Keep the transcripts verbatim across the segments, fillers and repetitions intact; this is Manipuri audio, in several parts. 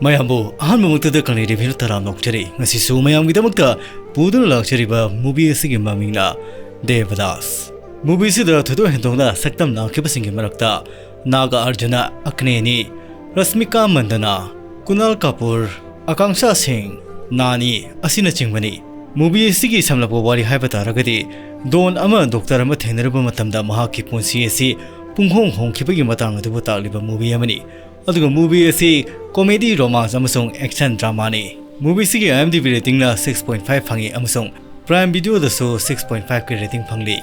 ꯃꯌꯥꯝꯕꯨ ꯑꯍꯥꯟꯕꯃꯛꯇꯗ ꯀꯪꯂꯩ ꯔꯦꯚꯤꯌꯨ ꯇꯔꯥꯝꯅ ꯑꯣꯛꯆꯔꯤ꯫ ꯉꯁꯤꯁꯨ ꯃꯌꯥꯝꯒꯤꯗꯃꯛꯇ ꯄꯨꯗꯨꯅ ꯂꯥꯛꯆꯔꯤꯕ movie ꯑꯁꯤꯒꯤ ꯃꯃꯤꯡꯅ ꯗꯦꯕꯗꯥꯁ꯫ Movie ꯑꯁꯤꯗ ꯊꯣꯏꯗꯣꯛ ꯍꯦꯟꯗꯣꯛꯅ ꯁꯛꯇꯝ ꯂꯥꯡꯈꯤꯕꯁꯤꯡꯒꯤ ꯃꯔꯛꯇ ꯅꯥꯒ ꯑꯔꯖꯨꯅ, ꯑꯒ꯭ꯅꯦꯅꯤ, ꯔꯁꯃꯤꯀꯥ ꯃꯟꯗꯅꯥ, ꯀꯨꯅꯥꯜ ꯀꯥꯄꯨꯔ, ꯑꯀꯥꯡꯁꯥ ꯁꯤꯡ, ꯅꯥꯅꯤ ꯑꯁꯤꯅꯆꯤꯡꯕꯅꯤ꯫ Movie ꯑꯁꯤꯒꯤ ꯁꯝꯂꯞꯄ ꯋꯥꯔꯤ ꯍꯥꯏꯕ ꯇꯥꯔꯒꯗꯤ, ꯗꯣꯟ ꯑꯃ ꯗꯣꯛꯇꯔ ꯑꯃ ꯊꯦꯡꯅꯔꯨꯕ ꯃꯇꯝꯗ ꯃꯍꯥꯛꯀꯤ ꯄꯨꯟꯁꯤ ꯑꯁꯤ ꯄꯨꯡꯍꯣꯡ ꯍꯣꯡꯈꯤꯕꯒꯤ ꯃꯇꯥꯡ ꯑꯗꯨꯕꯨ ꯇꯥꯛꯂꯤꯕ movie ꯑꯃꯅꯤ꯫ ꯑꯗꯨꯒ movie ꯑꯁꯤ comedy, romance ꯑꯃꯁꯨꯡ action dramaꯅꯤ꯫ Movie ꯑꯁꯤꯒꯤ IMDb ratingꯅ six point five ꯐꯪꯉꯤ ꯑꯃꯁꯨꯡ Prime Videoꯗꯁꯨ six point five ꯀꯤ rating ꯐꯪꯂꯤ꯫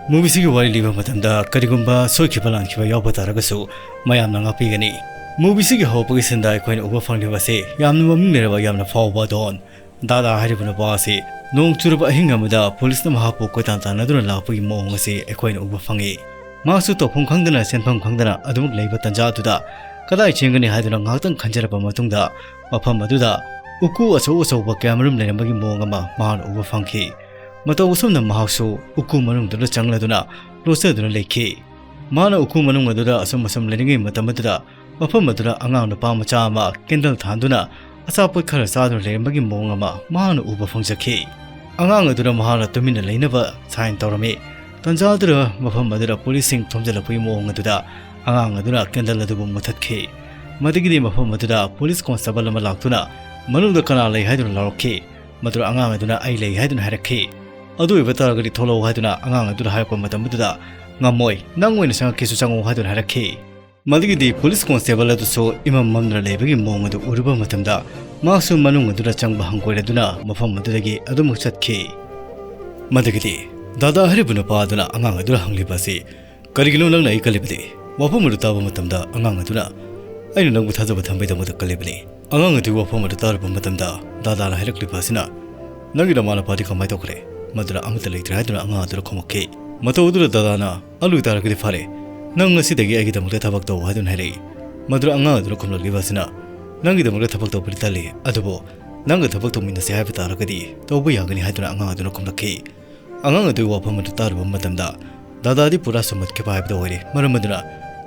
Movie ꯑꯁꯤꯒꯤ ꯋꯥꯔꯤ ꯂꯤꯕ ꯃꯇꯝꯗ, ꯀꯔꯤꯒꯨꯝꯕ ꯁꯣꯏꯈꯤꯕ ꯂꯥꯟꯈꯤꯕ ꯌꯥꯎꯕ ꯇꯥꯔꯒꯁꯨ ꯃꯌꯥꯝꯅ ꯉꯥꯛꯄꯤꯒꯅꯤ꯫ Movie ꯑꯁꯤꯒꯤ ꯍꯧꯔꯛꯄꯒꯤ sceneꯗ ꯑꯩꯈꯣꯏꯅ ꯎꯕ ꯐꯪꯂꯤꯕ ꯑꯁꯤ ꯌꯥꯝꯅ ꯃꯃꯤꯡ ꯂꯩꯔꯕ, ꯌꯥꯝꯅ ꯐꯥꯎꯕ ꯗꯣꯟ ꯗꯥꯗꯥ ꯍꯥꯏꯔꯤꯕ ꯅꯨꯄꯥ ꯑꯁꯤ ꯅꯣꯡ ꯆꯨꯔꯕ ꯑꯍꯤꯡ ꯑꯃꯗ ꯄꯨꯂꯤꯁꯅ ꯃꯍꯥꯛꯄꯨ ꯀꯣꯏꯇꯥꯟ ꯇꯥꯟꯅꯗꯨꯅ ꯂꯥꯛꯄꯒꯤ ꯃꯑꯣꯡ ꯑꯁꯤ ꯑꯩꯈꯣꯏꯅ ꯎꯕ ꯐꯪꯉꯤ꯫ ꯃꯍꯥꯛꯁꯨ ꯇꯧꯐꯝ ꯈꯪꯗꯅ, ꯁꯦꯟꯐꯝ ꯈꯪꯗꯅ ꯑꯗꯨꯃꯛ ꯂꯩꯕ ꯇꯟꯖꯥ ꯑꯗꯨꯗ ꯀꯗꯥꯏ ꯆꯦꯟꯒꯅꯤ ꯍꯥꯏꯗꯨꯅ ꯉꯥꯏꯍꯥꯛꯇꯪ ꯈꯟꯖꯔꯕ ꯃꯇꯨꯡꯗ, ꯃꯐꯝ ꯑꯗꯨꯗ ꯎꯀꯨ ꯑꯆꯧ ꯑꯆꯧꯕ ꯀꯌꯥꯃꯔꯨꯝ ꯂꯩꯔꯝꯕꯒꯤ ꯃꯑꯣꯡ ꯑꯃ ꯃꯍꯥꯛꯅ ꯎꯕ ꯐꯪꯈꯤ꯫ ꯃꯇꯧ ꯑꯁꯨꯝꯅ ꯃꯍꯥꯛꯁꯨ ꯎꯀꯨ ꯃꯅꯨꯡꯗꯨꯗ ꯆꯪꯂꯗꯨꯅ ꯂꯣꯠꯆꯗꯨꯅ ꯂꯩꯈꯤ꯫ ꯃꯍꯥꯛꯅ ꯎꯀꯨ ꯃꯅꯨꯡ ꯑꯗꯨꯗ ꯑꯁꯨꯝ ꯑꯁꯨꯝ ꯂꯩꯔꯤꯉꯩ ꯃꯇꯝ ꯑꯗꯨꯗ, ꯃꯐꯝ ꯑꯗꯨꯗ ꯑꯉꯥꯡ ꯅꯨꯄꯥ ꯃꯆꯥ ꯑꯃ candle ꯊꯥꯟꯗꯨꯅ ꯑꯆꯥꯄꯣꯠ ꯈꯔ ꯆꯥꯗꯨꯅ ꯂꯩꯔꯝꯕꯒꯤ ꯃꯑꯣꯡ ꯑꯃ ꯃꯍꯥꯛꯅ ꯎꯕ ꯐꯪꯖꯈꯤ꯫ ꯑꯉꯥꯡ ꯑꯗꯨꯅ ꯃꯍꯥꯛꯅ ꯇꯨꯃꯤꯟꯅ ꯂꯩꯅꯕ sign ꯇꯧꯔꯝꯃꯤ꯫ ꯇꯟꯖꯥ ꯑꯗꯨꯗ ꯃꯐꯝ ꯑꯗꯨꯗ ꯄꯨꯂꯤꯁꯁꯤꯡ ꯊꯣꯝꯖꯤꯜꯂꯛꯄꯒꯤ ꯃꯑꯣꯡ ꯑꯗꯨꯗ ꯑꯉꯥꯡ ꯑꯗꯨꯅ candle ꯑꯗꯨꯕꯨ ꯃꯨꯊꯠꯈꯤ꯫ ꯃꯗꯨꯒꯤꯗꯤ ꯃꯐꯝ ꯑꯗꯨꯗ ꯄꯨꯂꯤꯁ constable ꯑꯃ ꯂꯥꯛꯇꯨꯅ ꯃꯅꯨꯡꯗ ꯀꯅꯥ ꯂꯩ ꯍꯥꯏꯗꯨꯅ ꯂꯥꯎꯔꯛꯈꯤ꯫ ꯃꯗꯨꯗ ꯑꯉꯥꯡ ꯑꯗꯨꯅ "ꯑꯩ ꯂꯩ" ꯍꯥꯏꯗꯨꯅ ꯍꯥꯏꯔꯛꯈꯤ꯫ "ꯑꯗꯨ ꯑꯣꯏꯕ ꯇꯥꯔꯒꯗꯤ ꯊꯣꯛꯂꯛꯎ" ꯍꯥꯏꯗꯨꯅ ꯑꯉꯥꯡ ꯑꯗꯨꯗ ꯍꯥꯏꯔꯛꯄ ꯃꯇꯝ ꯑꯗꯨꯗ, "ꯉꯝꯃꯣꯏ, ꯅꯪ ꯑꯣꯏꯅ ꯆꯪꯉꯛꯀꯦꯁꯨ ꯆꯪꯉꯛꯎ" ꯍꯥꯏꯗꯨꯅ ꯍꯥꯏꯔꯛꯈꯤ꯫ ꯃꯗꯨꯒꯤꯗꯤ ꯄꯨꯂꯤꯁ constable ꯑꯗꯨꯁꯨ ꯏꯃꯝ ꯃꯝꯗꯨꯅ ꯂꯩꯕꯒꯤ ꯃꯑꯣꯡ ꯑꯗꯨ ꯎꯔꯨꯕ ꯃꯇꯝꯗ, ꯃꯍꯥꯛꯁꯨ ꯃꯅꯨꯡ ꯑꯗꯨꯗ ꯆꯪꯕ ꯍꯪꯒꯣꯏꯔꯗꯨꯅ ꯃꯐꯝ ꯑꯗꯨꯗꯒꯤ ꯑꯗꯨꯃꯛ ꯆꯠꯈꯤ꯫ ꯃꯗꯨꯒꯤꯗꯤ ꯗꯥꯗꯥ ꯍꯥꯏꯔꯤꯕ ꯅꯨꯄꯥ ꯑꯗꯨꯅ ꯑꯉꯥꯡ ꯑꯗꯨꯗ ꯍꯪꯂꯤꯕ ꯑꯁꯤ, "ꯀꯔꯤꯒꯤꯅꯣ ꯅꯪꯅ ꯑꯩ ꯀꯜꯂꯤꯕꯗꯤ?" ꯋꯥꯐꯝ ꯑꯗꯨ ꯇꯥꯕ ꯃꯇꯝꯗ ꯑꯉꯥꯡ ꯑꯗꯨꯅ, "ꯑꯩꯅ ꯅꯪꯕꯨ ꯊꯥꯖꯕ ꯊꯝꯕꯒꯤꯗꯃꯛꯇ ꯀꯜꯂꯤꯕꯅꯤ꯫" ꯑꯉꯥꯡ ꯑꯗꯨꯒꯤ ꯋꯥꯐꯝ ꯑꯗꯨ ꯇꯥꯔꯨꯕ ꯃꯇꯝꯗ ꯗꯥꯗꯥꯅ ꯍꯥꯏꯔꯛꯂꯤꯕ ꯑꯁꯤꯅ, "ꯅꯪꯒꯤ ꯅꯃꯥ ꯅꯄꯥꯗꯤ ꯀꯃꯥꯏꯅ ꯇꯧꯈ꯭ꯔꯦ?" ꯃꯗꯨꯗ ꯑꯃꯠꯇ ꯂꯩꯇ꯭ꯔꯦ ꯍꯥꯏꯗꯨꯅ ꯑꯉꯥꯡ ꯑꯗꯨꯅ ꯈꯨꯝꯃꯛꯈꯤ꯫ ꯃꯇꯧ ꯑꯗꯨꯗ ꯗꯥꯗꯥꯅ, "ꯑꯗꯨ ꯑꯣꯏꯇꯥꯔꯒꯗꯤ ꯐꯔꯦ, ꯅꯪ ꯉꯁꯤꯗꯒꯤ ꯑꯩꯒꯤꯗꯃꯛꯇ ꯊꯕꯛ ꯇꯧ" ꯍꯥꯏꯗꯨꯅ ꯍꯥꯏꯔꯛꯏ꯫ ꯃꯗꯨꯗ ꯑꯉꯥꯡ ꯑꯗꯨꯅ ꯈꯨꯝꯂꯛꯂꯤꯕ ꯑꯁꯤꯅ, "ꯅꯪꯒꯤꯗꯃꯛꯇ ꯊꯕꯛ ꯇꯧꯕꯗꯤ ꯇꯜꯂꯤ, ꯑꯗꯨꯕꯨ ꯅꯪꯒ ꯊꯕꯛ ꯇꯧꯃꯤꯟꯅꯁꯤ ꯍꯥꯏꯕ ꯇꯥꯔꯒꯗꯤ ꯇꯧꯕ ꯌꯥꯒꯅꯤ" ꯍꯥꯏꯗꯨꯅ ꯑꯉꯥꯡ ꯑꯗꯨꯅ ꯈꯨꯝꯂꯛꯈꯤ꯫ ꯑꯉꯥꯡ ꯑꯗꯨꯒꯤ ꯋꯥꯐꯝ ꯑꯗꯨ ꯇꯥꯔꯨꯕ ꯃꯇꯝꯗ ꯗꯥꯗꯥꯗꯤ ꯄꯨꯔꯥ ꯁꯨꯝꯍꯠꯈꯤꯕ ꯍꯥꯏꯕꯗꯨ ꯑꯣꯏꯔꯦ꯫ ꯃꯔꯝ ꯑꯗꯨꯅ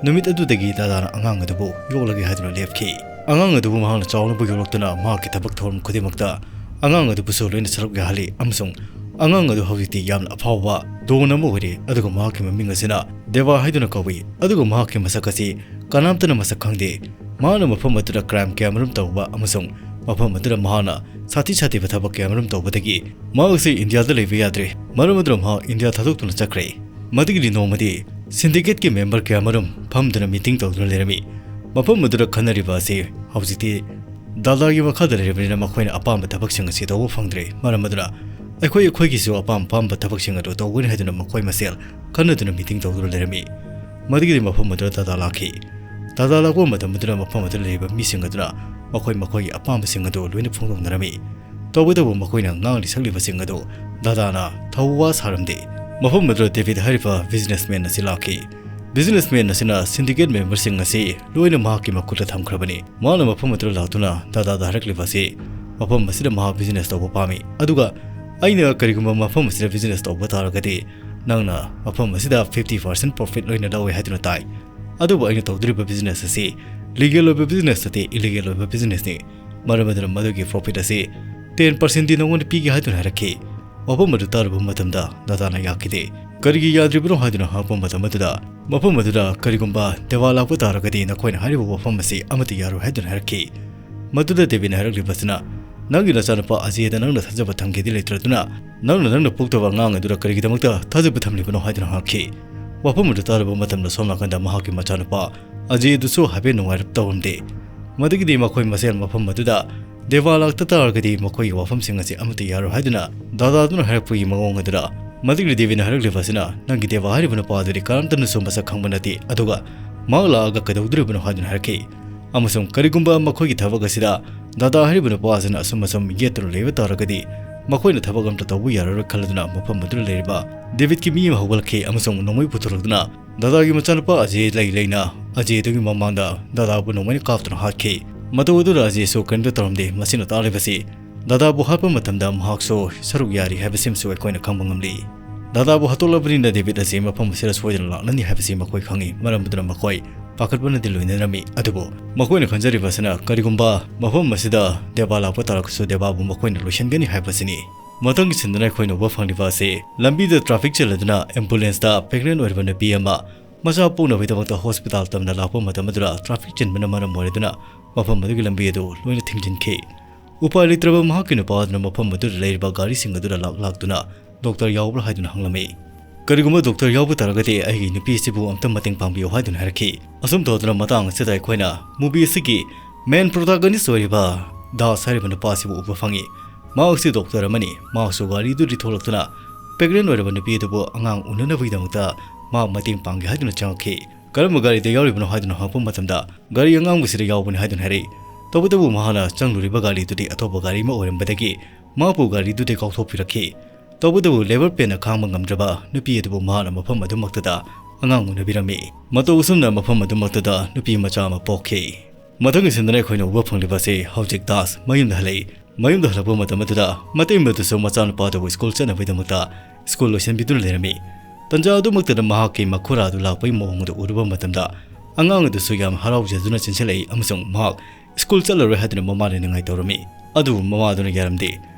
ꯅꯨꯃꯤꯠ ꯑꯗꯨꯗꯒꯤ ꯗꯥꯗꯥꯅ ꯑꯉꯥꯡ ꯑꯗꯨꯕꯨ ꯌꯣꯛꯂꯒꯦ ꯍꯥꯏꯗꯨꯅ ꯂꯦꯞꯈꯤ꯫ ꯑꯉꯥꯡ ꯑꯗꯨꯕꯨ ꯃꯍꯥꯛꯅ ꯆꯥꯎꯅꯕ ꯌꯣꯛꯂꯛꯇꯨꯅ ꯃꯍꯥꯛꯀꯤ ꯊꯕꯛ ꯊꯧꯔꯝ ꯈꯨꯗꯤꯡꯃꯛꯇ ꯑꯉꯥꯡ ꯑꯗꯨꯕꯨꯁꯨ ꯂꯣꯏꯅ ꯁꯔꯨꯛ ꯌꯥꯍꯜꯂꯤ, ꯑꯃꯁꯨꯡ ꯑꯉꯥꯡ ꯑꯗꯨ ꯍꯧꯖꯤꯛꯇꯤ ꯌꯥꯝꯅ ꯑꯐꯥꯎꯕ ꯗꯣꯟ ꯑꯃ ꯑꯣꯏꯔꯦ, ꯑꯗꯨꯒ ꯃꯍꯥꯛꯀꯤ ꯃꯃꯤꯡ ꯑꯁꯤꯅ ꯗꯦꯕꯥ ꯍꯥꯏꯗꯨꯅ ꯀꯧꯏ, ꯑꯗꯨꯒ ꯃꯍꯥꯛꯀꯤ ꯃꯁꯛ ꯑꯁꯤ ꯀꯅꯥꯝꯇꯅ ꯃꯁꯛ ꯈꯪꯗꯦ꯫ ꯃꯍꯥꯛꯅ ꯃꯐꯝ ꯑꯗꯨꯗ ꯀ꯭ꯔꯥꯏꯝ ꯀꯌꯥꯃꯔꯨꯝ ꯇꯧꯕ ꯑꯃꯁꯨꯡ ꯃꯐꯝ ꯑꯗꯨꯗ ꯃꯍꯥꯛꯅ ꯁꯥꯊꯤ ꯁꯥꯊꯤꯕ ꯊꯕꯛ ꯀꯌꯥꯃꯔꯨꯝ ꯇꯧꯕꯗꯒꯤ ꯃꯍꯥꯛ ꯑꯁꯤ ꯏꯟꯗꯤꯌꯥꯗ ꯂꯩꯕ ꯌꯥꯗ꯭ꯔꯦ꯫ ꯃꯔꯝ ꯑꯗꯨꯅ ꯃꯍꯥꯛ ꯏꯟꯗꯤꯌꯥ ꯊꯥꯗꯣꯛꯇꯨꯅ ꯆꯠꯈ꯭ꯔꯦ꯫ ꯃꯗꯨꯒꯤꯗꯤ ꯅꯣꯡꯃꯗꯤ ꯁꯤꯟꯗꯤꯀꯦꯠꯀꯤ ꯃꯦꯝꯕꯔ ꯀꯌꯥꯃꯔꯨꯝ ꯐꯝꯗꯨꯅ ꯃꯤꯇꯤꯡ ꯇꯧꯗꯨꯅ ꯂꯩꯔꯝꯃꯤ꯫ ꯃꯐꯝ ꯑꯗꯨꯗ ꯈꯟꯅꯔꯤꯕ ꯑꯁꯤ ꯍꯧꯖꯤꯛꯇꯤ ꯗꯥꯗꯥꯒꯤ ꯃꯈꯥꯗ ꯂꯩꯔꯕꯅꯤꯅ ꯃꯈꯣꯏꯅ ꯑꯄꯥꯝꯕ ꯊꯕꯛꯁꯤꯡ ꯑꯁꯤ ꯇꯧꯕ ꯐꯪꯗ꯭ꯔꯦ꯫ ꯃꯔꯝ ꯑꯗꯨꯅ ꯑꯩꯈꯣꯏ ꯑꯩꯈꯣꯏꯒꯤꯁꯨ ꯑꯄꯥꯝ ꯑꯄꯥꯝꯕ ꯊꯕꯛꯁꯤꯡ ꯑꯗꯨ ꯇꯧꯒꯅꯤ ꯍꯥꯏꯗꯨꯅ ꯃꯈꯣꯏ ꯃꯁꯦꯜ ꯈꯟꯅꯗꯨꯅ ꯃꯤꯇꯤꯡ ꯇꯧꯗꯨꯅ ꯂꯩꯔꯝꯃꯤ꯫ ꯃꯗꯨꯒꯤꯗꯤ ꯃꯐꯝ ꯑꯗꯨꯗ ꯗꯥꯗꯥ ꯂꯥꯛꯈꯤ꯫ ꯗꯥꯗꯥ ꯂꯥꯛꯄ ꯃꯇꯝ ꯑꯗꯨꯗ ꯃꯐꯝ ꯑꯗꯨꯗ ꯂꯩꯔꯤꯕ ꯃꯤꯁꯤꯡ ꯑꯗꯨꯅ ꯃꯈꯣꯏ ꯃꯈꯣꯏꯒꯤ ꯑꯄꯥꯝꯕꯁꯤꯡ ꯑꯗꯨ ꯂꯣꯏꯅ ꯐꯣꯡꯗꯣꯛꯅꯔꯝꯃꯤ꯫ ꯇꯧꯕꯇꯕꯨ ꯃꯈꯣꯏꯅ ꯉꯥꯡꯂꯤ ꯁꯛꯂꯤꯕꯁꯤꯡ ꯑꯗꯨ ꯗꯥꯗꯥꯅ ꯊꯧꯋꯥ ꯁꯥꯔꯝꯗꯦ꯫ ꯃꯐꯝ ꯑꯗꯨꯗ ꯗꯦꯕꯤꯗ ꯍꯥꯏꯔꯤꯕ ꯕꯤꯖꯤꯅꯦꯁꯃꯦꯟ ꯑꯁꯤ ꯂꯥꯛꯈꯤ꯫ ꯕꯤꯖꯤꯅꯦꯁꯃꯦꯟ ꯑꯁꯤꯅ ꯁꯤꯟꯗꯤꯀꯦꯠ ꯃꯦꯝꯕꯔꯁꯤꯡ ꯑꯁꯤ ꯂꯣꯏꯅ ꯃꯍꯥꯛꯀꯤ ꯃꯈꯨꯠꯇ ꯊꯝꯈ꯭ꯔꯕꯅꯤ꯫ ꯃꯍꯥꯛꯅ ꯃꯐꯝ ꯑꯗꯨꯗ ꯂꯥꯛꯇꯨꯅ ꯗꯥꯗꯥꯗ ꯍꯥꯏꯔꯛꯂꯤꯕ ꯑꯁꯤ, ꯃꯐꯝ ꯑꯁꯤꯗ ꯃꯍꯥꯛ ꯕꯤꯖꯤꯅꯦꯁ ꯇꯧꯕ ꯄꯥꯝꯃꯤ, ꯑꯗꯨꯒ ꯑꯩꯅ ꯀꯔꯤꯒꯨꯝꯕ ꯃꯐꯝ ꯑꯁꯤꯗ ꯕꯤꯖꯤꯅꯦꯁ ꯇꯧꯕ ꯇꯥꯔꯒꯗꯤ ꯅꯪꯅ ꯃꯐꯝ ꯑꯁꯤꯗ fifty percent profit ꯂꯣꯏꯅ ꯂꯧꯋꯦ ꯍꯥꯏꯗꯨꯅ ꯇꯥꯏ꯫ ꯑꯗꯨꯕꯨ ꯑꯩꯅ ꯇꯧꯗꯣꯔꯤꯕ ꯕꯤꯖꯤꯅꯦꯁ ꯑꯁꯤ ꯂꯤꯒꯦꯜ ꯑꯣꯏꯕ ꯕꯤꯖꯤꯅꯦꯁ ꯅꯠꯇꯦ, ꯏꯂꯤꯒꯦꯜ ꯑꯣꯏꯕ ꯕꯤꯖꯤꯅꯦꯁꯅꯤ꯫ ꯃꯔꯝ ꯑꯗꯨꯅ ꯃꯗꯨꯒꯤ ꯄ꯭ꯔꯣꯐꯤꯠ ꯑꯁꯤ ten percentꯗꯤ ꯅꯉꯣꯟꯗ ꯄꯤꯒꯦ ꯍꯥꯏꯗꯨꯅ ꯍꯥꯏꯔꯛꯈꯤ꯫ ꯋꯥꯐꯝ ꯑꯗꯨ ꯇꯥꯔꯨꯕ ꯃꯇꯝꯗ ꯗꯥꯗꯥꯅ ꯌꯥꯈꯤꯗꯦ꯫ ꯀꯔꯤꯒꯤ ꯌꯥꯗ꯭ꯔꯤꯕꯅꯣ ꯍꯥꯏꯗꯨꯅ ꯍꯪꯂꯛꯄ ꯃꯇꯝ ꯑꯗꯨꯗ ꯃꯐꯝ ꯑꯗꯨꯗ ꯀꯔꯤꯒꯨꯝꯕ ꯗꯦꯋꯥ ꯂꯥꯛꯄ ꯇꯥꯔꯒꯗꯤ ꯅꯈꯣꯏꯅ ꯍꯥꯏꯔꯤꯕ ꯋꯥꯐꯝ ꯑꯁꯤ ꯑꯃꯠꯇ ꯌꯥꯔꯣꯏ ꯍꯥꯏꯗꯨꯅ ꯍꯥꯏꯔꯛꯈꯤ꯫ ꯃꯗꯨꯗ ꯗꯦꯕꯤꯗꯅ ꯍꯥꯏꯔꯛꯂꯤꯕꯁꯤꯅ, "ꯅꯪꯒꯤ ꯅꯆꯥꯅꯨꯄꯥ ꯑꯖꯦꯗ ꯅꯪꯅ ꯊꯥꯖꯕ ꯊꯝꯒꯦꯗꯤ ꯂꯩꯇ꯭ꯔꯗꯨꯅ ꯅꯪꯅ ꯅꯪꯅ ꯄꯣꯛꯇꯕ ꯑꯉꯥꯡ ꯑꯗꯨꯗ ꯀꯔꯤꯒꯤꯗꯃꯛꯇ ꯊꯥꯖꯕ ꯊꯝꯂꯤꯕꯅꯣ?" ꯍꯥꯏꯗꯨꯅ ꯍꯪꯂꯛꯈꯤ꯫ ꯋꯥꯐꯝ ꯑꯗꯨ ꯇꯥꯔꯨꯕ ꯃꯇꯝꯗ ꯁꯣꯝ ꯅꯥꯀꯟꯗ ꯃꯍꯥꯛꯀꯤ ꯃꯆꯥꯅꯨꯄꯥ ꯑꯖꯦ ꯑꯗꯨꯁꯨ ꯍꯥꯏꯐꯦꯠ ꯅꯨꯡꯉꯥꯏꯔꯞ ꯇꯧꯔꯝꯗꯦ꯫ ꯃꯗꯨꯒꯤꯗꯤ ꯃꯈꯣꯏ ꯃꯁꯦꯜ ꯃꯐꯝ ꯑꯗꯨꯗ ꯗꯦꯕꯥ ꯂꯥꯛꯇ ꯇꯥꯔꯒꯗꯤ ꯃꯈꯣꯏꯒꯤ ꯋꯥꯐꯝꯁꯤꯡ ꯑꯁꯤ ꯑꯃꯠꯇ ꯌꯥꯔꯣꯏ ꯍꯥꯏꯗꯨꯅ ꯗꯥꯗꯥꯗꯨꯅ ꯍꯥꯏꯔꯛꯄꯒꯤ ꯃꯑꯣꯡ ꯑꯗꯨꯗ, ꯃꯗꯨꯒꯤꯗꯤ ꯗꯦꯕꯤꯗꯅ ꯍꯥꯏꯔꯛꯂꯤꯕ ꯑꯁꯤꯅ, "ꯅꯪꯒꯤ ꯗꯦꯕꯥ ꯍꯥꯏꯔꯤꯕ ꯅꯨꯄꯥ ꯑꯗꯨꯗꯤ ꯀꯅꯥꯝꯇꯅꯁꯨ ꯃꯁꯛ ꯈꯪꯕ ꯅꯠꯇꯦ, ꯑꯗꯨꯒ ꯃꯍꯥꯛ ꯂꯥꯛꯑꯒ ꯀꯩꯗꯧꯗꯣꯔꯤꯕꯅꯣ?" ꯍꯥꯏꯗꯨꯅ ꯍꯥꯏꯔꯛꯈꯤ꯫ ꯑꯃꯁꯨꯡ ꯀꯔꯤꯒꯨꯝꯕ ꯃꯈꯣꯏꯒꯤ ꯊꯕꯛ ꯑꯁꯤꯗ ꯗꯥꯗꯥ ꯍꯥꯏꯔꯤꯕ ꯅꯨꯄꯥ ꯑꯁꯤꯅ ꯑꯁꯨꯝ ꯑꯁꯨꯝ ꯌꯦꯠꯇꯨꯅ ꯂꯩꯕ ꯇꯥꯔꯒꯗꯤ ꯃꯈꯣꯏꯅ ꯊꯕꯛ ꯑꯃꯠꯇ ꯇꯧꯕ ꯌꯥꯔꯔꯣꯏ ꯈꯜꯂꯗꯨꯅ ꯃꯐꯝ ꯑꯗꯨꯗ ꯂꯩꯔꯤꯕ ꯗꯦꯕꯤꯗꯀꯤ ꯃꯤ ꯑꯃ ꯍꯧꯒꯠꯂꯛꯈꯤ ꯑꯃꯁꯨꯡ ꯅꯣꯡꯃꯩ ꯄꯨꯊꯣꯔꯛꯇꯨꯅ ꯗꯥꯗꯥꯒꯤ ꯃꯆꯥꯅꯨꯄꯥ ꯑꯖꯦ ꯂꯩ ꯂꯩꯅ ꯑꯖꯦꯗꯨꯒꯤ ꯃꯃꯥꯡꯗ ꯗꯥꯗꯥꯕꯨ ꯅꯣꯡꯃꯩꯅ ꯀꯥꯞꯇꯨꯅ ꯍꯥꯠꯈꯤ꯫ ꯃꯇꯧ ꯑꯗꯨꯗ ꯑꯖꯦꯁꯨ ꯀꯔꯤꯝꯇ ꯇꯧꯔꯝꯗꯦ꯫ ꯃꯁꯤꯅ ꯇꯥꯛꯂꯤꯕꯁꯤ ꯗꯥꯗꯥꯕꯨ ꯍꯥꯠꯄ ꯃꯇꯝꯗ ꯃꯍꯥꯛꯁꯨ ꯁꯔꯨꯛ ꯌꯥꯔꯤ ꯍꯥꯏꯕꯁꯤꯃꯁꯨ ꯑꯩꯈꯣꯏꯅ ꯈꯪꯕ ꯉꯝꯂꯤ꯫ ꯗꯥꯗꯥꯕꯨ ꯍꯥꯠꯇꯣꯛꯂꯕꯅꯤꯅ ꯗꯦꯕꯤꯗ ꯑꯁꯤ ꯃꯐꯝ ꯑꯁꯤꯗ ꯁꯣꯏꯗꯅ ꯂꯥꯛꯂꯅꯤ ꯍꯥꯏꯕꯁꯤ ꯃꯈꯣꯏ ꯈꯪꯏ꯫ ꯃꯔꯝ ꯑꯗꯨꯅ ꯃꯈꯣꯏ ꯄꯥꯈꯠꯄꯅꯗꯤ ꯂꯣꯏꯅꯔꯝꯃꯤ꯫ ꯑꯗꯨꯕꯨ ꯃꯈꯣꯏꯅ ꯈꯟꯖꯔꯤꯕ ꯑꯁꯤꯅ ꯀꯔꯤꯒꯨꯝꯕ ꯃꯐꯝ ꯑꯁꯤꯗ ꯗꯦꯕꯥ ꯂꯥꯛꯄ ꯇꯥꯔꯒꯁꯨ ꯗꯦꯕꯥꯕꯨ ꯃꯈꯣꯏꯅ ꯂꯣꯏꯁꯤꯟꯒꯅꯤ ꯍꯥꯏꯕꯁꯤꯅꯤ꯫ ꯃꯊꯪꯒꯤ ꯁꯤꯟꯗꯨꯅ ꯑꯩꯈꯣꯏꯅ ꯎꯕ ꯐꯪꯂꯤꯕ ꯑꯁꯤ ꯂꯝꯕꯤꯗ ꯇ꯭ꯔꯥꯐꯤꯛ ꯆꯤꯜꯂꯗꯨꯅ ꯑꯦꯝꯕꯨꯂꯦꯟꯁꯇ ꯄ꯭ꯔꯦꯒꯅꯦꯟ ꯑꯣꯏꯔꯤꯕ ꯅꯨꯄꯤ ꯑꯃ ꯃꯆꯥ ꯄꯣꯛꯅꯕꯒꯤꯗꯃꯛꯇ ꯍꯣꯁꯄꯤꯇꯥꯜ ꯇꯝꯅ ꯂꯥꯛꯄ ꯃꯇꯝ ꯑꯗꯨꯗ ꯇ꯭ꯔꯥꯐꯤꯛ ꯆꯤꯟꯕꯅ ꯃꯔꯝ ꯑꯣꯏꯔꯗꯨꯅ ꯃꯐꯝ ꯑꯗꯨꯒꯤ ꯂꯝꯕꯤ ꯑꯗꯨ ꯂꯣꯏꯅ ꯊꯤꯡꯖꯤꯟꯈꯤ꯫ ꯎꯄꯥꯏ ꯂꯩꯇ꯭ꯔꯕ ꯃꯍꯥꯛꯀꯤ ꯅꯨꯄꯥ ꯑꯗꯨꯅ ꯃꯐꯝ ꯑꯗꯨꯗ ꯂꯩꯔꯤꯕ ꯒꯥꯔꯤꯁꯤꯡ ꯑꯗꯨꯗ ꯂꯥꯛ ꯂꯥꯛꯇꯨꯅ ꯗꯣꯛꯇꯔ ꯌꯥꯎꯕ꯭ꯔꯥ ꯍꯥꯏꯗꯨꯅ ꯍꯪꯂꯝꯃꯤ꯫ "ꯀꯔꯤꯒꯨꯝꯕ ꯗꯣꯛꯇꯔ ꯌꯥꯎꯕ ꯇꯥꯔꯒꯗꯤ ꯑꯩꯒꯤ ꯅꯨꯄꯤ ꯑꯁꯤꯕꯨ ꯑꯝꯇ ꯃꯇꯦꯡ ꯄꯥꯡꯕꯤꯌꯨ" ꯍꯥꯏꯗꯨꯅ ꯍꯥꯏꯔꯛꯈꯤ꯫ ꯑꯁꯨꯝ ꯇꯧꯗꯨꯅ ꯃꯇꯥꯡ ꯑꯁꯤꯗ ꯑꯩꯈꯣꯏꯅ movie ꯑꯁꯤꯒꯤ main protagonist ꯑꯣꯏꯔꯤꯕ ꯗꯥꯁ ꯍꯥꯏꯔꯤꯕ ꯅꯨꯄꯥ ꯑꯁꯤꯕꯨ ꯎꯕ ꯐꯪꯉꯤ꯫ ꯃꯍꯥꯛꯁꯤ ꯗꯣꯛꯇꯔ ꯑꯃꯅꯤ꯫ ꯃꯍꯥꯛꯁꯨ ꯒꯥꯔꯤꯗꯨꯗꯤ ꯊꯣꯛꯂꯛꯇꯨꯅ ꯄ꯭ꯔꯦꯒꯅꯦꯟ ꯑꯣꯏꯔꯕ ꯅꯨꯄꯤ ꯑꯗꯨꯕꯨ ꯑꯉꯥꯡ ꯎꯅꯅꯕꯒꯤꯗꯃꯛꯇ ꯃꯍꯥꯛ ꯃꯇꯦꯡ ꯄꯥꯡꯒꯦ ꯍꯥꯏꯗꯨꯅ ꯆꯪꯉꯛꯈꯤ꯫ "ꯀꯔꯝꯕ ꯒꯥꯔꯤꯗ ꯌꯥꯎꯔꯤꯕꯅꯣ?" ꯍꯥꯏꯗꯨꯅ ꯍꯪꯉꯛꯄ ꯃꯇꯝꯗ, "ꯒꯥꯔꯤ ꯑꯉꯥꯡꯕꯁꯤꯗ ꯌꯥꯎꯕꯅꯤ" ꯍꯥꯏꯗꯨꯅ ꯍꯥꯏꯔꯛꯏ꯫ ꯇꯧꯕꯇꯕꯨ ꯃꯍꯥꯛꯅ ꯆꯪꯂꯨꯔꯤꯕ ꯒꯥꯔꯤꯗꯨꯗꯤ ꯑꯇꯣꯞꯄ ꯒꯥꯔꯤ ꯑꯃ ꯑꯣꯏꯔꯝꯕꯗꯒꯤ ꯃꯍꯥꯛꯄꯨ ꯒꯥꯔꯤꯗꯨꯗꯒꯤ ꯀꯥꯎꯊꯣꯛꯄꯤꯔꯛꯈꯤ꯫ ꯇꯧꯕꯇꯕꯨ ꯂꯦꯕꯔ ꯄꯦꯟꯅ ꯈꯥꯡꯕ ꯉꯝꯗ꯭ꯔꯕ ꯅꯨꯄꯤ ꯑꯗꯨꯕꯨ ꯃꯍꯥꯛꯅ ꯃꯐꯝ ꯑꯗꯨꯃꯛꯇꯗ ꯑꯉꯥꯡ ꯎꯅꯕꯤꯔꯝꯃꯤ꯫ ꯃꯇꯧ ꯑꯁꯨꯝꯅ ꯃꯐꯝ ꯑꯗꯨꯃꯛꯇꯗ ꯅꯨꯄꯤ ꯃꯆꯥ ꯑꯃ ꯄꯣꯛꯈꯤ꯫ ꯃꯊꯪꯒꯤ ꯁꯤꯟꯗꯨꯅ ꯑꯩꯈꯣꯏꯅ ꯎꯕ ꯐꯪꯂꯤꯕ ꯑꯁꯤ ꯍꯧꯖꯤꯛ ꯗꯥꯁ ꯃꯌꯨꯝꯗ ꯍꯜꯂꯛꯏ꯫ ꯃꯌꯨꯝꯗ ꯍꯜꯂꯛꯄ ꯃꯇꯝ ꯑꯗꯨꯗ ꯃꯇꯩꯃꯗꯨꯁꯨ ꯃꯆꯥꯅꯨꯄꯥꯗꯨꯕꯨ ꯁ꯭ꯀꯨꯜ ꯆꯠꯅꯕꯒꯤꯗꯃꯛꯇ ꯁ꯭ꯀꯨꯜ ꯂꯣꯏꯁꯤꯟꯕꯤꯗꯨꯅ ꯂꯩꯔꯝꯃꯤ꯫ ꯇꯟꯖꯥ ꯑꯗꯨꯃꯛꯇꯗ ꯃꯍꯥꯛꯀꯤ ꯃꯈꯨꯔꯥ ꯑꯗꯨ ꯂꯥꯛꯄꯒꯤ ꯃꯑꯣꯡ ꯑꯗꯨ ꯎꯔꯨꯕ ꯃꯇꯝꯗ ꯑꯉꯥꯡ ꯑꯗꯨꯁꯨ ꯌꯥꯝ ꯍꯔꯥꯎꯖꯗꯨꯅ ꯆꯦꯟꯁꯤꯜꯂꯛꯏ ꯑꯃꯁꯨꯡ ꯃꯍꯥꯛ ꯁ꯭ꯀꯨꯜ ꯆꯠꯂꯔꯣꯏ ꯍꯥꯏꯗꯨꯅ ꯃꯃꯥꯗ ꯅꯤꯡꯉꯥꯏ ꯇꯧꯔꯝꯃꯤ꯫ ꯑꯗꯨꯕꯨ ꯃꯃꯥꯗꯨꯅ ꯌꯥꯔꯝꯗꯦ꯫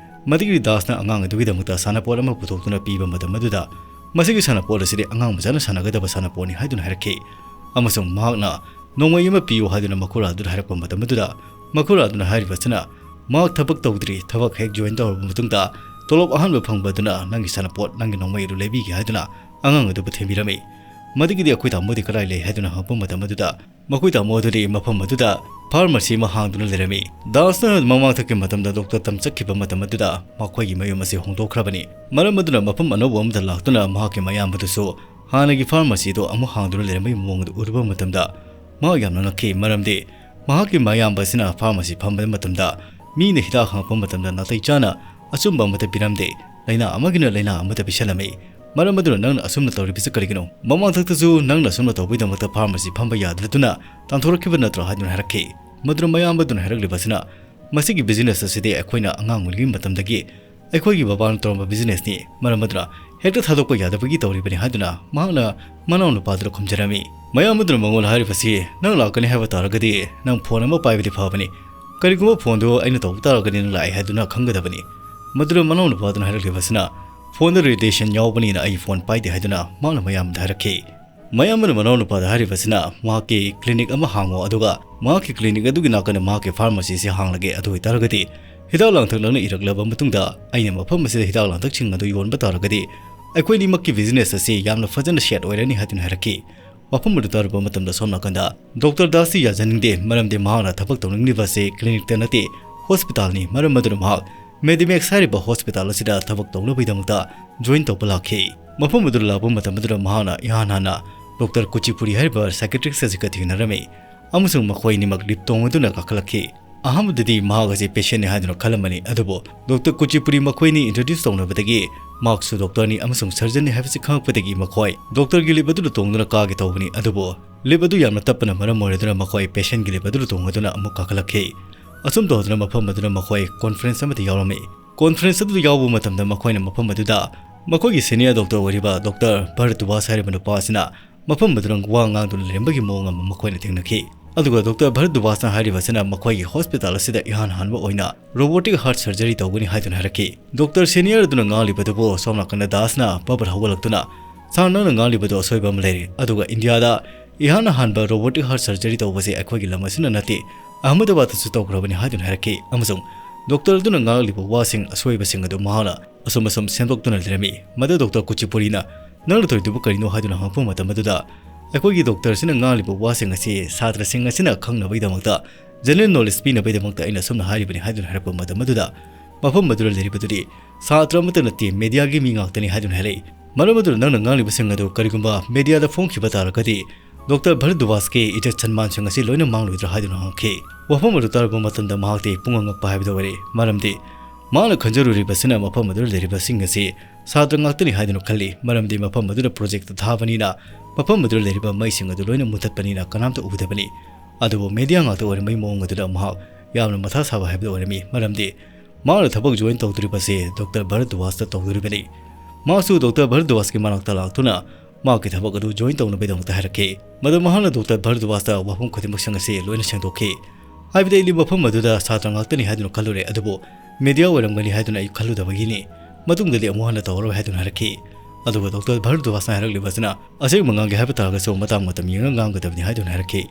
ꯃꯗꯨꯒꯤ ꯗꯥꯁꯅ ꯑꯉꯥꯡ ꯑꯗꯨꯒꯤꯗꯃꯛꯇ ꯁꯥꯟꯅꯄꯣꯠ ꯑꯃ ꯄꯨꯊꯣꯛꯇꯨꯅ ꯄꯤꯕ ꯃꯇꯝ ꯑꯗꯨꯗ ꯃꯁꯤꯒꯤ ꯁꯥꯟꯅꯄꯣꯠ ꯑꯁꯤꯗꯤ ꯑꯉꯥꯡ ꯃꯆꯥꯅ ꯁꯥꯟꯅꯒꯗꯕ ꯁꯥꯟꯅꯄꯣꯠꯅꯤ ꯍꯥꯏꯗꯨꯅ ꯍꯥꯏꯔꯛꯈꯤ ꯑꯃꯁꯨꯡ ꯃꯍꯥꯛꯅ ꯅꯣꯡꯃꯩ ꯑꯃ ꯄꯤꯌꯨ ꯍꯥꯏꯗꯨꯅ ꯃꯈꯨꯔꯥ ꯑꯗꯨꯗ ꯍꯥꯏꯔꯛꯄ ꯃꯇꯝ ꯑꯗꯨꯗ ꯃꯈꯨꯔꯥ ꯑꯗꯨꯅ ꯍꯥꯏꯔꯤꯕ ꯑꯁꯤꯅ ꯃꯍꯥꯛ ꯊꯕꯛ ꯇꯧꯗ꯭ꯔꯤ, ꯊꯕꯛ ꯍꯦꯛ ꯖꯣꯏꯟ ꯇꯧꯔꯕ ꯃꯇꯨꯡꯗ ꯇꯣꯂꯣꯞ ꯑꯍꯥꯟꯕ ꯐꯪꯕ ꯑꯗꯨꯅ ꯅꯪꯒꯤ ꯁꯥꯟꯅꯄꯣꯠ, ꯅꯪꯒꯤ ꯅꯣꯡꯃꯩ ꯑꯗꯨ ꯂꯩꯕꯤꯒꯦ ꯍꯥꯏꯗꯨꯅ ꯑꯉꯥꯡ ꯑꯗꯨꯕꯨ ꯊꯦꯝꯕꯤꯔꯝꯃꯤ꯫ ꯃꯗꯨꯒꯤꯗꯤ ꯑꯩꯈꯣꯏ ꯇꯥꯃꯣꯗꯤ ꯀꯗꯥꯏ ꯂꯩ ꯍꯥꯏꯗꯨꯅ ꯍꯪꯉꯛꯄ ꯃꯇꯝ ꯑꯗꯨꯗ ꯃꯈꯣꯏ ꯇꯥꯃꯣ ꯑꯗꯨꯗꯤ ꯃꯐꯝ ꯑꯗꯨꯗ ꯐꯥꯔꯃꯥꯁꯤ ꯑꯃ ꯍꯥꯡꯗꯨꯅ ꯂꯩꯔꯝꯃꯤ꯫ ꯗꯥꯁꯅ ꯃꯃꯥꯡꯊꯛꯀꯤ ꯃꯇꯝꯗ ꯗꯣꯛꯇꯔ ꯇꯝ ꯆꯠꯈꯤꯕ ꯃꯇꯝ ꯑꯗꯨꯗ ꯃꯈꯣꯏꯒꯤ ꯃꯌꯨꯝ ꯑꯁꯤ ꯍꯣꯡꯗꯣꯛꯈ꯭ꯔꯕꯅꯤ꯫ ꯃꯔꯝ ꯑꯗꯨꯅ ꯃꯐꯝ ꯑꯅꯧꯕ ꯑꯃꯗ ꯂꯥꯛꯇꯨꯅ ꯃꯍꯥꯛꯀꯤ ꯃꯌꯥꯝꯕꯗꯨꯁꯨ ꯍꯥꯟꯅꯒꯤ ꯐꯥꯔꯃꯥꯁꯤꯗꯣ ꯑꯃꯨꯛ ꯍꯥꯡꯗꯨꯅ ꯂꯩꯔꯝꯕꯒꯤ ꯃꯑꯣꯡ ꯑꯗꯨ ꯎꯔꯨꯕ ꯃꯇꯝꯗ ꯃꯍꯥꯛ ꯌꯥꯝꯅ ꯉꯛꯈꯤ꯫ ꯃꯔꯝꯗꯤ ꯃꯍꯥꯛꯀꯤ ꯃꯌꯥꯝꯕ ꯑꯁꯤꯅ ꯐꯥꯔꯃꯥꯁꯤ ꯐꯝꯕ ꯃꯇꯝꯗ ꯃꯤꯅ ꯍꯤꯗꯥꯛ ꯍꯪꯉꯛꯄ ꯃꯇꯝꯗ ꯅꯥꯇꯩ ꯆꯥꯅ ꯑꯆꯨꯝꯕ ꯑꯃꯠꯇ ꯄꯤꯔꯝꯗꯦ꯫ ꯂꯥꯏꯅꯥ ꯑꯃꯒꯤꯅ ꯂꯥꯏꯅꯥ ꯑꯃꯠꯇ ꯄꯤꯁꯜꯂꯝꯃꯤ꯫ "ꯃꯔꯝ ꯑꯗꯨꯅ ꯅꯪꯅ ꯑꯁꯨꯝꯅ ꯇꯧꯔꯤꯕꯁꯤ ꯀꯔꯤꯒꯤꯅꯣ? ꯃꯃꯥꯡꯊꯛꯇꯁꯨ ꯅꯪꯅ ꯑꯁꯨꯝꯅ ꯇꯧꯕꯒꯤꯗꯃꯛꯇ ꯐꯥꯔꯃꯥꯁꯤ ꯐꯝꯕ ꯌꯥꯗ꯭ꯔꯗꯨꯅ ꯇꯥꯟꯊꯣꯔꯛꯈꯤꯕ ꯅꯠꯇ꯭ꯔꯣ?" ꯍꯥꯏꯗꯨꯅ ꯍꯥꯏꯔꯛꯈꯤ꯫ ꯃꯗꯨꯅ ꯃꯌꯥꯝꯕꯗꯨꯅ ꯍꯥꯏꯔꯛꯂꯤꯕ ꯑꯁꯤꯅ ꯃꯁꯤꯒꯤ ꯕꯤꯖꯤꯅꯦꯁ ꯑꯁꯤꯗꯤ ꯑꯩꯈꯣꯏꯅ ꯑꯉꯥꯡ ꯑꯣꯏꯔꯤꯉꯩ ꯃꯇꯝꯗꯒꯤ ꯑꯩꯈꯣꯏꯒꯤ ꯕꯕꯥꯅ ꯇꯧꯔꯝꯕ ꯕꯤꯖꯤꯅꯦꯁꯅꯤ꯫ ꯃꯔꯝ ꯑꯗꯨꯅ ꯍꯦꯛꯇ ꯊꯥꯗꯣꯛꯄ ꯌꯥꯗꯕꯒꯤ ꯇꯧꯔꯤꯕꯅꯤ ꯍꯥꯏꯗꯨꯅ ꯃꯍꯥꯛꯅ ꯃꯅꯥꯎꯅꯨꯄꯥꯗꯨꯗ ꯈꯨꯝꯖꯔꯝꯃꯤ꯫ ꯃꯌꯥꯝ ꯑꯗꯨꯅ ꯃꯉꯣꯟꯗ ꯍꯥꯏꯔꯤꯕꯁꯤ, "ꯅꯪ ꯂꯥꯛꯀꯅꯤ ꯍꯥꯏꯕ ꯇꯥꯔꯒꯗꯤ ꯅꯪ ꯐꯣꯟ ꯑꯃ ꯄꯥꯏꯕꯗꯤ ꯐꯕꯅꯤ꯫ ꯀꯔꯤꯒꯨꯝꯕ ꯐꯣꯟꯗꯨ ꯑꯩꯅ ꯇꯧꯕ ꯇꯥꯔꯒꯗꯤ ꯅꯪ ꯂꯥꯛꯑꯦ ꯍꯥꯏꯗꯨꯅ ꯈꯪꯒꯗꯕꯅꯤ"꯫ ꯃꯗꯨꯗ ꯃꯅꯥꯎꯅꯨꯄꯥꯗꯨꯅ ꯍꯥꯏꯔꯛꯂꯤꯕꯁꯤꯅ, "ꯐꯣꯟꯗ ꯔꯦꯗꯤꯌꯦꯁꯟ ꯌꯥꯎꯕꯅꯤꯅ ꯑꯩ ꯐꯣꯟ ꯄꯥꯏꯗꯦ" ꯍꯥꯏꯗꯨꯅ ꯃꯍꯥꯛꯅ ꯃꯌꯥꯝꯗ ꯍꯥꯏꯔꯛꯈꯤ꯫ ꯃꯌꯥꯝ ꯑꯃꯅ ꯃꯅꯥꯎꯅꯨꯄꯥꯗ ꯍꯥꯏꯔꯤꯕꯁꯤꯅ, "ꯃꯍꯥꯛꯀꯤ ꯀ꯭ꯂꯤꯅꯤꯛ ꯑꯃ ꯍꯥꯡꯉꯣ, ꯑꯗꯨꯒ ꯃꯍꯥꯛꯀꯤ ꯀ꯭ꯂꯤꯅꯤꯛ ꯑꯗꯨꯒꯤ ꯅꯥꯀꯟꯗ ꯃꯍꯥꯛꯀꯤ ꯐꯥꯔꯃꯥꯁꯤꯁꯤ ꯍꯥꯡꯂꯒꯦ꯫ ꯑꯗꯨ ꯑꯣꯏꯇꯥꯔꯒꯗꯤ ꯍꯤꯗꯥꯛ ꯂꯥꯡꯊꯛ ꯅꯪꯅ ꯏꯔꯛꯂꯕ ꯃꯇꯨꯡꯗ ꯑꯩꯅ ꯃꯐꯝ ꯑꯁꯤꯗ ꯍꯤꯗꯥꯛ ꯂꯥꯡꯊꯛꯁꯤꯡ ꯑꯗꯨ ꯌꯣꯟꯕ ꯇꯥꯔꯒꯗꯤ ꯑꯩꯈꯣꯏꯅꯤꯃꯛꯀꯤ ꯕꯤꯖꯤꯅꯦꯁ ꯑꯁꯤ ꯌꯥꯝꯅ ꯐꯖꯅ ꯁꯦꯠ ꯑꯣꯏꯔꯅꯤ" ꯍꯥꯏꯗꯨꯅ ꯍꯥꯏꯔꯛꯈꯤ꯫ ꯋꯥꯐꯝ ꯑꯗꯨ ꯇꯥꯔꯨꯕ ꯃꯇꯝꯗ ꯁꯣꯝ ꯅꯥꯀꯟꯗ ꯗꯣꯛꯇꯔ ꯗꯥꯁꯇꯤ ꯌꯥꯖꯅꯤꯡꯗꯦ, ꯃꯔꯝꯗꯤ ꯃꯍꯥꯛꯅ ꯊꯕꯛ ꯇꯧꯅꯤꯡꯂꯤꯕ ꯑꯁꯤ ꯀ꯭ꯂꯤꯅꯤꯛꯇ ꯅꯠꯇꯦ, ꯍꯣꯁꯄꯤꯇꯥꯜꯅꯤ꯫ ꯃꯔꯝ ꯑꯗꯨꯅ ꯃꯍꯥꯛ ꯃꯦꯗꯤꯃꯦꯛꯁ ꯍꯥꯏꯔꯤꯕ ꯍꯣꯁꯄꯤꯇꯥꯜ ꯑꯁꯤꯗ ꯊꯕꯛ ꯇꯧꯅꯕꯒꯤꯗꯃꯛꯇ ꯖꯣꯏꯟ ꯇꯧꯕ ꯂꯥꯛꯈꯤ꯫ ꯃꯐꯝ ꯑꯗꯨꯗ ꯂꯥꯛꯄ ꯃꯇꯝ ꯑꯗꯨꯗ ꯃꯍꯥꯛꯅ ꯏꯍꯥꯟ ꯍꯥꯟꯅ ꯗꯣꯛꯇꯔ ꯀꯨꯆꯤꯄꯨꯔꯤ ꯍꯥꯏꯔꯤꯕ ꯁꯥꯏꯀꯦꯇ꯭ꯔꯤꯛꯁ ꯑꯁꯤꯒ ꯊꯦꯡꯅꯔꯝꯃꯤ ꯑꯃꯁꯨꯡ ꯃꯈꯣꯏ ꯑꯅꯤꯃꯛ ꯂꯤꯞ ꯇꯣꯡꯗꯨꯅ ꯀꯥꯈꯠꯂꯛꯈꯤ꯫ ꯑꯍꯥꯟꯕꯗꯗꯤ ꯃꯍꯥꯛ ꯑꯁꯤ ꯄꯦꯁꯦꯟꯅꯤ ꯍꯥꯏꯗꯨꯅ ꯈꯜꯂꯝꯕꯅꯤ, ꯑꯗꯨꯕꯨ ꯗꯣꯛꯇꯔ ꯀꯨꯆꯤꯄꯨꯔꯤ ꯃꯈꯣꯏꯅꯤ ꯏꯟꯇ꯭ꯔꯣꯗ꯭ꯌꯨꯁ ꯇꯧꯅꯕꯗꯒꯤ ꯃꯍꯥꯛꯁꯨ ꯗꯣꯛꯇꯔꯅꯤ ꯑꯃꯁꯨꯡ ꯁꯔꯖꯟꯅꯤ ꯍꯥꯏꯕꯁꯤ ꯈꯪꯂꯛꯄꯗꯒꯤ ꯃꯈꯣꯏ ꯗꯣꯛꯇꯔꯒꯤ ꯂꯤꯞ ꯑꯗꯨꯗ ꯇꯣꯡꯗꯨꯅ ꯀꯥꯒꯦ ꯇꯧꯕꯅꯤ, ꯑꯗꯨꯕꯨ ꯂꯤꯞ ꯑꯗꯨ ꯌꯥꯝꯅ ꯇꯞꯄꯅ ꯃꯔꯝ ꯑꯣꯏꯔꯗꯨꯅ ꯃꯈꯣꯏ ꯄꯦꯁꯦꯟꯒꯤ ꯂꯤꯞ ꯑꯗꯨꯗ ꯇꯣꯡꯗꯨꯅ ꯑꯃꯨꯛ ꯀꯥꯈꯠꯂꯛꯈꯤ꯫ ꯑꯁꯨꯝ ꯇꯧꯗꯨꯅ ꯃꯐꯝ ꯑꯗꯨꯗ ꯃꯈꯣꯏ ꯀꯣꯟꯐ꯭ꯔꯦꯟꯁ ꯑꯃꯗ ꯌꯥꯎꯔꯝꯃꯤ꯫ ꯀꯣꯟꯐ꯭ꯔꯦꯟꯁ ꯑꯗꯨꯗ ꯌꯥꯎꯕ ꯃꯇꯝꯗ ꯃꯈꯣꯏꯅ ꯃꯐꯝ ꯑꯗꯨꯗ ꯃꯈꯣꯏꯒꯤ ꯁꯦꯅꯤꯌꯔ ꯗꯣꯛꯇꯔ ꯑꯣꯏꯔꯤꯕ ꯗꯣꯛꯇꯔ ꯚꯥꯔꯗ꯭ꯋꯥꯖ ꯍꯥꯏꯔꯤꯕ ꯅꯨꯄꯥ ꯑꯁꯤꯅ ꯃꯐꯝ ꯑꯗꯨꯗ ꯋꯥ ꯉꯥꯡꯗꯨꯅ ꯂꯩꯔꯝꯕꯒꯤ ꯃꯑꯣꯡ ꯑꯃ ꯃꯈꯣꯏꯅ ꯊꯦꯡꯅꯈꯤ꯫ ꯑꯗꯨꯒ ꯗꯣꯛꯇꯔ ꯚꯥꯔꯗ꯭ꯋꯥꯖꯅ ꯍꯥꯏꯔꯤꯕꯁꯤꯅ ꯃꯈꯣꯏꯒꯤ ꯍꯣꯁꯄꯤꯇꯥꯜ ꯑꯁꯤꯗ ꯏꯍꯥꯟ ꯍꯥꯟꯕ ꯑꯣꯏꯅ ꯔꯣꯕꯣꯇꯤꯛ ꯍꯥꯔꯠ ꯁꯔꯖꯔꯤ ꯇꯧꯒꯅꯤ ꯍꯥꯏꯗꯨꯅ ꯍꯥꯏꯔꯛꯈꯤ꯫ ꯗꯣꯛꯇꯔ ꯁꯦꯅꯤꯌꯔ ꯑꯗꯨꯅ ꯉꯥꯡꯂꯤꯕꯗꯨꯕꯨ ꯁꯣꯝ ꯅꯥꯀꯟꯗ ꯗꯥꯁꯅ ꯕꯕꯔ ꯍꯧꯒꯠꯂꯛꯇꯨꯅ, "ꯁꯥꯔ, ꯅꯪꯅ ꯉꯥꯡꯂꯤꯕꯗꯨ ꯑꯁꯣꯏꯕ ꯑꯃ ꯂꯩꯔꯦ, ꯑꯗꯨꯒ ꯏꯟꯗꯤꯌꯥꯗ ꯏꯍꯥꯟ ꯍꯥꯟꯕ ꯔꯣꯕꯣꯇꯤꯛ ꯍꯥꯔꯠ ꯁꯔꯖꯔꯤ ꯇꯧꯕꯁꯦ ꯑꯩꯈꯣꯏꯒꯤ ꯂꯝ ꯑꯁꯤꯅ ꯅꯠꯇꯦ, ꯑꯍꯃꯗꯕꯥꯗꯇꯁꯨ ꯇꯧꯈ꯭ꯔꯕꯅꯤ" ꯍꯥꯏꯗꯨꯅ ꯍꯥꯏꯔꯛꯈꯤ꯫ ꯑꯃꯁꯨꯡ ꯗꯣꯛꯇꯔ ꯑꯗꯨꯅ ꯉꯥꯡꯂꯤꯕ ꯋꯥꯁꯤꯡ ꯑꯁꯣꯏꯕꯁꯤꯡ ꯑꯗꯨ ꯃꯍꯥꯛꯅ ꯑꯁꯨꯝ ꯑꯁꯨꯝ ꯁꯦꯝꯗꯣꯛꯇꯨꯅ ꯂꯩꯔꯝꯃꯤ꯫ ꯃꯗꯨ ꯗꯣꯛꯇꯔ ꯀꯨꯆꯤꯄꯨꯔꯤꯅ, "ꯅꯪꯅ ꯇꯧꯔꯤꯗꯨꯕꯨ ꯀꯔꯤꯅꯣ?" ꯍꯥꯏꯗꯨꯅ ꯍꯪꯉꯛꯄ ꯃꯇꯝ ꯑꯗꯨꯗ, "ꯑꯩꯈꯣꯏꯒꯤ ꯗꯣꯛꯇꯔꯁꯤꯅ ꯉꯥꯡꯂꯤꯕ ꯋꯥꯁꯤꯡ ꯑꯁꯤ ꯁꯥꯇ꯭ꯔꯁꯤꯡ ꯑꯁꯤꯅ ꯈꯪꯅꯕꯒꯤꯗꯃꯛꯇ, ꯖꯦꯅꯔꯦꯜ ꯅꯣꯂꯦꯖ ꯄꯤꯅꯕꯒꯤꯗꯃꯛꯇ ꯑꯩꯅ ꯑꯁꯨꯝꯅ ꯍꯥꯏꯔꯤꯕꯅꯤ" ꯍꯥꯏꯗꯨꯅ ꯍꯥꯏꯔꯛꯄ ꯃꯇꯝ ꯑꯗꯨꯗ, ꯃꯐꯝ ꯑꯗꯨꯗ ꯂꯩꯔꯤꯕꯗꯨꯗꯤ ꯁꯥꯇ꯭ꯔ ꯑꯃꯠꯇ ꯅꯠꯇꯦ, ꯃꯦꯗꯤꯌꯥꯒꯤ ꯃꯤ ꯉꯥꯛꯇꯅꯤ ꯍꯥꯏꯗꯨꯅ ꯍꯥꯏꯔꯛꯏ꯫ ꯃꯔꯝ ꯑꯗꯨꯅ ꯅꯪꯅ ꯉꯥꯡꯂꯤꯕꯁꯤꯡ ꯑꯗꯨ ꯀꯔꯤꯒꯨꯝꯕ ꯃꯦꯗꯤꯌꯥꯗ ꯐꯣꯡꯈꯤꯕ ꯇꯥꯔꯒꯗꯤ, ꯗꯣꯛꯇꯔ ꯚꯥꯔꯗ꯭ꯋꯥꯖꯀꯤ ꯏꯖꯠ ꯁꯟꯃꯥꯟꯁꯤꯡ ꯑꯁꯤ ꯂꯣꯏꯅ ꯃꯥꯡꯂꯣꯏꯗ꯭ꯔꯥ ꯍꯥꯏꯗꯨꯅ ꯍꯪꯉꯛꯈꯤ꯫ ꯋꯥꯐꯝ ꯑꯗꯨ ꯇꯥꯔꯨꯕ ꯃꯇꯝꯗ ꯃꯍꯥꯛꯇꯤ ꯄꯨꯡꯉꯛ ꯉꯛꯄ ꯍꯥꯏꯕꯗꯨ ꯑꯣꯏꯔꯦ, ꯃꯔꯝꯗꯤ ꯃꯍꯥꯛꯅ ꯈꯟꯖꯔꯨꯔꯤꯕꯁꯤꯅ ꯃꯐꯝ ꯑꯗꯨꯗ ꯂꯩꯔꯤꯕꯁꯤꯡ ꯑꯁꯤ ꯁꯥꯇ꯭ꯔ ꯉꯥꯛꯇꯅꯤ ꯍꯥꯏꯗꯨꯅ ꯈꯜꯂꯤ, ꯃꯔꯝꯗꯤ ꯃꯐꯝ ꯑꯗꯨꯗ ꯄ꯭ꯔꯣꯖꯦꯛꯇ ꯊꯥꯕꯅꯤꯅ ꯃꯐꯝ ꯑꯗꯨꯗ ꯂꯩꯔꯤꯕ ꯃꯩꯁꯤꯡ ꯑꯗꯨ ꯂꯣꯏꯅ ꯃꯨꯊꯠꯄꯅꯤꯅ ꯀꯅꯥꯝꯇ ꯎꯗꯕꯅꯤ꯫ ꯑꯗꯨꯕꯨ ꯃꯦꯗꯤꯌꯥ ꯉꯥꯛꯇ ꯑꯣꯏꯔꯝꯕꯒꯤ ꯃꯑꯣꯡ ꯑꯗꯨꯗ ꯃꯍꯥꯛ ꯌꯥꯝꯅ ꯃꯊꯥ ꯁꯥꯕ ꯍꯥꯏꯕꯗꯨ ꯑꯣꯏꯔꯝꯃꯤ, ꯃꯔꯝꯗꯤ ꯃꯍꯥꯛꯅ ꯊꯕꯛ ꯖꯣꯏꯟ ꯇꯧꯗꯣꯔꯤꯕꯁꯤ ꯗꯣꯛꯇꯔ ꯚꯥꯔꯗ꯭ꯋꯥꯖꯇ ꯇꯧꯗꯣꯔꯤꯕꯅꯤ꯫ ꯃꯍꯥꯛꯁꯨ ꯗꯣꯛꯇꯔ ꯚꯔꯗ꯭ꯋꯥꯖꯀꯤ ꯃꯅꯥꯛꯇ ꯂꯥꯛꯇꯨꯅ ꯃꯍꯥꯛꯀꯤ ꯊꯕꯛ ꯑꯗꯨ join ꯇꯧꯅꯕꯒꯤꯗꯃꯛꯇ ꯍꯥꯏꯔꯛꯈꯤ꯫ ꯃꯗꯨ ꯃꯍꯥꯛꯅ ꯗꯣꯛꯇꯔ ꯚꯔꯗ꯭ꯋꯥꯖꯇ ꯋꯥꯐꯝ ꯈꯨꯗꯤꯡꯃꯛꯁꯤꯡ ꯑꯁꯤ ꯂꯣꯏꯅ ꯁꯦꯡꯗꯣꯛꯈꯤ꯫ ꯍꯥꯏꯕꯗꯤ ꯑꯩꯗꯤ ꯃꯐꯝ ꯑꯗꯨꯗ ꯁꯥꯇ꯭ꯔ ꯉꯥꯛꯇꯅꯤ ꯍꯥꯏꯗꯨꯅ ꯈꯜꯂꯨꯔꯦ, ꯑꯗꯨꯕꯨ media ꯑꯣꯏꯔꯝꯒꯅꯤ ꯍꯥꯏꯗꯨꯅ ꯑꯩ ꯈꯜꯂꯨꯗꯕꯒꯤꯅꯤ꯫ ꯃꯇꯨꯡꯗꯗꯤ ꯑꯃꯨꯛ ꯍꯟꯅ ꯇꯧꯔꯔꯣꯏ ꯍꯥꯏꯗꯨꯅ ꯍꯥꯏꯔꯛꯈꯤ꯫ ꯑꯗꯨꯒ ꯗꯣꯛꯇꯔ ꯚꯔꯗ꯭ꯋꯥꯖꯅ ꯍꯥꯏꯔꯛꯂꯤꯕꯁꯤꯅ ꯑꯁꯦꯡꯕ ꯉꯥꯡꯒꯦ ꯍꯥꯏꯕ ꯇꯥꯔꯒꯁꯨ ꯃꯇꯥꯡ ꯃꯇꯝ ꯌꯦꯡꯉꯒ ꯉꯥꯡꯒꯗꯕꯅꯤ ꯍꯥꯏꯗꯨꯅ ꯍꯥꯏꯔꯛꯈꯤ꯫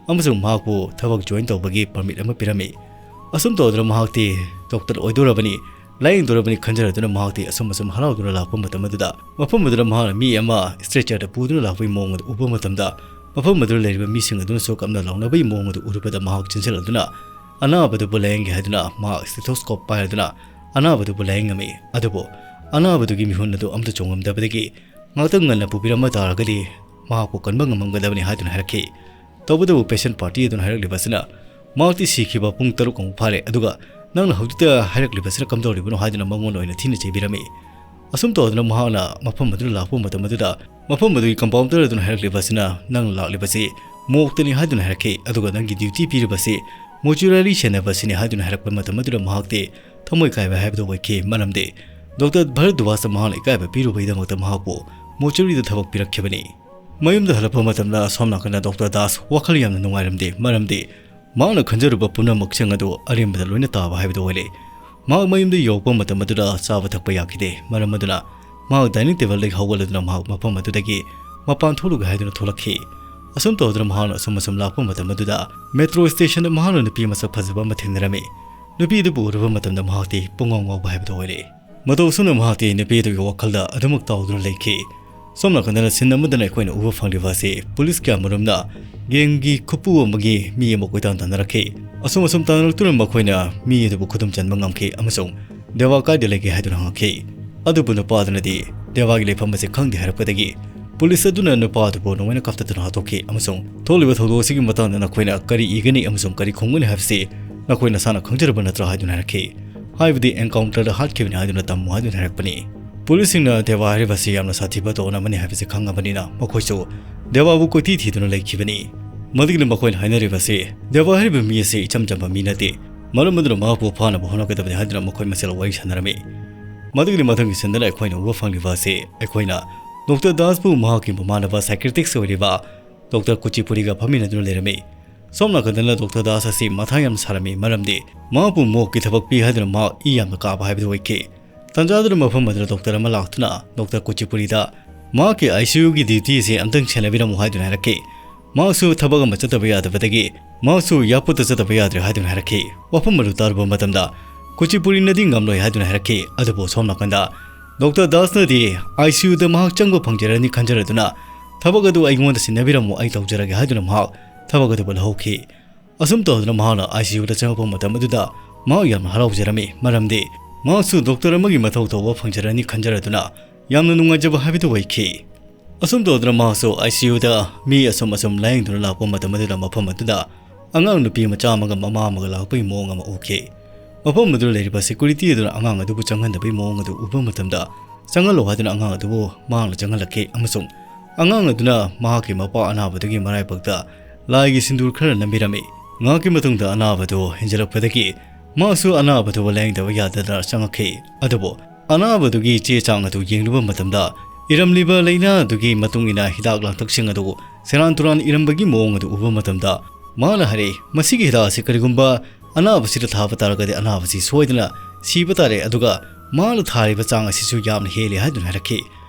ꯑꯃꯁꯨꯡ ꯃꯍꯥꯛꯄꯨ ꯊꯕꯛ join ꯇꯧꯕꯒꯤ permit ꯑꯃ ꯄꯤꯔꯝꯃꯤ꯫ ꯑꯁꯨꯝ ꯇꯧꯗꯨꯅ ꯃꯍꯥꯛꯇꯤ ꯗꯣꯛꯇꯔ ꯑꯣꯏꯗꯣꯔꯕꯅꯤ, ꯂꯥꯌꯦꯡꯗꯣꯔꯕꯅꯤ ꯈꯟꯖꯔꯗꯨꯅ ꯃꯍꯥꯛꯇꯤ ꯑꯁꯨꯝ ꯑꯁꯨꯝ ꯍꯔꯥꯎꯗꯨꯅ ꯂꯥꯛꯄ ꯃꯇꯝ ꯑꯗꯨꯗ ꯃꯐꯝ ꯑꯗꯨꯗ ꯃꯍꯥꯛꯅ ꯃꯤ ꯑꯃ stretcherꯗ ꯄꯨꯗꯨꯅ ꯂꯥꯛꯄꯒꯤ ꯃꯑꯣꯡ ꯑꯗꯨ ꯎꯕ ꯃꯇꯝꯗ ꯃꯐꯝ ꯑꯗꯨꯗ ꯂꯩꯔꯤꯕ ꯃꯤꯁꯤꯡ ꯑꯗꯨꯅꯁꯨ ꯀꯞꯅ ꯂꯥꯎꯅꯕꯒꯤ ꯃꯑꯣꯡ ꯑꯗꯨ ꯎꯔꯨꯕꯗ ꯃꯍꯥꯛ ꯆꯦꯟꯁꯤꯜꯂꯗꯨꯅ ꯑꯅꯥꯕꯗꯨꯕꯨ ꯂꯥꯌꯦꯡꯒꯦ ꯍꯥꯏꯗꯨꯅ ꯃꯍꯥꯛ stethoscope ꯄꯥꯏꯔꯗꯨꯅ ꯑꯅꯥꯕꯗꯨꯕꯨ ꯂꯥꯌꯦꯡꯉꯝꯃꯤ꯫ ꯑꯗꯨꯕꯨ ꯑꯅꯥꯕꯗꯨꯒꯤ ꯃꯤꯍꯨꯟ ꯑꯗꯨ ꯑꯃꯠꯇ ꯆꯣꯡꯉꯝꯗꯕꯗꯒꯤ ꯉꯥꯛꯇꯪ ꯉꯟꯅ ꯄꯨꯕꯤꯔꯝꯕ ꯇꯥꯔꯒꯗꯤ ꯃꯍꯥꯛꯄꯨ ꯀꯟꯕ ꯉꯝꯃꯝꯒꯗꯕꯅꯤ ꯍꯥꯏꯗꯨꯅ ꯍꯥꯏꯔꯛꯈꯤ꯫ ꯇꯧꯕꯇꯕꯨ patient party ꯑꯗꯨꯅ ꯍꯥꯏꯔꯛꯂꯤꯕꯁꯤꯅ ꯃꯍꯥꯛꯇꯤ ꯁꯤꯈꯤꯕ ꯄꯨꯡ ꯇꯔꯨꯛ ꯑꯃꯨꯛ ꯐꯥꯔꯦ, ꯑꯗꯨꯒ ꯅꯪꯅ ꯍꯧꯖꯤꯛꯇ ꯍꯥꯏꯔꯛꯂꯤꯕꯁꯤꯅ ꯀꯝꯗꯧꯔꯤꯕꯅꯣ ꯍꯥꯏꯗꯨꯅ ꯃꯉꯣꯟꯗ ꯑꯣꯏꯅ ꯊꯤꯅ ꯆꯩꯕꯤꯔꯝꯃꯤ꯫ ꯑꯁꯨꯝ ꯇꯧꯗꯨꯅ ꯃꯍꯥꯛꯅ ꯃꯐꯝ ꯑꯗꯨꯗ ꯂꯥꯛꯄ ꯃꯇꯝ ꯑꯗꯨꯗ ꯃꯐꯝ ꯑꯗꯨꯒꯤ compounder ꯑꯗꯨꯅ ꯍꯥꯏꯔꯛꯂꯤꯕꯁꯤꯅ ꯅꯪ ꯂꯥꯛꯂꯤꯕꯁꯤ morgueꯇꯅꯤ ꯍꯥꯏꯗꯨꯅ ꯍꯥꯏꯔꯛꯈꯤ, ꯑꯗꯨꯒ ꯅꯪꯒꯤ duty ꯄꯤꯔꯤꯕꯁꯤ mortuary ꯁꯦꯟꯅꯕꯁꯤꯅꯤ ꯍꯥꯏꯗꯨꯅ ꯍꯥꯏꯔꯛꯄ ꯃꯇꯝ ꯑꯗꯨꯗ ꯃꯍꯥꯛꯇꯤ ꯊꯃꯣꯏ ꯀꯥꯏꯕ ꯍꯥꯏꯕꯗꯨ ꯑꯣꯏꯈꯤ, ꯃꯔꯝꯗꯤ ꯗꯣꯛꯇꯔ ꯚꯔꯗ꯭ꯋꯥꯖꯇ ꯃꯍꯥꯛꯅ ꯏꯀꯥꯏꯕ ꯄꯤꯔꯨꯕꯒꯤꯗꯃꯛꯇ ꯃꯍꯥꯛꯄꯨ mortuaryꯗ ꯊꯕꯛ ꯄꯤꯔꯛꯈꯤꯕꯅꯤ꯫ ꯃꯌꯨꯝꯗ ꯍꯜꯂꯛꯄ ꯃꯇꯝꯗ ꯑꯁꯣꯝ ꯅꯥꯀꯟꯗ ꯗꯣꯛꯇꯔ ꯗꯥꯁ ꯋꯥꯈꯜ ꯌꯥꯝꯅ ꯅꯨꯡꯉꯥꯏꯔꯝꯗꯦ, ꯃꯔꯝꯗꯤ ꯃꯍꯥꯛꯅ ꯈꯟꯖꯔꯨꯕ ꯄꯨꯝꯅꯃꯛꯁꯤꯡ ꯑꯗꯨ ꯑꯔꯦꯝꯕꯗ ꯂꯣꯏꯅ ꯇꯥꯕ ꯍꯥꯏꯕꯗꯨ ꯑꯣꯏꯔꯦ꯫ ꯃꯍꯥꯛ ꯃꯌꯨꯝꯗ ꯌꯧꯔꯛꯄ ꯃꯇꯝ ꯑꯗꯨꯗ ꯆꯥꯕ ꯊꯛꯄ ꯌꯥꯈꯤꯗꯦ, ꯃꯔꯝ ꯑꯗꯨꯅ ꯃꯍꯥꯛ dining tableꯗꯒꯤ ꯍꯧꯒꯠꯂꯗꯨꯅ ꯃꯍꯥꯛ ꯃꯐꯝ ꯑꯗꯨꯗꯒꯤ ꯃꯄꯥꯟ ꯊꯣꯛꯂꯨꯒꯦ ꯍꯥꯏꯗꯨꯅ ꯊꯣꯛꯂꯛꯈꯤ꯫ ꯑꯁꯨꯝ ꯇꯧꯗꯨꯅ ꯃꯍꯥꯛꯅ ꯑꯁꯨꯝ ꯑꯁꯨꯝ ꯂꯥꯛꯄ ꯃꯇꯝ ꯑꯗꯨꯗ metro stationꯗ ꯃꯍꯥꯛꯅ ꯅꯨꯄꯤ ꯃꯁꯛ ꯐꯖꯕ ꯑꯃ ꯊꯦꯡꯅꯔꯝꯃꯤ꯫ ꯅꯨꯄꯤ ꯑꯗꯨꯕꯨ ꯎꯔꯨꯕ ꯃꯇꯝꯗ ꯃꯍꯥꯛꯇꯤ ꯄꯨꯡꯉꯥꯎ ꯉꯥꯎꯕ ꯍꯥꯏꯕꯗꯨ ꯑꯣꯏꯔꯦ꯫ ꯃꯇꯧ ꯑꯁꯨꯝꯅ ꯃꯍꯥꯛꯇꯤ ꯅꯨꯄꯤ ꯑꯗꯨꯒꯤ ꯋꯥꯈꯜꯗ ꯑꯗꯨꯃꯛ ꯇꯥꯎꯗꯨꯅ ꯂꯩꯈꯤ꯫ ꯁꯣꯝ ꯅꯥꯀꯟꯗꯅ scene ꯑꯃꯗꯅ ꯑꯩꯈꯣꯏꯅ ꯎꯕ ꯐꯪꯂꯤꯕ ꯑꯁꯤ police ꯀꯌꯥꯃꯔꯨꯝꯅ gangꯒꯤ ꯈꯨꯄꯨ ꯑꯃꯒꯤ ꯃꯤ ꯑꯃ ꯀꯣꯏꯇꯥꯟ ꯇꯥꯟꯅꯔꯛꯈꯤ꯫ ꯑꯁꯨꯝ ꯑꯁꯨꯝ ꯇꯥꯟꯅꯔꯛꯇꯨꯅ ꯃꯈꯣꯏꯅ ꯃꯤ ꯑꯗꯨꯕꯨ ꯈꯨꯗꯨꯝ ꯆꯟꯕ ꯉꯝꯈꯤ ꯑꯃꯁꯨꯡ ꯗꯦꯋꯥ ꯀꯥꯏꯗ ꯂꯩꯒꯦ ꯍꯥꯏꯗꯨꯅ ꯍꯪꯉꯛꯈꯤ꯫ ꯑꯗꯨꯕꯨ ꯅꯨꯄꯥ ꯑꯗꯨꯅꯗꯤ ꯗꯦꯋꯥꯒꯤ ꯂꯩꯐꯝ ꯑꯁꯤ ꯈꯪꯗꯦ ꯍꯥꯏꯔꯛꯄꯗꯒꯤ police ꯑꯗꯨꯅ ꯅꯨꯄꯥ ꯑꯗꯨꯕꯨ ꯅꯣꯡꯃꯩꯅ ꯀꯥꯞꯊꯠꯇꯨꯅ ꯍꯥꯠꯇꯣꯛꯈꯤ ꯑꯃꯁꯨꯡ ꯊꯣꯛꯂꯤꯕ ꯊꯧꯗꯣꯛ ꯑꯁꯤꯒꯤ ꯃꯇꯥꯡꯗ ꯅꯈꯣꯏꯅ ꯀꯔꯤ ꯏꯒꯅꯤ ꯑꯃꯁꯨꯡ ꯀꯔꯤ ꯈꯨꯝꯒꯅꯤ ꯍꯥꯏꯕꯁꯤ ꯅꯈꯣꯏ ꯅꯁꯥꯅ ꯈꯪꯖꯔꯕ ꯅꯠꯇ꯭ꯔꯥ ꯍꯥꯏꯗꯨꯅ ꯍꯥꯏꯔꯛꯈꯤ꯫ ꯍꯥꯏꯕꯗꯤ encounterꯗ ꯍꯥꯠꯈꯤꯕꯅꯤ ꯍꯥꯏꯗꯨꯅ ꯇꯝꯃꯨ ꯍꯥꯏꯗꯨꯅ ꯍꯥꯏꯔꯛꯄꯅꯤ꯫ Policeꯁꯤꯡꯅ ꯗꯦꯋꯥ ꯍꯥꯏꯔꯤꯕ ꯑꯁꯤ ꯌꯥꯝꯅ ꯁꯥꯊꯤꯕ don ꯑꯃꯅꯤ ꯍꯥꯏꯕꯁꯤ ꯈꯪꯉꯕꯅꯤꯅ ꯃꯈꯣꯏꯁꯨ ꯗꯦꯋꯥꯕꯨ ꯀꯣꯏꯊꯤ ꯊꯤꯗꯨꯅ ꯂꯩꯈꯤꯕꯅꯤ꯫ ꯃꯗꯨꯒꯤꯅ ꯃꯈꯣꯏꯅ ꯍꯥꯏꯅꯔꯤꯕꯁꯤ ꯗꯦꯋꯥ ꯍꯥꯏꯔꯤꯕ ꯃꯤ ꯑꯁꯤ ꯏꯆꯝ ꯆꯝꯕ ꯃꯤ ꯅꯠꯇꯦ, ꯃꯔꯝ ꯑꯗꯨꯅ ꯃꯍꯥꯛꯄꯨ ꯐꯥꯅꯕ ꯍꯣꯠꯅꯒꯗꯕꯅꯤ ꯍꯥꯏꯗꯨꯅ ꯃꯈꯣꯏ ꯃꯁꯦꯜ ꯋꯥꯔꯤ ꯁꯥꯟꯅꯔꯝꯃꯤ꯫ ꯃꯗꯨꯒꯤ ꯃꯊꯪꯒꯤ ꯁꯤꯟꯗꯅ ꯑꯩꯈꯣꯏꯅ ꯎꯕ ꯐꯪꯂꯤꯕ ꯑꯁꯤ ꯑꯩꯈꯣꯏꯅ ꯗꯣꯛꯇꯔ ꯗꯥꯁꯄꯨ ꯃꯍꯥꯛꯀꯤ ꯃꯃꯥꯟꯅꯕ psychiatrist ꯑꯣꯏꯔꯤꯕ ꯗꯣꯛꯇꯔ ꯀꯨꯆꯤꯄꯨꯔꯤꯒ ꯐꯝꯃꯤꯟꯅꯗꯨꯅ ꯂꯩꯔꯝꯃꯤ꯫ ꯁꯣꯝ ꯅꯥꯀꯟꯗꯅ ꯗꯣꯛꯇꯔ ꯗꯥꯁ ꯑꯁꯤ ꯃꯊꯥ ꯌꯥꯝꯅ ꯁꯥꯔꯝꯃꯤ, ꯃꯔꯝꯗꯤ ꯃꯍꯥꯛꯄꯨ ꯃꯣꯛꯀꯤ ꯊꯕꯛ ꯄꯤ ꯍꯥꯏꯗꯨꯅ ꯃꯍꯥꯛ ꯏ ꯌꯥꯝꯅ ꯀꯥꯕ ꯍꯥꯏꯕꯗꯨ ꯑꯣꯏꯈꯤ꯫ ꯇꯥꯟꯖꯥꯗꯨꯅ ꯃꯐꯝ ꯑꯗꯨꯗ ꯗꯣꯛꯇꯔ ꯑꯃ ꯂꯥꯛꯇꯨꯅ ꯗꯣꯛꯇꯔ ꯀꯨꯆꯤꯄꯨꯔꯤꯗ ꯃꯍꯥꯛꯀꯤ ICUꯒꯤ duty ꯑꯁꯤ ꯑꯝꯇꯪ ꯁꯦꯟꯅꯕꯤꯔꯝꯃꯨ ꯍꯥꯏꯗꯨꯅ ꯍꯥꯏꯔꯛꯈꯤ꯫ ꯃꯍꯥꯛꯁꯨ ꯊꯕꯛ ꯑꯃ ꯆꯠꯇꯕ ꯌꯥꯗꯕꯗꯒꯤ ꯃꯍꯥꯛꯁꯨ airportꯇ ꯆꯠꯇꯕ ꯌꯥꯗ꯭ꯔꯦ ꯍꯥꯏꯗꯨꯅ ꯍꯥꯏꯔꯛꯈꯤ꯫ ꯋꯥꯐꯝ ꯑꯗꯨ ꯇꯥꯔꯨꯕ ꯃꯇꯝꯗ ꯀꯨꯆꯤꯄꯨꯔꯤꯅꯗꯤ ꯉꯝꯂꯣꯏ ꯍꯥꯏꯗꯨꯅ ꯍꯥꯏꯔꯛꯈꯤ꯫ ꯑꯗꯨꯕꯨ ꯁꯣꯝ ꯅꯥꯀꯟꯗ ꯗꯣꯛꯇꯔ ꯗꯥꯁꯅꯗꯤ ICUꯗ ꯃꯍꯥꯛ ꯆꯪꯕ ꯐꯪꯖꯔꯅꯤ ꯈꯟꯖꯔꯗꯨꯅ ꯊꯕꯛ ꯑꯗꯨ ꯑꯩꯉꯣꯟꯗ ꯁꯤꯟꯅꯕꯤꯔꯝꯃꯨ, ꯑꯩ ꯇꯧꯖꯔꯒꯦ ꯍꯥꯏꯗꯨꯅ ꯃꯍꯥꯛ ꯊꯕꯛ ꯑꯗꯨꯕꯨ ꯂꯧꯍꯧꯈꯤ꯫ ꯑꯁꯨꯝ ꯇꯧꯗꯨꯅ ꯃꯍꯥꯛꯅ ICUꯗ ꯆꯪꯉꯛꯄ ꯃꯇꯝ ꯑꯗꯨꯗ ꯃꯍꯥꯛ ꯌꯥꯝꯅ ꯍꯔꯥꯎꯖꯔꯝꯃꯤ, ꯃꯔꯝꯗꯤ ꯃꯍꯥꯛꯁꯨ ꯗꯣꯛꯇꯔ ꯑꯃꯒꯤ ꯃꯊꯧ ꯇꯧꯕ ꯐꯪꯖꯔꯅꯤ ꯈꯟꯖꯔꯗꯨꯅ ꯌꯥꯝꯅ ꯅꯨꯡꯉꯥꯏꯖꯕ ꯍꯥꯏꯕꯗꯨ ꯑꯣꯏꯈꯤ꯫ ꯑꯁꯨꯝ ꯇꯧꯗꯨꯅ ꯃꯍꯥꯛꯁꯨ ICUꯗ ꯃꯤ ꯑꯁꯨꯝ ꯑꯁꯨꯝ ꯂꯥꯌꯦꯡꯗꯨꯅ ꯂꯥꯛꯄ ꯃꯇꯝ ꯑꯗꯨꯗ ꯃꯐꯝ ꯑꯗꯨꯗ ꯑꯉꯥꯡ ꯅꯨꯄꯤ ꯃꯆꯥ ꯑꯃꯒ ꯃꯃꯥ ꯑꯃꯒ ꯂꯥꯛꯄꯒꯤ ꯃꯑꯣꯡ ꯑꯃ ꯎꯈꯤ꯫ ꯃꯐꯝ ꯑꯗꯨꯗ ꯂꯩꯔꯤꯕ security ꯑꯗꯨꯅ ꯑꯉꯥꯡ ꯑꯗꯨꯕꯨ ꯆꯪꯍꯟꯗꯕꯒꯤ ꯃꯑꯣꯡ ꯑꯗꯨ ꯎꯕ ꯃꯇꯝꯗ, "ꯆꯪꯍꯜꯂꯣ" ꯍꯥꯏꯗꯨꯅ ꯑꯉꯥꯡ ꯑꯗꯨꯕꯨ ꯃꯍꯥꯛꯅ ꯆꯪꯍꯜꯂꯛꯈꯤ, ꯑꯃꯁꯨꯡ ꯑꯉꯥꯡ ꯑꯗꯨꯅ ꯃꯍꯥꯛꯀꯤ ꯃꯄꯥ ꯑꯅꯥꯕꯗꯨꯒꯤ ꯃꯔꯥꯏꯕꯛꯇ ꯂꯥꯏꯒꯤ ꯁꯤꯟꯗꯨꯔ ꯈꯔ ꯅꯝꯕꯤꯔꯝꯃꯤ꯫ ꯉꯥꯏꯍꯥꯛꯀꯤ ꯃꯇꯨꯡꯗ ꯑꯅꯥꯕꯗꯨ ꯍꯦꯟꯖꯜꯂꯛꯄꯗꯒꯤ ꯃꯍꯥꯛꯁꯨ ꯑꯅꯥꯕꯗꯨꯕꯨ ꯂꯥꯌꯦꯡꯗꯕ ꯌꯥꯗꯗꯅ ꯆꯪꯉꯛꯈꯤ꯫ ꯑꯗꯨꯕꯨ ꯑꯅꯥꯕꯗꯨꯒꯤ ꯆꯦ ꯆꯥꯡ ꯑꯗꯨ ꯌꯦꯡꯂꯨꯕ ꯃꯇꯝꯗ, ꯏꯔꯝꯂꯤꯕ ꯂꯥꯏꯅꯥ ꯑꯗꯨꯒꯤ ꯃꯇꯨꯡ ꯏꯟꯅ ꯍꯤꯗꯥꯛ ꯂꯥꯡꯊꯛꯁꯤꯡ ꯑꯗꯨ ꯁꯦꯔꯥꯟ ꯇꯨꯔꯥꯟ ꯏꯔꯝꯕꯒꯤ ꯃꯑꯣꯡ ꯑꯗꯨ ꯎꯕ ꯃꯇꯝꯗ, ꯃꯍꯥꯛꯅ ꯍꯥꯏꯔꯛꯏ, "ꯃꯁꯤꯒꯤ ꯍꯤꯗꯥꯛ ꯑꯁꯤ ꯀꯔꯤꯒꯨꯝꯕ ꯑꯅꯥꯕꯁꯤꯗ ꯊꯥꯕ ꯇꯥꯔꯒꯗꯤ ꯑꯅꯥꯕꯁꯤ ꯁꯣꯏꯗꯅ ꯁꯤꯕ ꯇꯥꯔꯦ, ꯑꯗꯨꯒ ꯃꯍꯥꯛꯅ ꯊꯥꯔꯤꯕ ꯆꯥꯡ ꯑꯁꯤꯁꯨ ꯌꯥꯝꯅ ꯍꯦꯜꯂꯤ" ꯍꯥꯏꯗꯨꯅ ꯍꯥꯏꯔꯛꯈꯤ꯫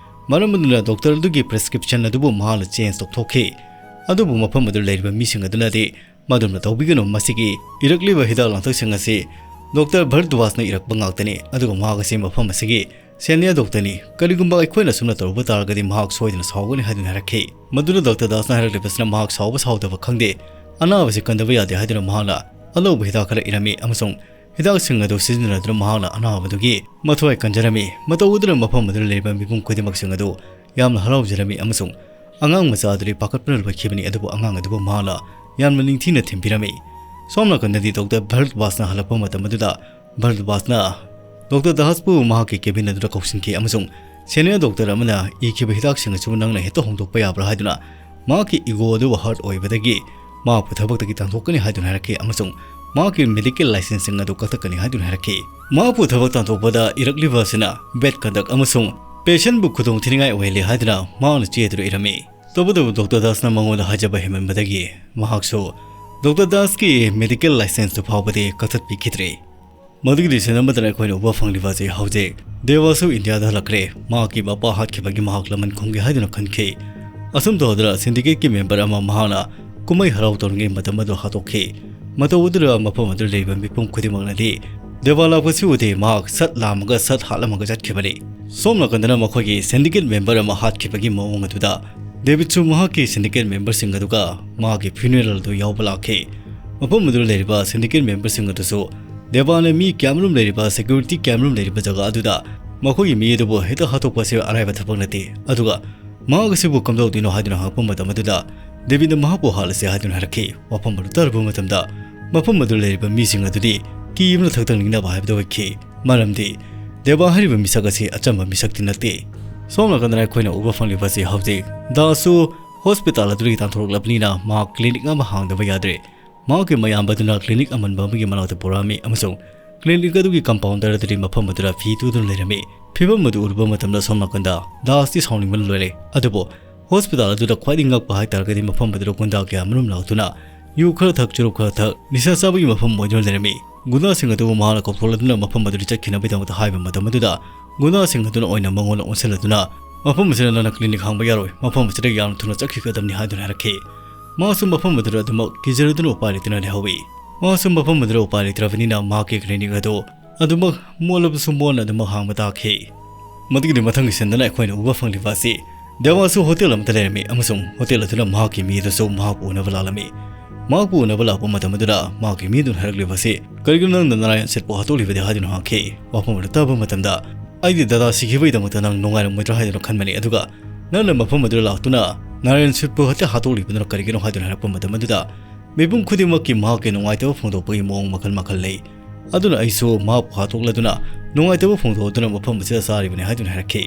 ꯃꯔꯝ ꯑꯗꯨꯅ ꯗꯣꯛꯇꯔ ꯑꯗꯨꯒꯤ prescription ꯑꯗꯨꯕꯨ ꯃꯍꯥꯛꯅ change ꯇꯧꯊꯣꯛꯈꯤ꯫ ꯑꯗꯨꯕꯨ ꯃꯐꯝ ꯑꯗꯨꯗ ꯂꯩꯔꯤꯕ ꯃꯤꯁꯤꯡ ꯑꯗꯨꯅꯗꯤ, "ꯃꯗꯨꯝꯅ ꯇꯧꯕꯤꯒꯅꯨ, ꯃꯁꯤꯒꯤ ꯏꯔꯛꯂꯤꯕ ꯍꯤꯗꯥꯛ ꯂꯥꯡꯊꯛꯁꯤꯡ ꯑꯁꯤ ꯗꯣꯛꯇꯔ ꯚꯔꯗ꯭ꯋꯥꯖꯅ ꯏꯔꯛꯄ ꯉꯥꯛꯇꯅꯤ, ꯑꯗꯨꯒ ꯃꯍꯥꯛ ꯑꯁꯤ ꯃꯐꯝ ꯑꯁꯤꯒꯤ senior ꯗꯣꯛꯇꯔꯅꯤ꯫ ꯀꯔꯤꯒꯨꯝꯕ ꯑꯩꯈꯣꯏꯅ ꯑꯁꯨꯝꯅ ꯇꯧꯔꯨꯕ ꯇꯥꯔꯒꯗꯤ ꯃꯍꯥꯛ ꯁꯣꯏꯗꯅ ꯁꯥꯎꯒꯅꯤ" ꯍꯥꯏꯗꯨꯅ ꯍꯥꯏꯔꯛꯈꯤ꯫ ꯃꯗꯨꯗ ꯗꯣꯛꯇꯔ ꯗꯥꯁꯅ ꯍꯥꯏꯔꯛꯂꯤꯕꯁꯤꯅ ꯃꯍꯥꯛ ꯁꯥꯎꯕ ꯁꯥꯎꯗꯕ ꯈꯪꯗꯦ, ꯑꯅꯥꯕꯁꯤ ꯀꯟꯗꯕ ꯌꯥꯗꯦ ꯍꯥꯏꯗꯨꯅ ꯃꯍꯥꯛꯅ ꯑꯅꯧꯕ ꯍꯤꯗꯥꯛ ꯈꯔ ꯏꯔꯝꯃꯤ, ꯑꯃꯁꯨꯡ ꯍꯤꯗꯥꯛꯁꯤꯡ ꯑꯗꯨ ꯁꯤꯖꯤꯟꯅꯗꯨꯅ ꯃꯍꯥꯛꯅ ꯑꯅꯥꯕꯗꯨꯒꯤ ꯃꯊ꯭ꯋꯥꯏ ꯀꯟꯖꯔꯝꯃꯤ꯫ ꯃꯇꯧ ꯑꯗꯨꯅ ꯃꯐꯝ ꯑꯗꯨꯗ ꯂꯩꯔꯤꯕ ꯃꯤꯄꯨꯝ ꯈꯨꯗꯤꯡꯃꯛꯁꯤꯡ ꯑꯗꯨ ꯌꯥꯝꯅ ꯍꯔꯥꯎꯖꯔꯝꯃꯤ, ꯑꯃꯁꯨꯡ ꯑꯉꯥꯡ ꯃꯆꯥ ꯑꯗꯨꯗꯤ ꯄꯥꯈꯠꯄꯅ ꯂꯣꯏꯈꯤꯕꯅꯤ, ꯑꯗꯨꯕꯨ ꯑꯉꯥꯡ ꯑꯗꯨꯕꯨ ꯃꯍꯥꯛꯅ ꯌꯥꯝꯅ ꯅꯤꯡꯊꯤꯅ ꯊꯦꯝꯕꯤꯔꯝꯃꯤ꯫ ꯁꯣꯝ ꯅꯥꯀꯟꯗꯗꯤ ꯗꯣꯛꯇꯔ ꯚꯔꯗ꯭ꯋꯥꯖꯅ ꯍꯜꯂꯛꯄ ꯃꯇꯝ ꯑꯗꯨꯗ, ꯚꯔꯗ꯭ꯋꯥꯖꯅ ꯗꯣꯛꯇꯔ ꯗꯥꯁꯄꯨ ꯃꯍꯥꯛꯀꯤ cabin ꯑꯗꯨꯗ ꯀꯧꯁꯤꯟꯈꯤ ꯑꯃꯁꯨꯡ senior ꯗꯣꯛꯇꯔ ꯑꯃꯅ ꯏꯈꯤꯕ ꯍꯤꯗꯥꯛꯁꯤꯡ ꯑꯁꯤꯕꯨ ꯅꯪꯅ ꯍꯦꯛꯇ ꯍꯣꯡꯗꯣꯛꯄ ꯌꯥꯕ꯭ꯔꯥ ꯍꯥꯏꯗꯨꯅ ꯃꯍꯥꯛꯀꯤ ego ꯑꯗꯨꯕꯨ hurt ꯑꯣꯏꯕꯗꯒꯤ ꯃꯍꯥꯛꯄꯨ ꯊꯕꯛꯇꯒꯤ ꯇꯥꯟꯊꯣꯛꯀꯅꯤ ꯍꯥꯏꯗꯨꯅ ꯍꯥꯏꯔꯛꯈꯤ, ꯑꯃꯁꯨꯡ ꯃꯍꯥꯛꯀꯤ medical licenseꯁꯤꯡ ꯑꯗꯨ ꯀꯛꯊꯠꯀꯅꯤ ꯍꯥꯏꯗꯨꯅ ꯍꯥꯏꯔꯛꯈꯤ꯫ ꯃꯍꯥꯛꯄꯨ ꯊꯕꯛ ꯇꯥꯟꯊꯣꯛꯄꯗ ꯏꯔꯛꯂꯤꯕ ꯑꯁꯤꯅ bad conduct ꯑꯃꯁꯨꯡ patientꯕꯨ ꯈꯨꯗꯣꯡ ꯊꯤꯅꯤꯡꯉꯥꯏ ꯑꯣꯏꯍꯜꯂꯤ ꯍꯥꯏꯗꯨꯅ ꯃꯍꯥꯛꯅ ꯆꯦ ꯑꯗꯨꯗ ꯏꯔꯝꯃꯤ꯫ ꯇꯧꯕꯇꯕꯨ ꯗꯣꯛꯇꯔ ꯗꯥꯁꯅ ꯃꯉꯣꯟꯗ ꯍꯥꯏꯖꯕ ꯍꯦꯟꯃꯟꯕꯗꯒꯤ ꯃꯍꯥꯛꯁꯨ ꯗꯣꯛꯇꯔ ꯗꯥꯁꯀꯤ medical licenseꯇꯨ ꯐꯥꯎꯕꯗꯤ ꯀꯛꯊꯠꯄꯤꯈꯤꯗ꯭ꯔꯦ꯫ ꯃꯗꯨꯒꯤꯗꯤ ꯁꯤꯟ ꯑꯃꯗꯅ ꯑꯩꯈꯣꯏꯅ ꯎꯕ ꯐꯪꯂꯤꯕ ꯑꯁꯤ ꯍꯧꯖꯤꯛ ꯗꯦꯕꯥꯁꯨ ꯏꯟꯗꯤꯌꯥꯗ ꯍꯜꯂꯛꯈ꯭ꯔꯦ꯫ ꯃꯍꯥꯛꯀꯤ ꯃꯄꯥ ꯍꯥꯠꯈꯤꯕꯒꯤ ꯃꯍꯥꯛ ꯂꯃꯟ ꯈꯨꯝꯒꯦ ꯍꯥꯏꯗꯨꯅ ꯈꯟꯈꯤ꯫ ꯑꯁꯨꯝ ꯇꯧꯗꯨꯅ syndicate member ꯑꯃ ꯃꯍꯥꯛꯅ ꯀꯨꯝꯍꯩ ꯍꯔꯥꯎ ꯇꯧꯔꯤꯉꯩ ꯃꯇꯝ ꯑꯗꯨ ꯍꯥꯠꯇꯣꯛꯈꯤ꯫ ꯃꯇꯧ ꯑꯗꯨꯗ ꯃꯐꯝ ꯑꯗꯨꯗ ꯂꯩꯔꯤꯕ ꯃꯤꯄꯨꯝ ꯈꯨꯗꯤꯡꯃꯛꯅꯗꯤ ꯗꯦꯕꯥ ꯂꯥꯛꯄꯁꯤ ꯎꯗꯦ, ꯃꯍꯥꯛ ꯁꯠ ꯂꯥꯝꯃꯒ ꯁꯠ ꯍꯥꯠꯂꯝꯃꯒ ꯆꯠꯈꯤꯕꯅꯤ꯫ ꯁꯣꯝ ꯅꯥꯀꯟꯗꯅ ꯃꯈꯣꯏꯒꯤ syndicate member ꯑꯃ ꯍꯥꯠꯈꯤꯕꯒꯤ ꯃꯑꯣꯡ ꯑꯗꯨꯗ ꯗꯦꯕꯤꯠꯁꯨ ꯃꯍꯥꯛꯀꯤ syndicate memberꯁꯤꯡ ꯑꯗꯨꯒ ꯃꯍꯥꯛꯀꯤ funeral ꯑꯗꯨ ꯌꯥꯎꯕ ꯂꯥꯛꯈꯤ꯫ ꯃꯐꯝ ꯑꯗꯨꯗ ꯂꯩꯔꯤꯕ syndicate memberꯁꯤꯡ ꯑꯗꯨꯁꯨ ꯗꯦꯕꯥꯅ ꯃꯤ ꯀꯌꯥꯃꯔꯨꯝ ꯂꯩꯔꯤꯕ security ꯀꯌꯥꯃꯔꯨꯝ ꯂꯩꯔꯤꯕ ꯖꯒꯥ ꯑꯗꯨꯗ ꯃꯈꯣꯏꯒꯤ ꯃꯤ ꯑꯗꯨꯕꯨ ꯍꯦꯛꯇ ꯍꯥꯠꯇꯣꯛꯄ ꯑꯁꯤ ꯑꯔꯥꯏꯕ ꯊꯕꯛ ꯅꯠꯇꯦ꯫ ꯑꯗꯨꯒ ꯃꯍꯥꯛ ꯑꯁꯤꯕꯨ ꯀꯝꯗꯧꯗꯣꯏꯅꯣ ꯍꯥꯏꯗꯨꯅ ꯍꯪꯉꯛꯄ ꯃꯇꯝ ꯑꯗꯨꯗ ꯗꯦꯕꯤꯠꯅ ꯃꯍꯥꯛꯄꯨ ꯍꯥꯠꯂꯁꯤ ꯍꯥꯏꯗꯨꯅ ꯍꯥꯏꯔꯛꯈꯤ꯫ ꯋꯥꯐꯝ ꯑꯗꯨ ꯇꯥꯔꯨꯕ ꯃꯇꯝꯗ ꯃꯐꯝ ꯑꯗꯨꯗ ꯂꯩꯔꯤꯕ ꯃꯤꯁꯤꯡ ꯑꯗꯨꯗꯤ ꯀꯤꯕꯅ ꯊꯛꯇꯛ ꯅꯤꯛꯅꯕ ꯍꯥꯏꯕꯗꯨ ꯑꯣꯏꯈꯤ꯫ ꯃꯔꯝꯗꯤ ꯗꯦꯕꯥ ꯍꯥꯏꯔꯤꯕ ꯃꯤꯁꯛ ꯑꯁꯤ ꯑꯆꯝꯕ ꯃꯤꯁꯛꯇꯤ ꯅꯠꯇꯦ꯫ ꯁꯣꯝ ꯅꯥꯀꯟꯗꯅ ꯑꯩꯈꯣꯏꯅ ꯎꯕ ꯐꯪꯂꯤꯕ ꯑꯁꯤ ꯍꯧꯖꯤꯛ ꯗꯥꯁꯁꯨ hospital ꯑꯗꯨꯗꯒꯤ ꯇꯥꯟꯊꯣꯔꯛꯂꯕꯅꯤꯅ ꯃꯍꯥꯛ clinic ꯑꯃ ꯍꯥꯡꯗꯕ ꯌꯥꯗ꯭ꯔꯦ꯫ ꯃꯍꯥꯛꯀꯤ ꯃꯌꯥꯝꯕ ꯑꯗꯨꯅ clinic ꯑꯃꯟꯕ ꯑꯃꯒꯤ ꯃꯅꯥꯛꯇ ꯄꯨꯔꯛꯑꯝꯃꯤ ꯑꯃꯁꯨꯡ clinic ꯑꯗꯨꯒꯤ compound ꯑꯗꯨꯗꯤ ꯃꯐꯝ ꯑꯗꯨꯗ ꯐꯤ ꯇꯨꯗꯨꯅ ꯂꯩꯔꯝꯃꯤ꯫ ꯐꯤꯚꯝ ꯑꯗꯨ ꯎꯔꯨꯕ ꯃꯇꯝꯗ ꯁꯣꯝ ꯅꯥꯀꯟꯗ ꯗꯥꯁꯇꯤ ꯁꯥꯎꯅꯤꯡꯕꯅ ꯂꯣꯏꯔꯦ꯫ ꯑꯗꯨꯕꯨ hospital ꯑꯗꯨꯗ ꯈ꯭ꯋꯥꯏꯗꯒꯤ ꯉꯛꯄ ꯍꯥꯏꯇꯥꯔꯒꯗꯤ ꯃꯐꯝ ꯑꯗꯨꯗ ꯒꯨꯟꯗꯥ ꯀꯌꯥ ꯃꯔꯨꯝ ꯂꯥꯛꯇꯨꯅ ꯌꯨ ꯈꯔ ꯊꯛ, ꯆꯨꯔꯨꯞ ꯈꯔ ꯊꯛ, ꯅꯤꯁꯥ ꯆꯥꯕꯒꯤ ꯃꯐꯝ ꯑꯣꯏꯗꯨꯅ ꯂꯩꯔꯝꯃꯤ꯫ ꯒꯨꯟꯗꯥꯁꯤꯡ ꯑꯗꯨꯕꯨ ꯃꯍꯥꯛꯅ ꯀꯧꯊꯣꯛꯂꯗꯨꯅ ꯃꯐꯝ ꯑꯗꯨꯗ ꯆꯠꯈꯤꯅꯕꯒꯤꯗꯃꯛꯇ ꯍꯥꯏꯕ ꯃꯇꯝ ꯑꯗꯨꯗ ꯒꯨꯟꯗꯥꯁꯤꯡ ꯑꯗꯨꯅ ꯑꯣꯏꯅ ꯃꯉꯣꯟꯗ ꯑꯣꯟꯁꯤꯜꯂꯗꯨꯅ, "ꯃꯐꯝ ꯑꯁꯤꯗ ꯅꯪꯅ clinic ꯍꯥꯡꯕ ꯌꯥꯔꯣꯏ, ꯃꯐꯝ ꯑꯁꯤꯗꯒꯤ ꯌꯥꯝꯅ ꯊꯨꯅ ꯆꯠꯈꯤꯒꯗꯕꯅꯤ" ꯍꯥꯏꯗꯨꯅ ꯍꯥꯏꯔꯛꯈꯤ꯫ ꯃꯥꯁꯨ ꯃꯐꯝ ꯑꯗꯨꯗ ꯑꯗꯨꯃꯛ ꯀꯤꯖꯔꯗꯨꯅ ꯎꯄꯥꯏ ꯂꯩꯇꯅ ꯂꯩꯍꯧꯏ꯫ ꯃꯥꯁꯨ ꯃꯐꯝ ꯑꯗꯨꯗ ꯎꯄꯥꯏ ꯂꯩꯇ꯭ꯔꯕꯅꯤꯅ ꯃꯍꯥꯛꯀꯤ clinic ꯑꯗꯨ ꯑꯗꯨꯃꯛ ꯃꯣꯠꯂꯕꯁꯨ ꯃꯣꯠꯅ ꯑꯗꯨꯃꯛ ꯍꯥꯡꯕ ꯇꯥꯈꯤ꯫ ꯃꯗꯨꯒꯤꯗꯤ ꯃꯊꯪꯒꯤ ꯁꯤꯟꯗꯅ ꯑꯩꯈꯣꯏꯅ ꯎꯕ ꯐꯪꯂꯤꯕ ꯑꯁꯤ ꯗꯦꯋꯥꯁꯨ ꯍꯣꯇꯦꯜ ꯑꯃꯗ ꯂꯩꯔꯝꯃꯤ ꯑꯃꯁꯨꯡ ꯍꯣꯇꯦꯜ ꯑꯗꯨꯅ ꯃꯍꯥꯛꯀꯤ ꯃꯤ ꯑꯗꯨꯁꯨ ꯃꯍꯥꯛꯄꯨ ꯎꯅꯕ ꯂꯥꯛꯂꯝꯃꯤ꯫ ꯃꯍꯥꯛꯄꯨ ꯎꯅꯕ ꯂꯥꯛꯄ ꯃꯇꯝ ꯑꯗꯨꯗ ꯃꯍꯥꯛꯀꯤ ꯃꯤ ꯑꯗꯨꯅ ꯍꯥꯏꯔꯛꯂꯤꯕ ꯑꯁꯤ, "ꯀꯔꯤꯒꯤꯅꯣ ꯅꯪꯅ ꯅꯥꯔꯥꯌꯟ ꯁꯤꯠꯄꯨ ꯍꯥꯠꯇꯣꯛꯂꯤꯕꯗꯤ?" ꯍꯥꯏꯗꯨꯅ ꯍꯪꯈꯤ꯫ ꯋꯥꯐꯝ ꯑꯗꯨ ꯇꯥꯕ ꯃꯇꯝꯗ, "ꯑꯩꯗꯤ ꯗꯗꯥ ꯁꯤꯈꯤꯕꯒꯤꯗꯃꯛꯇ ꯅꯪ ꯅꯨꯡꯉꯥꯏꯔꯝꯃꯣꯏꯗ꯭ꯔꯥ ꯍꯥꯏꯗꯨꯅ ꯈꯟꯕꯅꯤ, ꯑꯗꯨꯒ ꯅꯪꯅ ꯃꯐꯝ ꯑꯗꯨꯗ ꯂꯥꯛꯇꯨꯅ ꯅꯥꯔꯥꯌꯟ ꯁꯤꯠꯄꯨ ꯍꯦꯛꯇ ꯍꯥꯠꯇꯣꯛꯂꯤꯕꯗꯨꯅ ꯀꯔꯤꯒꯤꯅꯣ?" ꯍꯥꯏꯗꯨꯅ ꯍꯥꯏꯔꯛꯄ ꯃꯇꯝ ꯑꯗꯨꯗ, ꯃꯤꯄꯨꯝ ꯈꯨꯗꯤꯡꯃꯛꯀꯤ ꯃꯍꯥꯛꯀꯤ ꯅꯨꯡꯉꯥꯏꯇꯕ ꯐꯣꯡꯗꯣꯛꯄꯒꯤ ꯃꯑꯣꯡ ꯃꯈꯜ ꯃꯈꯜ ꯂꯩ꯫ ꯑꯗꯨꯅ ꯑꯩꯁꯨ ꯃꯍꯥꯛꯄꯨ ꯍꯥꯠꯇꯣꯛꯂꯗꯨꯅ ꯅꯨꯡꯉꯥꯏꯇꯕ ꯐꯣꯡꯗꯣꯛꯇꯨꯅ ꯃꯐꯝ ꯑꯁꯤꯗ ꯆꯥꯔꯤꯕꯅꯤ ꯍꯥꯏꯗꯨꯅ ꯍꯥꯏꯔꯛꯈꯤ꯫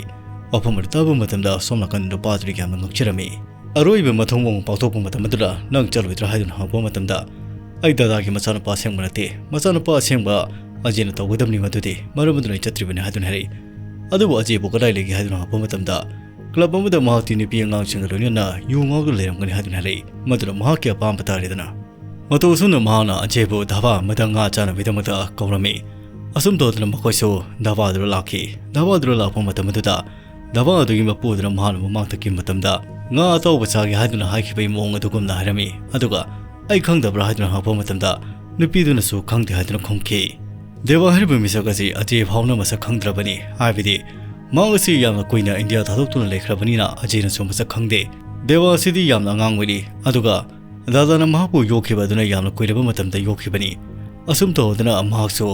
ꯋꯥꯐꯝ ꯑꯗꯨ ꯇꯥꯕ ꯃꯇꯝꯗ ꯁꯣꯝ ꯅꯥꯀꯟꯗ ꯅꯨꯄꯥ ꯑꯗꯨꯗꯤ ꯌꯥꯝꯅ ꯉꯛꯆꯔꯝꯃꯤ꯫ ꯑꯔꯣꯏꯕ ꯃꯊꯧ ꯃꯉꯣꯟ ꯄꯥꯡꯊꯣꯛꯄ ꯃꯇꯝ ꯑꯗꯨꯗ ꯅꯪ ꯆꯠꯂꯣꯏꯗ꯭ꯔꯥ ꯍꯥꯏꯗꯨꯅ ꯍꯪꯉꯛꯄ ꯃꯇꯝꯗ, "ꯑꯩ ꯗꯥꯗꯥꯒꯤ ꯃꯆꯥꯅꯨꯄꯥ ꯑꯁꯦꯡꯕ ꯅꯠꯇꯦ꯫ ꯃꯆꯥꯅꯨꯄꯥ ꯑꯁꯦꯡꯕ ꯑꯖꯦꯅ ꯇꯧꯒꯗꯕꯅꯤ ꯃꯗꯨꯗꯤ꯫ ꯃꯔꯝ ꯑꯗꯨꯅ ꯑꯩ ꯆꯠꯇ꯭ꯔꯤꯕꯅꯤ" ꯍꯥꯏꯗꯨꯅ ꯍꯥꯏꯔꯛꯏ꯫ ꯑꯗꯨꯕꯨ ꯑꯖꯦꯕꯨ ꯀꯗꯥꯏ ꯂꯩꯒꯦ ꯍꯥꯏꯗꯨꯅ ꯍꯪꯉꯛꯄ ꯃꯇꯝꯗ, ꯀ꯭ꯂꯕ ꯑꯃꯗ ꯃꯍꯥꯛꯇꯤ ꯅꯨꯄꯤ ꯑꯉꯥꯡꯁꯤꯡꯒ ꯂꯣꯏꯅꯅ ꯌꯨ ꯉꯥꯎꯗꯨꯅ ꯂꯩꯔꯝꯒꯅꯤ ꯍꯥꯏꯗꯨꯅ ꯍꯥꯏꯔꯛꯏ꯫ ꯃꯗꯨꯅ ꯃꯍꯥꯛꯀꯤ ꯑꯄꯥꯝꯕ ꯇꯥꯔꯦꯗꯅ꯫ ꯃꯇꯧ ꯑꯁꯨꯝꯅ ꯃꯍꯥꯛꯅ ꯑꯖꯦꯕꯨ ꯙꯥꯕꯥ ꯑꯃꯗ ꯉꯥ ꯆꯥꯅꯕꯒꯤꯗꯃꯛꯇ ꯀꯧꯔꯝꯃꯤ꯫ ꯑꯁꯨꯝ ꯇꯧꯗꯅ ꯃꯈꯣꯏꯁꯨ ꯙꯥꯕꯥꯗꯨꯗ ꯂꯥꯛꯈꯤ꯫ ꯙꯥꯕꯥꯗꯨꯗ ꯂꯥꯛꯄ ꯃꯇꯝ ꯑꯗꯨꯗ ꯙꯥꯕꯥ ꯑꯗꯨꯒꯤ ꯃꯄꯨ ꯑꯗꯨꯅ ꯃꯍꯥꯛꯅ ꯃꯃꯥꯡ ꯊꯛꯈꯤꯕ ꯃꯇꯝꯗ ꯉꯥ ꯑꯇꯥꯎꯕ ꯆꯥꯒꯦ ꯍꯥꯏꯗꯨꯅ ꯍꯥꯏꯈꯤꯕꯒꯤ ꯃꯑꯣꯡ ꯑꯗꯨꯒꯨꯝꯅ ꯍꯥꯏꯔꯝꯃꯤ꯫ ꯑꯗꯨꯒ "ꯑꯩ ꯈꯪꯗꯕ꯭ꯔꯥ?" ꯍꯥꯏꯗꯨꯅ ꯍꯪꯉꯛꯄ ꯃꯇꯝꯗ ꯅꯨꯄꯤꯗꯨꯅꯁꯨ "ꯈꯪꯗꯦ" ꯍꯥꯏꯗꯨꯅ ꯈꯨꯝꯈꯤ꯫ ꯗꯦꯕꯥ ꯍꯥꯏꯔꯤꯕ ꯃꯤꯁꯛ ꯑꯁꯤ ꯑꯖꯦ ꯐꯥꯎꯅ ꯃꯁꯛ ꯈꯪꯗ꯭ꯔꯕꯅꯤ꯫ ꯍꯥꯏꯕꯗꯤ ꯃꯍꯥꯛ ꯑꯁꯤ ꯌꯥꯝꯅ ꯀꯨꯏꯅ ꯏꯟꯗꯤꯌꯥ ꯊꯥꯗꯣꯛꯇꯨꯅ ꯂꯩꯈ꯭ꯔꯕꯅꯤꯅ ꯑꯖꯦꯅꯁꯨ ꯃꯁꯛ ꯈꯪꯗꯦ꯫ ꯗꯦꯕꯥ ꯑꯁꯤꯗꯤ ꯌꯥꯝꯅ ꯑꯉꯥꯡ ꯑꯣꯏꯔꯤ꯫ ꯑꯗꯨꯒ ꯗꯥꯗꯥꯅ ꯃꯍꯥꯛꯄꯨ ꯌꯣꯛꯈꯤꯕ ꯑꯗꯨꯅ ꯌꯥꯝꯅ ꯀꯨꯏꯔꯕ ꯃꯇꯝꯗ ꯌꯣꯛꯈꯤꯕꯅꯤ꯫ ꯑꯁꯨꯝ ꯇꯧꯗꯨꯅ ꯃꯍꯥꯛꯁꯨ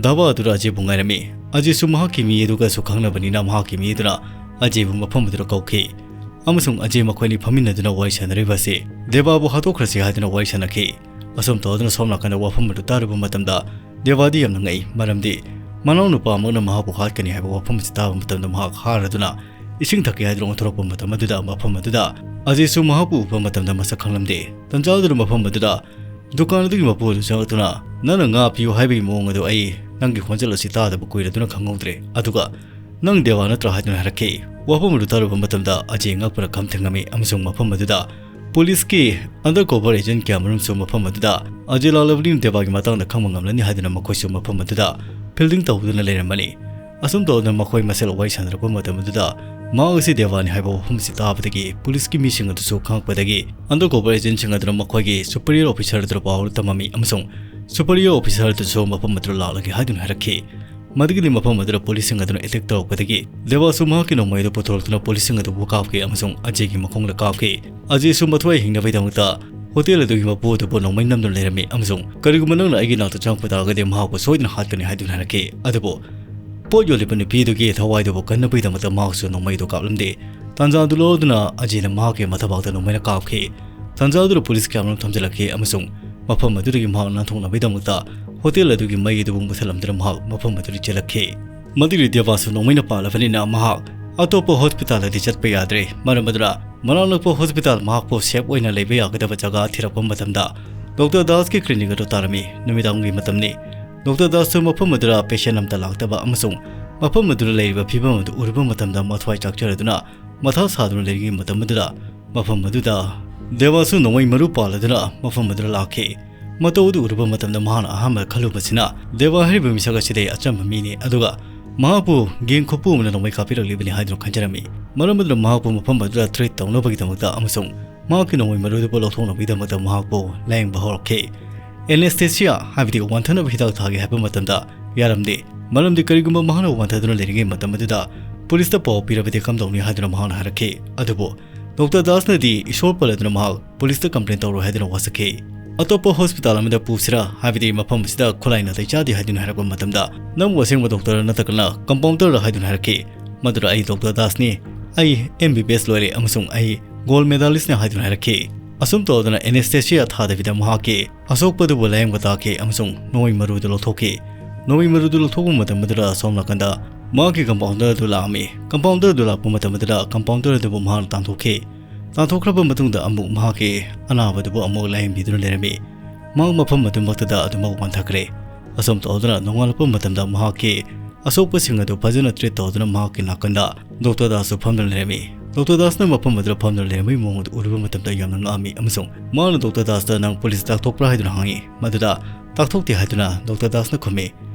ꯙꯥꯕꯥ ꯑꯗꯨꯗ ꯑꯖꯦꯕꯨ ꯉꯥꯏꯔꯝꯃꯤ꯫ ꯑꯖꯦꯁꯨ ꯃꯍꯥꯛꯀꯤ ꯃꯤ ꯑꯗꯨꯒꯁꯨ ꯈꯪꯅꯕꯅꯤꯅ ꯃꯍꯥꯛꯀꯤ ꯃꯤ ꯑꯗꯨꯅ ꯑꯖꯦꯕꯨ ꯃꯐꯝ ꯑꯗꯨꯗ ꯀꯧꯈꯤ꯫ ꯑꯃꯁꯨꯡ ꯑꯖꯦ ꯃꯈꯣꯏꯅꯤ ꯐꯝꯃꯤꯟꯅꯗꯨꯅ ꯋꯥꯔꯤ ꯁꯥꯟꯅꯔꯤꯕ ꯑꯁꯤ ꯗꯦꯕꯥꯕꯨ ꯍꯥꯠꯇꯣꯛꯈ꯭ꯔꯁꯤ ꯍꯥꯏꯗꯨꯅ ꯋꯥꯔꯤ ꯁꯥꯟꯅꯈꯤ꯫ ꯑꯁꯨꯝ ꯇꯧꯗꯨꯅ ꯁꯣꯝ ꯅꯥꯀꯟꯗ ꯋꯥꯐꯝ ꯑꯗꯨ ꯇꯥꯔꯨꯕ ꯃꯇꯝꯗ ꯗꯦꯕꯥꯗꯤ ꯌꯥꯝꯅ ꯉꯛꯏ, ꯃꯔꯝꯗꯤ ꯃꯅꯥꯎꯅꯨꯄꯥꯃꯛꯅ ꯃꯍꯥꯛꯄꯨ ꯍꯥꯠꯀꯅꯤ ꯍꯥꯏꯕ ꯋꯥꯐꯝ ꯑꯁꯤ ꯇꯥꯕ ꯃꯇꯝꯗ ꯃꯍꯥꯛ ꯍꯥꯔꯗꯨꯅ ꯏꯁꯤꯡ ꯊꯛꯀꯦ ꯍꯥꯏꯗꯨꯅ ꯑꯣꯟꯊꯣꯔꯛꯄ ꯃꯇꯝ ꯑꯗꯨꯗ ꯃꯐꯝ ꯑꯗꯨꯗ ꯑꯖꯦꯁꯨ ꯃꯍꯥꯛꯄꯨ ꯎꯕ ꯃꯇꯝꯗ ꯃꯁꯛ ꯈꯪꯂꯝꯗꯦ꯫ ꯇꯟꯖꯥ ꯑꯗꯨꯗ ꯃꯐꯝ ꯑꯗꯨꯗ ꯗꯨꯀꯥꯟ ꯑꯗꯨꯒꯤ ꯃꯄꯨ ꯑꯗꯨ ꯆꯪꯂꯛꯇꯨꯅ, "ꯅꯪꯅ ꯉꯥ ꯄꯤꯌꯨ ꯍꯥꯏꯕꯒꯤ ꯃꯑꯣꯡ ꯑꯗꯨ ꯑꯩ ꯅꯪꯒꯤ ꯈꯣꯟꯖꯦꯜ ꯑꯁꯤ ꯇꯥꯗꯕ ꯀꯨꯏꯔꯗꯨꯅ ꯈꯪꯍꯧꯗ꯭ꯔꯦ꯫ ꯑꯗꯨꯒ ꯅꯪ ꯗꯦꯋꯥ ꯅꯠꯇ꯭ꯔꯥ?" ꯍꯥꯏꯗꯨꯅ ꯍꯥꯏꯔꯛꯈꯤ꯫ ꯋꯥꯐꯝ ꯑꯗꯨ ꯇꯥꯔꯨꯕ ꯃꯇꯝꯗ ꯑꯖꯦ ꯉꯛꯄꯅ ꯈꯝ ꯊꯦꯡꯂꯝꯃꯤ ꯑꯃꯁꯨꯡ ꯃꯐꯝ ꯑꯗꯨꯗ ꯄꯨꯂꯤꯁꯀꯤ undercover agent ꯀꯌꯥꯃꯔꯨꯝꯁꯨ ꯃꯐꯝ ꯑꯗꯨꯗ ꯑꯖꯦ ꯂꯥꯛꯂꯕꯅꯤꯅ ꯗꯦꯋꯥꯒꯤ ꯃꯇꯥꯡꯗ ꯈꯪꯕ ꯉꯝꯂꯅꯤ ꯍꯥꯏꯗꯨꯅ ꯃꯈꯣꯏꯁꯨ ꯃꯐꯝ ꯑꯗꯨꯗ fielding ꯇꯧꯗꯨꯅ ꯂꯩꯔꯝꯕꯅꯤ꯫ ꯑꯁꯨꯝ ꯇꯧꯗꯨꯅ ꯃꯈꯣꯏ ꯃꯁꯦꯜ ꯋꯥꯔꯤ ꯁꯥꯟꯅꯔꯛꯄ ꯃꯇꯝ ꯑꯗꯨꯗ ꯃꯍꯥꯛ ꯑꯁꯤ ꯗꯦꯋꯥꯅꯤ ꯍꯥꯏꯕ ꯋꯥꯐꯝ ꯑꯁꯤ ꯇꯥꯕꯗꯒꯤ ꯄꯨꯂꯤꯁꯀꯤ ꯃꯤꯁꯤꯡ ꯑꯗꯨꯁꯨ ꯈꯪꯂꯛꯄꯗꯒꯤ undercover agentꯁꯤꯡ ꯑꯗꯨꯅ ꯃꯈꯣꯏꯒꯤ superior officer ꯑꯗꯨꯗ ꯄꯥꯎ ꯑꯗꯨ ꯇꯝꯂꯝꯃꯤ ꯑꯃꯁꯨꯡ superior officer ꯑꯗꯨꯁꯨ ꯃꯐꯝ ꯑꯗꯨꯗ ꯂꯥꯛꯂꯒꯦ ꯍꯥꯏꯗꯨꯅ ꯍꯥꯏꯔꯛꯈꯤ꯫ ꯃꯗꯨꯒꯤꯗꯤ ꯃꯐꯝ ꯑꯗꯨꯗ ꯄꯨꯂꯤꯁꯁꯤꯡ ꯑꯗꯨꯅ attack ꯇꯧꯔꯛꯄꯗꯒꯤ ꯗꯦꯋꯥꯁꯨ ꯃꯍꯥꯛꯀꯤ ꯅꯣꯡꯃꯩ ꯑꯗꯨ ꯄꯨꯊꯣꯔꯛꯇꯨꯅ ꯄꯨꯂꯤꯁꯁꯤꯡ ꯑꯗꯨꯕꯨ ꯀꯥꯞꯈꯤ ꯑꯃꯁꯨꯡ ꯑꯖꯦꯒꯤ ꯃꯈꯣꯡꯗ ꯀꯥꯞꯈꯤ꯫ ꯑꯖꯦꯁꯨ ꯃꯊ꯭ꯋꯥꯏ ꯍꯤꯡꯅꯕꯒꯤꯗꯃꯛꯇ ꯍꯣꯇꯦꯜ ꯑꯗꯨꯒꯤ ꯃꯄꯨ ꯑꯗꯨꯕꯨ ꯅꯣꯡꯃꯩ ꯅꯝꯗꯨꯅ ꯂꯩꯔꯝꯃꯤ ꯑꯃꯁꯨꯡ "ꯀꯔꯤꯒꯨꯝꯕ ꯅꯪꯅ ꯑꯩꯒꯤ ꯅꯥꯛꯇ ꯆꯪꯂꯛꯄ ꯇꯥꯔꯒꯗꯤ ꯃꯍꯥꯛꯄꯨ ꯁꯣꯏꯗꯅ ꯍꯥꯠꯀꯅꯤ" ꯍꯥꯏꯗꯨꯅ ꯍꯥꯏꯔꯛꯈꯤ꯫ ꯑꯗꯨꯕꯨ ꯄꯣꯠ ꯌꯣꯜꯂꯤꯕ ꯅꯨꯄꯤ ꯑꯗꯨꯒꯤ ꯊꯋꯥꯏꯗꯨꯕꯨ ꯀꯟꯅꯕꯒꯤꯗꯃꯛꯇ ꯃꯍꯥꯛꯁꯨ ꯅꯣꯡꯃꯩꯗꯨ ꯀꯥꯞꯂꯝꯗꯦ꯫ ꯇꯥꯟꯖꯥ ꯑꯗꯨ ꯂꯧꯗꯨꯅ ꯑꯖꯦꯅ ꯃꯍꯥꯛꯀꯤ ꯃꯊꯕꯥꯛꯇ ꯅꯣꯡꯃꯩꯅ ꯀꯥꯞꯈꯤ꯫ ꯇꯥꯟꯖꯥ ꯑꯗꯨꯗ ꯄꯨꯂꯤꯁ ꯀꯌꯥꯃꯔꯨꯝ ꯊꯝꯖꯤꯜꯂꯛꯈꯤ ꯑꯃꯁꯨꯡ ꯃꯐꯝ ꯑꯗꯨꯗꯒꯤ ꯃꯍꯥꯛ ꯅꯥꯟꯊꯣꯛꯅꯕꯒꯤꯗꯃꯛꯇ ꯍꯣꯇꯦꯜ ꯑꯗꯨꯒꯤ ꯃꯩ ꯑꯗꯨꯕꯨ ꯃꯨꯊꯠꯂꯝꯗꯨꯅ ꯃꯍꯥꯛ ꯃꯐꯝ ꯑꯗꯨꯗꯒꯤ ꯆꯦꯜꯂꯛꯈꯤ꯫ ꯃꯗꯨꯒꯤ ꯗꯦꯕꯥꯁꯨ ꯅꯣꯡꯃꯩꯅ ꯄꯥꯜꯂꯕꯅꯤꯅ ꯃꯍꯥꯛ ꯑꯇꯣꯞꯄ ꯍꯣꯁꯄꯤꯇꯥꯜꯗꯗꯤ ꯆꯠꯄ ꯌꯥꯗ꯭ꯔꯦ꯫ ꯃꯔꯝ ꯑꯗꯨꯅ ꯃꯅꯥꯛ ꯅꯛꯄ ꯍꯣꯁꯄꯤꯇꯥꯜ ꯃꯍꯥꯛꯄꯨ safe ꯑꯣꯏꯅ ꯂꯩꯕ ꯌꯥꯒꯗꯕ ꯖꯒꯥ ꯊꯤꯔꯛꯄ ꯃꯇꯝꯗ ꯗꯣꯛꯇꯔ ꯗꯥꯁꯀꯤ ꯀ꯭ꯂꯤꯅꯤꯛ ꯑꯗꯨ ꯇꯥꯔꯝꯃꯤ꯫ ꯅꯨꯃꯤꯗꯥꯡꯒꯤ ꯃꯇꯝꯅꯤ꯫ ꯗꯣꯛꯇꯔ ꯗꯥꯁꯁꯨ ꯃꯐꯝ ꯑꯗꯨꯗ ꯄꯦꯁꯦꯟ ꯑꯃꯠꯇ ꯂꯥꯛꯇꯕ ꯑꯃꯁꯨꯡ ꯃꯐꯝ ꯑꯗꯨꯗ ꯂꯩꯔꯤꯕ ꯐꯤꯚꯝ ꯑꯗꯨ ꯎꯔꯨꯕ ꯃꯇꯝꯗ ꯃꯊ꯭ꯋꯥꯏ ꯆꯥꯛꯆꯔꯗꯨꯅ ꯃꯊꯥ ꯁꯥꯗꯨꯅ ꯂꯩꯔꯤꯉꯩ ꯃꯇꯝ ꯑꯗꯨꯗ ꯃꯐꯝ ꯑꯗꯨꯗ ꯗꯦꯕꯥꯁꯨ ꯅꯣꯡꯃꯩ ꯃꯔꯨ ꯄꯥꯜꯂꯗꯨꯅ ꯃꯐꯝ ꯑꯗꯨꯗ ꯂꯥꯛꯈꯤ꯫ ꯃꯇꯧ ꯑꯗꯨ ꯎꯔꯨꯕ ꯃꯇꯝꯗ ꯃꯍꯥꯛꯅ ꯑꯍꯥꯟꯕ ꯈꯜꯂꯨꯕꯁꯤꯅ ꯗꯦꯕꯥ ꯍꯥꯏꯔꯤꯕ ꯃꯤꯁꯛ ꯑꯁꯤꯗꯤ ꯑꯆꯝꯕ ꯃꯤꯅꯤ, ꯑꯗꯨꯒ ꯃꯍꯥꯛꯄꯨ ꯒꯦꯡ ꯈꯨꯄꯨ ꯑꯃꯅ ꯅꯣꯡꯃꯩ ꯀꯥꯞꯄꯤꯔꯛꯂꯤꯕꯅꯤ ꯍꯥꯏꯗꯨꯅ ꯈꯟꯖꯔꯝꯃꯤ꯫ ꯃꯔꯝ ꯑꯗꯨꯅ ꯃꯍꯥꯛꯄꯨ ꯃꯐꯝ ꯑꯗꯨꯗ ꯇ꯭ꯔꯤꯠ ꯇꯧꯅꯕꯒꯤꯗꯃꯛꯇ ꯑꯃꯁꯨꯡ ꯃꯍꯥꯛꯀꯤ ꯅꯣꯡꯃꯩ ꯃꯔꯨꯗꯨꯕꯨ ꯂꯧꯊꯣꯛꯅꯕꯒꯤꯗꯃꯛꯇ ꯃꯍꯥꯛꯄꯨ ꯂꯥꯌꯦꯡꯕ ꯍꯧꯔꯛꯈꯤ꯫ ꯑꯦꯅꯦꯁꯊꯦꯁꯤꯌꯥ, ꯍꯥꯏꯕꯗꯤ ꯋꯥꯟꯊꯅꯕ ꯍꯤꯗꯥꯛ ꯊꯥꯒꯦ ꯍꯥꯏꯕ ꯃꯇꯝꯗ ꯌꯥꯔꯝꯗꯦ, ꯃꯔꯝꯗꯤ ꯀꯔꯤꯒꯨꯝꯕ ꯃꯍꯥꯛꯅ ꯋꯥꯟꯊꯗꯨꯅ ꯂꯩꯔꯤꯉꯩ ꯃꯇꯝ ꯑꯗꯨꯗ ꯄꯨꯂꯤꯁꯇ ꯄꯥꯎ ꯄꯤꯔꯕꯗꯤ ꯀꯝꯗꯧꯅꯤ ꯍꯥꯏꯗꯨꯅ ꯃꯍꯥꯛꯅ ꯍꯥꯏꯔꯛꯈꯤ꯫ ꯑꯗꯨꯕꯨ ꯗꯣꯛꯇꯔ ꯗꯥꯁꯅꯗꯤ ꯏꯁꯣꯔ ꯄꯜꯂꯗꯨꯅ ꯃꯍꯥꯛ ꯄꯨꯂꯤꯁꯇ ꯀꯝꯄ꯭ꯂꯦꯟ ꯇꯧꯔꯣꯏ ꯍꯥꯏꯗꯨꯅ ꯋꯥꯁꯛꯈꯤ꯫ ꯑꯇꯣꯞꯄ ꯍꯣꯁꯄꯤꯇꯥꯜ ꯑꯃꯗ ꯄꯨꯁꯤꯔꯥ, ꯍꯥꯏꯕꯗꯤ ꯃꯐꯝ ꯑꯁꯤꯗ ꯈꯨꯠꯂꯥꯏ ꯅꯥꯇꯩ ꯆꯥꯗꯦ ꯍꯥꯏꯗꯨꯅ ꯍꯥꯏꯔꯛꯄ ꯃꯇꯝꯗ, "ꯅꯪꯕꯨ ꯑꯁꯦꯡꯕ ꯗꯣꯛꯇꯔ ꯅꯠꯇ꯭ꯔꯒꯅ ꯀꯝꯄꯥꯎꯟꯗꯔ?" ꯍꯥꯏꯗꯨꯅ ꯍꯥꯏꯔꯛꯈꯤ꯫ ꯃꯗꯨꯗ, "ꯑꯩ ꯗꯣꯛꯇꯔ ꯗꯥꯁꯅꯤ, ꯑꯩ ꯑꯦꯝ ꯕꯤ ꯕꯤ ꯑꯦꯁ ꯂꯣꯏꯔꯦ ꯑꯃꯁꯨꯡ ꯑꯩ ꯒꯣꯜꯗ ꯃꯦꯗꯥꯂꯤꯁꯅꯤ" ꯍꯥꯏꯗꯨꯅ ꯍꯥꯏꯔꯛꯈꯤ꯫ ꯑꯁꯨꯝ ꯇꯧꯗꯅ ꯑꯦꯅꯦꯁꯊꯦꯁꯤꯌꯥ ꯊꯥꯗꯕꯤꯗ ꯃꯍꯥꯛꯀꯤ ꯑꯁꯣꯛꯄꯗꯨꯕꯨ ꯂꯥꯌꯦꯡꯕ ꯇꯥꯈꯤ ꯑꯃꯁꯨꯡ ꯅꯣꯡꯃꯩ ꯃꯔꯨꯗꯨ ꯂꯧꯊꯣꯛꯈꯤ꯫ ꯅꯣꯡꯃꯩ ꯃꯔꯨꯗꯨ ꯂꯧꯊꯣꯛꯄ ꯃꯇꯝ ꯑꯗꯨꯗ ꯑꯁꯣꯝ ꯅꯥꯀꯟꯗ ꯃꯍꯥꯛꯀꯤ ꯀꯝꯄꯥꯎꯟꯗꯔ ꯑꯗꯨ ꯂꯥꯛꯑꯝꯃꯤ꯫ ꯀꯝꯄꯥꯎꯟꯗꯔ ꯑꯗꯨ ꯂꯥꯛꯄ ꯃꯇꯝ ꯑꯗꯨꯗ ꯀꯝꯄꯥꯎꯟꯗꯔ ꯑꯗꯨꯕꯨ ꯃꯍꯥꯛꯅ ꯇꯥꯟꯊꯣꯛꯈꯤ꯫ ꯇꯥꯟꯊꯣꯛꯈ꯭ꯔꯕ ꯃꯇꯨꯡꯗ ꯑꯃꯨꯛ ꯃꯍꯥꯛꯀꯤ ꯑꯅꯥꯕꯗꯨꯕꯨ ꯑꯃꯨꯛ ꯂꯥꯌꯦꯡꯕꯤꯗꯨꯅ ꯂꯩꯔꯝꯃꯤ꯫ ꯃꯍꯥꯛ ꯃꯐꯝ ꯑꯗꯨꯃꯛꯇꯗ ꯑꯗꯨꯃꯛ ꯋꯥꯟꯊꯈ꯭ꯔꯦ꯫ ꯑꯁꯨꯝ ꯇꯧꯗꯨꯅ ꯅꯣꯡꯉꯥꯜꯂꯛꯄ ꯃꯇꯝꯗ ꯃꯍꯥꯛꯀꯤ ꯑꯁꯣꯛꯄꯁꯤꯡ ꯑꯗꯨ ꯐꯖꯅ ꯇ꯭ꯔꯤꯠ ꯇꯧꯗꯨꯅ ꯃꯍꯥꯛꯀꯤ ꯅꯥꯀꯟꯗ ꯗꯣꯛꯇꯔ ꯗꯥꯁꯁꯨ ꯐꯝꯗꯨꯅ ꯂꯩꯔꯝꯃꯤ꯫ ꯗꯣꯛꯇꯔ ꯗꯥꯁꯅ ꯃꯐꯝ ꯑꯗꯨꯗ ꯐꯝꯗꯨꯅ ꯂꯩꯔꯝꯕꯒꯤ ꯃꯑꯣꯡ ꯑꯗꯨ ꯎꯔꯨꯕ ꯃꯇꯝꯗ ꯌꯥꯝꯅ ꯉꯛꯑꯝꯃꯤ ꯑꯃꯁꯨꯡ ꯃꯍꯥꯛꯅ ꯗꯣꯛꯇꯔ ꯗꯥꯁꯇ, "ꯅꯪ ꯄꯨꯂꯤꯁ ꯇꯥꯛꯊꯣꯛꯄ꯭ꯔꯥ?" ꯍꯥꯏꯗꯨꯅ ꯍꯪꯉꯤ꯫ ꯃꯗꯨꯗ, "ꯇꯥꯛꯊꯣꯛꯇꯦ" ꯍꯥꯏꯗꯨꯅ ꯗꯣꯛꯇꯔ ꯗꯥꯁꯅ ꯈꯨꯝꯃꯤ꯫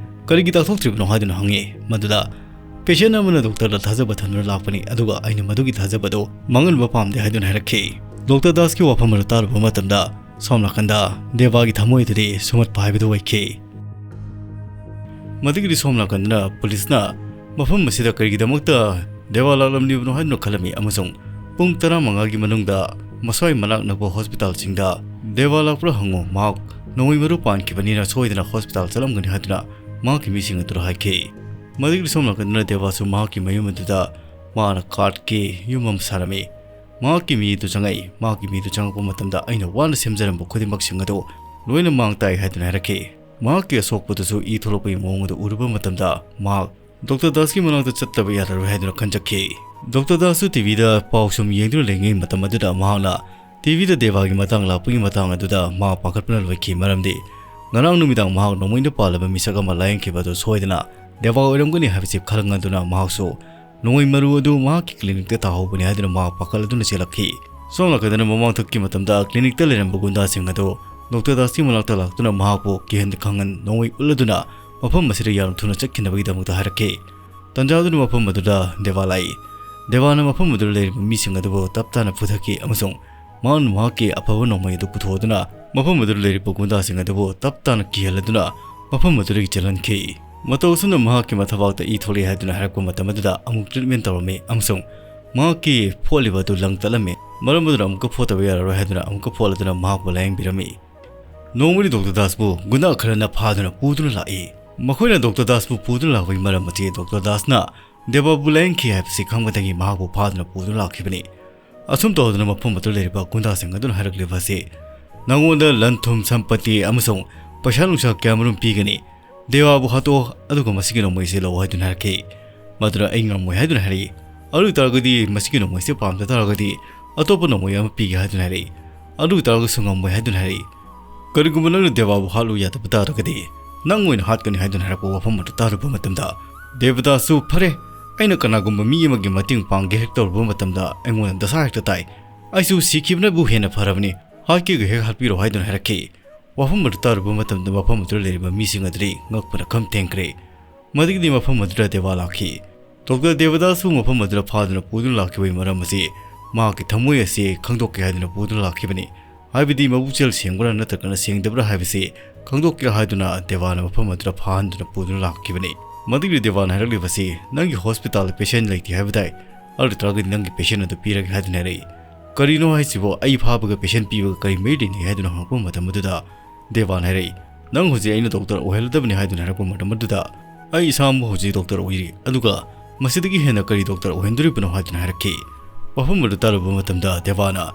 "ꯀꯔꯤꯒꯤ ꯇꯥꯛꯊꯣꯛꯇ꯭ꯔꯤꯕꯅꯣ?" ꯍꯥꯏꯗꯨꯅ ꯍꯪꯉꯤ꯫ ꯃꯗꯨꯗ, "ꯄꯦꯁꯦꯟ ꯑꯃꯅ ꯗꯣꯛꯇꯔꯗ ꯊꯥꯖꯕ ꯊꯝꯗꯨꯅ ꯂꯥꯛꯄꯅꯤ, ꯑꯗꯨꯒ ꯑꯩꯅ ꯃꯗꯨꯒꯤ ꯊꯥꯖꯕꯗꯨ ꯃꯥꯡꯍꯟꯕ ꯄꯥꯝꯗꯦ" ꯍꯥꯏꯗꯨꯅ ꯍꯥꯏꯔꯛꯈꯤ꯫ ꯗꯣꯛꯇꯔ ꯗꯥꯁꯀꯤ ꯋꯥꯐꯝ ꯑꯗꯨ ꯇꯥꯔꯨꯕ ꯃꯇꯝꯗ ꯁꯣꯝ ꯅꯥꯀꯟꯗ ꯗꯦꯕꯥꯒꯤ ꯊꯃꯣꯏ ꯑꯗꯨꯗꯤ ꯁꯨꯝꯍꯠꯄ ꯍꯥꯏꯕꯗꯨ ꯑꯣꯏꯈꯤ꯫ ꯃꯗꯨꯒꯤꯗꯤ ꯁꯣꯝ ꯅꯥꯀꯟꯗꯅ ꯄꯨꯂꯤꯁꯅ ꯃꯐꯝ ꯑꯁꯤꯗ ꯀꯔꯤꯒꯤꯗꯃꯛꯇ ꯗꯦꯕꯥ ꯂꯥꯛꯂꯝꯂꯤꯕꯅꯣ ꯍꯥꯏꯗꯨꯅ ꯈꯜꯂꯝꯃꯤ ꯑꯃꯁꯨꯡ ꯄꯨꯡ ꯇꯔꯥꯃꯉꯥꯒꯤ ꯃꯅꯨꯡꯗ ꯃꯁ꯭ꯋꯥꯏ ꯃꯅꯥꯛ ꯅꯛꯄ ꯍꯣꯁꯄꯤꯇꯥꯜꯁꯤꯡꯗ ꯗꯦꯕꯥ ꯂꯥꯛꯄ꯭ꯔꯥ ꯍꯪꯉꯨ, ꯃꯍꯥꯛ ꯅꯣꯡꯃꯩ ꯃꯔꯨ ꯄꯥꯟꯈꯤꯕꯅꯤꯅ ꯁꯣꯏꯗꯅ ꯍꯣꯁꯄꯤꯇꯥꯜ ꯆꯠꯂꯝꯒꯅꯤ ꯍꯥꯏꯗꯨꯅ ꯃꯍꯥꯛꯀꯤ ꯃꯤꯁꯤꯡ ꯑꯗꯨꯗ ꯍꯥꯏꯈꯤ꯫ ꯃꯗꯨꯒꯤꯗꯤ ꯁꯣꯝ ꯅꯥꯀꯟꯗꯅ ꯗꯦꯕꯥꯁꯨ ꯃꯍꯥꯛꯀꯤ ꯃꯌꯨꯝ ꯑꯗꯨꯗ ꯃꯍꯥꯛꯅ ꯀꯥꯔꯠꯀꯤ ꯌꯨꯝ ꯑꯃ ꯁꯥꯔꯝꯃꯤ꯫ ꯃꯍꯥꯛꯀꯤ ꯃꯤ ꯑꯗꯨ ꯆꯪꯉꯛꯏ꯫ ꯃꯍꯥꯛꯀꯤ ꯃꯤ ꯑꯗꯨ ꯆꯪꯉꯛꯄ ꯃꯇꯝꯗ ꯑꯩꯅ ꯋꯥꯅ ꯁꯦꯝꯖꯔꯝꯕ ꯈꯨꯗꯤꯡꯃꯛꯁꯤꯡ ꯑꯗꯨ ꯂꯣꯏꯅ ꯃꯥꯡ ꯇꯥꯛꯏ ꯍꯥꯏꯗꯨꯅ ꯍꯥꯏꯔꯛꯈꯤ꯫ ꯃꯍꯥꯛꯀꯤ ꯑꯁꯣꯛꯄꯗꯨꯁꯨ ꯏ ꯊꯣꯛꯂꯛꯄꯒꯤ ꯃꯑꯣꯡ ꯑꯗꯨ ꯎꯔꯨꯕ ꯃꯇꯝꯗ ꯃꯍꯥꯛ ꯗꯣꯛꯇꯔ ꯗꯥꯁꯀꯤ ꯃꯅꯥꯛꯇ ꯆꯠꯇꯕ ꯌꯥꯔꯔꯣꯏ ꯍꯥꯏꯗꯨꯅ ꯈꯟꯖꯈꯤ꯫ ꯗꯣꯛꯇꯔ ꯗꯥꯁꯁꯨ ꯇꯤ ꯚꯤꯗ ꯄꯥꯎ ꯁꯨꯝ ꯌꯦꯡꯗꯨꯅ ꯂꯩꯔꯤꯉꯩ ꯃꯇꯝ ꯑꯗꯨꯗ ꯃꯍꯥꯛꯅ ꯇꯤꯚꯤꯗ ꯗꯦꯕꯥꯒꯤ ꯃꯇꯥꯡ ꯂꯥꯛꯄꯒꯤ ꯃꯇꯥꯡ ꯑꯗꯨꯗ ꯃꯍꯥꯛ ꯄꯥꯈꯠꯄꯅ ꯂꯣꯏꯈꯤ, ꯃꯔꯝꯗꯤ ꯉꯔꯥꯡ ꯅꯨꯃꯤꯗꯥꯡ ꯃꯍꯥꯛ ꯅꯣꯡꯃꯩꯅ ꯄꯥꯜꯂꯕ ꯃꯤꯁꯛ ꯑꯃ ꯂꯥꯌꯦꯡꯈꯤꯕ ꯑꯗꯨ ꯁꯣꯏꯗꯅ ꯗꯦꯕꯥ ꯑꯣꯏꯔꯝꯒꯅꯤ ꯍꯥꯏꯕꯁꯤ ꯈꯪꯂꯗꯨꯅ ꯃꯍꯥꯛꯁꯨ ꯅꯣꯡꯃꯩ ꯃꯔꯨ ꯑꯗꯨ ꯃꯍꯥꯛꯀꯤ ꯀ꯭ꯂꯤꯅꯤꯛꯇ ꯇꯥꯍꯧꯕꯅꯤ ꯍꯥꯏꯗꯨꯅ ꯃꯍꯥꯛ ꯄꯥꯈꯠꯂꯗꯨꯅ ꯆꯦꯜꯂꯛꯈꯤ꯫ ꯁꯣꯝ ꯅꯥꯀꯟꯗꯅ ꯃꯃꯥꯡ ꯊꯛꯀꯤ ꯃꯇꯝꯗ ꯀ꯭ꯂꯤꯅꯤꯛꯇ ꯂꯩꯔꯝꯕ ꯒꯨꯟꯗꯥꯁꯤꯡ ꯑꯗꯨ ꯗꯣꯛꯇꯔ ꯗꯥꯁꯀꯤ ꯃꯅꯥꯛꯇ ꯂꯥꯛꯇꯨꯅ ꯃꯍꯥꯛꯄꯨ ꯀꯤꯍꯟ ꯈꯪꯍꯟ ꯅꯣꯡꯃꯩ ꯎꯠꯂꯗꯨꯅ ꯃꯐꯝ ꯑꯁꯤꯗ ꯌꯥꯝꯅ ꯊꯨꯅ ꯆꯠꯈꯤꯅꯕꯒꯤꯗꯃꯛꯇ ꯍꯥꯏꯔꯛꯈꯤ꯫ ꯇꯟꯖꯥꯗꯨꯅ ꯃꯐꯝ ꯑꯗꯨꯗ ꯗꯦꯕꯥ ꯂꯥꯛꯏ꯫ ꯗꯦꯕꯥꯅ ꯃꯐꯝ ꯑꯗꯨꯗ ꯂꯩꯔꯤꯕ ꯃꯤꯁꯤꯡ ꯑꯗꯨꯕꯨ ꯇꯞ ꯇꯥꯅ ꯐꯨꯊꯈꯤ ꯑꯃꯁꯨꯡ ꯃꯍꯥꯛꯅ ꯃꯍꯥꯛꯀꯤ ꯑꯐꯕ ꯅꯣꯡꯃꯩ ꯑꯗꯨ ꯄꯨꯊꯣꯛꯇꯨꯅ ꯃꯐꯝ ꯑꯗꯨꯗ ꯂꯩꯔꯤꯕ ꯒꯨꯟꯗꯥꯁꯤꯡ ꯑꯗꯨꯕꯨ ꯇꯞ ꯇꯥꯅ ꯀꯤꯍꯜꯂꯗꯨꯅ ꯃꯐꯝ ꯑꯗꯨꯗꯒꯤ ꯆꯦꯜꯍꯟꯈꯤ꯫ ꯃꯇꯧ ꯑꯁꯨꯝꯅ ꯃꯍꯥꯛꯀꯤ ꯃꯊꯕꯥꯛꯇ ꯏ ꯊꯣꯛꯂꯛꯏ ꯍꯥꯏꯗꯨꯅ ꯍꯥꯏꯔꯛꯄ ꯃꯇꯝ ꯑꯗꯨꯗ ꯑꯃꯨꯛ ꯇ꯭ꯔꯤꯠꯃꯦꯟ ꯇꯧꯔꯝꯃꯤ ꯑꯃꯁꯨꯡ ꯃꯍꯥꯛꯀꯤ ꯐꯣꯠꯂꯤꯕ ꯑꯗꯨ ꯂꯪ ꯇꯠꯂꯝꯃꯤ꯫ ꯃꯔꯝ ꯑꯗꯨꯅ ꯑꯃꯨꯛꯀ ꯐꯣꯠꯇꯕ ꯌꯥꯔꯔꯣꯏ ꯍꯥꯏꯗꯨꯅ ꯑꯃꯨꯛꯀ ꯐꯣꯠꯂꯗꯨꯅ ꯃꯍꯥꯛꯄꯨ ꯂꯥꯌꯦꯡꯕꯤꯔꯝꯃꯤ꯫ ꯅꯣꯡꯃꯗꯤ ꯗꯣꯛꯇꯔ ꯗꯥꯁꯄꯨ ꯒꯨꯟꯗꯥ ꯈꯔꯅ ꯐꯥꯗꯨꯅ ꯄꯨꯗꯨꯅ ꯂꯥꯛꯏ꯫ ꯃꯈꯣꯏꯅ ꯗꯣꯛꯇꯔ ꯗꯥꯁꯄꯨ ꯄꯨꯗꯨꯅ ꯂꯥꯛꯄꯒꯤ ꯃꯔꯝ ꯑꯁꯤ ꯗꯣꯛꯇꯔ ꯗꯥꯁꯅ ꯗꯦꯕꯥꯕꯨ ꯂꯥꯌꯦꯡꯈꯤ ꯍꯥꯏꯕꯁꯤ ꯈꯪꯕꯗꯒꯤ ꯃꯍꯥꯛꯄꯨ ꯐꯥꯗꯨꯅ ꯄꯨꯗꯨꯅ ꯂꯥꯛꯈꯤꯕꯅꯤ꯫ ꯑꯁꯨꯝ ꯇꯧꯗꯨꯅ ꯃꯐꯝ ꯑꯗꯨꯗ ꯂꯩꯔꯤꯕ ꯒꯨꯟꯗꯥꯁꯤꯡ ꯑꯗꯨꯅ ꯍꯥꯏꯔꯛꯂꯤꯕ ꯑꯁꯤ, "ꯅꯉꯣꯟꯗ ꯂꯟ ꯊꯨꯝ ꯁꯝꯄꯇꯤ ꯑꯃꯁꯨꯡ ꯄꯩꯁꯥ ꯅꯨꯡꯁꯥ ꯀꯌꯥꯃꯔꯨꯝ ꯄꯤꯒꯅꯤ꯫ ꯗꯦꯕꯥꯕꯨ ꯍꯥꯠꯇꯣꯛꯑꯣ, ꯑꯗꯨꯒ ꯃꯁꯤꯒꯤ ꯅꯣꯡꯃꯩꯁꯤ ꯂꯧꯑꯣ" ꯍꯥꯏꯗꯨꯅ ꯍꯥꯏꯔꯛꯈꯤ꯫ ꯃꯗꯨꯅ "ꯑꯩ ꯉꯝꯃꯣꯏ" ꯍꯥꯏꯗꯨꯅ ꯍꯥꯏꯔꯛꯏ꯫ "ꯑꯗꯨ ꯑꯣꯏ ꯇꯥꯔꯒꯗꯤ ꯃꯁꯤꯒꯤ ꯅꯣꯡꯃꯩꯁꯦ ꯄꯥꯝꯗ ꯇꯥꯔꯒꯗꯤ ꯑꯇꯣꯞꯄ ꯅꯣꯡꯃꯩ ꯑꯃ ꯄꯤꯒꯦ" ꯍꯥꯏꯗꯨꯅ ꯍꯥꯏꯔꯛꯏ꯫ "ꯑꯗꯨ ꯑꯣꯏ ꯇꯥꯔꯒꯁꯨ ꯉꯝꯃꯣꯏ" ꯍꯥꯏꯗꯨꯅ ꯍꯥꯏꯔꯛꯏ꯫ "ꯀꯔꯤꯒꯨꯝꯕ ꯅꯪꯅ ꯗꯦꯕꯥꯕꯨ ꯍꯥꯠꯂꯨ ꯌꯥꯗꯕ ꯇꯥꯔꯒꯗꯤ ꯅꯪ ꯑꯣꯏꯅ ꯍꯥꯠꯀꯅꯤ" ꯍꯥꯏꯗꯨꯅ ꯍꯥꯏꯔꯛꯄ ꯋꯥꯐꯝ ꯑꯗꯨ ꯇꯥꯔꯨꯕ ꯃꯇꯝꯗ ꯗꯦꯕꯗꯥꯁꯁꯨ, "ꯐꯔꯦ, ꯑꯩꯅ ꯀꯅꯥꯒꯨꯝꯕ ꯃꯤ ꯑꯃꯒꯤ ꯃꯇꯦꯡ ꯄꯥꯡꯒꯦ ꯍꯦꯛ ꯇꯧꯔꯨꯕ ꯃꯇꯝꯗ ꯑꯩꯉꯣꯟꯗ ꯗꯁꯥ ꯍꯦꯛꯇ ꯇꯥꯏ꯫ ꯑꯩꯁꯨ ꯁꯤꯈꯤꯕꯅꯕꯨ ꯍꯦꯟꯅ ꯐꯔꯕꯅꯤ, ꯍꯥꯠꯀꯦꯒ ꯍꯦꯛ ꯍꯥꯠꯄꯤꯔꯣ" ꯍꯥꯏꯗꯨꯅ ꯍꯥꯏꯔꯛꯈꯤ꯫ ꯋꯥꯐꯝ ꯑꯗꯨ ꯇꯥꯔꯨꯕ ꯃꯇꯝꯗ ꯃꯐꯝ ꯑꯗꯨꯗ ꯂꯩꯔꯤꯕ ꯃꯤꯁꯤꯡ ꯑꯗꯨꯗꯤ ꯉꯛꯄꯅ ꯈꯝ ꯊꯦꯡꯈ꯭ꯔꯦ꯫ ꯃꯗꯨꯒꯤꯗꯤ ꯃꯐꯝ ꯑꯗꯨꯗ ꯗꯦꯕꯥ ꯂꯥꯛꯈꯤ꯫ ꯗꯣꯛꯇꯔ ꯗꯦꯕꯗꯥꯁꯄꯨ ꯃꯐꯝ ꯑꯗꯨꯗ ꯐꯥꯗꯨꯅ ꯄꯨꯗꯨꯅ ꯂꯥꯛꯈꯤꯕꯒꯤ ꯃꯔꯝ ꯑꯁꯤ ꯃꯍꯥꯛꯀꯤ ꯊꯃꯣꯏ ꯑꯁꯤ ꯈꯪꯗꯣꯛꯀꯦ ꯍꯥꯏꯗꯨꯅ ꯄꯨꯗꯨꯅ ꯂꯥꯛꯈꯤꯕꯅꯤ꯫ ꯍꯥꯏꯕꯗꯤ ꯃꯕꯨꯛꯆꯦꯜ ꯁꯦꯡꯕ꯭ꯔꯥ ꯅꯠꯇ꯭ꯔꯒꯅ ꯁꯦꯡꯗꯕ꯭ꯔꯥ ꯍꯥꯏꯕꯁꯤ ꯈꯪꯗꯣꯛꯀꯦ ꯍꯥꯏꯗꯨꯅ ꯗꯦꯕꯥꯅ ꯃꯐꯝ ꯑꯗꯨꯗ ꯐꯥꯍꯟꯗꯨꯅ ꯄꯨꯗꯨꯅ ꯂꯥꯛꯈꯤꯕꯅꯤ꯫ ꯃꯗꯨꯒꯤ ꯗꯦꯕꯥꯅ ꯍꯥꯏꯔꯛꯂꯤꯕꯁꯤ, "ꯅꯪꯒꯤ ꯍꯣꯁꯄꯤꯇꯥꯜꯗ ꯄꯦꯁꯦꯟ ꯂꯩꯇꯦ ꯍꯥꯏꯕ ꯇꯥꯏ, ꯑꯗꯨ ꯑꯣꯏ ꯇꯥꯔꯒꯗꯤ ꯅꯪꯒꯤ ꯄꯦꯁꯦꯟ ꯑꯗꯨ ꯄꯤꯔꯒꯦ" ꯍꯥꯏꯗꯨꯅ ꯍꯥꯏꯔꯛꯏ꯫ "ꯀꯔꯤꯅꯣ ꯍꯥꯏꯁꯤꯕꯣ? ꯑꯩ ꯐꯥꯕꯒ ꯄꯦꯁꯦꯟ ꯄꯤꯕꯒ ꯀꯔꯤ ꯃꯔꯤ ꯂꯩꯅꯩ?" ꯍꯥꯏꯗꯨꯅ ꯍꯪꯉꯛꯄ ꯃꯇꯝ ꯑꯗꯨꯗ ꯗꯦꯕꯥꯅ ꯍꯥꯏꯔꯛꯏ, "ꯅꯪ ꯍꯧꯖꯤꯛ ꯑꯩꯅ ꯗꯣꯛꯇꯔ ꯑꯣꯏꯍꯜꯂꯗꯕꯅꯤ" ꯍꯥꯏꯗꯨꯅ ꯍꯥꯏꯔꯛꯄ ꯃꯇꯝ ꯑꯗꯨꯗ, "ꯑꯩ ꯏꯁꯥꯃꯛ ꯍꯧꯖꯤꯛ ꯗꯣꯛꯇꯔ ꯑꯣꯏꯔꯤ, ꯑꯗꯨꯒ ꯃꯁꯤꯗꯒꯤ ꯍꯦꯟꯅ ꯀꯔꯤ ꯗꯣꯛꯇꯔ ꯑꯣꯏꯍꯟꯗꯣꯔꯤꯕꯅꯣ?" ꯍꯥꯏꯗꯨꯅ ꯍꯥꯏꯔꯛꯈꯤ꯫ ꯋꯥꯐꯝ ꯑꯗꯨ ꯇꯥꯔꯨꯕ ꯃꯇꯝꯗ ꯗꯦꯕꯥꯅ,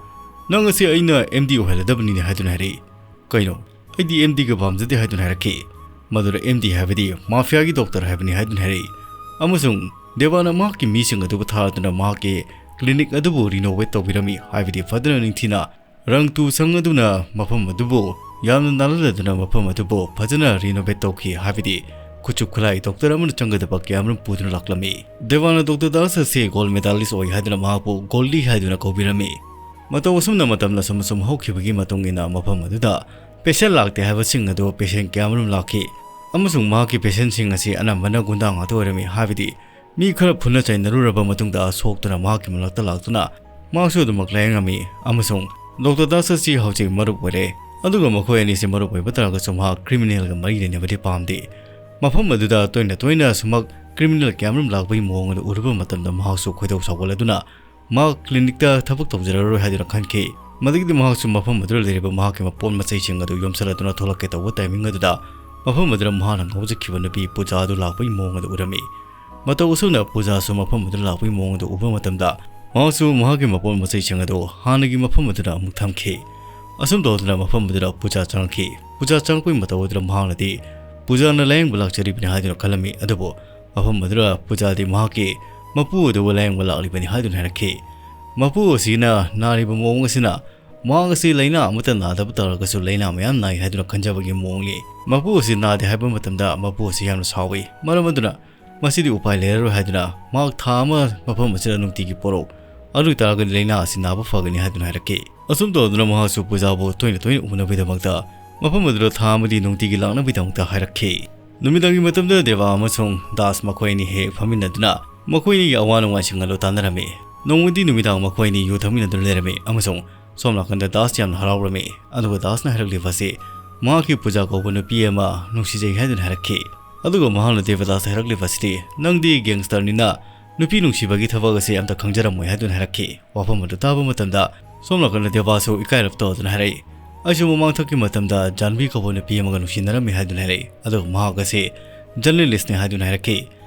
"ꯅꯪ ꯑꯁꯤ ꯑꯩꯅ ꯑꯦꯝ ꯗꯤ ꯑꯣꯏꯍꯜꯂꯗꯕꯅꯤꯅꯦ" ꯍꯥꯏꯗꯨꯅ ꯍꯥꯏꯔꯛꯏ꯫ "ꯀꯩꯅꯣ? ꯑꯩꯗꯤ ꯑꯦꯝ ꯗꯤꯒ ꯄꯥꯝꯖꯗꯦ" ꯍꯥꯏꯗꯨꯅ ꯍꯥꯏꯔꯛꯈꯤ꯫ ꯃꯗꯨꯗ ꯑꯦꯝ ꯗꯤ ꯍꯥꯏꯕꯗꯤ ꯃꯥꯐꯤꯌꯥꯒꯤ ꯗꯣꯛꯇꯔ ꯍꯥꯏꯕꯅꯤ ꯍꯥꯏꯗꯨꯅ ꯍꯥꯏꯔꯛꯏ꯫ ꯑꯃꯁꯨꯡ ꯗꯦꯕꯥꯅ ꯃꯍꯥꯛꯀꯤ ꯃꯤꯁꯤꯡ ꯑꯗꯨꯕꯨ ꯊꯥꯗꯨꯅ ꯃꯍꯥꯛꯀꯤ ꯀ꯭ꯂꯤꯅꯤꯛ ꯑꯗꯨꯕꯨ ꯔꯤꯅꯣꯚꯦꯠ ꯇꯧꯕꯤꯔꯝꯃꯤ, ꯍꯥꯏꯕꯗꯤ ꯐꯖꯅ ꯅꯤꯡꯊꯤꯅ ꯔꯪ ꯇꯨ ꯁꯪ ꯑꯗꯨꯅ ꯃꯐꯝ ꯑꯗꯨꯕꯨ ꯌꯥꯝꯅ ꯅꯥꯜꯍꯜꯂꯗꯨꯅ ꯃꯐꯝ ꯑꯗꯨꯕꯨ ꯐꯖꯅ renovate ꯇꯧꯈꯤ, ꯍꯥꯏꯕꯗꯤ ꯈꯨꯠꯁꯨ ꯈꯨꯠꯂꯥꯏ ꯗꯣꯛꯇꯔ ꯑꯃꯅ ꯆꯪꯒꯗꯕ ꯀꯌꯥꯃꯔꯨꯝ ꯄꯨꯗꯨꯅ ꯂꯥꯛꯂꯝꯃꯤ꯫ ꯗꯦꯕꯥꯅ ꯗꯣꯛꯇꯔ ꯗꯥꯁ ꯑꯁꯤ gold medalist ꯑꯣꯏ ꯍꯥꯏꯗꯨꯅ ꯃꯍꯥꯛꯄꯨ ꯒꯣꯜꯗꯤ ꯍꯥꯏꯗꯨꯅ ꯀꯧꯕꯤꯔꯝꯃꯤ꯫ ꯃꯇꯧ ꯑꯁꯨꯝꯅ ꯃꯇꯝꯅ ꯁꯨꯝ ꯁꯨꯝ ꯍꯧꯈꯤꯕꯒꯤ ꯃꯇꯨꯡ ꯏꯟꯅ ꯃꯐꯝ ꯑꯗꯨꯗ patient ꯂꯥꯛꯇꯦ ꯍꯥꯏꯕꯁꯤꯡ ꯑꯗꯨ patient ꯀꯌꯥꯃꯔꯨꯝ ꯂꯥꯛꯈꯤ, ꯑꯃꯁꯨꯡ ꯃꯍꯥꯛꯀꯤ patientꯁꯤꯡ ꯑꯁꯤ ꯑꯅꯝꯕꯅ ꯒꯨꯟꯗꯥ ꯉꯥꯛꯇ ꯑꯣꯏꯔꯝꯃꯤ, ꯍꯥꯏꯕꯗꯤ ꯃꯤ ꯈꯔ ꯐꯨꯅ ꯆꯩꯅꯔꯨꯔꯕ ꯃꯇꯨꯡꯗ ꯁꯣꯛꯇꯨꯅ ꯃꯍꯥꯛꯀꯤ ꯃꯅꯥꯛꯇ ꯂꯥꯛꯇꯨꯅ ꯃꯍꯥꯛꯁꯨ ꯑꯗꯨꯃꯛ ꯂꯥꯌꯦꯡꯉꯝꯃꯤ, ꯑꯃꯁꯨꯡ ꯗꯣꯛꯇꯔ ꯗꯥꯁ ꯑꯁꯤ ꯍꯧꯖꯤꯛ ꯃꯔꯨꯞ ꯑꯣꯏꯔꯦ꯫ ꯑꯗꯨꯒ ꯃꯈꯣꯏ ꯑꯅꯤꯁꯤ ꯃꯔꯨꯞ ꯑꯣꯏꯕ ꯇꯥꯔꯒꯁꯨ ꯃꯍꯥꯛ criminalꯒ ꯃꯔꯤ ꯂꯩꯅꯕꯗꯤ ꯄꯥꯝꯗꯦ꯫ ꯃꯐꯝ ꯑꯗꯨꯗ ꯇꯣꯏꯅ ꯇꯣꯏꯅ ꯁꯨꯃꯛ criminal ꯀꯌꯥꯃꯔꯨꯝ ꯂꯥꯛꯄꯒꯤ ꯃꯑꯣꯡ ꯑꯗꯨ ꯎꯔꯨꯕ ꯃꯇꯝꯗ ꯃꯍꯥꯛꯁꯨ ꯈꯣꯏꯗꯧ ꯁꯥꯎꯒꯠꯂꯗꯨꯅ ꯃꯍꯥꯛ clinicꯇ ꯊꯕꯛ ꯇꯧꯖꯔꯔꯣꯏ ꯍꯥꯏꯗꯨꯅ ꯈꯟꯈꯤ꯫ ꯃꯗꯨꯒꯤꯗꯤ ꯃꯍꯥꯛꯁꯨ ꯃꯐꯝ ꯑꯗꯨꯗ ꯂꯩꯔꯤꯕ ꯃꯍꯥꯛꯀꯤ ꯃꯄꯣꯠ ꯃꯆꯩꯁꯤꯡ ꯑꯗꯨ ꯌꯣꯝꯁꯤꯜꯂꯗꯨꯅ ꯊꯣꯛꯂꯛꯀꯦ ꯇꯧꯕ timing ꯑꯗꯨꯗ ꯃꯐꯝ ꯑꯗꯨꯗ ꯃꯍꯥꯛꯅ ꯉꯥꯎꯖꯈꯤꯕ ꯅꯨꯄꯤ ꯄꯨꯖꯥ ꯑꯗꯨ ꯂꯥꯛꯄꯒꯤ ꯃꯑꯣꯡ ꯑꯗꯨ ꯎꯔꯝꯃꯤ꯫ ꯃꯇꯧ ꯑꯁꯨꯝꯅ ꯄꯨꯖꯥꯁꯨ ꯃꯐꯝ ꯑꯗꯨꯗ ꯂꯥꯛꯄꯒꯤ ꯃꯑꯣꯡ ꯑꯗꯨ ꯎꯕ ꯃꯇꯝꯗ ꯃꯍꯥꯛꯁꯨ ꯃꯍꯥꯛꯀꯤ ꯃꯄꯣꯠ ꯃꯆꯩꯁꯤꯡ ꯑꯗꯨ ꯍꯥꯟꯅꯒꯤ ꯃꯐꯝ ꯑꯗꯨꯗ ꯑꯃꯨꯛ ꯊꯝꯈꯤ꯫ ꯑꯁꯨꯝ ꯇꯧꯗꯨꯅ ꯃꯐꯝ ꯑꯗꯨꯗ ꯄꯨꯖꯥ ꯆꯪꯂꯛꯈꯤ꯫ ꯄꯨꯖꯥ ꯆꯪꯂꯛꯄꯒꯤ ꯃꯇꯧ ꯑꯗꯨꯗ ꯃꯍꯥꯛꯅꯗꯤ ꯄꯨꯖꯥꯅ ꯂꯥꯌꯦꯡꯕ ꯂꯥꯛꯆꯔꯤꯕꯅꯤ ꯍꯥꯏꯗꯨꯅ ꯈꯜꯂꯝꯃꯤ, ꯑꯗꯨꯕꯨ ꯃꯐꯝ ꯑꯗꯨꯗ ꯄꯨꯖꯥꯗꯤ ꯃꯍꯥꯛꯀꯤ ꯃꯄꯨ ꯑꯗꯨꯕꯨ ꯂꯥꯌꯦꯡꯕ ꯂꯥꯛꯂꯤꯕꯅꯤ ꯍꯥꯏꯗꯨꯅ ꯍꯥꯏꯔꯛꯈꯤ꯫ ꯃꯄꯨ ꯑꯁꯤꯅ ꯅꯥꯔꯤꯕ ꯃꯑꯣꯡ ꯑꯁꯤꯅ ꯃꯍꯥꯛ ꯑꯁꯤ ꯂꯥꯏꯅꯥ ꯑꯃꯠꯇ ꯅꯥꯗꯕ ꯇꯥꯔꯒꯁꯨ ꯂꯥꯏꯅꯥ ꯃꯌꯥꯝ ꯅꯥꯏ ꯍꯥꯏꯗꯨꯅ ꯈꯟꯖꯕꯒꯤ ꯃꯑꯣꯡꯅꯤ꯫ ꯃꯄꯨ ꯑꯁꯤ ꯅꯥꯗꯦ ꯍꯥꯏꯕ ꯃꯇꯝꯗ ꯃꯄꯨ ꯑꯁꯤ ꯌꯥꯝꯅ ꯁꯥꯎꯏ꯫ ꯃꯔꯝ ꯑꯗꯨꯅ ꯃꯁꯤꯗꯤ ꯎꯄꯥꯏ ꯂꯩꯔꯔꯣꯏ ꯍꯥꯏꯗꯨꯅ ꯃꯍꯥꯛ ꯊꯥ ꯑꯃ ꯃꯐꯝ ꯑꯁꯤꯗ ꯅꯨꯡꯇꯤꯒꯤ ꯄꯣꯔꯛꯎ, ꯑꯗꯨ ꯑꯣꯏꯇꯥꯔꯒꯗꯤ ꯂꯥꯏꯅꯥ ꯑꯁꯤ ꯅꯥꯕ ꯐꯒꯅꯤ ꯍꯥꯏꯗꯨꯅ ꯍꯥꯏꯔꯛꯈꯤ꯫ ꯑꯁꯨꯝ ꯇꯧꯗꯨꯅ ꯃꯍꯥꯛꯁꯨ ꯄꯨꯖꯥꯕꯨ ꯇꯣꯏꯅ ꯇꯣꯏꯅ ꯎꯅꯕꯒꯤꯗꯃꯛꯇ ꯃꯐꯝ ꯑꯗꯨꯗ ꯊꯥ ꯑꯃꯗꯤ ꯅꯨꯡꯇꯤꯒꯤ ꯂꯥꯛꯅꯕꯒꯤꯗꯃꯛꯇ ꯍꯥꯏꯔꯛꯈꯤ꯫ ꯅꯨꯃꯤꯗꯥꯡꯒꯤ ꯃꯇꯝꯗ ꯗꯦꯕꯥ ꯑꯃꯁꯨꯡ ꯗꯥꯁ ꯃꯈꯣꯏ ꯑꯅꯤ ꯍꯦꯛ ꯐꯝꯃꯤꯟꯅꯗꯨꯅ ꯃꯈꯣꯏ ꯑꯅꯤꯒꯤ ꯑꯋꯥ ꯅꯨꯡꯉꯥꯏꯁꯤꯡ ꯑꯗꯨ ꯇꯥꯟꯅꯔꯝꯃꯤ꯫ ꯅꯣꯡꯃꯗꯤ ꯅꯨꯃꯤꯗꯥꯡ ꯃꯈꯣꯏ ꯑꯅꯤ ꯌꯨ ꯊꯛꯃꯤꯟꯅꯗꯨꯅ ꯂꯩꯔꯝꯃꯤ ꯑꯃꯁꯨꯡ ꯁꯣꯝ ꯅꯥꯀꯟꯗ ꯗꯥꯁ ꯌꯥꯝꯅ ꯍꯔꯥꯎꯔꯝꯃꯤ, ꯑꯗꯨꯒ ꯗꯥꯁꯅ ꯍꯥꯏꯔꯛꯂꯤꯕ ꯑꯁꯤ ꯃꯍꯥꯛꯀꯤ ꯄꯨꯖꯥ ꯀꯧꯕ ꯅꯨꯄꯤ ꯑꯃ ꯅꯨꯡꯁꯤꯖꯩ ꯍꯥꯏꯗꯨꯅ ꯍꯥꯏꯔꯛꯈꯤ꯫ ꯑꯗꯨꯒ ꯃꯍꯥꯛꯅ ꯗꯦꯕꯗꯥꯁꯇ ꯍꯥꯏꯔꯛꯂꯤꯕ ꯑꯁꯤꯗꯤ, "ꯅꯪꯗꯤ gangsterꯅꯤꯅ ꯅꯨꯄꯤ ꯅꯨꯡꯁꯤꯕꯒꯤ ꯊꯕꯛ ꯑꯁꯤ ꯑꯝꯇ ꯈꯪꯖꯔꯝꯃꯣꯏ" ꯍꯥꯏꯗꯨꯅ ꯍꯥꯏꯔꯛꯈꯤ꯫ ꯋꯥꯐꯝ ꯑꯗꯨ ꯇꯥꯕ ꯃꯇꯝꯗ ꯁꯣꯝ ꯅꯥꯀꯟꯗ ꯗꯦꯕꯥꯁꯨ ꯏꯀꯥꯏꯔꯞ ꯇꯧꯗꯨꯅ ꯍꯥꯏꯔꯛꯏ, "ꯑꯩꯁꯨ ꯃꯃꯥꯡꯊꯛꯀꯤ ꯃꯇꯝꯗ ꯖꯥꯟꯚꯤ ꯀꯧꯕ ꯅꯨꯄꯤ ꯑꯃꯒ ꯅꯨꯡꯁꯤꯅꯔꯝꯃꯤ" ꯍꯥꯏꯗꯨꯅ ꯍꯥꯏꯔꯛꯏ꯫ ꯑꯗꯨꯒ ꯃꯍꯥꯛ ꯑꯁꯤ journalistꯅꯤ ꯍꯥꯏꯗꯨꯅ ꯍꯥꯏꯔꯛꯈꯤ꯫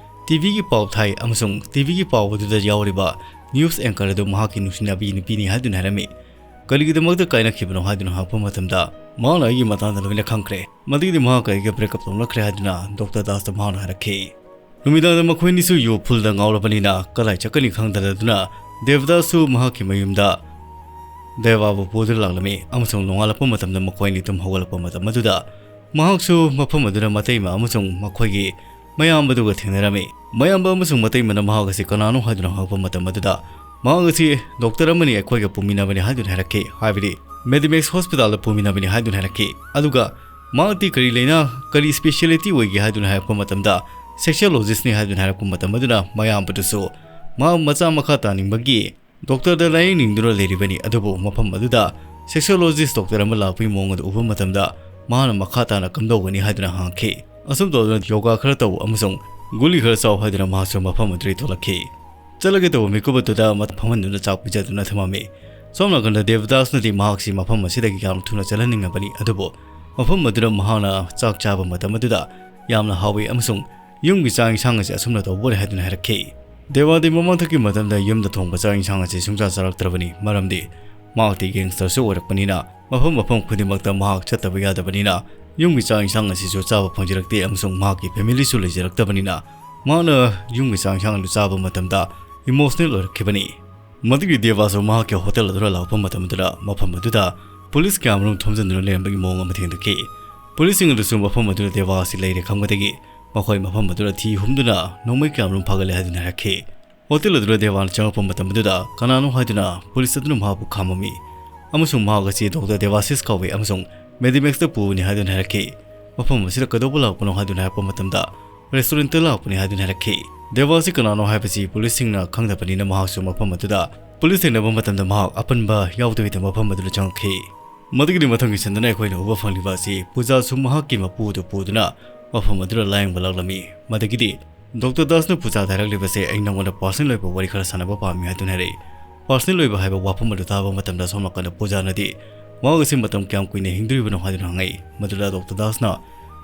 TVꯒꯤ ꯄꯥꯎ ꯊꯥꯏ ꯑꯃꯁꯨꯡ TVꯒꯤ ꯄꯥꯎ ꯑꯗꯨꯗ ꯌꯥꯎꯔꯤꯕ news anchor ꯑꯗꯨ ꯃꯍꯥꯛꯀꯤ ꯅꯨꯡꯁꯤꯅꯕꯤ ꯅꯨꯄꯤꯅꯤ ꯍꯥꯏꯗꯨꯅ ꯍꯥꯏꯔꯝꯃꯤ꯫ "ꯀꯔꯤꯒꯤꯗꯃꯛꯇ ꯀꯥꯏꯅꯈꯤꯕꯅꯣ?" ꯍꯥꯏꯗꯨꯅ ꯍꯪꯂꯛꯄ ꯃꯇꯝꯗ ꯃꯍꯥꯛꯅ ꯑꯩꯒꯤ ꯃꯇꯥꯡꯗ ꯂꯣꯏꯅ ꯈꯪꯈ꯭ꯔꯦ꯫ ꯃꯗꯨꯒꯤꯗꯤ ꯃꯍꯥꯛꯀ ꯑꯩꯒ breakup ꯇꯧꯅꯈ꯭ꯔꯦ ꯍꯥꯏꯗꯨꯅ ꯗꯣꯛꯇꯔ ꯗꯥꯁꯇ ꯃꯍꯥꯛꯅ ꯍꯥꯏꯔꯛꯈꯤ꯫ ꯅꯨꯃꯤꯗꯥꯡꯗ ꯃꯈꯣꯏ ꯑꯅꯤꯁꯨ ꯌꯨ fullꯗ ꯉꯥꯎꯔꯕꯅꯤꯅ ꯀꯗꯥꯏ ꯆꯠꯀꯅꯤ ꯈꯪꯗꯗꯨꯅ ꯗꯦꯕꯗꯥꯁꯁꯨ ꯃꯍꯥꯛꯀꯤ ꯃꯌꯨꯝꯗ ꯗꯦꯕꯥꯕꯨ ꯄꯨꯗꯨꯅ ꯂꯥꯛꯂꯝꯃꯤ ꯑꯃꯁꯨꯡ ꯅꯣꯡꯉꯥꯜꯂꯛꯄ ꯃꯇꯝꯗ ꯃꯈꯣꯏ ꯑꯅꯤ ꯇꯨꯝ ꯍꯧꯒꯠꯂꯛꯄ ꯃꯇꯝ ꯑꯗꯨꯗ ꯃꯍꯥꯛꯁꯨ ꯃꯐꯝ ꯑꯗꯨꯗ ꯃꯇꯩꯃ ꯑꯃꯁꯨꯡ ꯃꯈꯣꯏꯒꯤ ꯃꯌꯥꯝꯕꯗꯨꯒ ꯊꯦꯡꯅꯔꯝꯃꯤ꯫ ꯃꯌꯥꯝꯕ ꯑꯃꯁꯨꯡ ꯃꯇꯩꯃꯅ ꯃꯍꯥꯛ ꯑꯁꯤ ꯀꯅꯥꯅꯣ ꯍꯥꯏꯗꯨꯅ ꯍꯪꯂꯛꯄ ꯃꯇꯝ ꯑꯗꯨꯗ ꯃꯍꯥꯛ ꯑꯁꯤ ꯗꯣꯛꯇꯔ ꯑꯃꯅꯤ, ꯑꯩꯈꯣꯏꯒ ꯄꯨꯃꯤꯟꯅꯕꯅꯤ ꯍꯥꯏꯗꯨꯅ ꯍꯥꯏꯔꯛꯈꯤ, ꯍꯥꯏꯕꯗꯤ ꯃꯦꯗꯤꯃꯦꯛꯁ ꯍꯣꯁꯄꯤꯇꯥꯜꯗ ꯄꯨꯃꯤꯟꯅꯕꯅꯤ ꯍꯥꯏꯗꯨꯅ ꯍꯥꯏꯔꯛꯈꯤ꯫ ꯑꯗꯨꯒ ꯃꯍꯥꯛꯇꯤ ꯀꯔꯤ ꯂꯩꯅꯥ, ꯀꯔꯤ ꯁ꯭ꯄꯦꯁꯤꯌꯦꯂꯤꯇꯤ ꯑꯣꯏꯒꯦ ꯍꯥꯏꯗꯨꯅ ꯍꯥꯏꯔꯛꯄ ꯃꯇꯝꯗ ꯁꯦꯛꯁꯣꯂꯣꯖꯤꯁꯅꯤ ꯍꯥꯏꯗꯨꯅ ꯍꯥꯏꯔꯛꯄ ꯃꯇꯝ ꯑꯗꯨꯗ ꯃꯌꯥꯝꯕꯗꯨꯁꯨ ꯃꯍꯥꯛ ꯃꯆꯥ ꯃꯈꯥ ꯇꯥꯅꯤꯡꯕꯒꯤ ꯗꯣꯛꯇꯔꯗ ꯂꯥꯌꯦꯡꯅꯤꯡꯗꯨꯅ ꯂꯩꯔꯤꯕꯅꯤ, ꯑꯗꯨꯕꯨ ꯃꯐꯝ ꯑꯗꯨꯗ ꯁꯦꯛꯁꯣꯂꯣꯖꯤꯁ ꯗꯣꯛꯇꯔ ꯑꯃ ꯂꯥꯛꯄꯒꯤ ꯃꯑꯣꯡ ꯑꯗꯨ ꯎꯕ ꯃꯇꯝꯗ ꯃꯍꯥꯛꯅ ꯃꯈꯥ ꯇꯥꯅ ꯀꯝꯗꯧꯒꯅꯤ ꯍꯥꯏꯗꯨꯅ ꯍꯪꯈꯤ꯫ ꯑꯁꯨꯝ ꯇꯧꯗꯨꯅ ꯌꯣꯒꯥ ꯈꯔ ꯇꯧ ꯑꯃꯁꯨꯡ ꯒꯨꯂꯤ ꯈꯔ ꯆꯥꯎ ꯍꯥꯏꯗꯨꯅ ꯃꯍꯥꯛꯁꯨ ꯃꯐꯝ ꯑꯗꯨꯗꯒꯤ ꯊꯣꯛꯂꯛꯈꯤ꯫ ꯆꯠꯂꯒꯦ ꯇꯧꯕ ꯃꯤꯀꯨꯞ ꯑꯗꯨꯗ ꯃ-, ꯐꯝꯍꯟꯗꯨꯅ ꯆꯥꯛ ꯄꯤꯖꯗꯨꯅ ꯊꯝꯃꯝꯃꯤ꯫ ꯁꯣꯝ ꯅꯥꯀꯟꯗ ꯗꯦꯕꯗꯥꯁꯅꯗꯤ ꯃꯍꯥꯛꯁꯤ ꯃꯐꯝ ꯑꯁꯤꯗꯒꯤ ꯌꯥꯝ ꯊꯨꯅ ꯆꯠꯍꯟꯅꯤꯡꯂꯕꯅꯤ, ꯑꯗꯨꯕꯨ ꯃꯐꯝ ꯑꯗꯨꯗ ꯃꯍꯥꯛꯅ ꯆꯥꯛ ꯆꯥꯕ ꯃꯇꯝ ꯑꯗꯨꯗ ꯌꯥꯝꯅ ꯍꯥꯎꯏ ꯑꯃꯁꯨꯡ ꯌꯨꯝꯒꯤ ꯆꯥꯛ ꯏꯟꯁꯥꯡ ꯑꯁꯤ ꯑꯁꯨꯝꯅ ꯇꯧꯕ ꯑꯣꯏꯔꯦ ꯍꯥꯏꯗꯨꯅ ꯍꯥꯏꯔꯛꯈꯤ꯫ ꯗꯦꯕꯥꯗꯤ ꯃꯃꯥꯡꯊꯛꯀꯤ ꯃꯇꯝꯗ ꯌꯨꯝꯗ ꯊꯣꯡꯕ ꯆꯥꯛ ꯏꯟꯁꯥꯡ ꯑꯁꯤ ꯁꯨꯡꯆꯥ ꯆꯥꯔꯛꯇ꯭ꯔꯕꯅꯤ, ꯃꯔꯝꯗꯤ ꯃꯍꯥꯛꯇꯤ ꯒꯦꯡꯁꯇꯔꯁꯨ ꯑꯣꯏꯔꯛꯄꯅꯤꯅ ꯃꯐꯝ ꯃꯐꯝ ꯈꯨꯗꯤꯡꯃꯛꯇ ꯃꯍꯥꯛ ꯆꯠꯇꯕ ꯌꯥꯗꯕꯅꯤꯅ ꯌꯨꯝꯒꯤ ꯆꯥꯛ ꯏꯟꯁꯥꯡ ꯑꯁꯤꯁꯨ ꯆꯥꯕ ꯐꯪꯖꯔꯛꯇꯦ ꯑꯃꯁꯨꯡ ꯃꯍꯥꯛꯀꯤ ꯐꯦꯃꯤꯂꯤꯁꯨ ꯂꯩꯖꯔꯛꯇꯕꯅꯤꯅ ꯃꯍꯥꯛꯅ ꯌꯨꯝꯒꯤ ꯆꯥꯛ ꯏꯟꯁꯥꯡ ꯑꯗꯨ ꯆꯥꯕ ꯃꯇꯝꯗ ꯏꯃꯣꯁꯅꯦꯜ ꯑꯣꯏꯔꯛꯈꯤꯕꯅꯤ꯫ ꯃꯗꯨꯒꯤ ꯗꯦꯕꯥꯁꯨ ꯃꯍꯥꯛꯀꯤ ꯍꯣꯇꯦꯜ ꯑꯗꯨꯗ ꯂꯥꯛꯄ ꯃꯇꯝ ꯑꯗꯨꯗ ꯃꯐꯝ ꯑꯗꯨꯗ ꯄꯨꯂꯤꯁ ꯀꯌꯥꯃꯔꯨꯝ ꯊꯣꯝꯖꯤꯟꯗꯨꯅ ꯂꯩꯔꯝꯕꯒꯤ ꯃꯑꯣꯡ ꯑꯃ ꯊꯦꯡꯅꯈꯤ꯫ ꯄꯨꯂꯤꯁꯁꯤꯡ ꯑꯗꯨꯁꯨ ꯃꯐꯝ ꯑꯗꯨꯗ ꯗꯦꯕꯥ ꯑꯁꯤ ꯂꯩꯔꯦ ꯈꯪꯕꯗꯒꯤ ꯃꯈꯣꯏ ꯃꯐꯝ ꯑꯗꯨꯗ ꯊꯤ ꯍꯨꯝꯗꯨꯅ ꯅꯣꯡꯃꯩ ꯀꯌꯥꯃꯔꯨꯝ ꯐꯥꯒꯠꯂꯦ ꯍꯥꯏꯗꯨꯅ ꯍꯥꯏꯔꯛꯈꯤ꯫ ꯍꯣꯇꯦꯜ ꯑꯗꯨꯗ ꯗꯦꯕꯥꯅ ꯆꯪꯂꯛꯄ ꯃꯇꯝ ꯑꯗꯨꯗ ꯀꯅꯥꯅꯣ ꯍꯥꯏꯗꯨꯅ ꯄꯨꯂꯤꯁ ꯑꯗꯨꯅ ꯃꯍꯥꯛꯄꯨ ꯈꯥꯝꯃꯝꯃꯤ ꯑꯃꯁꯨꯡ ꯃꯍꯥꯛ ꯑꯁꯤ ꯗꯣꯛꯇꯔ ꯗꯦꯕꯥꯁꯤꯁ ꯀꯧꯏ ꯑꯃꯁꯨꯡ ꯃꯦꯗꯤꯃꯦꯛꯁꯇ ꯄꯨꯕꯅꯤ ꯍꯥꯏꯗꯨꯅ ꯍꯥꯏꯔꯛꯈꯤ꯫ ꯃꯐꯝ ꯑꯁꯤꯗ ꯀꯩꯗꯧꯕ ꯂꯥꯛꯄꯅꯣ ꯍꯥꯏꯗꯨꯅ ꯍꯥꯏꯔꯛꯄ ꯃꯇꯝꯗ ꯔꯦꯁꯇꯨꯔꯦꯟꯠꯇ ꯂꯥꯛꯄꯅꯤ ꯍꯥꯏꯗꯨꯅ ꯍꯥꯏꯔꯛꯈꯤ꯫ ꯗꯦꯕꯥ ꯑꯁꯤ ꯀꯅꯥꯅꯣ ꯍꯥꯏꯕꯁꯤ ꯄꯨꯂꯤꯁꯁꯤꯡꯅ ꯈꯪꯗꯕꯅꯤꯅ ꯃꯍꯥꯛꯁꯨ ꯃꯐꯝ ꯑꯗꯨꯗ ꯄꯨꯂꯤꯁ ꯊꯦꯡꯅꯕ ꯃꯇꯝꯗ ꯃꯍꯥꯛ ꯑꯄꯟꯕ ꯌꯥꯎꯗꯕꯤꯗ ꯃꯐꯝ ꯑꯗꯨꯗ ꯆꯪꯂꯛꯈꯤ꯫ ꯃꯗꯨꯒꯤꯗꯤ ꯃꯊꯪꯒꯤ ꯁꯟꯗꯅ ꯑꯩꯈꯣꯏꯅ ꯎꯕ ꯐꯪꯂꯤꯕ ꯑꯁꯤ ꯄꯨꯖꯥꯁꯨ ꯃꯍꯥꯛꯀꯤ ꯃꯄꯨ ꯑꯗꯨ ꯄꯨꯗꯨꯅ ꯃꯐꯝ ꯑꯗꯨꯗ ꯂꯥꯌꯦꯡꯕ ꯂꯥꯛꯂꯝꯃꯤ꯫ ꯃꯗꯨꯒꯤꯗꯤ ꯗꯣꯛꯇꯔ ꯗꯥꯁꯅ ꯄꯨꯖꯥꯗ ꯍꯥꯏꯔꯛꯂꯤꯕꯁꯦ ꯑꯩ ꯅꯉꯣꯟꯗ ꯄꯥꯔꯁꯅꯦꯜ ꯑꯣꯏꯕ ꯋꯥꯔꯤ ꯈꯔ ꯁꯥꯟꯅꯕ ꯄꯥꯝꯃꯤ ꯍꯥꯏꯗꯨꯅ ꯍꯥꯏꯔꯛꯏ꯫ ꯄꯥꯔꯁꯅꯦꯜ ꯑꯣꯏꯕ ꯍꯥꯏꯕ ꯋꯥꯐꯝ ꯑꯗꯨ ꯇꯥꯕ ꯃꯇꯝꯗ ꯁꯣꯝ ꯅꯥꯀꯟꯗ ꯄꯨꯖꯥꯅꯗꯤ ꯃꯍꯥꯛ ꯑꯁꯤ ꯃꯇꯝ ꯀꯌꯥꯝ ꯀꯨꯏꯅ ꯍꯤꯡꯗꯣꯔꯤꯕꯅꯣ ꯍꯥꯏꯗꯨꯅ ꯍꯪꯉꯛꯏ꯫ ꯃꯗꯨꯗ ꯗꯣꯛꯇꯔ ꯗꯥꯁꯅ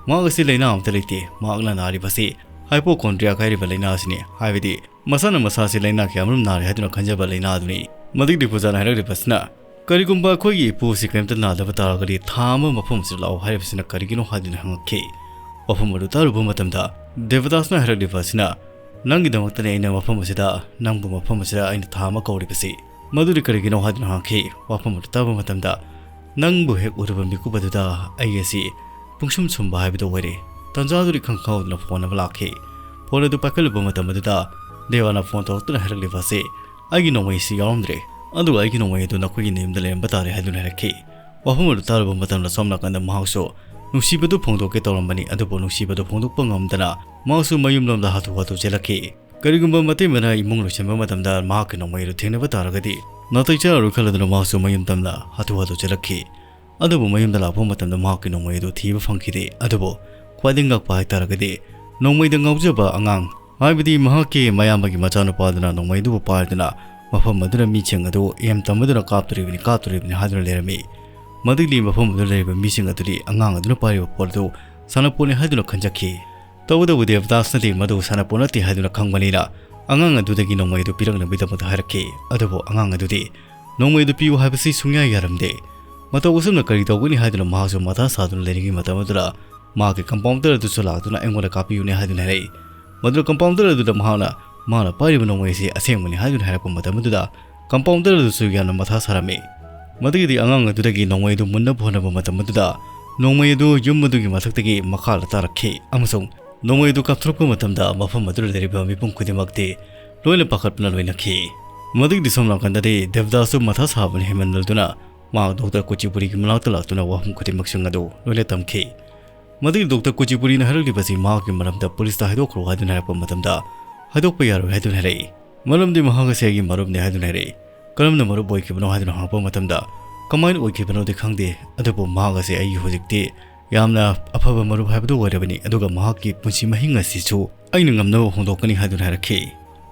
ꯃꯍꯥꯛ ꯑꯁꯤ ꯂꯥꯏꯅꯥ ꯑꯃꯠꯇ ꯂꯩꯇꯦ, ꯃꯍꯥꯛꯅ ꯅꯥꯔꯤꯕꯁꯤ ꯍꯥꯏꯄꯣꯀꯣꯟꯗ꯭ꯔꯤꯌꯥꯛ ꯍꯥꯏꯔꯤꯕ ꯂꯥꯏꯅꯥ ꯑꯁꯤꯅꯤ, ꯍꯥꯏꯕꯗꯤ ꯃꯁꯥꯅ ꯃꯁꯥꯁꯤ ꯂꯥꯏꯅꯥ ꯀꯌꯥꯃꯔꯨꯝ ꯅꯥꯔꯦ ꯍꯥꯏꯗꯨꯅ ꯈꯟꯖꯕ ꯂꯥꯏꯅꯥ ꯑꯗꯨꯅꯤ꯫ ꯃꯗꯨꯒꯤꯗꯤ ꯄꯨꯖꯥꯅ ꯍꯥꯏꯔꯛꯂꯤꯕꯁꯤꯅ ꯀꯔꯤꯒꯨꯝꯕ ꯑꯩꯈꯣꯏꯒꯤ ꯏꯄꯨ ꯑꯁꯤ ꯀꯔꯤꯝꯇ ꯅꯥꯗꯕ ꯇꯥꯔꯒꯗꯤ ꯊꯥ ꯑꯃ ꯃꯐꯝ ꯑꯁꯤꯗ ꯂꯥꯛꯑꯣ ꯍꯥꯏꯔꯤꯕꯁꯤꯅ ꯀꯔꯤꯒꯤꯅꯣ ꯍꯥꯏꯗꯨꯅ ꯍꯪꯉꯛꯈꯤ꯫ ꯋꯥꯐꯝ ꯑꯗꯨ ꯇꯥꯔꯨꯕ ꯃꯇꯝꯗ ꯗꯦꯕꯗꯥꯁꯅ ꯍꯥꯏꯔꯛꯂꯤꯕ ꯑꯁꯤꯅ ꯅꯪꯒꯤꯗꯃꯛꯇꯅꯤ ꯑꯩꯅ ꯃꯐꯝ ꯑꯁꯤꯗ, ꯅꯪꯕꯨ ꯃꯐꯝ ꯑꯁꯤꯗ ꯑꯩꯅ ꯊꯥ ꯑꯃ ꯀꯧꯔꯤꯕꯁꯤ꯫ "ꯃꯗꯨꯗꯤ ꯀꯔꯤꯒꯤꯅꯣ?" ꯍꯥꯏꯗꯨꯅ ꯍꯪꯈꯤ꯫ ꯋꯥꯐꯝ ꯑꯗꯨ ꯇꯥꯕ ꯃꯇꯝꯗ, "ꯅꯪꯕꯨ ꯍꯦꯛ ꯎꯔꯨꯕ ꯃꯤꯀꯨꯞ ꯑꯗꯨꯗ ꯑꯩ ꯑꯁꯤ ꯄꯨꯡꯁꯨꯝ ꯁꯨꯝꯕ ꯍꯥꯏꯕꯗꯨ ꯑꯣꯏꯔꯦ꯫ ꯇꯟꯖꯥꯗꯨꯗꯤ ꯈꯪ ꯈꯪꯍꯧꯗꯅ ꯐꯣꯟ ꯑꯃ ꯂꯥꯛꯈꯤ꯫ ꯐꯣꯟ ꯑꯗꯨ ꯄꯥꯏꯈꯠꯂꯨꯕ ꯃꯇꯝ ꯑꯗꯨꯗ ꯗꯦꯋꯥꯅ ꯐꯣꯟ ꯇꯧꯔꯛꯇꯨꯅ ꯍꯥꯏꯔꯛꯂꯤꯕ ꯑꯁꯤ, "ꯑꯩꯒꯤ ꯅꯣꯡꯃꯩ ꯑꯁꯤ ꯌꯥꯎꯔꯝꯗ꯭ꯔꯦ, ꯑꯗꯨꯒ ꯑꯩꯒꯤ ꯅꯣꯡꯃꯩ ꯑꯗꯨ ꯅꯈꯣꯏꯒꯤ ꯅꯌꯨꯝꯗ ꯂꯩꯔꯝꯕ ꯇꯥꯔꯦ" ꯍꯥꯏꯗꯨꯅ ꯍꯥꯏꯔꯛꯈꯤ꯫ ꯋꯥꯐꯝ ꯑꯗꯨ ꯇꯥꯔꯨꯕ ꯃꯇꯝꯗ ꯁꯣꯝ ꯅꯥꯀꯟꯗ ꯃꯍꯥꯛꯁꯨ ꯅꯨꯡꯁꯤꯕꯗꯨ ꯐꯣꯡꯗꯣꯛꯀꯦ ꯇꯧꯔꯝꯕꯅꯤ, ꯑꯗꯨꯕꯨ ꯅꯨꯡꯁꯤꯕꯗꯨ ꯐꯣꯡꯗꯣꯛꯄ ꯉꯝꯗꯅ ꯃꯍꯥꯛꯁꯨ ꯃꯌꯨꯝꯂꯣꯝꯗ ꯍꯥꯊꯨ ꯍꯥꯊꯨ ꯆꯦꯜꯂꯛꯈꯤ꯫ ꯀꯔꯤꯒꯨꯝꯕ ꯃꯇꯩꯃꯅ ꯏꯃꯨꯡ ꯂꯣꯏꯁꯤꯟꯕ ꯃꯇꯝꯗ ꯃꯍꯥꯛꯀꯤ ꯅꯣꯡꯃꯩ ꯑꯗꯨ ꯊꯦꯡꯅꯕ ꯇꯥꯔꯒꯗꯤ ꯅꯥꯇꯩ ꯆꯥꯔꯔꯣꯏ ꯈꯜꯂꯗꯨꯅ ꯃꯍꯥꯛꯁꯨ ꯃꯌꯨꯝ ꯇꯝꯅ ꯍꯥꯊꯨ ꯍꯥꯊꯨ ꯆꯦꯜꯂꯛꯈꯤ꯫ ꯑꯗꯨꯕꯨ ꯃꯌꯨꯝꯗ ꯂꯥꯛꯄ ꯃꯇꯝꯗ ꯃꯍꯥꯛꯀꯤ ꯅꯣꯡꯃꯩ ꯑꯗꯨ ꯊꯤꯕ ꯐꯪꯈꯤꯗꯦ꯫ ꯑꯗꯨꯕꯨ ꯈ꯭ꯋꯥꯏꯗꯒꯤ ꯉꯛꯄ ꯍꯥꯏꯇꯥꯔꯒꯗꯤ ꯅꯣꯡꯃꯩꯗ ꯉꯥꯎꯖꯕ ꯑꯉꯥꯡ, ꯍꯥꯏꯕꯗꯤ ꯃꯍꯥꯛꯀꯤ ꯃꯌꯥꯝꯕꯒꯤ ꯃꯆꯥꯅꯨꯄꯥꯗꯨꯅ ꯅꯣꯡꯃꯩ ꯑꯗꯨꯕꯨ ꯄꯥꯏꯗꯨꯅ ꯃꯐꯝ ꯑꯗꯨꯗ ꯃꯤꯁꯤꯡ ꯑꯗꯨ ꯑꯦꯝ ꯇꯝꯕꯗꯨꯅ "ꯀꯥꯞꯇꯣꯔꯤꯕꯅꯤ, ꯀꯥꯞꯇꯣꯔꯤꯕꯅꯤ" ꯍꯥꯏꯗꯨꯅ ꯂꯩꯔꯝꯃꯤ꯫ ꯃꯗꯨꯒꯤ ꯃꯐꯝ ꯑꯗꯨꯗ ꯂꯩꯔꯤꯕ ꯃꯤꯁꯤꯡ ꯑꯗꯨꯗꯤ ꯑꯉꯥꯡ ꯑꯗꯨꯅ ꯄꯥꯏꯔꯤꯕ ꯄꯣꯠ ꯑꯗꯨ ꯁꯥꯟꯅꯄꯣꯠꯅꯤ ꯍꯥꯏꯗꯨꯅ ꯈꯟꯖꯈꯤ꯫ ꯇꯧꯕꯇꯕꯨ ꯗꯦꯕꯗꯥꯁꯅꯗꯤ ꯃꯗꯨ ꯁꯥꯟꯅꯄꯣꯠ ꯅꯠꯇꯦ ꯍꯥꯏꯗꯨꯅ ꯈꯪꯕꯅꯤꯅ ꯑꯉꯥꯡ ꯑꯗꯨꯗꯒꯤ ꯅꯣꯡꯃꯩ ꯑꯗꯨ ꯄꯤꯔꯛꯅꯕꯒꯤꯗꯃꯛꯇ ꯍꯥꯏꯔꯛꯈꯤ꯫ ꯑꯗꯨꯕꯨ ꯑꯉꯥꯡ ꯑꯗꯨꯗꯤ ꯅꯣꯡꯃꯩ ꯑꯗꯨ ꯄꯤꯌꯨ ꯍꯥꯏꯕꯁꯤ ꯁꯨꯡꯌꯥ ꯌꯥꯔꯝꯗꯦ꯫ ꯃꯇꯧ ꯑꯁꯨꯝꯅ ꯀꯔꯤ ꯇꯧꯒꯅꯤ ꯍꯥꯏꯗꯨꯅ ꯃꯍꯥꯛꯁꯨ ꯃꯊꯥ ꯁꯥꯗꯨꯅ ꯂꯩꯔꯤꯉꯩ ꯃꯇꯝ ꯑꯗꯨꯗ ꯃꯍꯥꯛꯀꯤ ꯀꯝꯄꯥꯎꯟꯗꯔ ꯑꯗꯨꯁꯨ ꯂꯥꯛꯇꯨꯅ "ꯑꯩꯉꯣꯟꯗ ꯀꯥꯞꯄꯤꯌꯨꯅꯦ" ꯍꯥꯏꯗꯨꯅ ꯍꯥꯏꯔꯛꯏ꯫ ꯃꯗꯨꯗ ꯀꯝꯄꯥꯎꯟꯗꯔ ꯑꯗꯨꯗ ꯃꯍꯥꯛꯅ ꯃꯥꯅ ꯄꯥꯏꯔꯤꯕ ꯅꯣꯡꯃꯩ ꯑꯁꯤ ꯑꯁꯦꯡꯕꯅꯤ ꯍꯥꯏꯗꯨꯅ ꯍꯥꯏꯔꯛꯄ ꯃꯇꯝ ꯑꯗꯨꯗ ꯀꯝꯄꯥꯎꯟꯗꯔ ꯑꯗꯨꯁꯨ ꯌꯥꯝꯅ ꯃꯊꯥ ꯁꯥꯔꯝꯃꯤ꯫ ꯃꯗꯨꯒꯤꯗꯤ ꯑꯉꯥꯡ ꯑꯗꯨꯗꯒꯤ ꯅꯣꯡꯃꯩ ꯑꯗꯨ ꯃꯨꯟꯅꯕ ꯍꯣꯠꯅꯕ ꯃꯇꯝ ꯑꯗꯨꯗ ꯅꯣꯡꯃꯩ ꯑꯗꯨ ꯌꯨꯝ ꯑꯗꯨꯒꯤ ꯃꯊꯛꯇꯒꯤ ꯃꯈꯥꯗ ꯇꯥꯔꯛꯈꯤ ꯑꯃꯁꯨꯡ ꯅꯣꯡꯃꯩ ꯑꯗꯨ ꯀꯥꯞꯊꯣꯔꯛꯄ ꯃꯇꯝꯗ ꯃꯐꯝ ꯑꯗꯨꯗ ꯂꯩꯔꯤꯕ ꯃꯤꯄꯨꯝ ꯈꯨꯗꯤꯡꯃꯛꯇꯤ ꯂꯣꯏꯅ ꯄꯥꯈꯠꯄꯅ ꯂꯣꯏꯅꯈꯤ꯫ ꯃꯗꯨꯒꯤꯗꯤ ꯁꯣꯝ ꯅꯥꯀꯟꯗꯗꯤ ꯗꯦꯕꯗꯥꯁꯁꯨ ꯃꯊꯥ ꯁꯥꯕꯅ ꯍꯦꯟꯃꯟꯂꯗꯨꯅ ꯃꯍꯥꯛ ꯗꯣꯛꯇꯔ ꯀꯨꯆꯤꯄꯨꯔꯤꯒꯤ ꯃꯅꯥꯛꯇ ꯂꯥꯛꯇꯨꯅ ꯋꯥꯐꯝ ꯈꯨꯗꯤꯡꯃꯛꯁꯤꯡ ꯑꯗꯨ ꯂꯣꯏꯅ ꯇꯝꯈꯤ꯫ ꯃꯗꯨꯒꯤ ꯗꯣꯛꯇꯔ ꯀꯨꯆꯤꯄꯨꯔꯤꯅ ꯍꯥꯏꯔꯛꯂꯤꯕꯁꯤ ꯃꯍꯥꯛꯀꯤ ꯃꯔꯝꯗ ꯄꯨꯂꯤꯁꯇ ꯍꯥꯏꯗꯣꯛꯈ꯭ꯔꯣ ꯍꯥꯏꯗꯨꯅ ꯍꯥꯏꯔꯛꯄ ꯃꯇꯝꯗ ꯍꯥꯏꯗꯣꯛꯄ ꯌꯥꯔꯣꯏ ꯍꯥꯏꯗꯨꯅ ꯍꯥꯏꯔꯛꯏ꯫ ꯃꯔꯝꯗꯤ ꯃꯍꯥꯛ ꯑꯁꯤ ꯑꯩꯒꯤ ꯃꯔꯨꯞꯅꯤ ꯍꯥꯏꯗꯨꯅ ꯍꯥꯏꯔꯛꯏ꯫ ꯀꯔꯝꯅ ꯃꯔꯨꯞ ꯑꯣꯏꯈꯤꯕꯅꯣ ꯍꯥꯏꯗꯨꯅ ꯍꯪꯂꯛꯄ ꯃꯇꯝꯗ ꯀꯃꯥꯏꯅ ꯑꯣꯏꯈꯤꯕꯅꯣꯗꯤ ꯈꯪꯗꯦ, ꯑꯗꯨꯕꯨ ꯃꯍꯥꯛ ꯑꯁꯤ ꯑꯩꯒꯤ ꯍꯧꯖꯤꯛꯇꯤ ꯌꯥꯝꯅ ꯑꯐꯕ ꯃꯔꯨꯞ ꯍꯥꯏꯕꯗꯨ ꯑꯣꯏꯔꯕꯅꯤ, ꯑꯗꯨꯒ ꯃꯍꯥꯛꯀꯤ ꯄꯨꯟꯁꯤ ꯃꯍꯤꯡ ꯑꯁꯤꯁꯨ ꯑꯩꯅ ꯉꯝꯅꯕ ꯍꯣꯡꯗꯣꯛꯀꯅꯤ ꯍꯥꯏꯗꯨꯅ ꯍꯥꯏꯔꯛꯈꯤ꯫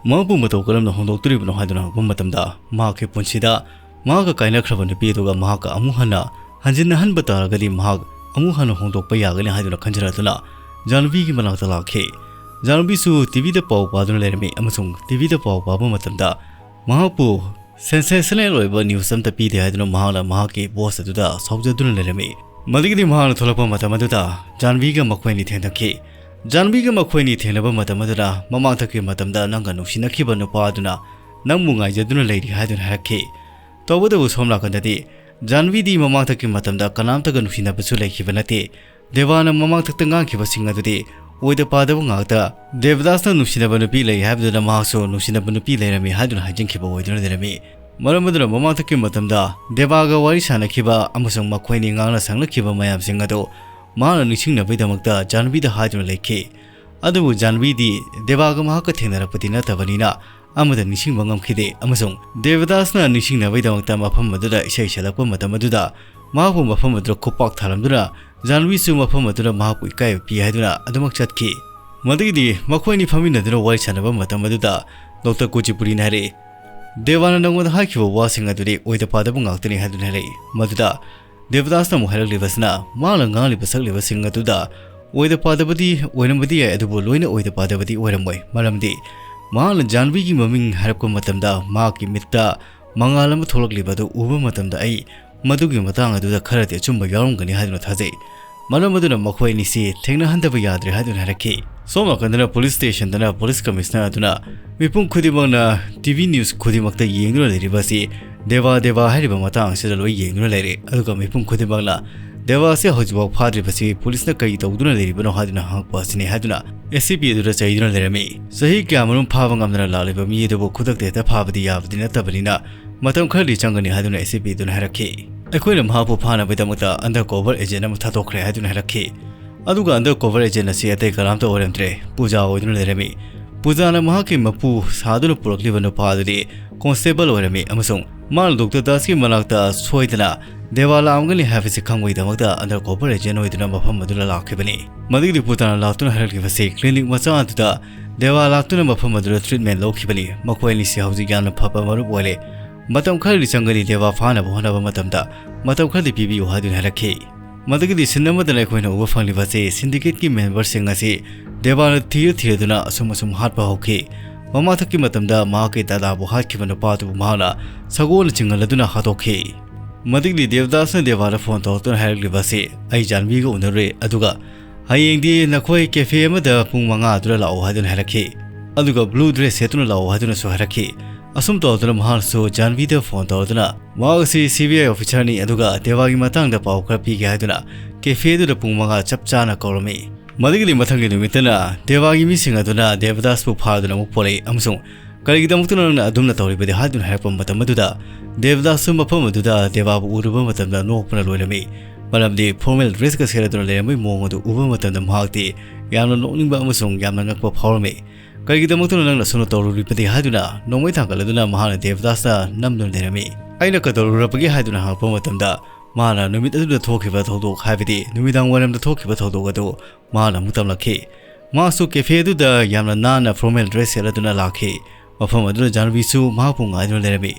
ꯃꯍꯥꯛꯄꯨ ꯃꯇꯧ ꯀꯔꯝꯅ ꯍꯣꯡꯗꯣꯛꯇꯣꯔꯤꯕꯅꯣ ꯍꯥꯏꯗꯨꯅ ꯍꯪꯂꯛꯄ ꯃꯇꯝꯗ ꯃꯍꯥꯛꯀꯤ ꯄꯨꯟꯁꯤꯗ ꯃꯍꯥꯛꯀ ꯀꯥꯏꯅꯈ꯭ꯔꯕ ꯅꯨꯄꯤ ꯑꯗꯨꯒ ꯃꯍꯥꯛꯀ ꯑꯃꯨꯛ ꯍꯟꯅ ꯍꯟꯖꯤꯟꯅꯍꯟꯕ ꯇꯥꯔꯒꯗꯤ ꯃꯍꯥꯛ ꯑꯃꯨꯛ ꯍꯟꯅ ꯍꯣꯡꯗꯣꯛꯄ ꯌꯥꯒꯅꯤ ꯍꯥꯏꯗꯨꯅ ꯈꯟꯖꯔꯗꯨꯅ ꯖꯥꯟꯕꯤꯒꯤ ꯃꯅꯥꯛꯇ ꯂꯥꯛꯈꯤ꯫ ꯖꯥꯟꯕꯤꯁꯨ ꯇꯤꯚꯤꯗ ꯄꯥꯎ ꯄꯥꯗꯨꯅ ꯂꯩꯔꯝꯃꯤ ꯑꯃꯁꯨꯡ ꯇꯤꯚꯤꯗ ꯄꯥꯎ ꯄꯥꯕ ꯃꯇꯝꯗ ꯃꯍꯥꯛꯄꯨ ꯁꯦꯟꯁꯦꯁꯅꯦꯜ ꯑꯣꯏꯕ ꯅ꯭ꯌꯨꯁ ꯑꯝꯇ ꯄꯤꯗꯦ ꯍꯥꯏꯗꯨꯅ ꯃꯍꯥꯛꯅ ꯃꯍꯥꯛꯀꯤ ꯕꯣꯁ ꯑꯗꯨꯗ ꯁꯥꯎꯖꯗꯨꯅ ꯂꯩꯔꯝꯃꯤ꯫ ꯃꯗꯨꯒꯤꯗꯤ ꯃꯍꯥꯛꯅ ꯊꯣꯛꯂꯛꯄ ꯃꯇꯝ ꯑꯗꯨꯗ ꯖꯥꯟꯕꯤꯒ ꯃꯈꯣꯏ ꯑꯅꯤ ꯊꯦꯡꯅꯈꯤ꯫ ꯖꯥꯟꯕꯤꯒ ꯃꯈꯣꯏ ꯑꯅꯤ ꯊꯦꯡꯅꯕ ꯃꯇꯝ ꯑꯗꯨꯗ ꯃꯃꯥꯡꯊꯛꯀꯤ ꯃꯇꯝꯗ ꯅꯪꯒ ꯅꯨꯡꯁꯤꯅꯈꯤꯕ ꯅꯨꯄꯥ ꯑꯗꯨꯅ ꯅꯪꯕꯨ ꯉꯥꯏꯖꯗꯨꯅ ꯂꯩꯔꯤ" ꯍꯥꯏꯗꯨꯅ ꯍꯥꯏꯔꯛꯈꯤ꯫ ꯇꯧꯕꯇꯕꯨ ꯁꯣꯝ ꯅꯥꯀꯟꯗꯗꯤ ꯖꯥꯟꯕꯤꯗꯤ ꯃꯃꯥꯡꯊꯛꯀꯤ ꯃꯇꯝꯗ ꯀꯅꯥꯝꯇꯒ ꯅꯨꯡꯁꯤꯅꯕꯁꯨ ꯂꯩꯈꯤꯕ ꯅꯠꯇꯦ꯫ ꯗꯦꯕꯥꯅ ꯃꯃꯥꯡꯊꯛꯇ ꯉꯥꯡꯈꯤꯕꯁꯤꯡ ꯑꯗꯨꯗꯤ ꯑꯣꯏꯗ ꯄꯥꯗꯕ ꯉꯥꯛꯇ꯫ ꯗꯦꯕꯗꯥꯁꯅ ꯅꯨꯡꯁꯤꯅꯕ ꯅꯨꯄꯤ ꯂꯩ ꯍꯥꯏꯕꯗꯨꯗ ꯃꯍꯥꯛꯁꯨ ꯅꯨꯡꯁꯤꯅꯕ ꯅꯨꯄꯤ ꯂꯩꯔꯝꯃꯤ ꯍꯥꯏꯗꯨꯅ ꯍꯥꯏꯖꯤꯟꯈꯤꯕ ꯑꯣꯏꯗꯨꯅ ꯂꯩꯔꯝꯃꯤ꯫ ꯃꯔꯝ ꯑꯗꯨꯅ ꯃꯃꯥꯡꯊꯛꯀꯤ ꯃꯇꯝꯗ ꯗꯦꯕꯥꯒ ꯋꯥꯔꯤ ꯁꯥꯟꯅꯈꯤꯕ ꯑꯃꯁꯨꯡ ꯃꯈꯣꯏꯅꯤ ꯉꯥꯡꯅ ꯁꯛꯅꯈꯤꯕ ꯃꯌꯥꯝꯁꯤꯡ ꯑꯗꯨ ꯃꯍꯥꯛꯅ ꯅꯤꯡꯁꯤꯡꯅꯕꯒꯤꯗꯃꯛꯇ ꯖꯥꯟꯕꯤꯗ ꯍꯥꯏꯗꯨꯅ ꯂꯩꯈꯤ꯫ ꯑꯗꯨꯕꯨ ꯖꯥꯟꯕꯤꯗꯤ ꯗꯦꯕꯥꯒ ꯃꯍꯥꯛꯀ ꯊꯦꯡꯅꯔꯛꯄꯗꯤ ꯅꯠꯇꯕꯅꯤꯅ ꯑꯃꯠꯇ ꯅꯤꯡꯁꯤꯡꯕ ꯉꯝꯈꯤꯗꯦ ꯑꯃꯁꯨꯡ ꯗꯦꯕꯗꯥꯁꯅ ꯅꯤꯡꯁꯤꯡꯅꯕꯒꯤꯗꯃꯛꯇ ꯃꯐꯝ ꯑꯗꯨꯗ ꯏꯁꯩ ꯁꯛꯂꯛꯄ ꯃꯇꯝ ꯑꯗꯨꯗ ꯃꯍꯥꯛꯄꯨ ꯃꯐꯝ ꯑꯗꯨꯗ ꯈꯨꯄꯥꯛ ꯊꯥꯔꯝꯗꯨꯅ ꯖꯥꯟꯕꯤꯁꯨ ꯃꯐꯝ ꯑꯗꯨꯗ ꯃꯍꯥꯛꯄꯨ ꯏꯀꯥꯏꯕ ꯄꯤ ꯍꯥꯏꯗꯨꯅ ꯑꯗꯨꯃꯛ ꯆꯠꯈꯤ꯫ ꯃꯗꯨꯒꯤꯗꯤ ꯃꯈꯣꯏ ꯑꯅꯤ ꯐꯝꯃꯤꯟꯅꯗꯨꯅ ꯋꯥꯔꯤ ꯁꯥꯟꯅꯕ ꯃꯇꯝ ꯑꯗꯨꯗ ꯗꯣꯛꯇꯔ ꯀꯨꯆꯤꯄꯨꯔꯤꯅ ꯍꯥꯏꯔꯛꯏ, "ꯗꯦꯕꯥꯅ ꯅꯪꯉꯣꯟꯗ ꯍꯥꯏꯈꯤꯕ ꯋꯥꯁꯤꯡ ꯑꯗꯨꯗꯤ ꯑꯣꯏꯗ ꯄꯥꯗꯕ ꯉꯥꯛꯇꯅꯤ" ꯍꯥꯏꯗꯨꯅ ꯍꯥꯏꯔꯛꯏ꯫ ꯃꯗꯨꯗ ꯗꯦꯕꯗꯥꯁꯅ ꯑꯃꯨꯛ ꯍꯥꯏꯔꯛꯂꯤꯕꯁꯤꯅ ꯃꯍꯥꯛꯅ ꯉꯥꯡꯂꯤꯕ ꯁꯛꯂꯤꯕꯁꯤꯡ ꯑꯗꯨꯗ ꯑꯣꯏꯗ ꯄꯥꯗꯕꯗꯤ ꯑꯣꯏꯔꯝꯕꯗꯤ ꯌꯥꯏ, ꯑꯗꯨꯕꯨ ꯂꯣꯏꯅ ꯑꯣꯏꯗ ꯄꯥꯗꯕꯗꯤ ꯑꯣꯏꯔꯝꯃꯣꯏ, ꯃꯔꯝꯗꯤ ꯃꯍꯥꯛꯅ ꯖꯥꯟꯕꯤꯒꯤ ꯃꯃꯤꯡ ꯍꯥꯏꯔꯛꯄ ꯃꯇꯝꯗ ꯃꯍꯥꯛꯀꯤ ꯃꯤꯠꯇ ꯃꯉꯥꯜ ꯑꯃ ꯊꯣꯛꯂꯛꯂꯤꯕ ꯑꯗꯨ ꯎꯕ ꯃꯇꯝꯗ ꯑꯩ ꯃꯗꯨꯒꯤ ꯃꯇꯥꯡ ꯑꯗꯨꯗ ꯈꯔꯗꯤ ꯑꯆꯨꯝꯕ ꯌꯥꯎꯔꯝꯒꯅꯤ ꯍꯥꯏꯗꯨꯅ ꯊꯥꯖꯩ꯫ ꯃꯔꯝ ꯑꯗꯨꯅ ꯃꯈꯣꯏ ꯑꯅꯤꯁꯤ ꯊꯦꯡꯅꯍꯟꯗꯕ ꯌꯥꯗ꯭ꯔꯦ ꯍꯥꯏꯗꯨꯅ ꯍꯥꯏꯔꯛꯈꯤ꯫ ꯁꯣꯝ ꯅꯥꯀꯟꯗꯅ ꯄꯨꯂꯤꯁ ꯁ꯭ꯇꯦꯁꯟꯗꯅ ꯄꯨꯂꯤꯁ ꯀꯃꯤꯁꯅꯔ ꯑꯗꯨꯅ ꯃꯤꯄꯨꯝ ꯈꯨꯗꯤꯡꯃꯛꯅ ꯇꯤ ꯚꯤ ꯅ꯭ꯌꯨꯁ ꯈꯨꯗꯤꯡꯃꯛꯇ ꯌꯦꯡꯗꯨꯅ ꯂꯩꯔꯤꯕ ꯑꯁꯤ ꯗꯦꯕꯥ ꯗꯦꯕꯥ ꯍꯥꯏꯔꯤꯕ ꯃꯇꯥꯡ ꯑꯁꯤꯗ ꯂꯣꯏ ꯌꯦꯡꯗꯨꯅ ꯂꯩꯔꯦ꯫ ꯑꯗꯨꯒ ꯃꯤꯄꯨꯝ ꯈꯨꯗꯤꯡꯃꯛꯅ ꯗꯦꯕꯥ ꯑꯁꯤ ꯍꯧꯖꯤꯛꯐꯥꯎ ꯐꯥꯗ꯭ꯔꯤꯕꯁꯤ ꯄꯨꯂꯤꯁꯅ ꯀꯔꯤ ꯇꯧꯗꯨꯅ ꯂꯩꯔꯤꯕꯅꯣ ꯍꯥꯏꯗꯨꯅ ꯍꯪꯉꯛꯄ ꯑꯁꯤꯅꯤ ꯍꯥꯏꯗꯨꯅ ꯑꯦꯁꯤꯄꯤ ꯑꯗꯨꯗ ꯆꯩꯗꯨꯅ ꯂꯩꯔꯝꯃꯤ꯫ ꯆꯍꯤ ꯀꯌꯥꯃꯔꯨꯝ ꯐꯥꯕ ꯉꯝꯗꯅ ꯂꯥꯛꯂꯤꯕ ꯃꯤ ꯑꯗꯨꯕꯨ ꯈꯨꯗꯛꯇ ꯍꯦꯛꯇ ꯐꯥꯕꯗꯤ ꯌꯥꯕꯗꯤ ꯅꯠꯇꯕꯅꯤꯅ ꯃꯇꯝ ꯈꯔꯗꯤ ꯆꯪꯒꯅꯤ ꯍꯥꯏꯗꯨꯅ ꯑꯦꯁꯤꯄꯤ ꯑꯗꯨꯅ ꯍꯥꯏꯔꯛꯈꯤ꯫ ꯑꯩꯈꯣꯏꯅ ꯃꯍꯥꯛꯄꯨ ꯐꯥꯅꯕꯒꯤꯗꯃꯛꯇ ꯑꯟꯗꯔ ꯀꯣꯚꯔ ꯑꯦꯖꯦꯟ ꯑꯃ ꯊꯥꯗꯣꯛꯈ꯭ꯔꯦ ꯍꯥꯏꯗꯨꯅ ꯍꯥꯏꯔꯛꯈꯤ꯫ ꯑꯗꯨꯒ ꯑꯟꯗꯔ ꯀꯣꯚꯔ ꯑꯦꯖꯦꯟ ꯑꯁꯤ ꯑꯇꯩ ꯀꯅꯥꯝꯇ ꯑꯣꯏꯔꯝꯗ꯭ꯔꯦ, ꯄꯨꯖꯥ ꯑꯣꯏꯗꯨꯅ ꯂꯩꯔꯝꯃꯤ꯫ ꯄꯨꯖꯥꯅ ꯃꯍꯥꯛꯀꯤ ꯃꯄꯨ ꯁꯥꯗꯨꯅ ꯄꯨꯔꯛꯂꯤꯕ ꯅꯨꯄꯥ ꯑꯗꯨꯗꯤ ꯀꯣꯟꯁꯇꯦꯕꯜ ꯑꯣꯏꯔꯝꯃꯤ ꯑꯃꯁꯨꯡ ꯃꯥꯅ ꯗꯣꯛꯇꯔ ꯗꯥꯁꯀꯤ ꯃꯅꯥꯛꯇ ꯁꯣꯏꯗꯅ ꯗꯦꯕꯥ ꯂꯥꯛꯂꯝꯒꯅꯤ ꯍꯥꯏꯕꯁꯤ ꯈꯪꯕꯒꯤꯗꯃꯛꯇ ꯑꯟꯗꯔ ꯀꯣꯚꯔ ꯑꯦꯖꯦꯟ ꯑꯣꯏꯗꯨꯅ ꯃꯐꯝ ꯑꯗꯨꯗ ꯂꯥꯛꯈꯤꯕꯅꯤ꯫ ꯃꯗꯨꯒꯤꯗꯤ ꯄꯨꯖꯥꯅ ꯂꯥꯛꯇꯨꯅ ꯍꯥꯏꯔꯛꯂꯤꯕꯁꯤ ꯀ꯭ꯂꯤꯅꯤꯛ ꯃꯆꯥ ꯑꯗꯨꯗ ꯗꯦꯕꯥ ꯂꯥꯛꯇꯨꯅ ꯃꯐꯝ ꯑꯗꯨꯗ ꯇ꯭ꯔꯤꯠꯃꯦꯟ ꯂꯧꯈꯤꯕꯅꯤ꯫ ꯃꯈꯣꯏ ꯑꯅꯤꯁꯤ ꯍꯧꯖꯤꯛ ꯌꯥꯝꯅ ꯐꯕ ꯃꯔꯨꯞ ꯑꯣꯏꯔꯦ꯫ ꯃꯇꯝ ꯈꯔꯗꯤ ꯆꯪꯒꯅꯤ ꯗꯦꯕꯥ ꯐꯥꯅꯕ ꯍꯣꯠꯅꯕ ꯃꯇꯝꯗ, ꯃꯇꯝ ꯈꯔꯗꯤ ꯄꯤꯕꯤꯌꯨ ꯍꯥꯏꯗꯨꯅ ꯍꯥꯏꯔꯛꯈꯤ꯫ ꯃꯗꯨꯒꯤꯗꯤ ꯁꯤꯟ ꯑꯃꯗꯅ ꯑꯩꯈꯣꯏꯅ ꯎꯕ ꯐꯪꯂꯤꯕ ꯑꯁꯤ ꯁꯤꯟꯗꯤꯀꯦꯠꯀꯤ ꯃꯦꯝꯕꯔꯁꯤꯡ ꯑꯁꯤ ꯗꯦꯕꯥꯅ ꯊꯤꯔ ꯊꯤꯔꯗꯨꯅ ꯑꯁꯨꯝ ꯑꯁꯨꯝ ꯍꯥꯠꯄ ꯍꯧꯈꯤ꯫ ꯃꯃꯥꯡꯊꯛꯀꯤ ꯃꯇꯝꯗ ꯃꯍꯥꯛꯀꯤ ꯗꯥꯗꯥꯕꯨ ꯍꯥꯠꯈꯤꯕ ꯅꯨꯄꯥ ꯑꯗꯨꯕꯨ ꯃꯍꯥꯛꯅ ꯁꯒꯣꯜꯅ ꯆꯤꯡꯍꯜꯂꯗꯨꯅ ꯍꯥꯠꯇꯣꯛꯈꯤ꯫ ꯃꯗꯨꯒꯤꯗꯤ ꯗꯦꯕꯗꯥꯁꯅ ꯗꯦꯕꯥꯗ ꯐꯣꯟ ꯇꯧꯔꯛꯇꯨꯅ ꯍꯥꯏꯔꯛꯂꯤꯕ ꯑꯁꯤ, "ꯑꯩ ꯖꯥꯟꯕꯤꯒ ꯎꯅꯔꯨꯔꯦ, ꯑꯗꯨꯒ ꯍꯌꯦꯡꯗꯤ ꯅꯈꯣꯏ ꯀꯦꯐꯦ ꯑꯃꯗ ꯄꯨꯡ ꯃꯉꯥ ꯑꯗꯨꯗ ꯂꯥꯛꯑꯣ" ꯍꯥꯏꯗꯨꯅ ꯍꯥꯏꯔꯛꯈꯤ꯫ ꯑꯗꯨꯒ ꯕ꯭ꯂꯨ ꯗ꯭ꯔꯦꯁ ꯁꯦꯠꯇꯨꯅ ꯂꯥꯛꯑꯣ ꯍꯥꯏꯗꯨꯅꯁꯨ ꯍꯥꯏꯔꯛꯈꯤ꯫ ꯑꯁꯨꯝ ꯇꯧꯗꯨꯅ ꯃꯍꯥꯛꯁꯨ ꯖꯥꯟꯚꯤꯗ ꯐꯣꯟ ꯇꯧꯗꯨꯅ ꯃꯍꯥꯛ ꯑꯁꯤ ꯁꯤ ꯕꯤ ꯑꯥꯏ ꯑꯣꯐꯤꯁꯥꯔꯅꯤ, ꯑꯗꯨꯒ ꯗꯦꯕꯥꯒꯤ ꯃꯇꯥꯡꯗ ꯄꯥꯎ ꯈꯔ ꯄꯤꯒꯦ ꯍꯥꯏꯗꯨꯅ ꯀꯦꯐꯦꯗꯨꯗ ꯄꯨꯡ ꯃꯉꯥ ꯆꯞ ꯆꯥꯅ ꯀꯧꯔꯝꯃꯤ꯫ ꯃꯗꯨꯒꯤꯗꯤ ꯃꯊꯪꯒꯤ ꯅꯨꯃꯤꯠꯇꯅ ꯗꯦꯕꯥꯒꯤ ꯃꯤꯁꯤꯡ ꯑꯗꯨꯅ ꯗꯦꯕꯗꯥꯁꯄꯨ ꯐꯥꯗꯨꯅ ꯑꯃꯨꯛ ꯄꯨꯔꯛꯏ ꯑꯃꯁꯨꯡ "ꯀꯔꯤꯒꯤꯗꯃꯛꯇꯅꯣ ꯅꯪꯅ ꯑꯗꯨꯝꯅ ꯇꯧꯔꯤꯕꯗꯤ?" ꯍꯥꯏꯗꯨꯅ ꯍꯥꯏꯔꯛꯄ ꯃꯇꯝ ꯑꯗꯨꯗ ꯗꯦꯕꯗꯥꯁꯁꯨ ꯃꯐꯝ ꯑꯗꯨꯗ ꯗꯦꯕꯥꯕꯨ ꯎꯔꯨꯕ ꯃꯇꯝꯗ ꯅꯣꯛꯄꯅ ꯂꯣꯏꯔꯝꯃꯤ꯫ ꯃꯔꯝꯗꯤ ꯐꯣꯔꯃꯦꯜ ꯗ꯭ꯔꯦꯁꯀ ꯁꯦꯠꯂꯗꯨꯅ ꯂꯩꯔꯝꯕꯒꯤ ꯃꯑꯣꯡ ꯑꯗꯨ ꯎꯕ ꯃꯇꯝꯗ ꯃꯍꯥꯛꯇꯤ ꯌꯥꯝꯅ ꯅꯣꯛꯅꯤꯡꯕ ꯑꯃꯁꯨꯡ ꯌꯥꯝꯅ ꯉꯛꯄ ꯐꯥꯎꯔꯝꯃꯤ꯫ "ꯀꯔꯤꯒꯤꯗꯃꯛꯇꯅꯣ ꯅꯪꯅ ꯑꯁꯨꯝꯅ ꯇꯧꯔꯨꯔꯤꯕꯗꯤ?" ꯍꯥꯏꯗꯨꯅ ꯅꯣꯡꯃꯩ ꯊꯥꯡꯒꯠꯂꯗꯨꯅ ꯃꯍꯥꯛꯅ ꯗꯦꯕꯗꯥꯁꯇ ꯅꯝꯗꯨꯅ ꯂꯩꯔꯝꯃꯤ꯫ "ꯑꯩꯅ ꯀꯩꯗꯧꯔꯨꯔꯕꯒꯦ?" ꯍꯥꯏꯗꯨꯅ ꯍꯪꯉꯛꯄ ꯃꯇꯝꯗ ꯃꯥꯅ ꯅꯨꯃꯤꯠ ꯑꯗꯨꯗ ꯊꯣꯛꯈꯤꯕ ꯊꯧꯗꯣꯛ, ꯍꯥꯏꯕꯗꯤ ꯅꯨꯃꯤꯗꯥꯡ ꯋꯥꯏꯔꯝꯗ ꯊꯣꯛꯈꯤꯕ ꯊꯧꯗꯣꯛ ꯑꯗꯨ ꯃꯍꯥꯛꯅ ꯑꯃꯨꯛ ꯇꯝꯂꯛꯈꯤ꯫ ꯃꯍꯥꯛꯁꯨ ꯀꯦꯐꯦ ꯑꯗꯨꯗ ꯌꯥꯝꯅ ꯅꯥꯟꯅ ꯐꯣꯔꯃꯦꯜ ꯗ꯭ꯔꯦꯁ ꯁꯦꯠꯂꯗꯨꯅ ꯂꯥꯛꯈꯤ꯫ ꯃꯐꯝ ꯑꯗꯨꯗ ꯖꯥꯟꯚꯤꯁꯨ ꯃꯍꯥꯛꯄꯨ ꯉꯥꯏꯗꯨꯅ ꯂꯩꯔꯝꯃꯤ꯫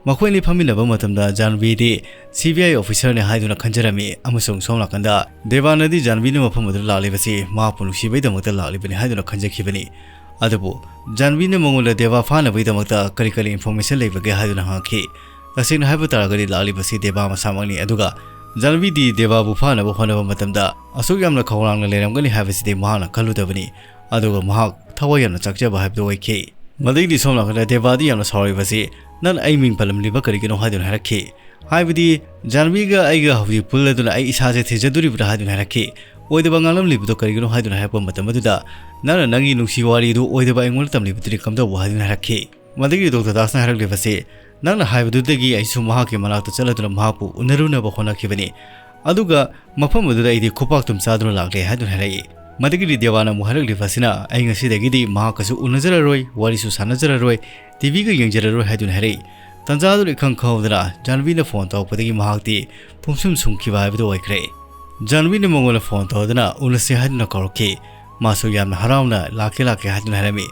ꯃꯈꯣꯏ ꯑꯅꯤ ꯐꯝꯃꯤꯟꯅꯕ ꯃꯇꯝꯗ ꯖꯥꯟꯚꯤꯗꯤ ꯁꯤ ꯕꯤ ꯑꯥꯏ ꯑꯣꯐꯤꯁꯥꯔꯅꯤ ꯍꯥꯏꯗꯨꯅ ꯈꯟꯖꯔꯝꯃꯤ ꯑꯃꯁꯨꯡ ꯁꯣꯝ ꯅꯥꯀꯟꯗ ꯗꯦꯕꯥꯅꯗꯤ ꯖꯥꯟꯚꯤꯅ ꯃꯐꯝ ꯑꯗꯨꯗ ꯂꯥꯛꯂꯤꯕꯁꯤ ꯃꯍꯥꯛꯄꯨ ꯅꯨꯡꯁꯤꯕꯒꯤꯗꯃꯛꯇ ꯂꯥꯛꯂꯤꯕꯅꯤ ꯍꯥꯏꯗꯨꯅ ꯈꯟꯖꯈꯤꯕꯅꯤ꯫ ꯑꯗꯨꯕꯨ ꯖꯥꯟꯚꯤꯅ ꯃꯉꯣꯟꯗ ꯗꯦꯕꯥ ꯐꯥꯅꯕꯒꯤꯗꯃꯛꯇ ꯀꯔꯤ ꯀꯔꯤ ꯏꯟꯐꯣꯔꯃꯦꯁꯟ ꯂꯩꯕꯒꯦ ꯍꯥꯏꯗꯨꯅ ꯍꯪꯉꯛꯈꯤ꯫ ꯇꯁꯦꯡꯅ ꯍꯥꯏꯕ ꯇꯥꯔꯒꯗꯤ ꯂꯥꯛꯂꯤꯕꯁꯤ ꯗꯦꯕꯥ ꯃꯁꯥꯃꯛꯅꯤ, ꯑꯗꯨꯒ ꯖꯥꯟꯚꯤꯗꯤ ꯗꯦꯕꯥꯕꯨ ꯐꯥꯅꯕ ꯍꯣꯠꯅꯕ ꯃꯇꯝꯗ ꯑꯁꯨꯛ ꯌꯥꯝꯅ ꯈꯧꯔꯥꯡꯅ ꯂꯩꯔꯝꯒꯅꯤ ꯍꯥꯏꯕꯁꯤꯗꯤ ꯃꯍꯥꯛꯅ ꯈꯜꯂꯨꯗꯕꯅꯤ꯫ ꯑꯗꯨꯒ ꯃꯍꯥꯛ ꯊꯋꯥꯏ ꯌꯥꯝꯅ ꯆꯥꯛꯆꯕ ꯍꯥꯏꯕꯗꯨ ꯑꯣꯏꯈꯤ꯫ ꯃꯗꯒꯤꯗꯤ ꯁꯣꯝ ꯅꯥꯀꯟꯗ ꯗꯦꯕꯥꯗꯤ ꯌꯥꯝꯅ ꯁꯥꯎꯔꯤꯕꯁꯤ, "ꯅꯪꯅ ꯑꯩ ꯃꯤꯡ ꯄꯜꯂꯝꯂꯤꯕ ꯀꯔꯤꯒꯤꯅꯣ?" ꯍꯥꯏꯗꯨꯅ ꯍꯥꯏꯔꯛꯈꯤ꯫ ꯍꯥꯏꯕꯗꯤ ꯖꯥꯟꯚꯤꯒ ꯑꯩꯒ ꯍꯧꯖꯤꯛ ꯄꯨꯜꯂꯗꯨꯅ ꯑꯩ ꯏꯁꯥꯁꯦ ꯊꯤꯖꯗꯣꯔꯤꯕ꯭ꯔꯥ ꯍꯥꯏꯗꯨꯅ ꯍꯥꯏꯔꯛꯈꯤ꯫ "ꯑꯣꯏꯗꯕ ꯉꯥꯡꯂꯝꯂꯤꯕꯗꯣ ꯀꯔꯤꯒꯤꯅꯣ?" ꯍꯥꯏꯗꯨꯅ ꯍꯥꯏꯔꯛꯄ ꯃꯇꯝ ꯑꯗꯨꯗ, "ꯅꯪꯅ ꯅꯪꯒꯤ ꯅꯨꯡꯁꯤ ꯋꯥꯔꯤꯗꯨ ꯑꯣꯏꯗꯕ ꯑꯩꯉꯣꯟꯗ ꯇꯝꯂꯤꯕꯗꯨꯗꯤ ꯀꯝꯗꯧꯕ?" ꯍꯥꯏꯗꯨꯅ ꯍꯥꯏꯔꯛꯈꯤ꯫ ꯃꯗꯒꯤ ꯗꯣꯛꯇꯔ ꯗꯥꯁꯅ ꯍꯥꯏꯔꯛꯂꯤꯕꯁꯤ, "ꯅꯪꯅ ꯍꯥꯏꯕꯗꯨꯗꯒꯤ ꯑꯩꯁꯨ ꯃꯍꯥꯛꯀꯤ ꯃꯅꯥꯛꯇ ꯆꯠꯂꯗꯨꯅ ꯃꯍꯥꯛꯄꯨ ꯎꯅꯔꯨꯅꯕ ꯍꯣꯠꯅꯈꯤꯕꯅꯤ꯫ ꯑꯗꯨꯒ ꯃꯐꯝ ꯑꯗꯨꯗ ꯑꯩꯗꯤ ꯈꯨꯄꯥꯛꯇꯨꯝ ꯆꯥꯗꯨꯅ ꯂꯥꯛꯂꯦ" ꯍꯥꯏꯗꯨꯅ ꯍꯥꯏꯔꯛꯏ꯫ ꯃꯗꯒꯤꯗꯤ ꯗꯦꯋꯥꯅ ꯑꯃꯨꯛ ꯍꯥꯏꯔꯛꯂꯤꯕ ꯑꯁꯤꯅ, "ꯑꯩ ꯉꯁꯤꯗꯒꯤꯗꯤ ꯃꯍꯥꯛꯀꯁꯨ ꯎꯅꯖꯔꯔꯣꯏ, ꯋꯥꯔꯤꯁꯨ ꯁꯥꯟꯅꯖꯔꯔꯣꯏ, ꯇꯤ ꯚꯤꯒ ꯌꯦꯡꯖꯔꯔꯣꯏ" ꯍꯥꯏꯗꯨꯅ ꯍꯥꯏꯔꯛꯏ꯫ ꯇꯟꯖꯥꯗꯨꯗ ꯏꯈꯪ ꯈꯪꯍꯧꯗꯅ ꯖꯥꯟꯚꯤꯅ ꯐꯣꯟ ꯇꯧꯔꯛꯄꯗꯒꯤ ꯃꯍꯥꯛꯇꯤ ꯄꯨꯝꯁꯨꯝ ꯁꯨꯝꯈꯤꯕ ꯍꯥꯏꯕꯗꯨ ꯑꯣꯏꯈ꯭ꯔꯦ꯫ ꯖꯥꯟꯚꯤꯅ ꯃꯉꯣꯟꯗ ꯐꯣꯟ ꯇꯧꯗꯨꯅ ꯎꯅꯁꯤ ꯍꯥꯏꯗꯨꯅ ꯀꯧꯔꯛꯈꯤ꯫ ꯃꯥꯁꯨ ꯌꯥꯝꯅ ꯍꯔꯥꯎꯅ "ꯂꯥꯛꯀꯦ, ꯂꯥꯛꯀꯦ" ꯍꯥꯏꯗꯨꯅ ꯍꯥꯏꯔꯝꯃꯤ꯫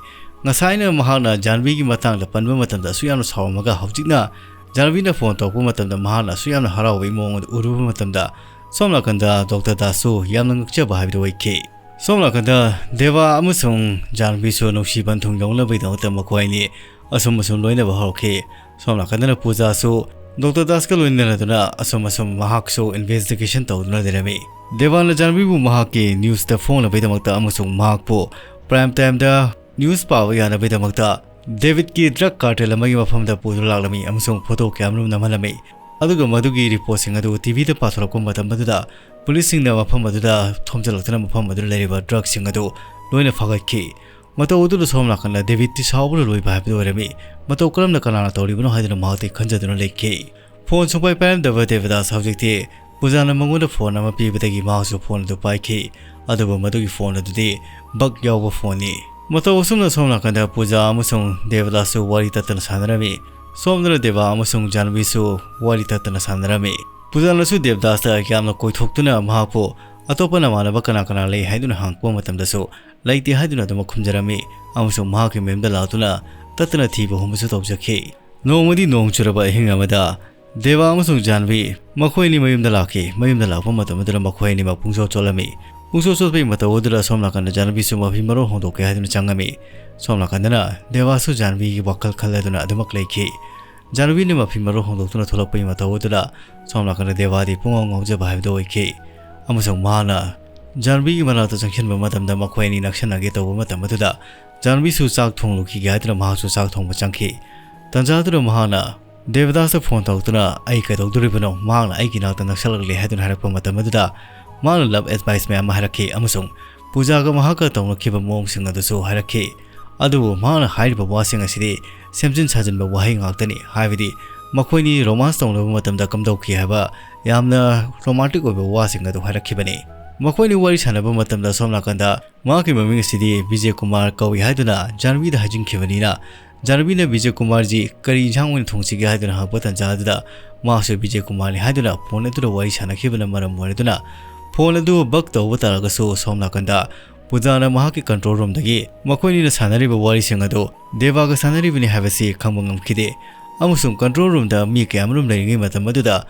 ꯉꯁꯥꯏꯅ ꯃꯍꯥꯛꯅ ꯖꯥꯟꯚꯤꯒꯤ ꯃꯇꯥꯡꯗ ꯄꯟꯕ ꯃꯇꯝꯗ ꯑꯁꯨꯛ ꯌꯥꯝꯅ ꯁꯥꯎꯔꯝꯃꯒ, ꯍꯧꯖꯤꯛꯅ ꯖꯥꯟꯚꯤꯅ ꯐꯣꯟ ꯇꯧꯔꯛꯄ ꯃꯇꯝꯗ ꯃꯍꯥꯛꯅ ꯑꯁꯨꯛ ꯌꯥꯝꯅ ꯍꯔꯥꯎꯕꯒꯤ ꯃꯑꯣꯡ ꯑꯗꯨ ꯎꯔꯨꯕ ꯃꯇꯝꯗ, ꯁꯣꯝ ꯅꯥꯀꯟꯗ ꯗꯣꯛꯇꯔ ꯗꯥꯁꯁꯨ ꯌꯥꯝꯅ ꯉꯛꯆꯕ ꯍꯥꯏꯕꯗꯨ ꯑꯣꯏꯈꯤ꯫ ꯁꯣꯝ ꯅꯥꯀꯟꯗ ꯗꯦꯕꯥ ꯑꯃꯁꯨꯡ ꯖꯥꯟꯚꯤꯁꯨ ꯅꯨꯡꯁꯤ ꯄꯟꯊꯨꯡ ꯌꯧꯅꯕꯒꯤꯗꯃꯛꯇ ꯃꯈꯣꯏ ꯑꯅꯤ ꯑꯁꯨꯝ ꯑꯁꯨꯝ ꯂꯣꯏꯅꯕ ꯍꯧꯔꯛꯈꯤ꯫ ꯁꯣꯝ ꯅꯥꯀꯟꯗꯅ ꯄꯨꯖꯥꯁꯨ ꯗꯣꯛꯇꯔ ꯗꯥꯁꯀ ꯂꯣꯏꯅꯅꯗꯨꯅ ꯑꯁꯨꯝ ꯑꯁꯨꯝ ꯃꯍꯥꯛꯁꯨ ꯏꯟꯚꯦꯁꯇꯤꯒꯦꯁꯟ ꯇꯧꯗꯨꯅ ꯂꯩꯔꯝꯃꯤ꯫ ꯗꯦꯕꯥꯅ ꯖꯥꯟꯚꯤꯕꯨ ꯃꯍꯥꯛꯀꯤ ꯅ꯭ꯌꯨꯁꯇ ꯐꯣꯡꯅꯕꯒꯤꯗꯃꯛꯇ ꯑꯃꯁꯨꯡ ꯃꯍꯥꯛꯄꯨ ꯄ꯭ꯔꯥꯏꯝ ꯇꯥꯏꯝꯗ ꯅ꯭ꯌꯨꯁ ꯄꯥꯕ ꯌꯥꯅꯕꯒꯤꯗꯃꯛꯇ ꯗꯦꯕꯤꯠꯀꯤ ꯗ꯭ꯔꯒ ꯀꯥꯔꯇꯦꯜ ꯑꯃꯒꯤ ꯃꯐꯝꯗ ꯄꯨꯗꯨꯅ ꯂꯥꯛꯂꯝꯃꯤ ꯑꯃꯁꯨꯡ ꯐꯣꯇꯣ ꯀꯌꯥꯃꯔꯨꯝ ꯅꯝꯍꯜꯂꯝꯃꯤ꯫ ꯑꯗꯨꯒ ꯃꯗꯨꯒꯤ ꯔꯤꯄꯣꯔꯠꯁꯤꯡ ꯑꯗꯨ ꯇꯤꯚꯤꯗ ꯄꯥꯊꯣꯔꯛꯄ ꯃꯇꯝ ꯑꯗꯨꯗ ꯄꯨꯂꯤꯁꯁꯤꯡꯅ ꯃꯐꯝ ꯑꯗꯨꯗ ꯊꯣꯝꯖꯤꯜꯂꯛꯇꯨꯅ ꯃꯐꯝ ꯑꯗꯨꯗ ꯂꯩꯔꯤꯕ ꯗ꯭ꯔꯒꯁꯤꯡ ꯑꯗꯨ ꯂꯣꯏꯅ ꯐꯥꯒꯠꯈꯤ꯫ ꯃꯇꯧ ꯑꯗꯨꯗ ꯁꯣꯝ ꯅꯥꯀꯟꯗ ꯗꯦꯕꯤꯠꯇꯤ ꯁꯥꯎꯕꯅ ꯂꯣꯏꯕ ꯍꯥꯏꯕꯗꯨ ꯑꯣꯏꯔꯝꯃꯤ꯫ ꯃꯇꯧ ꯀꯔꯝꯅ ꯀꯅꯥꯅ ꯇꯧꯔꯤꯕꯅꯣ ꯍꯥꯏꯗꯨꯅ ꯃꯍꯥꯛꯇꯤ ꯈꯟꯖꯗꯨꯅ ꯂꯩꯈꯤ꯫ ꯐꯣꯟ ꯁꯨꯡꯄꯥꯏ ꯄꯥꯏꯔꯝꯗꯕ ꯗꯦꯕꯗꯥꯁ ꯍꯧꯖꯤꯛꯇꯤ ꯄꯨꯖꯥꯅ ꯃꯉꯣꯟꯗ ꯐꯣꯟ ꯑꯃ ꯄꯤꯕꯗꯒꯤ ꯃꯍꯥꯛꯁꯨ ꯐꯣꯟ ꯑꯗꯨ ꯄꯥꯏꯈꯤ꯫ ꯑꯗꯨꯕꯨ ꯃꯗꯨꯒꯤ ꯐꯣꯟ ꯑꯗꯨꯗꯤ ꯕꯒ ꯌꯥꯎꯕ ꯐꯣꯟꯅꯤ꯫ ꯃꯇꯧ ꯑꯁꯨꯝꯅ ꯁꯣꯝ ꯅꯥꯀꯟꯗ ꯄꯨꯖꯥ ꯑꯃꯁꯨꯡ ꯗꯦꯕꯗꯥꯁꯁꯨ ꯋꯥꯔꯤ ꯇꯠꯇꯅ ꯁꯥꯟꯅꯔꯝꯃꯤ꯫ ꯁꯣꯝꯗꯅ ꯗꯦꯕꯥ ꯑꯃꯁꯨꯡ ꯖꯥꯟꯕꯤꯁꯨ ꯋꯥꯔꯤ ꯇꯠꯇꯅ ꯁꯥꯟꯅꯔꯝꯃꯤ꯫ ꯄꯨꯖꯥꯅꯁꯨ ꯗꯦꯕꯗꯥꯁꯇ ꯌꯥꯝꯅ ꯀꯣꯏꯊꯣꯛꯇꯨꯅ ꯃꯍꯥꯛꯄꯨ ꯑꯇꯣꯞꯄ ꯅꯃꯥꯟꯅꯕ ꯀꯅꯥ ꯀꯅꯥ ꯂꯩ ꯍꯥꯏꯗꯨꯅ ꯍꯪꯂꯛꯄ ꯃꯇꯝꯗꯁꯨ ꯂꯩꯇꯦ ꯍꯥꯏꯗꯨꯅ ꯑꯗꯨꯃꯛ ꯈꯨꯝꯖꯔꯝꯃꯤ ꯑꯃꯁꯨꯡ ꯃꯍꯥꯛꯀꯤ ꯃꯌꯨꯝꯗ ꯂꯥꯛꯇꯨꯅ ꯇꯠꯇꯅ ꯊꯤꯕ ꯍꯨꯝꯕꯁꯨ ꯇꯧꯖꯈꯤ꯫ ꯅꯣꯡꯃꯗꯤ ꯅꯣꯡ ꯆꯨꯔꯕ ꯑꯍꯤꯡ ꯑꯃꯗ ꯗꯦꯕꯥ ꯑꯃꯁꯨꯡ ꯖꯥꯟꯕꯤ ꯃꯈꯣꯏ ꯑꯅꯤ ꯃꯌꯨꯝꯗ ꯂꯥꯛꯈꯤ꯫ ꯃꯌꯨꯝꯗ ꯂꯥꯛꯄ ꯃꯇꯝ ꯑꯗꯨꯗ ꯃꯈꯣꯏ ꯑꯅꯤꯃꯛ ꯄꯨꯡꯆꯣꯠ ꯆꯣꯠꯂꯝꯃꯤ꯫ ꯄꯨꯡꯆꯣꯠ ꯆꯣꯠꯄꯒꯤ ꯃꯇꯧ ꯑꯗꯨꯗ ꯁꯣꯝ ꯅꯥꯀꯟꯗ ꯖꯥꯟꯕꯤꯁꯨ ꯃꯐꯤ ꯃꯔꯣꯜ ꯍꯣꯡꯗꯣꯛꯀꯦ ꯍꯥꯏꯗꯨꯅ ꯆꯪꯉꯝꯃꯤ꯫ ꯁꯣꯝ ꯅꯥꯀꯟꯗꯅ ꯗꯦꯕꯥꯁꯨ ꯖꯥꯟꯕꯤꯒꯤ ꯋꯥꯈꯜ ꯈꯜꯂꯗꯨꯅ ꯑꯗꯨꯃꯛ ꯂꯩꯈꯤ꯫ ꯖꯥꯟꯕꯤꯅ ꯃꯐꯤ ꯃꯔꯣꯜ ꯍꯣꯡꯗꯣꯛꯇꯨꯅ ꯊꯣꯛꯂꯛꯄꯒꯤ ꯃꯇꯧ ꯑꯗꯨꯗ ꯁꯣꯝ ꯅꯥꯀꯟꯗ ꯗꯦꯕꯥꯗꯤ ꯄꯨꯡꯉꯥꯎ ꯉꯥꯎꯖꯕ ꯍꯥꯏꯕꯗꯨ ꯑꯣꯏꯈꯤ꯫ ꯑꯃꯁꯨꯡ ꯃꯍꯥꯛꯅ ꯖꯥꯟꯕꯤꯒꯤ ꯃꯅꯥꯛꯇ ꯆꯪꯁꯤꯟꯕ ꯃꯇꯝꯗ ꯃꯈꯣꯏ ꯑꯅꯤ ꯅꯛꯁꯟꯅꯒꯦ ꯇꯧꯕ ꯃꯇꯝ ꯑꯗꯨꯗ ꯖꯥꯟꯕꯤꯁꯨ ꯆꯥꯛ ꯊꯣꯡꯂꯨꯈꯤꯒꯦ ꯍꯥꯏꯗꯨꯅ ꯃꯍꯥꯛꯁꯨ ꯆꯥꯛ ꯊꯣꯡꯕ ꯆꯪꯈꯤ꯫ ꯇꯟꯖꯥ ꯑꯗꯨꯗ ꯃꯍꯥꯛꯅ ꯗꯦꯕꯗꯥꯁꯇ ꯐꯣꯟ ꯇꯧꯗꯨꯅ, "ꯑꯩ ꯀꯩꯗꯧꯗꯣꯔꯤꯕꯅꯣ? ꯃꯍꯥꯛꯅ ꯑꯩꯒꯤ ꯅꯥꯛꯇ ꯅꯛꯁꯜꯂꯛꯂꯦ" ꯍꯥꯏꯗꯨꯅ ꯍꯥꯏꯔꯛꯄ ꯃꯇꯝ ꯑꯗꯨꯗ ꯃꯍꯥꯛꯅ ꯂꯚ ꯑꯦꯗꯚꯥꯏꯁ ꯃꯌꯥꯝ ꯑꯃ ꯍꯥꯏꯔꯛꯈꯤ ꯑꯃꯁꯨꯡ ꯄꯨꯖꯥꯒ ꯃꯍꯥꯛꯀ ꯇꯧꯅꯈꯤꯕ ꯃꯑꯣꯡꯁꯤꯡ ꯑꯗꯨꯁꯨ ꯍꯥꯏꯔꯛꯈꯤ꯫ ꯑꯗꯨꯕꯨ ꯃꯍꯥꯛꯅ ꯍꯥꯏꯔꯤꯕ ꯋꯥꯁꯤꯡ ꯑꯁꯤꯗꯤ ꯁꯦꯝꯖꯤꯟ ꯁꯥꯖꯤꯟꯕ ꯋꯥꯍꯩ ꯉꯥꯛꯇꯅꯤ, ꯍꯥꯏꯕꯗꯤ ꯃꯈꯣꯏꯅꯤ ꯔꯣꯃꯥꯟꯁ ꯇꯧꯅꯕ ꯃꯇꯝꯗ ꯀꯝꯗꯧꯈꯤ ꯍꯥꯏꯕ ꯌꯥꯝꯅ ꯔꯣꯃꯥꯟꯇꯤꯛ ꯑꯣꯏꯕ ꯋꯥꯁꯤꯡ ꯑꯗꯨ ꯍꯥꯏꯔꯛꯈꯤꯕꯅꯤ꯫ ꯃꯈꯣꯏꯅꯤ ꯋꯥꯔꯤ ꯁꯥꯟꯅꯕ ꯃꯇꯝꯗ ꯁꯣꯝ ꯅꯥꯀꯟꯗ ꯃꯍꯥꯛꯀꯤ ꯃꯃꯤꯡ ꯑꯁꯤꯗꯤ ꯕꯤꯖꯦ ꯀꯨꯃꯥꯔ ꯀꯧꯏ ꯍꯥꯏꯗꯨꯅ ꯖꯥꯟꯕꯤꯗ ꯍꯥꯏꯖꯤꯟꯈꯤꯕꯅꯤꯅ, ꯖꯥꯟꯕꯤꯅ ꯕꯤꯖꯦ ꯀꯨꯃꯥꯔꯖꯤ ꯀꯔꯤ ꯏꯟꯁꯥꯡ ꯑꯣꯏꯅ ꯊꯣꯡꯁꯤꯒꯦ ꯍꯥꯏꯗꯨꯅ ꯍꯪꯉꯛꯄ ꯇꯥꯟꯖꯥ ꯑꯗꯨꯗ ꯃꯍꯥꯛꯁꯨ ꯕꯤꯖꯦ ꯀꯨꯃꯥꯔꯅꯤ ꯍꯥꯏꯗꯨꯅ ꯐꯣꯟ ꯑꯗꯨꯗ ꯋꯥꯔꯤ ꯁꯥꯟꯅꯈꯤꯕꯅ ꯃꯔꯝ ꯑꯣꯏꯔꯗꯨꯅ ꯐꯣꯟ ꯑꯗꯨ ꯕꯛ ꯇꯧꯕ ꯇꯥꯔꯒꯁꯨ ꯁꯣꯝ ꯅꯥꯀꯟꯗ ꯄꯨꯖꯥꯅ ꯃꯍꯥꯛꯀꯤ ꯀꯟꯇ꯭ꯔꯣꯜ ꯔꯨꯝꯗꯒꯤ ꯃꯈꯣꯏꯅꯤꯅ ꯁꯥꯟꯅꯔꯤꯕ ꯋꯥꯔꯤꯁꯤꯡ ꯑꯗꯨ ꯗꯦꯕꯥꯒ ꯁꯥꯟꯅꯔꯤꯕꯅꯤ ꯍꯥꯏꯕꯁꯤ ꯈꯪꯕ ꯉꯝꯈꯤꯗꯦ꯫ ꯑꯃꯁꯨꯡ ꯀꯟꯇ꯭ꯔꯣꯜ ꯔꯨꯝꯗ ꯃꯤ ꯀꯌꯥꯃꯔꯨꯝ ꯂꯩꯔꯤꯉꯩ ꯃꯇꯝ ꯑꯗꯨꯗ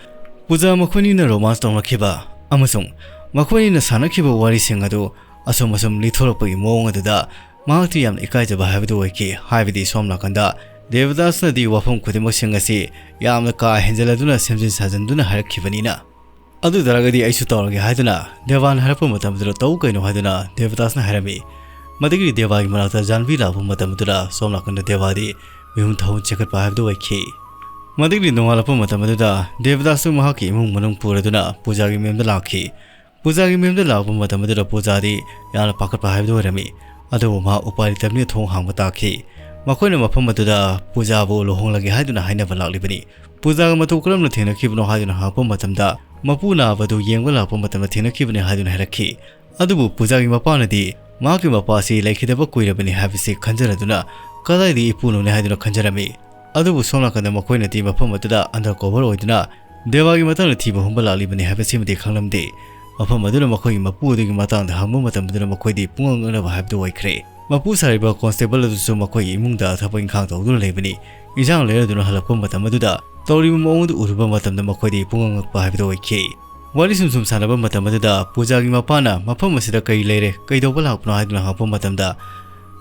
ꯄꯨꯖꯥ ꯃꯈꯣꯏꯅꯤꯅ ꯔꯣꯃꯥꯟꯁ ꯇꯧꯅꯈꯤꯕ ꯑꯃꯁꯨꯡ ꯃꯈꯣꯏꯅꯤꯅ ꯁꯥꯟꯅꯈꯤꯕ ꯋꯥꯔꯤꯁꯤꯡ ꯑꯗꯨ ꯑꯁꯨꯝ ꯑꯁꯨꯝ ꯂꯤꯊꯣꯔꯛꯄꯒꯤ ꯃꯑꯣꯡ ꯑꯗꯨꯗ ꯃꯍꯥꯛꯇꯤ ꯌꯥꯝꯅ ꯏꯀꯥꯏꯖꯕ ꯍꯥꯏꯕꯗꯨ ꯑꯣꯏꯈꯤ꯫ ꯍꯥꯏꯕꯗꯤ ꯁꯣꯝ ꯅꯥꯀꯟꯗ ꯗꯦꯕꯗꯥꯁꯅꯗꯤ ꯋꯥꯐꯝ ꯈꯨꯗꯤꯡꯃꯛꯁꯤꯡ ꯑꯁꯤ ꯌꯥꯝꯅ ꯀꯥ ꯍꯦꯟꯖꯜꯂꯗꯨꯅ ꯁꯦꯝꯖꯤꯟ ꯁꯥꯖꯤꯟꯗꯨꯅ ꯍꯥꯏꯔꯛꯈꯤꯕꯅꯤꯅ꯫ "ꯑꯗꯨ ꯑꯣꯏꯇꯥꯔꯒꯗꯤ ꯑꯩꯁꯨ ꯇꯧꯔꯒꯦ" ꯍꯥꯏꯗꯨꯅ ꯗꯦꯕꯥꯅ ꯍꯥꯏꯔꯛꯄ ꯃꯇꯝꯗꯨꯗ "ꯇꯧ ꯀꯩꯅꯣ" ꯍꯥꯏꯗꯨꯅ ꯗꯦꯕꯗꯥꯁꯅ ꯍꯥꯏꯔꯝꯃꯤ꯫ ꯃꯗꯨꯒꯤ ꯗꯦꯕꯥꯒꯤ ꯃꯅꯥꯛꯇ ꯖꯥꯟꯕꯤ ꯂꯥꯛꯄ ꯃꯇꯝ ꯑꯗꯨꯗ ꯁꯣꯝ ꯅꯥꯀꯟꯗ ꯗꯦꯕꯥꯗꯤ ꯃꯤꯍꯨꯟ ꯊꯥꯍꯨꯟ ꯆꯦꯟꯈꯠꯄ ꯍꯥꯏꯕꯗꯨ ꯑꯣꯏꯈꯤ꯫ ꯃꯗꯨꯒꯤ ꯅꯣꯡꯉꯥꯜꯂꯛꯄ ꯃꯇꯝ ꯑꯗꯨꯗ ꯗꯦꯕꯗꯥꯁꯁꯨ ꯃꯍꯥꯛꯀꯤ ꯏꯃꯨꯡ ꯃꯅꯨꯡ ꯄꯨꯔꯗꯨꯅ ꯄꯨꯖꯥꯒꯤ ꯃꯌꯨꯝꯗ ꯂꯥꯛꯈꯤ꯫ ꯄꯨꯖꯥꯒꯤ ꯃꯌꯨꯝꯗ ꯂꯥꯛꯄ ꯃꯇꯝ ꯑꯗꯨꯗ ꯄꯨꯖꯥꯗꯤ ꯌꯥꯝꯅ ꯄꯥꯈꯠꯄ ꯍꯥꯏꯕꯗꯨ ꯑꯣꯏꯔꯝꯃꯤ꯫ ꯑꯗꯨꯕꯨ ꯃꯍꯥꯛ ꯎꯄꯥꯏ ꯂꯩꯇꯕꯅ ꯊꯣꯡ ꯍꯥꯡꯕ ꯇꯥꯈꯤ꯫ ꯃꯈꯣꯏꯅ ꯃꯐꯝ ꯑꯗꯨꯗ ꯄꯨꯖꯥꯕꯨ ꯂꯨꯍꯣꯡꯂꯒꯦ ꯍꯥꯏꯗꯨꯅ ꯍꯥꯏꯅꯕ ꯂꯥꯛꯂꯤꯕꯅꯤ꯫ ꯄꯨꯖꯥꯒ ꯃꯇꯧ ꯀꯔꯝꯅ ꯊꯦꯡꯅꯈꯤꯕꯅꯣ ꯍꯥꯏꯗꯨꯅ ꯍꯪꯉꯛꯄ ꯃꯇꯝꯗ, ꯃꯄꯨ ꯅꯥꯕꯗꯨ ꯌꯦꯡꯕ ꯂꯥꯛꯄ ꯃꯇꯝꯗ ꯊꯦꯡꯅꯈꯤꯕꯅꯤ ꯍꯥꯏꯗꯨꯅ ꯍꯥꯏꯔꯛꯈꯤ꯫ ꯑꯗꯨꯕꯨ ꯄꯨꯖꯥꯒꯤ ꯃꯄꯥꯅꯗꯤ ꯃꯍꯥꯛꯀꯤ ꯃꯄꯥꯁꯤ ꯂꯩꯈꯤꯗꯕ ꯀꯨꯏꯔꯕꯅꯤ ꯍꯥꯏꯕꯁꯤ ꯈꯟꯖꯔꯗꯨꯅ ꯀꯗꯥꯏꯗꯒꯤ ꯏꯄꯨꯅꯣꯅꯦ ꯍꯥꯏꯗꯨꯅ ꯈꯟꯖꯔꯝꯃꯤ꯫ ꯑꯗꯨꯕꯨ ꯁꯣꯝ ꯅꯥꯀꯟꯗ ꯃꯈꯣꯏꯅꯗꯤ ꯃꯐꯝ ꯑꯗꯨꯗ undercover ꯑꯣꯏꯗꯨꯅ ꯗꯦꯕꯥꯒꯤ ꯃꯇꯥꯡꯗ ꯊꯤꯕ ꯍꯨꯝꯕ ꯂꯥꯛꯂꯤꯕꯅꯤ ꯍꯥꯏꯕꯁꯤꯃꯗꯤ ꯈꯪꯂꯝꯗꯦ꯫ ꯃꯐꯝ ꯑꯗꯨꯗ ꯃꯈꯣꯏꯒꯤ ꯃꯄꯨ ꯑꯗꯨꯒꯤ ꯃꯇꯥꯡꯗ ꯍꯪꯕ ꯃꯇꯝ ꯑꯗꯨꯗ ꯃꯈꯣꯏꯗꯤ ꯄꯨꯡꯉꯛ ꯉꯛꯅꯕ ꯍꯥꯏꯕꯗꯨ ꯑꯣꯏꯈ꯭ꯔꯦ꯫ ꯃꯄꯨ ꯁꯥꯔꯤꯕ constable ꯑꯗꯨꯁꯨ ꯃꯈꯣꯏꯒꯤ ꯏꯃꯨꯡꯗ ꯊꯕꯛ ꯏꯪꯈꯥꯡ ꯇꯧꯗꯨꯅ ꯂꯩꯕꯅꯤ꯫ ꯏꯟꯁꯥꯡ ꯂꯩꯔꯗꯨꯅ ꯍꯜꯂꯛꯄ ꯃꯇꯝ ꯑꯗꯨꯗ ꯇꯧꯔꯤꯕ ꯃꯑꯣꯡ ꯑꯗꯨ ꯎꯔꯨꯕ ꯃꯇꯝꯗ ꯃꯈꯣꯏꯗꯤ ꯄꯨꯡꯉꯛ ꯉꯛꯄ ꯍꯥꯏꯕꯗꯨ ꯑꯣꯏꯈꯤ꯫ ꯋꯥꯔꯤ ꯁꯨꯝ ꯁꯨꯝ ꯁꯥꯟꯅꯕ ꯃꯇꯝ ꯑꯗꯨꯗ ꯄꯨꯖꯥꯒꯤ ꯃꯄꯥꯅ ꯃꯐꯝ ꯑꯁꯤꯗ ꯀꯔꯤ ꯂꯩꯔꯦ, ꯀꯩꯗꯧꯕ ꯂꯥꯛꯄꯅꯣ ꯍꯥꯏꯗꯨꯅ ꯍꯪꯉꯛꯄ ꯃꯇꯝꯗ,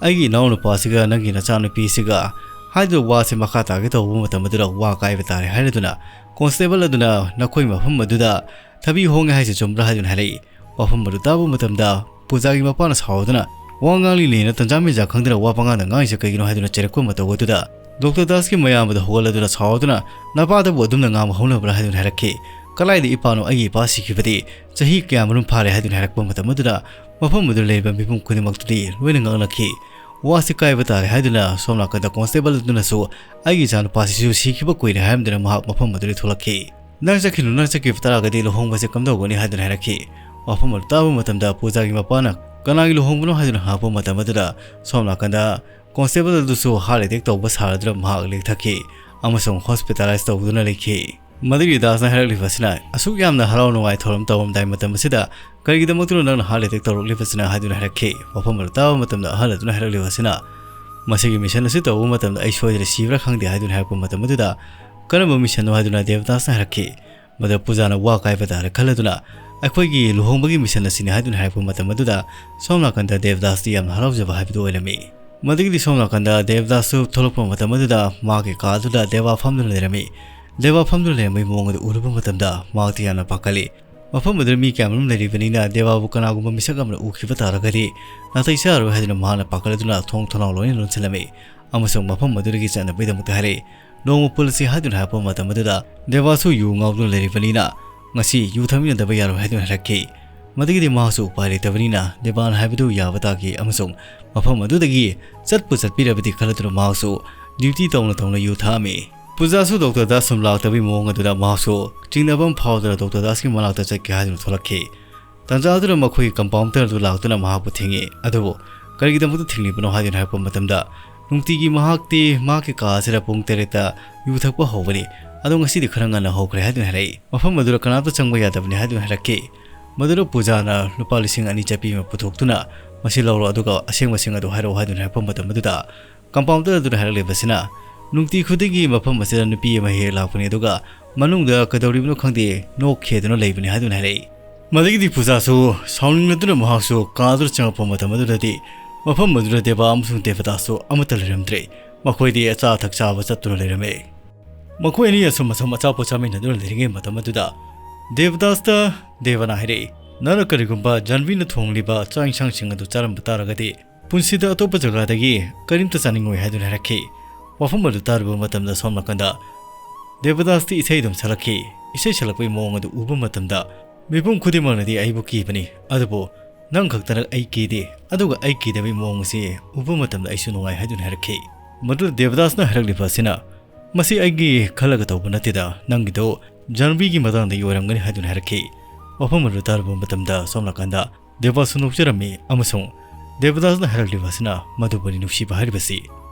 "ꯑꯩꯒꯤ ꯏꯅꯥꯎꯅꯨꯄꯥꯁꯤꯒ ꯅꯪꯒꯤ ꯅꯆꯥꯅꯨꯄꯤꯁꯤꯒ" ꯍꯥꯏꯗꯨꯅ ꯋꯥꯁꯦ ꯃꯈꯥ ꯇꯥꯒꯦ ꯇꯧꯕ ꯃꯇꯝ ꯑꯗꯨꯗ ꯋꯥ ꯀꯥꯏꯕ ꯇꯥꯔꯦ ꯍꯥꯏꯔꯗꯨꯅ constable ꯑꯗꯨꯅ ꯅꯈꯣꯏ ꯃꯐꯝ ꯑꯗꯨꯗ ꯊꯕꯤ ꯍꯣꯡꯉꯦ ꯍꯥꯏꯁꯦ ꯆꯨꯝꯕ꯭ꯔꯥ ꯍꯥꯏꯗꯨꯅ ꯍꯥꯏꯔꯛꯏ꯫ ꯋꯥꯐꯝ ꯑꯗꯨ ꯇꯥꯕ ꯃꯇꯝꯗ ꯄꯨꯖꯥꯒꯤ ꯃꯄꯥꯅ ꯁꯥꯎꯗꯨꯅ ꯋꯥ ꯉꯥꯡꯂꯤꯅꯦꯅ ꯇꯟꯖꯥ ꯃꯦꯟꯖꯥ ꯈꯪꯗꯅ ꯋꯥ ꯄꯉꯥꯡꯗ ꯉꯥꯡꯉꯤꯁꯦ ꯀꯩꯒꯤꯅꯣ ꯍꯥꯏꯗꯨꯅ ꯆꯩꯔꯛꯄ ꯃꯇꯧ ꯑꯗꯨꯗ ꯗꯣꯛꯇꯔ ꯗꯥꯁꯀꯤ ꯃꯌꯥꯝꯕꯗ ꯍꯧꯒꯠꯂꯗꯨꯅ ꯁꯥꯎꯗꯨꯅ, "ꯅꯄꯥꯗꯕꯨ ꯑꯗꯨꯝꯅ ꯉꯥꯡꯕ ꯍꯧꯅꯕ꯭ꯔꯥ?" ꯍꯥꯏꯗꯨꯅ ꯍꯥꯏꯔꯛꯈꯤ꯫ "ꯀꯗꯥꯏꯗ ꯏꯄꯥꯅꯣ? ꯑꯩꯒꯤ ꯏꯄꯥ ꯁꯤꯈꯤꯕꯗꯤ ꯆꯍꯤ ꯀꯌꯥꯃꯔꯨꯝ ꯐꯥꯔꯦ" ꯍꯥꯏꯗꯨꯅ ꯍꯥꯏꯔꯛꯄ ꯃꯇꯝ ꯑꯗꯨꯗ ꯃꯐꯝ ꯑꯗꯨꯗ ꯂꯩꯔꯤꯕ ꯃꯤꯄꯨꯝ ꯈꯨꯗꯤꯡꯃꯛꯇꯨꯗꯤ ꯂꯣꯏꯅ ꯉꯛꯅꯈꯤ꯫ ꯋꯥꯁꯤ ꯀꯥꯏꯕ ꯇꯥꯔꯦ ꯍꯥꯏꯗꯨꯅ ꯁꯣꯝ ꯅꯥꯀꯟꯗ constable ꯑꯗꯨꯅꯁꯨ "ꯑꯩꯒꯤ ꯏꯆꯥꯅꯨꯄꯥꯁꯤꯁꯨ ꯁꯤꯈꯤꯕ ꯀꯨꯏꯔꯦ" ꯍꯥꯏꯔꯝꯗꯨꯅ ꯃꯍꯥꯛ ꯃꯐꯝ ꯑꯗꯨꯗꯒꯤ ꯊꯣꯛꯂꯛꯈꯤ꯫ "ꯅꯪ ꯆꯠꯈꯤꯅꯨ, ꯅꯪ ꯆꯠꯈꯤꯕ ꯇꯥꯔꯒꯗꯤ ꯂꯨꯍꯣꯡꯕꯁꯦ ꯀꯝꯗꯧꯒꯅꯤ?" ꯍꯥꯏꯗꯨꯅ ꯍꯥꯏꯔꯛꯈꯤ꯫ ꯋꯥꯐꯝ ꯑꯗꯨ ꯇꯥꯕ ꯃꯇꯝꯗ ꯄꯨꯖꯥꯒꯤ ꯃꯄꯥꯅ "ꯀꯅꯥꯒꯤ ꯂꯨꯍꯣꯡꯕꯅꯣ?" ꯍꯥꯏꯗꯨꯅ ꯍꯪꯉꯛꯄ ꯃꯇꯝ ꯑꯗꯨꯗ ꯁꯣꯝ ꯅꯥꯀꯟꯗ constable ꯑꯗꯨꯁꯨ heart attack ꯇꯧꯕ ꯁꯥꯔꯗꯨꯅ ꯃꯍꯥꯛ ꯂꯦꯛꯊꯈꯤ ꯑꯃꯁꯨꯡ hospitalize ꯇꯧꯗꯨꯅ ꯂꯩꯈꯤ꯫ ꯃꯗꯨꯒꯤ ꯗꯥꯁꯅ ꯍꯥꯏꯔꯛꯂꯤꯕ ꯑꯁꯤꯅ, "ꯑꯁꯨꯛ ꯌꯥꯝꯅ ꯍꯔꯥꯎ ꯅꯨꯡꯉꯥꯏ ꯊꯧꯔꯝ ꯇꯧꯔꯝꯗꯥꯏ ꯃꯇꯝ ꯑꯁꯤꯗ ꯀꯔꯤꯒꯤꯗꯃꯛꯇꯅꯣ ꯅꯪꯅ heart attack ꯇꯧꯔꯛꯂꯤꯕꯁꯤꯅ?" ꯍꯥꯏꯗꯨꯅ ꯍꯥꯏꯔꯛꯈꯤ꯫ ꯋꯥꯐꯝ ꯑꯗꯨ ꯇꯥꯕ ꯃꯇꯝꯗ ꯑꯍꯜ ꯑꯗꯨꯅ ꯍꯥꯏꯔꯛꯂꯤꯕ ꯑꯁꯤꯅ, "ꯃꯁꯤꯒꯤ mission ꯑꯁꯤ ꯇꯧꯕ ꯃꯇꯝꯗ ꯑꯩ ꯁꯣꯏꯗꯅ ꯁꯤꯕ꯭ꯔꯥ ꯈꯪꯗꯦ" ꯍꯥꯏꯗꯨꯅ ꯍꯥꯏꯔꯛꯄ ꯃꯇꯝ ꯑꯗꯨꯗ, "ꯀꯔꯝꯕ missionꯅꯣ?" ꯍꯥꯏꯗꯨꯅ ꯗꯦꯕꯗꯥꯁꯅ ꯍꯥꯏꯔꯛꯈꯤ꯫ ꯃꯗꯨ ꯄꯨꯖꯥꯅ ꯋꯥ ꯀꯥꯏꯕ ꯇꯥꯔꯦ ꯈꯜꯂꯗꯨꯅ, "ꯑꯩꯈꯣꯏꯒꯤ ꯂꯨꯍꯣꯡꯕꯒꯤ mission ꯑꯁꯤꯅꯤ" ꯍꯥꯏꯗꯨꯅ ꯍꯥꯏꯔꯛꯄ ꯃꯇꯝ ꯑꯗꯨꯗ ꯁꯣꯝ ꯅꯥꯀꯟꯗ ꯗꯦꯕꯗꯥꯁꯇꯤ ꯌꯥꯝꯅ ꯍꯔꯥꯎꯖꯕ ꯍꯥꯏꯕꯗꯨ ꯑꯣꯏꯔꯝꯃꯤ꯫ ꯃꯗꯨꯒꯤꯗꯤ ꯁꯣꯝ ꯅꯥꯀꯟꯗ ꯗꯦꯕꯗꯥꯁꯁꯨ ꯊꯣꯛꯂꯛꯄ ꯃꯇꯝ ꯑꯗꯨꯗ ꯃꯥꯒꯤ ꯀꯥ ꯑꯗꯨꯗ ꯗꯦꯕꯥ ꯐꯝꯗꯨꯅ ꯂꯩꯔꯝꯃꯤ꯫ ꯗꯦꯕꯥ ꯐꯝꯗꯨꯅ ꯂꯩꯔꯝꯕꯒꯤ ꯃꯑꯣꯡ ꯑꯗꯨ ꯎꯔꯨꯕ ꯃꯇꯝꯗ ꯃꯍꯥꯛꯇꯤ ꯌꯥꯝꯅ ꯄꯥꯈꯠꯂꯤ꯫ ꯃꯐꯝ ꯑꯗꯨꯗ ꯃꯤ ꯀꯌꯥꯃꯔꯨꯝ ꯂꯩꯔꯤꯕꯅꯤꯅ ꯗꯦꯕꯥꯕꯨ ꯀꯅꯥꯒꯨꯝꯕ ꯃꯤꯁꯛ ꯑꯃꯅ ꯎꯈꯤꯕ ꯇꯥꯔꯒꯗꯤ ꯅꯥꯇꯩ ꯆꯥꯔꯣꯏ ꯍꯥꯏꯗꯨꯅ ꯃꯍꯥꯛꯅ ꯄꯥꯈꯠꯂꯗꯨꯅ ꯊꯣꯡ ꯊꯣꯡꯅꯥꯎ ꯂꯣꯏꯅ ꯂꯣꯟꯁꯤꯜꯂꯝꯃꯤ꯫ ꯑꯃꯁꯨꯡ ꯃꯐꯝ ꯑꯗꯨꯗꯒꯤ ꯆꯠꯅꯕꯒꯤꯗꯃꯛꯇ ꯍꯥꯏꯔꯛꯏ꯫ "ꯅꯣꯡꯃ ꯄꯨꯜꯂꯁꯤ" ꯍꯥꯏꯗꯨꯅ ꯍꯥꯏꯔꯛꯄ ꯃꯇꯝ ꯑꯗꯨꯗ ꯗꯦꯕꯥꯁꯨ ꯌꯨ ꯉꯥꯎꯗꯨꯅ ꯂꯩꯔꯤꯕꯅꯤꯅ ꯉꯁꯤ ꯌꯨ ꯊꯛꯃꯤꯟꯅꯗꯕ ꯌꯥꯔꯣꯏ ꯍꯥꯏꯗꯨꯅ ꯍꯥꯏꯔꯛꯈꯤ꯫ ꯃꯗꯨꯒꯤꯗꯤ ꯃꯍꯥꯛꯁꯨ ꯎꯄꯥꯏ ꯂꯩꯇꯕꯅꯤꯅ ꯗꯦꯕꯥꯅ ꯍꯥꯏꯕꯗꯨ ꯌꯥꯕ ꯇꯥꯈꯤ ꯑꯃꯁꯨꯡ ꯃꯐꯝ ꯑꯗꯨꯗꯒꯤ ꯆꯠꯄꯨ ꯆꯠꯄꯤꯔꯕꯗꯤ ꯈꯜꯂꯗꯨꯅ ꯃꯍꯥꯛꯁꯨ ꯗ꯭ꯌꯨꯇꯤ ꯇꯧꯅ ꯇꯧꯅ ꯌꯨ ꯊꯛꯑꯝꯃꯤ꯫ ꯄꯨꯖꯥꯁꯨ ꯗꯣꯛꯇꯔ ꯗꯥꯁ ꯁꯨꯝ ꯂꯥꯛꯇꯕꯒꯤ ꯃꯑꯣꯡ ꯑꯗꯨꯗ ꯃꯍꯥꯛꯁꯨ ꯆꯤꯡꯅꯕ ꯑꯃ ꯐꯥꯎꯗꯅ ꯗꯣꯛꯇꯔ ꯗꯥꯁꯀꯤ ꯃꯅꯥꯛꯇ ꯆꯠꯀꯦ ꯍꯥꯏꯗꯨꯅ ꯊꯣꯛꯂꯛꯈꯤ꯫ ꯇꯥꯟꯖꯥ ꯑꯗꯨꯗ ꯃꯈꯣꯏꯒꯤ ꯀꯝꯄꯥꯎꯟꯗꯔ ꯑꯗꯨ ꯂꯥꯛꯇꯨꯅ ꯃꯍꯥꯛꯄꯨ ꯊꯤꯡꯉꯤ꯫ ꯑꯗꯨꯕꯨ ꯀꯔꯤꯒꯤꯗꯃꯛꯇ ꯊꯤꯡꯂꯤꯕꯅꯣ ꯍꯥꯏꯗꯨꯅ ꯍꯥꯏꯔꯛꯄ ꯃꯇꯝꯗ, ꯅꯨꯡꯇꯤꯒꯤ ꯃꯍꯥꯛꯇꯤ ꯃꯍꯥꯛꯀꯤ ꯀꯥ ꯑꯁꯤꯗ ꯄꯨꯡ ꯇꯔꯦꯠꯇ ꯌꯨ ꯊꯛꯄ ꯍꯧꯕꯅꯤ, ꯑꯗꯣ ꯉꯁꯤꯗꯤ ꯈꯔ ꯉꯟꯅ ꯍꯧꯈ꯭ꯔꯦ ꯍꯥꯏꯗꯨꯅ ꯍꯥꯏꯔꯛꯏ꯫ ꯃꯐꯝ ꯑꯗꯨꯗ ꯀꯅꯥꯝꯇ ꯆꯪꯕ ꯌꯥꯗꯕꯅꯤ ꯍꯥꯏꯗꯨꯅ ꯍꯥꯏꯔꯛꯈꯤ꯫ ꯃꯗꯨꯗ ꯄꯨꯖꯥꯅ ꯂꯨꯄꯥ ꯂꯤꯁꯤꯡ ꯑꯅꯤ ꯆꯠꯄꯤ ꯑꯃ ꯄꯨꯊꯣꯛꯇꯨꯅ, "ꯃꯁꯤ ꯂꯧꯔꯣ, ꯑꯗꯨꯒ ꯑꯁꯦꯡꯕꯁꯤꯡ ꯑꯗꯨ ꯍꯥꯏꯔꯛꯑꯣ" ꯍꯥꯏꯗꯨꯅ ꯍꯥꯏꯔꯛꯄ ꯃꯇꯝ ꯑꯗꯨꯗ, ꯀꯝꯄꯥꯎꯟꯗꯔ ꯑꯗꯨꯅ ꯍꯥꯏꯔꯛꯂꯤꯕꯁꯤꯅ, "ꯅꯨꯡꯇꯤ ꯈꯨꯗꯤꯡꯒꯤ ꯃꯐꯝ ꯑꯁꯤꯗ ꯅꯨꯄꯤ ꯑꯃ ꯍꯦꯛ ꯍꯦꯛ ꯂꯥꯛꯄꯅꯤ, ꯑꯗꯨꯒ ꯃꯅꯨꯡꯗ ꯀꯩꯗꯧꯔꯤꯕꯅꯣ ꯈꯪꯗꯦ, ꯅꯣꯛ ꯈꯦꯗꯨꯅ ꯂꯩꯕꯅꯤ" ꯍꯥꯏꯗꯨꯅ ꯍꯥꯏꯔꯛꯏ꯫ ꯃꯗꯒꯤꯗꯤ ꯄꯨꯖꯥꯁꯨ ꯁꯥꯎꯅꯤꯡꯂꯗꯨꯅ ꯃꯍꯥꯛꯁꯨ ꯀꯥ ꯑꯗꯨꯗ ꯆꯪꯉꯛꯄ ꯃꯇꯝ ꯑꯗꯨꯗꯗꯤ ꯃꯐꯝ ꯑꯗꯨꯗ ꯗꯦꯕꯥ ꯑꯃꯁꯨꯡ ꯗꯦꯕꯗꯥꯁꯁꯨ ꯑꯃꯠꯇ ꯂꯩꯔꯝꯗ꯭ꯔꯦ꯫ ꯃꯈꯣꯏꯗꯤ ꯑꯆꯥ ꯑꯊꯛ ꯆꯥꯕ ꯆꯠꯇꯨꯅ ꯂꯩꯔꯝꯃꯦ꯫ ꯃꯈꯣꯏ ꯑꯅꯤ ꯑꯁꯨꯝ ꯑꯁꯨꯝ ꯑꯆꯥꯄꯣꯠ ꯆꯥꯃꯤꯟꯅꯗꯨꯅ ꯂꯩꯔꯤꯉꯩ ꯃꯇꯝ ꯑꯗꯨꯗ ꯗꯦꯕꯗꯥꯁꯇ ꯗꯦꯕꯅ ꯍꯥꯏꯔꯛꯏ, "ꯅꯪꯅ ꯀꯔꯤꯒꯨꯝꯕ ꯖꯥꯟꯚꯤꯅ ꯊꯣꯡꯂꯤꯕ ꯆꯥꯛ ꯏꯟꯁꯥꯡꯁꯤꯡ ꯑꯗꯨ ꯆꯥꯔꯝꯕ ꯇꯥꯔꯒꯗꯤ ꯄꯨꯟꯁꯤꯗ ꯑꯇꯣꯞꯄ ꯖꯒꯥꯗꯒꯤ ꯀꯔꯤꯝꯇ ꯆꯥꯅꯤꯡꯉꯣꯏ" ꯍꯥꯏꯗꯨꯅ ꯍꯥꯏꯔꯛꯈꯤ꯫ ꯋꯥꯐꯝ ꯑꯗꯨ ꯇꯥꯔꯨꯕ ꯃꯇꯝꯗ ꯁꯣꯝ ꯅꯥꯀꯟꯗ ꯗꯦꯕꯗꯥꯁꯇꯤ ꯏꯁꯩ ꯑꯗꯨꯝ ꯁꯛꯂꯛꯈꯤ꯫ ꯏꯁꯩ ꯁꯛꯂꯛꯄꯒꯤ ꯃꯑꯣꯡ ꯑꯗꯨ ꯎꯕ ꯃꯇꯝꯗ, "ꯃꯤꯄꯨꯝ ꯈꯨꯗꯤꯡꯃꯛꯅꯗꯤ ꯑꯩꯕꯨ ꯀꯤꯕꯅꯤ, ꯑꯗꯨꯕꯨ ꯅꯪ ꯈꯛꯇꯅ ꯑꯩ ꯀꯤꯗꯦ, ꯑꯗꯨꯒ ꯑꯩ ꯀꯤꯗꯕꯒꯤ ꯃꯑꯣꯡ ꯑꯁꯤ ꯎꯕ ꯃꯇꯝꯗ ꯑꯩꯁꯨ ꯅꯨꯡꯉꯥꯏ" ꯍꯥꯏꯗꯨꯅ ꯍꯥꯏꯔꯛꯈꯤ꯫ ꯃꯗꯨꯗ ꯗꯦꯕꯗꯥꯁꯅ ꯍꯥꯏꯔꯛꯂꯤꯕ ꯑꯁꯤꯅ, "ꯃꯁꯤ ꯑꯩꯒꯤ ꯈꯜꯂꯒ ꯇꯧꯕ ꯅꯠꯇꯦꯗ, ꯅꯪꯒꯤꯗꯣ ꯖꯥꯟꯚꯤꯒꯤ ꯃꯇꯥꯡꯗꯒꯤ ꯑꯣꯏꯔꯝꯒꯅꯤ" ꯍꯥꯏꯗꯨꯅ ꯍꯥꯏꯔꯛꯈꯤ꯫ ꯋꯥꯐꯝ ꯑꯗꯨ ꯇꯥꯔꯨꯕ ꯃꯇꯝꯗ ꯁꯣꯝ ꯅꯥꯀꯟꯗ ꯗꯦꯕꯥꯁꯨ ꯅꯣꯛꯆꯔꯝꯃꯤ ꯑꯃꯁꯨꯡ ꯗꯦꯕꯗꯥꯁꯅ ꯍꯥꯏꯔꯛꯂꯤꯕ ꯑꯁꯤꯅ ꯃꯗꯨꯕꯨꯅꯤ ꯅꯨꯡꯁꯤꯕ ꯍꯥꯏꯔꯤꯕꯁꯤ꯫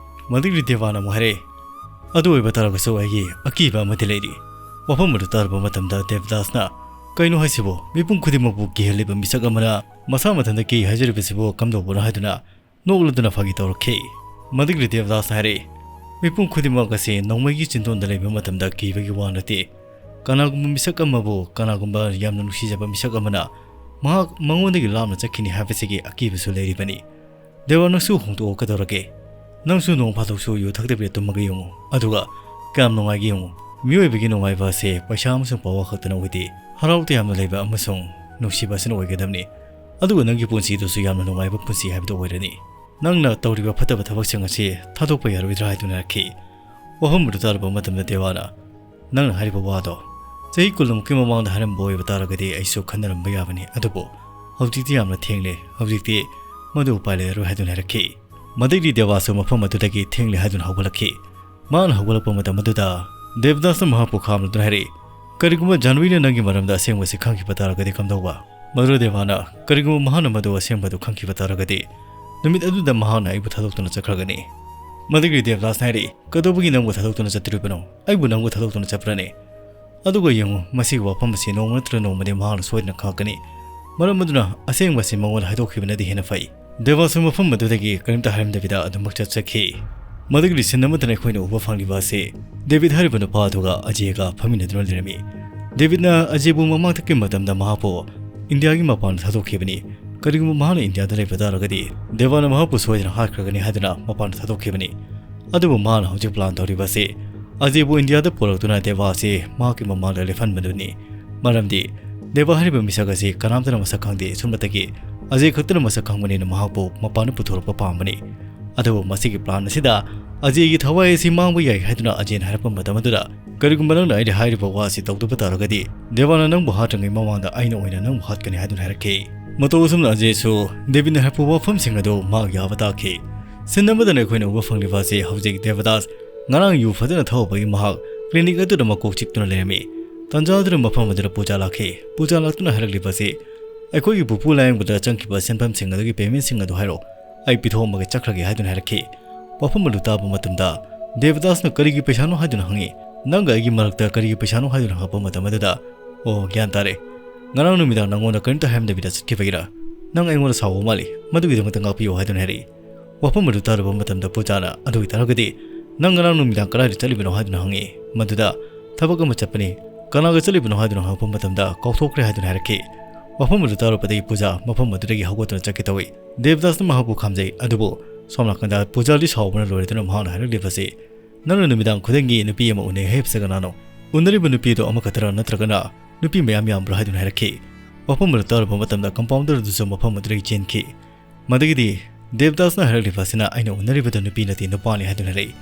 ꯃꯗꯨꯒꯤ ꯗꯦꯕꯥꯅ ꯑꯃꯨꯛ ꯍꯥꯏꯔꯛꯏ, "ꯑꯗꯨ ꯑꯣꯏꯕ ꯇꯥꯔꯒꯁꯨ ꯑꯩꯒꯤ ꯑꯀꯤꯕ ꯑꯃꯗꯤ ꯂꯩꯔꯤ"꯫ ꯋꯥꯐꯝ ꯑꯗꯨ ꯇꯥꯔꯨꯕ ꯃꯇꯝꯗ ꯗꯦꯕꯗꯥꯁꯅ, "ꯀꯩꯅꯣ ꯍꯥꯏꯁꯤꯕꯨ? ꯃꯤꯄꯨꯝ ꯈꯨꯗꯤꯡꯃꯛꯄꯨ ꯀꯤꯍꯜꯂꯤꯕ ꯃꯤꯁꯛ ꯑꯃꯅ ꯃꯁꯥ ꯃꯊꯟꯇ ꯀꯤ ꯍꯥꯏꯖꯔꯤꯕꯁꯤꯕꯨ ꯀꯝꯗꯧꯕꯅꯣ?" ꯍꯥꯏꯗꯨꯅ ꯅꯣꯛꯂꯗꯨꯅ ꯐꯥꯒꯤ ꯇꯧꯔꯛꯈꯤ꯫ ꯃꯗꯨꯒꯤ ꯗꯦꯕꯗꯥꯁꯅ ꯍꯥꯏꯔꯛꯏ, "ꯃꯤꯄꯨꯝ ꯈꯨꯗꯤꯡꯃꯛ ꯑꯁꯤ ꯅꯣꯡꯃꯩꯒꯤ ꯆꯤꯟꯗꯣꯟꯗ ꯂꯩꯕ ꯃꯇꯝꯗ ꯀꯤꯕꯒꯤ ꯋꯥ ꯅꯠꯇꯦ꯫ ꯀꯅꯥꯒꯨꯝꯕ ꯃꯤꯁꯛ ꯑꯃꯕꯨ ꯀꯅꯥꯒꯨꯝꯕ ꯌꯥꯝꯅ ꯅꯨꯡꯁꯤꯖꯕ ꯃꯤꯁꯛ ꯑꯃꯅ ꯃꯍꯥꯛ ꯃꯉꯣꯟꯗꯒꯤ ꯂꯥꯞꯅ ꯆꯠꯈꯤꯅꯤ ꯍꯥꯏꯕꯁꯤꯒꯤ ꯑꯀꯤꯕꯁꯨ ꯂꯩꯔꯤꯕꯅꯤ꯫ ꯗꯦꯕ, ꯅꯪꯁꯨ ꯍꯣꯡꯗꯣꯛꯑꯣ, ꯀꯩꯗꯧꯔꯒꯦ? ꯅꯪꯁꯨ ꯅꯣꯡ ꯐꯥꯗꯣꯛꯁꯨ ꯌꯨ ꯊꯛꯇꯕꯤꯗ ꯇꯨꯝꯃꯒ ꯌꯦꯡꯉꯨ, ꯑꯗꯨꯒ ꯀꯌꯥꯝ ꯅꯨꯡꯉꯥꯏꯒꯦ ꯌꯦꯡꯉꯨ꯫ ꯃꯤꯑꯣꯏꯕꯒꯤ ꯅꯨꯡꯉꯥꯏꯕ ꯑꯁꯤ ꯄꯩꯁꯥ ꯑꯃꯁꯨꯡ ꯄꯋꯥꯔ ꯈꯛꯇꯅ ꯑꯣꯏꯗꯦ꯫ ꯍꯔꯥꯎ ꯇꯌꯥꯝꯅ ꯂꯩꯕ ꯑꯃꯁꯨꯡ ꯅꯨꯡꯁꯤꯕ ꯑꯁꯤꯅ ꯑꯣꯏꯒꯗꯕꯅꯤ꯫ ꯑꯗꯨꯒ ꯅꯪꯒꯤ ꯄꯨꯟꯁꯤꯗꯨꯁꯨ ꯌꯥꯝꯅ ꯅꯨꯡꯉꯥꯏꯕ ꯄꯨꯟꯁꯤ ꯍꯥꯏꯕꯗꯨ ꯑꯣꯏꯔꯅꯤ꯫ ꯅꯪꯅ ꯇꯧꯔꯤꯕ ꯐꯠꯇꯕ ꯊꯕꯛꯁꯤꯡ ꯑꯁꯤ ꯊꯥꯗꯣꯛꯄ ꯌꯥꯔꯣꯏꯗ꯭ꯔꯥ ꯍꯥꯏꯗꯨꯅ ꯍꯥꯏꯔꯛꯈꯤ꯫ ꯋꯥꯐꯝ ꯑꯗꯨ ꯇꯥꯔꯕ ꯃꯇꯝꯗ ꯗꯦꯕꯥꯅ, "ꯅꯪꯅ ꯍꯥꯏꯔꯤꯕ ꯋꯥꯗꯣ ꯆꯍꯤ ꯀꯨꯟꯃꯨꯛꯀꯤ ꯃꯃꯥꯡꯗ ꯍꯥꯏꯔꯝꯕ ꯑꯣꯏꯕ ꯇꯥꯔꯒꯗꯤ ꯑꯩꯁꯨ ꯈꯟꯅꯔꯝꯕ ꯌꯥꯕꯅꯤ, ꯑꯗꯨꯕꯨ ꯍꯧꯖꯤꯛꯇꯤ ꯌꯥꯝꯅ ꯊꯦꯡꯂꯦ꯫ ꯍꯧꯖꯤꯛꯇꯤ ꯃꯗꯨ ꯎꯄꯥꯏ ꯂꯩꯔꯔꯣꯏ" ꯍꯥꯏꯗꯨꯅ ꯍꯥꯏꯔꯛꯈꯤ꯫ ꯃꯗꯩꯗꯤ ꯗꯦꯕꯥꯁꯨ ꯃꯐꯝ ꯑꯗꯨꯗꯒꯤ ꯊꯦꯡꯂꯦ ꯍꯥꯏꯗꯨꯅ ꯍꯧꯒꯠꯂꯛꯈꯤ꯫ ꯃꯍꯥꯛꯅ ꯍꯧꯒꯠꯂꯛꯄ ꯃꯇꯝ ꯑꯗꯨꯗ ꯗꯦꯕꯗꯥꯁꯅ ꯃꯍꯥꯛꯄꯨ ꯈꯥꯝꯂꯗꯨꯅ ꯍꯥꯏꯔꯛꯏ, "ꯀꯔꯤꯒꯨꯝꯕ ꯖꯥꯟꯋꯤꯅ ꯅꯪꯒꯤ ꯃꯔꯝꯗ ꯑꯁꯦꯡꯕꯁꯤ ꯈꯪꯈꯤꯕ ꯇꯥꯔꯒꯗꯤ ꯀꯝꯗꯧꯕ?" ꯃꯗꯨꯗ ꯗꯦꯕꯥꯅ, "ꯀꯔꯤꯒꯨꯝꯕ ꯃꯍꯥꯛꯅ ꯃꯗꯨ ꯑꯁꯦꯡꯕꯗꯨ ꯈꯪꯈꯤꯕ ꯇꯥꯔꯒꯗꯤ, ꯅꯨꯃꯤꯠ ꯑꯗꯨꯗ ꯃꯍꯥꯛꯅ ꯑꯩꯕꯨ ꯊꯥꯗꯣꯛꯇꯨꯅ ꯆꯠꯈ꯭ꯔꯒꯅꯤ"꯫ ꯃꯗꯨꯒꯤ ꯗꯦꯕꯗꯥꯁꯅ ꯍꯥꯏꯔꯛꯏ, "ꯀꯩꯗꯧꯕꯒꯤ ꯅꯪꯕꯨ ꯊꯥꯗꯣꯛꯇꯨꯅ ꯆꯠꯇꯣꯔꯤꯕꯅꯣ? ꯑꯩꯕꯨ ꯅꯪꯕꯨ ꯊꯥꯗꯣꯛꯇꯨꯅ ꯆꯠꯄ꯭ꯔꯅꯦ? ꯑꯗꯨꯒ ꯌꯦꯡꯉꯨ, ꯃꯁꯤꯒꯤ ꯋꯥꯐꯝ ꯑꯁꯤ ꯅꯣꯡꯃ ꯅꯠꯇ꯭ꯔꯒ ꯅꯣꯡꯃꯗꯤ ꯃꯍꯥꯛꯅ ꯁꯣꯏꯗꯅ ꯈꯪꯉꯛꯀꯅꯤ꯫ ꯃꯔꯝ ꯑꯗꯨꯅ ꯑꯁꯦꯡꯕ ꯑꯁꯤ ꯃꯉꯣꯟꯗ ꯍꯥꯏꯗꯣꯛꯈꯤꯕꯅꯗꯤ ꯍꯦꯟꯅ ꯐꯩ"꯫ ꯗꯦꯕꯥꯁꯨ ꯃꯐꯝ ꯑꯗꯨꯗꯒꯤ ꯀꯔꯤꯝꯇ ꯍꯥꯏꯔꯝꯗꯕꯤꯗ ꯑꯗꯨꯃꯛ ꯆꯠꯆꯈꯤ꯫ ꯃꯗꯨꯒꯤ ꯁꯤꯟ ꯑꯃꯠꯇꯅ ꯑꯩꯈꯣꯏꯅ ꯎꯕ ꯐꯪꯂꯤꯕ ꯑꯁꯤ ꯗꯦꯕꯤꯠ ꯍꯥꯏꯔꯤꯕ ꯅꯨꯄꯥ ꯑꯗꯨꯒ ꯑꯖꯦꯒ ꯐꯝꯃꯤꯟꯅꯗꯨꯅ ꯂꯩꯔꯝꯃꯤ꯫ ꯗꯦꯕꯤꯠꯅ ꯑꯖꯦꯕꯨ ꯃꯃꯥꯡꯊꯛꯀꯤ ꯃꯇꯝꯗ ꯃꯍꯥꯛꯄꯨ ꯏꯟꯗꯤꯌꯥꯒꯤ ꯃꯄꯥꯟꯗ ꯊꯥꯗꯣꯛꯈꯤꯕꯅꯤ꯫ ꯀꯔꯤꯒꯨꯝꯕ ꯃꯍꯥꯛꯅ ꯏꯟꯗꯤꯌꯥꯗ ꯂꯩꯕ ꯇꯥꯔꯒꯗꯤ ꯗꯦꯕꯥꯅ ꯃꯍꯥꯛꯄꯨ ꯁꯣꯏꯗꯅ ꯍꯥꯠꯈ꯭ꯔꯒꯅꯤ ꯍꯥꯏꯗꯨꯅ ꯃꯄꯥꯟꯗ ꯊꯥꯗꯣꯛꯈꯤꯕꯅꯤ꯫ ꯑꯗꯨꯕꯨ ꯃꯍꯥꯛꯅ ꯍꯧꯖꯤꯛ ꯄ꯭ꯂꯥꯟ ꯇꯧꯔꯤꯕ ꯑꯁꯤ ꯑꯖꯦꯕꯨ ꯏꯟꯗꯤꯌꯥꯗ ꯄꯨꯔꯛꯇꯨꯅ ꯗꯦꯕꯥ ꯑꯁꯤ ꯃꯍꯥꯛꯀꯤ ꯃꯃꯥꯡꯗ ꯂꯦꯞꯍꯟꯕꯗꯨꯅꯤ꯫ ꯃꯔꯝꯗꯤ ꯗꯦꯕꯥ ꯍꯥꯏꯔꯤꯕ ꯃꯤꯁꯛ ꯑꯁꯤ ꯀꯅꯥꯝꯇꯅ ꯃꯁꯛ ꯈꯪꯗꯦ꯫ ꯁꯨꯞꯅꯇꯒꯤ ꯑꯖꯦ ꯈꯛꯇꯅ ꯃꯁꯛ ꯈꯪꯕꯅꯤꯅ ꯃꯍꯥꯛꯄꯨ ꯃꯄꯥꯟꯗ ꯄꯨꯊꯣꯔꯛꯄ ꯄꯥꯝꯕꯅꯤ꯫ ꯑꯗꯨꯕꯨ ꯃꯁꯤꯒꯤ ꯄ꯭ꯂꯥꯟ ꯑꯁꯤꯗ ꯑꯖꯦꯒꯤ ꯊꯋꯥꯏ ꯑꯁꯤ ꯃꯥꯡꯕ ꯌꯥꯏ ꯍꯥꯏꯗꯨꯅ ꯑꯖꯦꯅ ꯍꯥꯏꯔꯛꯄ ꯃꯇꯝ ꯑꯗꯨꯗ, "ꯀꯔꯤꯒꯨꯝꯕ ꯅꯪꯅ ꯑꯩꯅ ꯍꯥꯏꯔꯤꯕ ꯋꯥ ꯑꯁꯤ ꯇꯧꯗꯕ ꯇꯥꯔꯒꯗꯤ ꯗꯦꯕꯥꯅ ꯅꯪꯕꯨ ꯍꯥꯠꯇ꯭ꯔꯤꯉꯩ ꯃꯃꯥꯡꯗ ꯑꯩꯅ ꯑꯣꯏꯅ ꯅꯪꯕꯨ ꯍꯥꯠꯀꯅꯤ" ꯍꯥꯏꯗꯨꯅ ꯍꯥꯏꯔꯛꯈꯤ꯫ ꯃꯇꯧ ꯑꯁꯨꯝꯅ ꯑꯖꯦꯁꯨ ꯗꯦꯕꯤꯠꯅ ꯍꯥꯏꯔꯛꯄ ꯋꯥꯐꯝꯁꯤꯡ ꯑꯗꯨ ꯃꯍꯥꯛ ꯌꯥꯕ ꯇꯥꯈꯤ꯫ ꯁꯤꯟ ꯑꯃꯗꯅ ꯑꯩꯈꯣꯏꯅ ꯎꯕ ꯐꯪꯂꯤꯕ ꯑꯁꯤ ꯍꯧꯖꯤꯛ ꯗꯦꯕꯗꯥꯁ ꯉꯔꯥꯡ ꯌꯨ ꯐꯖꯅ ꯊꯛꯎꯕꯒꯤ ꯃꯍꯥꯛ ꯀ꯭ꯂꯤꯅꯤꯛ ꯑꯗꯨꯗ ꯃꯀꯣꯛ ꯆꯤꯛꯇꯨꯅ ꯂꯩꯔꯝꯃꯤ꯫ ꯇꯥꯟꯖꯥ ꯑꯗꯨꯗ ꯃꯐꯝ ꯑꯗꯨꯗ ꯄꯨꯖꯥ ꯂꯥꯛꯈꯤ꯫ ꯄꯨꯖꯥ ꯂꯥꯛꯇꯨꯅ ꯍꯥꯏꯔꯛꯂꯤꯕ ꯑꯁꯤ, "ꯑꯩꯈꯣꯏꯒꯤ ꯄꯨꯄꯨ ꯂꯥꯌꯦꯡꯕꯗ ꯆꯪꯈꯤꯕ ꯁꯦꯟꯐꯝꯁꯤꯡ ꯑꯗꯨꯒꯤ ꯄꯦꯃꯦꯟꯁꯤꯡ ꯑꯗꯨ ꯍꯥꯏꯔꯛꯑꯣ, ꯑꯩ ꯄꯤꯊꯣꯛꯑꯝꯃꯒ ꯆꯠꯈ꯭ꯔꯒꯦ" ꯍꯥꯏꯗꯨꯅ ꯍꯥꯏꯔꯛꯈꯤ꯫ ꯋꯥꯐꯝ ꯑꯗꯨ ꯇꯥꯕ ꯃꯇꯝꯗ ꯗꯦꯕꯗꯥꯁꯅ "ꯀꯔꯤꯒꯤ ꯄꯩꯁꯥꯅꯣ?" ꯍꯥꯏꯗꯨꯅ ꯍꯪꯉꯤ꯫ "ꯅꯪꯒ ꯑꯩꯒꯤ ꯃꯔꯛꯇ ꯀꯔꯤꯒꯤ ꯄꯩꯁꯥꯅꯣ?" ꯍꯥꯏꯗꯨꯅ ꯍꯪꯉꯛꯄ ꯃꯇꯝ ꯑꯗꯨꯗ, "ꯑꯣ, ꯒ꯭ꯌꯥꯟ ꯇꯥꯔꯦ꯫ ꯉꯔꯥꯡ ꯅꯨꯃꯤꯗꯥꯡ ꯅꯪꯉꯣꯟꯗ ꯀꯔꯤꯝꯇ ꯍꯥꯏꯔꯝꯗꯕꯤꯗ ꯆꯠꯈꯤꯕꯒꯤꯔ? ꯅꯪ ꯑꯩꯉꯣꯟꯗ ꯁꯥꯎꯕ ꯃꯥꯜꯂꯤ, ꯃꯗꯨꯒꯤꯗꯃꯛꯇ ꯉꯥꯛꯄꯤꯌꯨ" ꯍꯥꯏꯗꯨꯅ ꯍꯥꯏꯔꯛꯏ꯫ ꯋꯥꯐꯝ ꯑꯗꯨ ꯇꯥꯔꯨꯕ ꯃꯇꯝꯗ ꯄꯨꯖꯥꯅ, "ꯑꯗꯨ ꯑꯣꯏꯇꯥꯔꯒꯗꯤ ꯅꯪ ꯉꯔꯥꯡ ꯅꯨꯃꯤꯗꯥꯡ ꯀꯗꯥꯏꯗ ꯆꯠꯂꯤꯕꯅꯣ?" ꯍꯥꯏꯗꯨꯅ ꯍꯪꯉꯤ꯫ ꯃꯗꯨꯗ, "ꯊꯕꯛ ꯑꯃ ꯆꯠꯄꯅꯤ꯫ ꯀꯅꯥꯒ ꯆꯠꯂꯤꯕꯅꯣ?" ꯍꯥꯏꯗꯨꯅ ꯍꯪꯉꯛꯄ ꯃꯇꯝꯗ, "ꯀꯥꯎꯊꯣꯛꯈ꯭ꯔꯦ" ꯍꯥꯏꯗꯨꯅ ꯍꯥꯏꯔꯛꯈꯤ꯫ ꯋꯥꯐꯝ ꯑꯗꯨ ꯇꯥꯔꯨꯕꯗꯒꯤ ꯄꯨꯖꯥ ꯃꯐꯝ ꯑꯗꯨꯗꯒꯤ ꯍꯧꯒꯠꯇꯨꯅ ꯆꯠꯀꯦ ꯇꯧꯏ꯫ ꯗꯦꯕꯗꯥꯁꯅ ꯃꯍꯥꯛꯄꯨ ꯈꯥꯝꯖꯩ, ꯑꯗꯨꯕꯨ ꯁꯣꯝ ꯅꯥꯀꯟꯗ ꯄꯨꯖꯥꯗꯤ ꯁꯥꯎꯕꯅ ꯂꯣꯏꯔꯗꯨꯅ ꯃꯍꯥꯛꯅ ꯍꯥꯏꯔꯛꯂꯤꯕꯁꯤ, "ꯅꯪꯅ ꯅꯨꯃꯤꯗꯥꯡ ꯈꯨꯗꯤꯡꯒꯤ ꯅꯨꯄꯤ ꯑꯃ ꯎꯅꯩ ꯍꯥꯏꯕꯁꯤ ꯀꯅꯥꯅꯣ? ꯎꯅꯔꯤꯕ ꯅꯨꯄꯤꯗꯨ ꯑꯃꯈꯛꯇꯔ ꯅꯠꯇ꯭ꯔꯒꯅ ꯅꯨꯄꯤ ꯃꯌꯥꯝ ꯌꯥꯝꯕ꯭ꯔꯥ?" ꯍꯥꯏꯗꯨꯅ ꯍꯥꯏꯔꯛꯈꯤ꯫ ꯋꯥꯐꯝ ꯑꯗꯨ ꯇꯥꯔꯨꯕ ꯃꯇꯝꯗ ꯀꯝꯄꯥꯎꯟꯗꯔ ꯑꯗꯨꯁꯨ ꯃꯐꯝ ꯑꯗꯨꯗꯒꯤ ꯆꯦꯟꯈꯤ꯫ ꯃꯗꯨꯒꯤꯗꯤ ꯗꯦꯕꯗꯥꯁꯅ ꯍꯥꯏꯔꯛꯂꯤꯕ ꯑꯁꯤꯅ, "ꯑꯩꯅ ꯎꯅꯔꯤꯕꯗꯨ ꯅꯨꯄꯤ ꯅꯠꯇꯦ, ꯅꯨꯄꯥꯅꯤ" ꯍꯥꯏꯗꯨꯅ ꯍꯥꯏꯔꯛꯏ꯫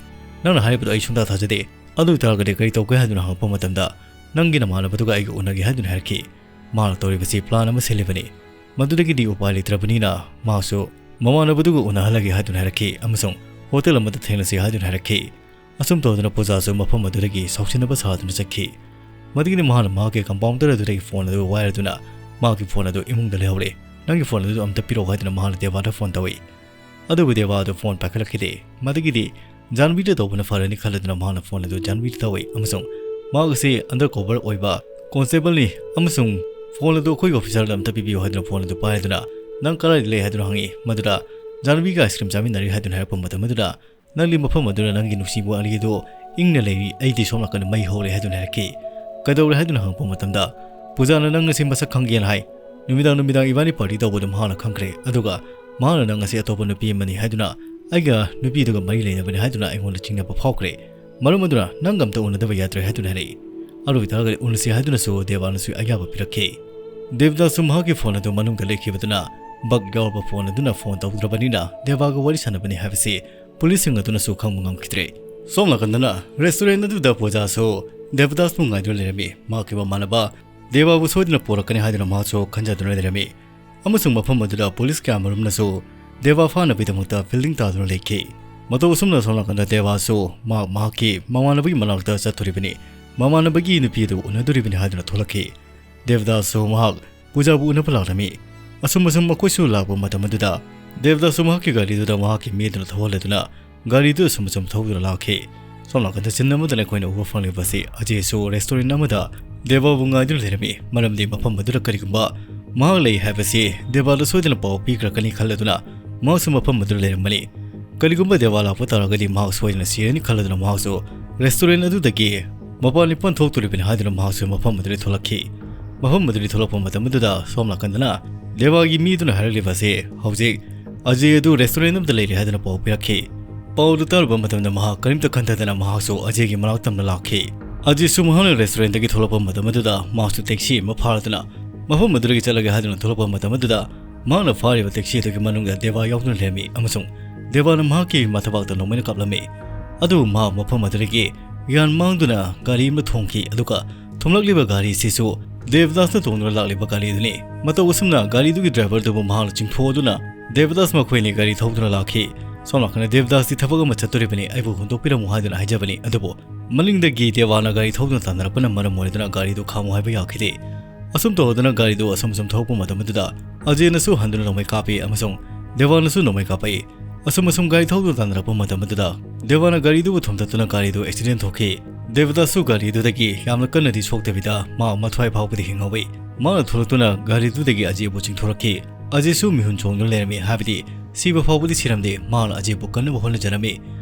"ꯅꯪꯅ ꯍꯥꯏꯔꯤꯕꯗꯨ ꯑꯩ ꯁꯨꯡꯊꯥ ꯊꯥꯖꯗꯦ꯫ ꯑꯗꯨ ꯑꯣꯏꯇꯥꯔꯒꯗꯤ ꯀꯔꯤ ꯇꯧꯒꯦ?" ꯍꯥꯏꯗꯨꯅ ꯍꯪꯉꯛꯄ ꯃꯇꯝꯗ, "ꯅꯪꯒꯤ ꯅꯃꯥꯟꯅꯕꯗꯨꯒ ꯑꯩꯒ ꯎꯅꯒꯦ" ꯍꯥꯏꯗꯨꯅ ꯍꯥꯏꯔꯛꯈꯤ꯫ ꯃꯥꯅ ꯇꯧꯔꯤꯕꯁꯤ ꯄ꯭ꯂꯥꯟ ꯑꯃ ꯁꯤꯜꯂꯤꯕꯅꯤ꯫ ꯃꯗꯨꯗꯒꯤꯗꯤ ꯎꯄꯥꯏ ꯂꯩꯇ꯭ꯔꯕꯅꯤꯅ ꯃꯥꯁꯨ ꯃꯃꯥꯟꯅꯕꯗꯨꯒ ꯎꯅꯍꯜꯂꯒꯦ ꯍꯥꯏꯗꯨꯅ ꯍꯥꯏꯔꯛꯈꯤ ꯑꯃꯁꯨꯡ ꯍꯣꯇꯦꯜ ꯑꯃꯗ ꯊꯦꯡꯅꯁꯤ ꯍꯥꯏꯗꯨꯅ ꯍꯥꯏꯔꯛꯈꯤ꯫ ꯑꯁꯨꯝ ꯇꯧꯗꯨꯅ ꯄꯨꯖꯥꯁꯨ ꯃꯐꯝ ꯑꯗꯨꯗꯒꯤ ꯁꯥꯎꯁꯤꯟꯅꯕ ꯁꯥꯗꯨꯅ ꯆꯠꯈꯤ꯫ ꯃꯗꯨꯒꯤꯗꯤ ꯃꯍꯥꯛꯅ ꯃꯍꯥꯛꯀꯤ ꯀꯝꯄꯥꯎꯟꯗꯔ ꯑꯗꯨꯗꯒꯤ ꯐꯣꯟ ꯑꯗꯨ ꯋꯥꯏꯔꯗꯨꯅ, "ꯃꯍꯥꯛꯀꯤ ꯐꯣꯟ ꯑꯗꯨ ꯏꯃꯨꯡꯗ ꯂꯩꯍꯧꯔꯦ, ꯅꯪꯒꯤ ꯐꯣꯟ ꯑꯗꯨ ꯑꯝꯇ ꯄꯤꯔꯛꯑꯣ" ꯍꯥꯏꯗꯨꯅ ꯃꯍꯥꯛꯅ ꯗꯦꯕꯥꯗ ꯐꯣꯟ ꯇꯧꯏ꯫ ꯑꯗꯨꯕꯨ ꯗꯦꯕꯥ ꯑꯗꯨ ꯐꯣꯟ ꯄꯥꯏꯈꯠꯂꯛꯈꯤꯗꯦ꯫ ꯃꯗꯨꯒꯤꯗꯤ ꯖꯥꯟꯕꯤꯗ ꯇꯧꯕꯅ ꯐꯔꯅꯤ ꯈꯜꯂꯗꯨꯅ ꯃꯍꯥꯛꯅ ꯐꯣꯟ ꯑꯗꯨ ꯖꯥꯟꯕꯤꯗ ꯇꯧꯏ ꯑꯃꯁꯨꯡ ꯃꯍꯥꯛ ꯑꯁꯤ ꯑꯟꯗꯔ ꯀꯣꯚꯔ ꯑꯣꯏꯕ ꯀꯣꯟꯁꯇꯦꯕꯜꯅꯤ ꯑꯃꯁꯨꯡ ꯐꯣꯟ ꯑꯗꯨ ꯑꯩꯈꯣꯏꯒꯤ ꯑꯣꯐꯤꯁꯔꯗ ꯑꯝꯇ ꯄꯤꯕꯤꯌꯨ ꯍꯥꯏꯗꯨꯅ ꯐꯣꯟ ꯑꯗꯨ ꯄꯥꯏꯗꯨꯅ, "ꯅꯪ ꯀꯗꯥꯏꯗ ꯂꯩ?" ꯍꯥꯏꯗꯨꯅ ꯍꯪꯉꯤ꯫ ꯃꯗꯨꯗ ꯖꯥꯟꯕꯤꯒ ꯑꯥꯏꯁ ꯀ꯭ꯔꯤꯝ ꯆꯥꯃꯤꯟꯅꯔꯤ ꯍꯥꯏꯗꯨꯅ ꯍꯥꯏꯔꯛꯄ ꯃꯇꯝ ꯑꯗꯨꯗ, "ꯅꯪꯗꯤ ꯃꯐꯝ ꯑꯗꯨꯗ ꯅꯪꯒꯤ ꯅꯨꯡꯁꯤꯕ ꯋꯥꯔꯤ ꯑꯗꯨ ꯏꯪꯅ ꯂꯩꯔꯤ, ꯑꯩꯗꯤ ꯁꯣꯝ ꯅꯥꯀꯟꯗ ꯃꯩ ꯍꯧꯔꯦ" ꯍꯥꯏꯗꯨꯅ ꯍꯥꯏꯔꯛꯈꯤ꯫ "ꯀꯩꯗꯧꯔꯦ?" ꯍꯥꯏꯗꯨꯅ ꯍꯪꯉꯛꯄ ꯃꯇꯝꯗ, "ꯄꯨꯖꯥꯅ ꯅꯪ ꯑꯁꯤ ꯃꯁꯛ ꯈꯪꯒꯦꯅ ꯍꯥꯏ꯫ ꯅꯨꯃꯤꯗꯥꯡ ꯅꯨꯃꯤꯗꯥꯡ ꯏꯕꯥꯅꯤ ꯄꯥꯔꯇꯤ ꯇꯧꯕꯗꯨ ꯃꯍꯥꯛꯅ ꯈꯪꯈ꯭ꯔꯦ, ꯑꯗꯨꯒ ꯃꯍꯥꯛꯅ ꯅꯪ ꯑꯁꯤ ꯑꯇꯣꯞꯄ ꯅꯨꯄꯤ ꯑꯃꯅꯤ ꯍꯥꯏꯗꯨꯅ, ꯑꯩꯒ ꯅꯨꯄꯤꯗꯨꯒ ꯃꯔꯤ ꯂꯩꯅꯕꯅꯤ ꯍꯥꯏꯗꯨꯅ ꯑꯩꯉꯣꯟꯗ ꯆꯤꯡꯅꯕ ꯐꯥꯎꯈ꯭ꯔꯦ꯫ ꯃꯔꯝ ꯑꯗꯨꯅ ꯅꯪꯒ ꯑꯝꯇ ꯎꯅꯗꯕ ꯌꯥꯗ꯭ꯔꯦ" ꯍꯥꯏꯗꯨꯅ ꯍꯥꯏꯔꯛꯏ꯫ "ꯑꯗꯨ ꯑꯣꯏꯇꯥꯔꯒꯗꯤ ꯎꯅꯁꯤ" ꯍꯥꯏꯗꯨꯅꯁꯨ ꯗꯦꯕꯥꯅꯁꯨ ꯑꯌꯥꯕ ꯄꯤꯔꯛꯈꯤ꯫ ꯗꯦꯕꯗꯥꯁꯁꯨ ꯃꯍꯥꯛꯀꯤ ꯐꯣꯟ ꯑꯗꯨ ꯃꯅꯨꯡꯗ ꯂꯩꯈꯤꯕꯗꯨꯅ, ꯕꯒ ꯌꯥꯎꯔꯕ ꯐꯣꯟ ꯑꯗꯨꯅ ꯐꯣꯟ ꯇꯧꯗ꯭ꯔꯕꯅꯤꯅ ꯗꯦꯕꯥꯒ ꯋꯥꯔꯤ ꯁꯥꯟꯅꯕꯅꯤ ꯍꯥꯏꯕꯁꯤ ꯄꯨꯂꯤꯁꯁꯤꯡ ꯑꯗꯨꯅꯁꯨ ꯈꯪꯕ ꯉꯝꯈꯤꯗ꯭ꯔꯦ꯫ ꯁꯣꯝ ꯅꯥꯀꯟꯗꯅ ꯔꯦꯁꯇꯨꯔꯦꯟ ꯑꯗꯨꯗ ꯄꯨꯖꯥꯁꯨ ꯗꯦꯕꯗꯥꯁꯄꯨ ꯉꯥꯏꯗꯨꯅ ꯂꯩꯔꯝꯃꯤ꯫ ꯃꯍꯥꯛꯀꯤ ꯃꯃꯥꯟꯅꯕ ꯗꯦꯕꯥꯕꯨ ꯁꯣꯏꯗꯅ ꯄꯨꯔꯛꯀꯅꯤ ꯍꯥꯏꯗꯨꯅ ꯃꯍꯥꯛꯁꯨ ꯈꯟꯖꯗꯨꯅ ꯂꯩꯔꯝꯃꯤ꯫ ꯑꯃꯁꯨꯡ ꯃꯐꯝ ꯑꯗꯨꯗ ꯄꯨꯂꯤꯁ ꯀꯌꯥ ꯃꯔꯨꯝꯅꯁꯨ ꯗꯦꯕꯥ ꯐꯥꯅꯕꯒꯤꯗꯃꯛꯇ ꯐꯤꯜꯗꯤꯡ ꯇꯥꯗꯨꯅ ꯂꯩꯈꯤ꯫ ꯃꯇꯧ ꯑꯁꯨꯝꯅ ꯁꯣꯝ ꯅꯥꯀꯟꯗ ꯗꯦꯕꯥꯁꯨ ꯃꯍꯥꯛ ꯃꯍꯥꯛꯀꯤ ꯃꯃꯥꯟꯅꯕꯒꯤ ꯃꯅꯥꯛꯇ ꯆꯠꯇꯣꯔꯤꯕꯅꯤ, ꯃꯃꯥꯟꯅꯕꯒꯤ ꯅꯨꯄꯤ ꯑꯗꯨ ꯎꯅꯗꯣꯔꯤꯕꯅꯤ ꯍꯥꯏꯗꯨꯅ ꯊꯣꯛꯂꯛꯈꯤ꯫ ꯗꯦꯕꯗꯥꯁꯁꯨ ꯃꯍꯥꯛ ꯄꯨꯖꯥꯕꯨ ꯎꯅꯕ ꯂꯥꯛꯂꯝꯃꯤ꯫ ꯑꯁꯨꯝ ꯑꯁꯨꯝ ꯃꯈꯣꯏꯁꯨ ꯂꯥꯛꯄ ꯃꯇꯝ ꯑꯗꯨꯗ ꯗꯦꯕꯗꯥꯁꯁꯨ ꯃꯍꯥꯛꯀꯤ ꯒꯥꯔꯤꯗꯨꯗ ꯃꯍꯥꯛꯀꯤ ꯃꯤ ꯑꯗꯨꯅ ꯊꯧꯍꯜꯂꯗꯨꯅ ꯒꯥꯔꯤꯗꯨ ꯑꯁꯨꯝ ꯑꯁꯨꯝ ꯊꯧꯗꯨꯅ ꯂꯥꯛꯈꯤ꯫ ꯁꯣꯝ ꯅꯥꯀꯟꯗ ꯁꯤꯟ ꯑꯃꯗꯅ ꯑꯩꯈꯣꯏꯅ ꯎꯕ ꯐꯪꯂꯤꯕꯁꯤ ꯑꯖꯦꯁꯨ ꯔꯦꯁꯇꯨꯔꯦꯟ ꯑꯃꯗ ꯗꯦꯕꯥꯕꯨ ꯉꯥꯏꯗꯨꯅ ꯂꯩꯔꯝꯃꯤ, ꯃꯔꯝꯗꯤ ꯃꯐꯝ ꯑꯗꯨꯗ ꯀꯔꯤꯒꯨꯝꯕ ꯃꯍꯥꯛ ꯂꯩ ꯍꯥꯏꯕꯁꯤ ꯗꯦꯕꯥꯗ ꯁꯣꯏꯗꯅ ꯄꯥꯎ ꯄꯤꯈ꯭ꯔꯛꯀꯅꯤ ꯈꯜꯂꯗꯨꯅ ꯃꯍꯥꯛꯁꯨ ꯃꯐꯝ ꯑꯗꯨꯗ ꯂꯩꯔꯝꯕꯅꯤ꯫ ꯀꯔꯤꯒꯨꯝꯕ ꯗꯦꯕꯥ ꯂꯥꯛꯄ ꯇꯥꯔꯒꯗꯤ ꯃꯍꯥꯛ ꯁꯣꯏꯗꯅ ꯁꯤꯔꯅꯤ ꯈꯜꯂꯗꯨꯅ ꯃꯍꯥꯛꯁꯨ ꯔꯦꯁꯇꯨꯔꯦꯟ ꯑꯗꯨꯗꯒꯤ ꯃꯄꯥꯟ ꯏꯄꯥꯟ ꯊꯣꯛꯇꯣꯔꯤꯕꯅꯤ ꯍꯥꯏꯗꯨꯅ ꯃꯍꯥꯛꯁꯨ ꯃꯐꯝ ꯑꯗꯨꯗꯒꯤ ꯊꯣꯛꯂꯛꯈꯤ꯫ ꯃꯐꯝ ꯑꯗꯨꯗꯒꯤ ꯊꯣꯛꯂꯛꯄ ꯃꯇꯝ ꯑꯗꯨꯗ ꯁꯣꯝ ꯅꯥꯀꯟꯗꯅ ꯗꯦꯕꯥꯒꯤ ꯃꯤꯗꯨꯅ ꯍꯥꯏꯔꯛꯂꯤꯕ ꯑꯁꯤ ꯍꯧꯖꯤꯛ ꯑꯖꯦ ꯑꯗꯨ ꯔꯦꯁꯇꯨꯔꯦꯟ ꯑꯃꯗ ꯂꯩꯔꯦ ꯍꯥꯏꯗꯨꯅ ꯄꯥꯎ ꯄꯤꯔꯛꯈꯤ꯫ ꯄꯥꯎꯗꯨ ꯇꯥꯔꯨꯕ ꯃꯇꯝꯗ ꯃꯍꯥꯛ ꯀꯔꯤꯝꯇ ꯈꯟꯊꯗꯅ ꯃꯍꯥꯛꯁꯨ ꯑꯖꯦꯒꯤ ꯃꯅꯥꯛ ꯇꯝꯅ ꯂꯥꯛꯈꯤ꯫ ꯑꯖꯦꯁꯨ ꯃꯍꯥꯛꯅ restaurantꯗꯒꯤ ꯊꯣꯛꯂꯛꯄ ꯃꯇꯝ ꯑꯗꯨꯗ ꯃꯍꯥꯛꯁꯨ taxi ꯑꯃ ꯐꯥꯔꯗꯨꯅ ꯃꯐꯝ ꯑꯗꯨꯗꯒꯤ ꯆꯠꯂꯒꯦ ꯍꯥꯏꯗꯨꯅ ꯊꯣꯛꯂꯛꯄ ꯃꯇꯝ ꯑꯗꯨꯗ ꯃꯍꯥꯛꯅ ꯐꯥꯔꯤꯕ taxi ꯑꯗꯨꯒꯤ ꯃꯅꯨꯡꯗ ꯗꯦꯕꯥ ꯌꯥꯎꯗꯨꯅ ꯂꯩꯔꯝꯃꯤ ꯑꯃꯁꯨꯡ ꯗꯦꯕꯥꯅ ꯃꯍꯥꯛꯀꯤ ꯃꯊꯕꯥꯛꯇ ꯅꯣꯡꯃꯩꯅ ꯀꯥꯞꯂꯝꯃꯤ꯫ ꯑꯗꯨꯕꯨ ꯃꯍꯥꯛ ꯃꯐꯝ ꯑꯗꯨꯗꯒꯤ ꯒ꯭ꯌꯥꯟ ꯃꯥꯡꯗꯨꯅ ꯒꯥꯔꯤ ꯑꯃ ꯊꯣꯡꯈꯤ, ꯑꯗꯨꯒ ꯊꯣꯡꯂꯛꯂꯤꯕ ꯒꯥꯔꯤ ꯑꯁꯤꯁꯨ ꯗꯦꯕꯗꯥꯁꯅ ꯇꯣꯡꯗꯨꯅ ꯂꯥꯛꯂꯤꯕ ꯒꯥꯔꯤ ꯑꯗꯨꯅꯤ꯫ ꯃꯇꯧ ꯑꯁꯨꯝꯅ ꯒꯥꯔꯤꯗꯨꯒꯤ driverꯗꯨꯕꯨ ꯃꯍꯥꯛꯅ ꯆꯤꯡꯊꯣꯛꯑꯗꯨꯅ ꯗꯦꯕꯗꯥꯁ ꯃꯈꯣꯏ ꯑꯅꯤ ꯒꯥꯔꯤ ꯊꯧꯗꯨꯅ ꯂꯥꯛꯈꯤ꯫ ꯁꯣꯝ ꯅꯥꯀꯟꯗ ꯗꯦꯕꯗꯥꯁꯇꯤ ꯊꯕꯛ ꯑꯃ ꯆꯠꯇꯣꯔꯤꯕꯅꯤ, ꯑꯩꯕꯨ ꯍꯨꯟꯗꯣꯛꯄꯤꯔꯝꯃꯨ ꯍꯥꯏꯗꯨꯅ ꯍꯥꯏꯖꯕꯅꯤ, ꯑꯗꯨꯕꯨ ꯃꯅꯤꯡꯗꯒꯤ ꯗꯦꯕꯥꯅ ꯒꯥꯔꯤ ꯊꯧꯗꯨꯅ ꯇꯥꯟꯅꯔꯛꯄꯅ ꯃꯔꯝ ꯑꯣꯏꯗꯨꯅ ꯒꯥꯔꯤꯗꯨ ꯈꯥꯝꯃꯨ ꯍꯥꯏꯕ ꯌꯥꯈꯤꯗꯦ꯫ ꯑꯁꯨꯝ ꯇꯧꯗꯨꯅ ꯒꯥꯔꯤꯗꯨ ꯑꯁꯨꯝ ꯑꯁꯨꯝ ꯊꯧꯔꯛꯄ ꯃꯇꯝ ꯑꯗꯨꯗ ꯑꯖꯦꯅꯁꯨ ꯍꯟꯗꯨꯅ ꯅꯣꯡꯃꯩ ꯀꯥꯞꯄꯤ ꯑꯃꯁꯨꯡ ꯗꯦꯕꯥꯅꯁꯨ ꯅꯣꯡꯃꯩ ꯀꯥꯞꯄꯛꯏ꯫ ꯑꯁꯨꯝ ꯑꯁꯨꯝ ꯒꯥꯔꯤ ꯊꯧꯗꯨꯅ ꯇꯥꯟꯅꯔꯛꯄ ꯃꯇꯝ ꯑꯗꯨꯗ ꯗꯦꯕꯥꯅ ꯒꯥꯔꯤꯗꯨꯕꯨ ꯊꯣꯝꯇꯠꯇꯨꯅ ꯒꯥꯔꯤꯗꯨ accident ꯊꯣꯛꯈꯤ꯫ ꯗꯦꯕꯗꯥꯁꯁꯨ ꯒꯥꯔꯤꯗꯨꯗꯒꯤ ꯌꯥꯝꯅ ꯀꯟꯅꯗꯤ ꯁꯣꯛꯇꯕꯤꯗ ꯃꯥ ꯃꯊ꯭ꯋꯥꯏ ꯐꯥꯎꯕꯗꯤ ꯍꯤꯡꯍꯧꯏ꯫ ꯃꯥꯅ ꯊꯣꯛꯂꯛꯇꯨꯅ ꯒꯥꯔꯤꯗꯨꯗꯒꯤ ꯑꯖꯦꯕꯨ ꯆꯤꯡꯊꯣꯔꯛꯈꯤ꯫ ꯑꯖꯦꯁꯨ ꯃꯤꯍꯨꯟ ꯆꯣꯡꯗꯨꯅ ꯂꯩꯔꯝꯃꯤ, ꯍꯥꯏꯕꯗꯤ ꯁꯤꯕ ꯐꯥꯎꯕꯗꯤ ꯁꯤꯔꯝꯗꯦ꯫ ꯃꯥꯅ ꯑꯖꯦꯕꯨ ꯀꯟꯅꯕ ꯍꯣꯠꯅꯖꯔꯝꯃꯤ꯫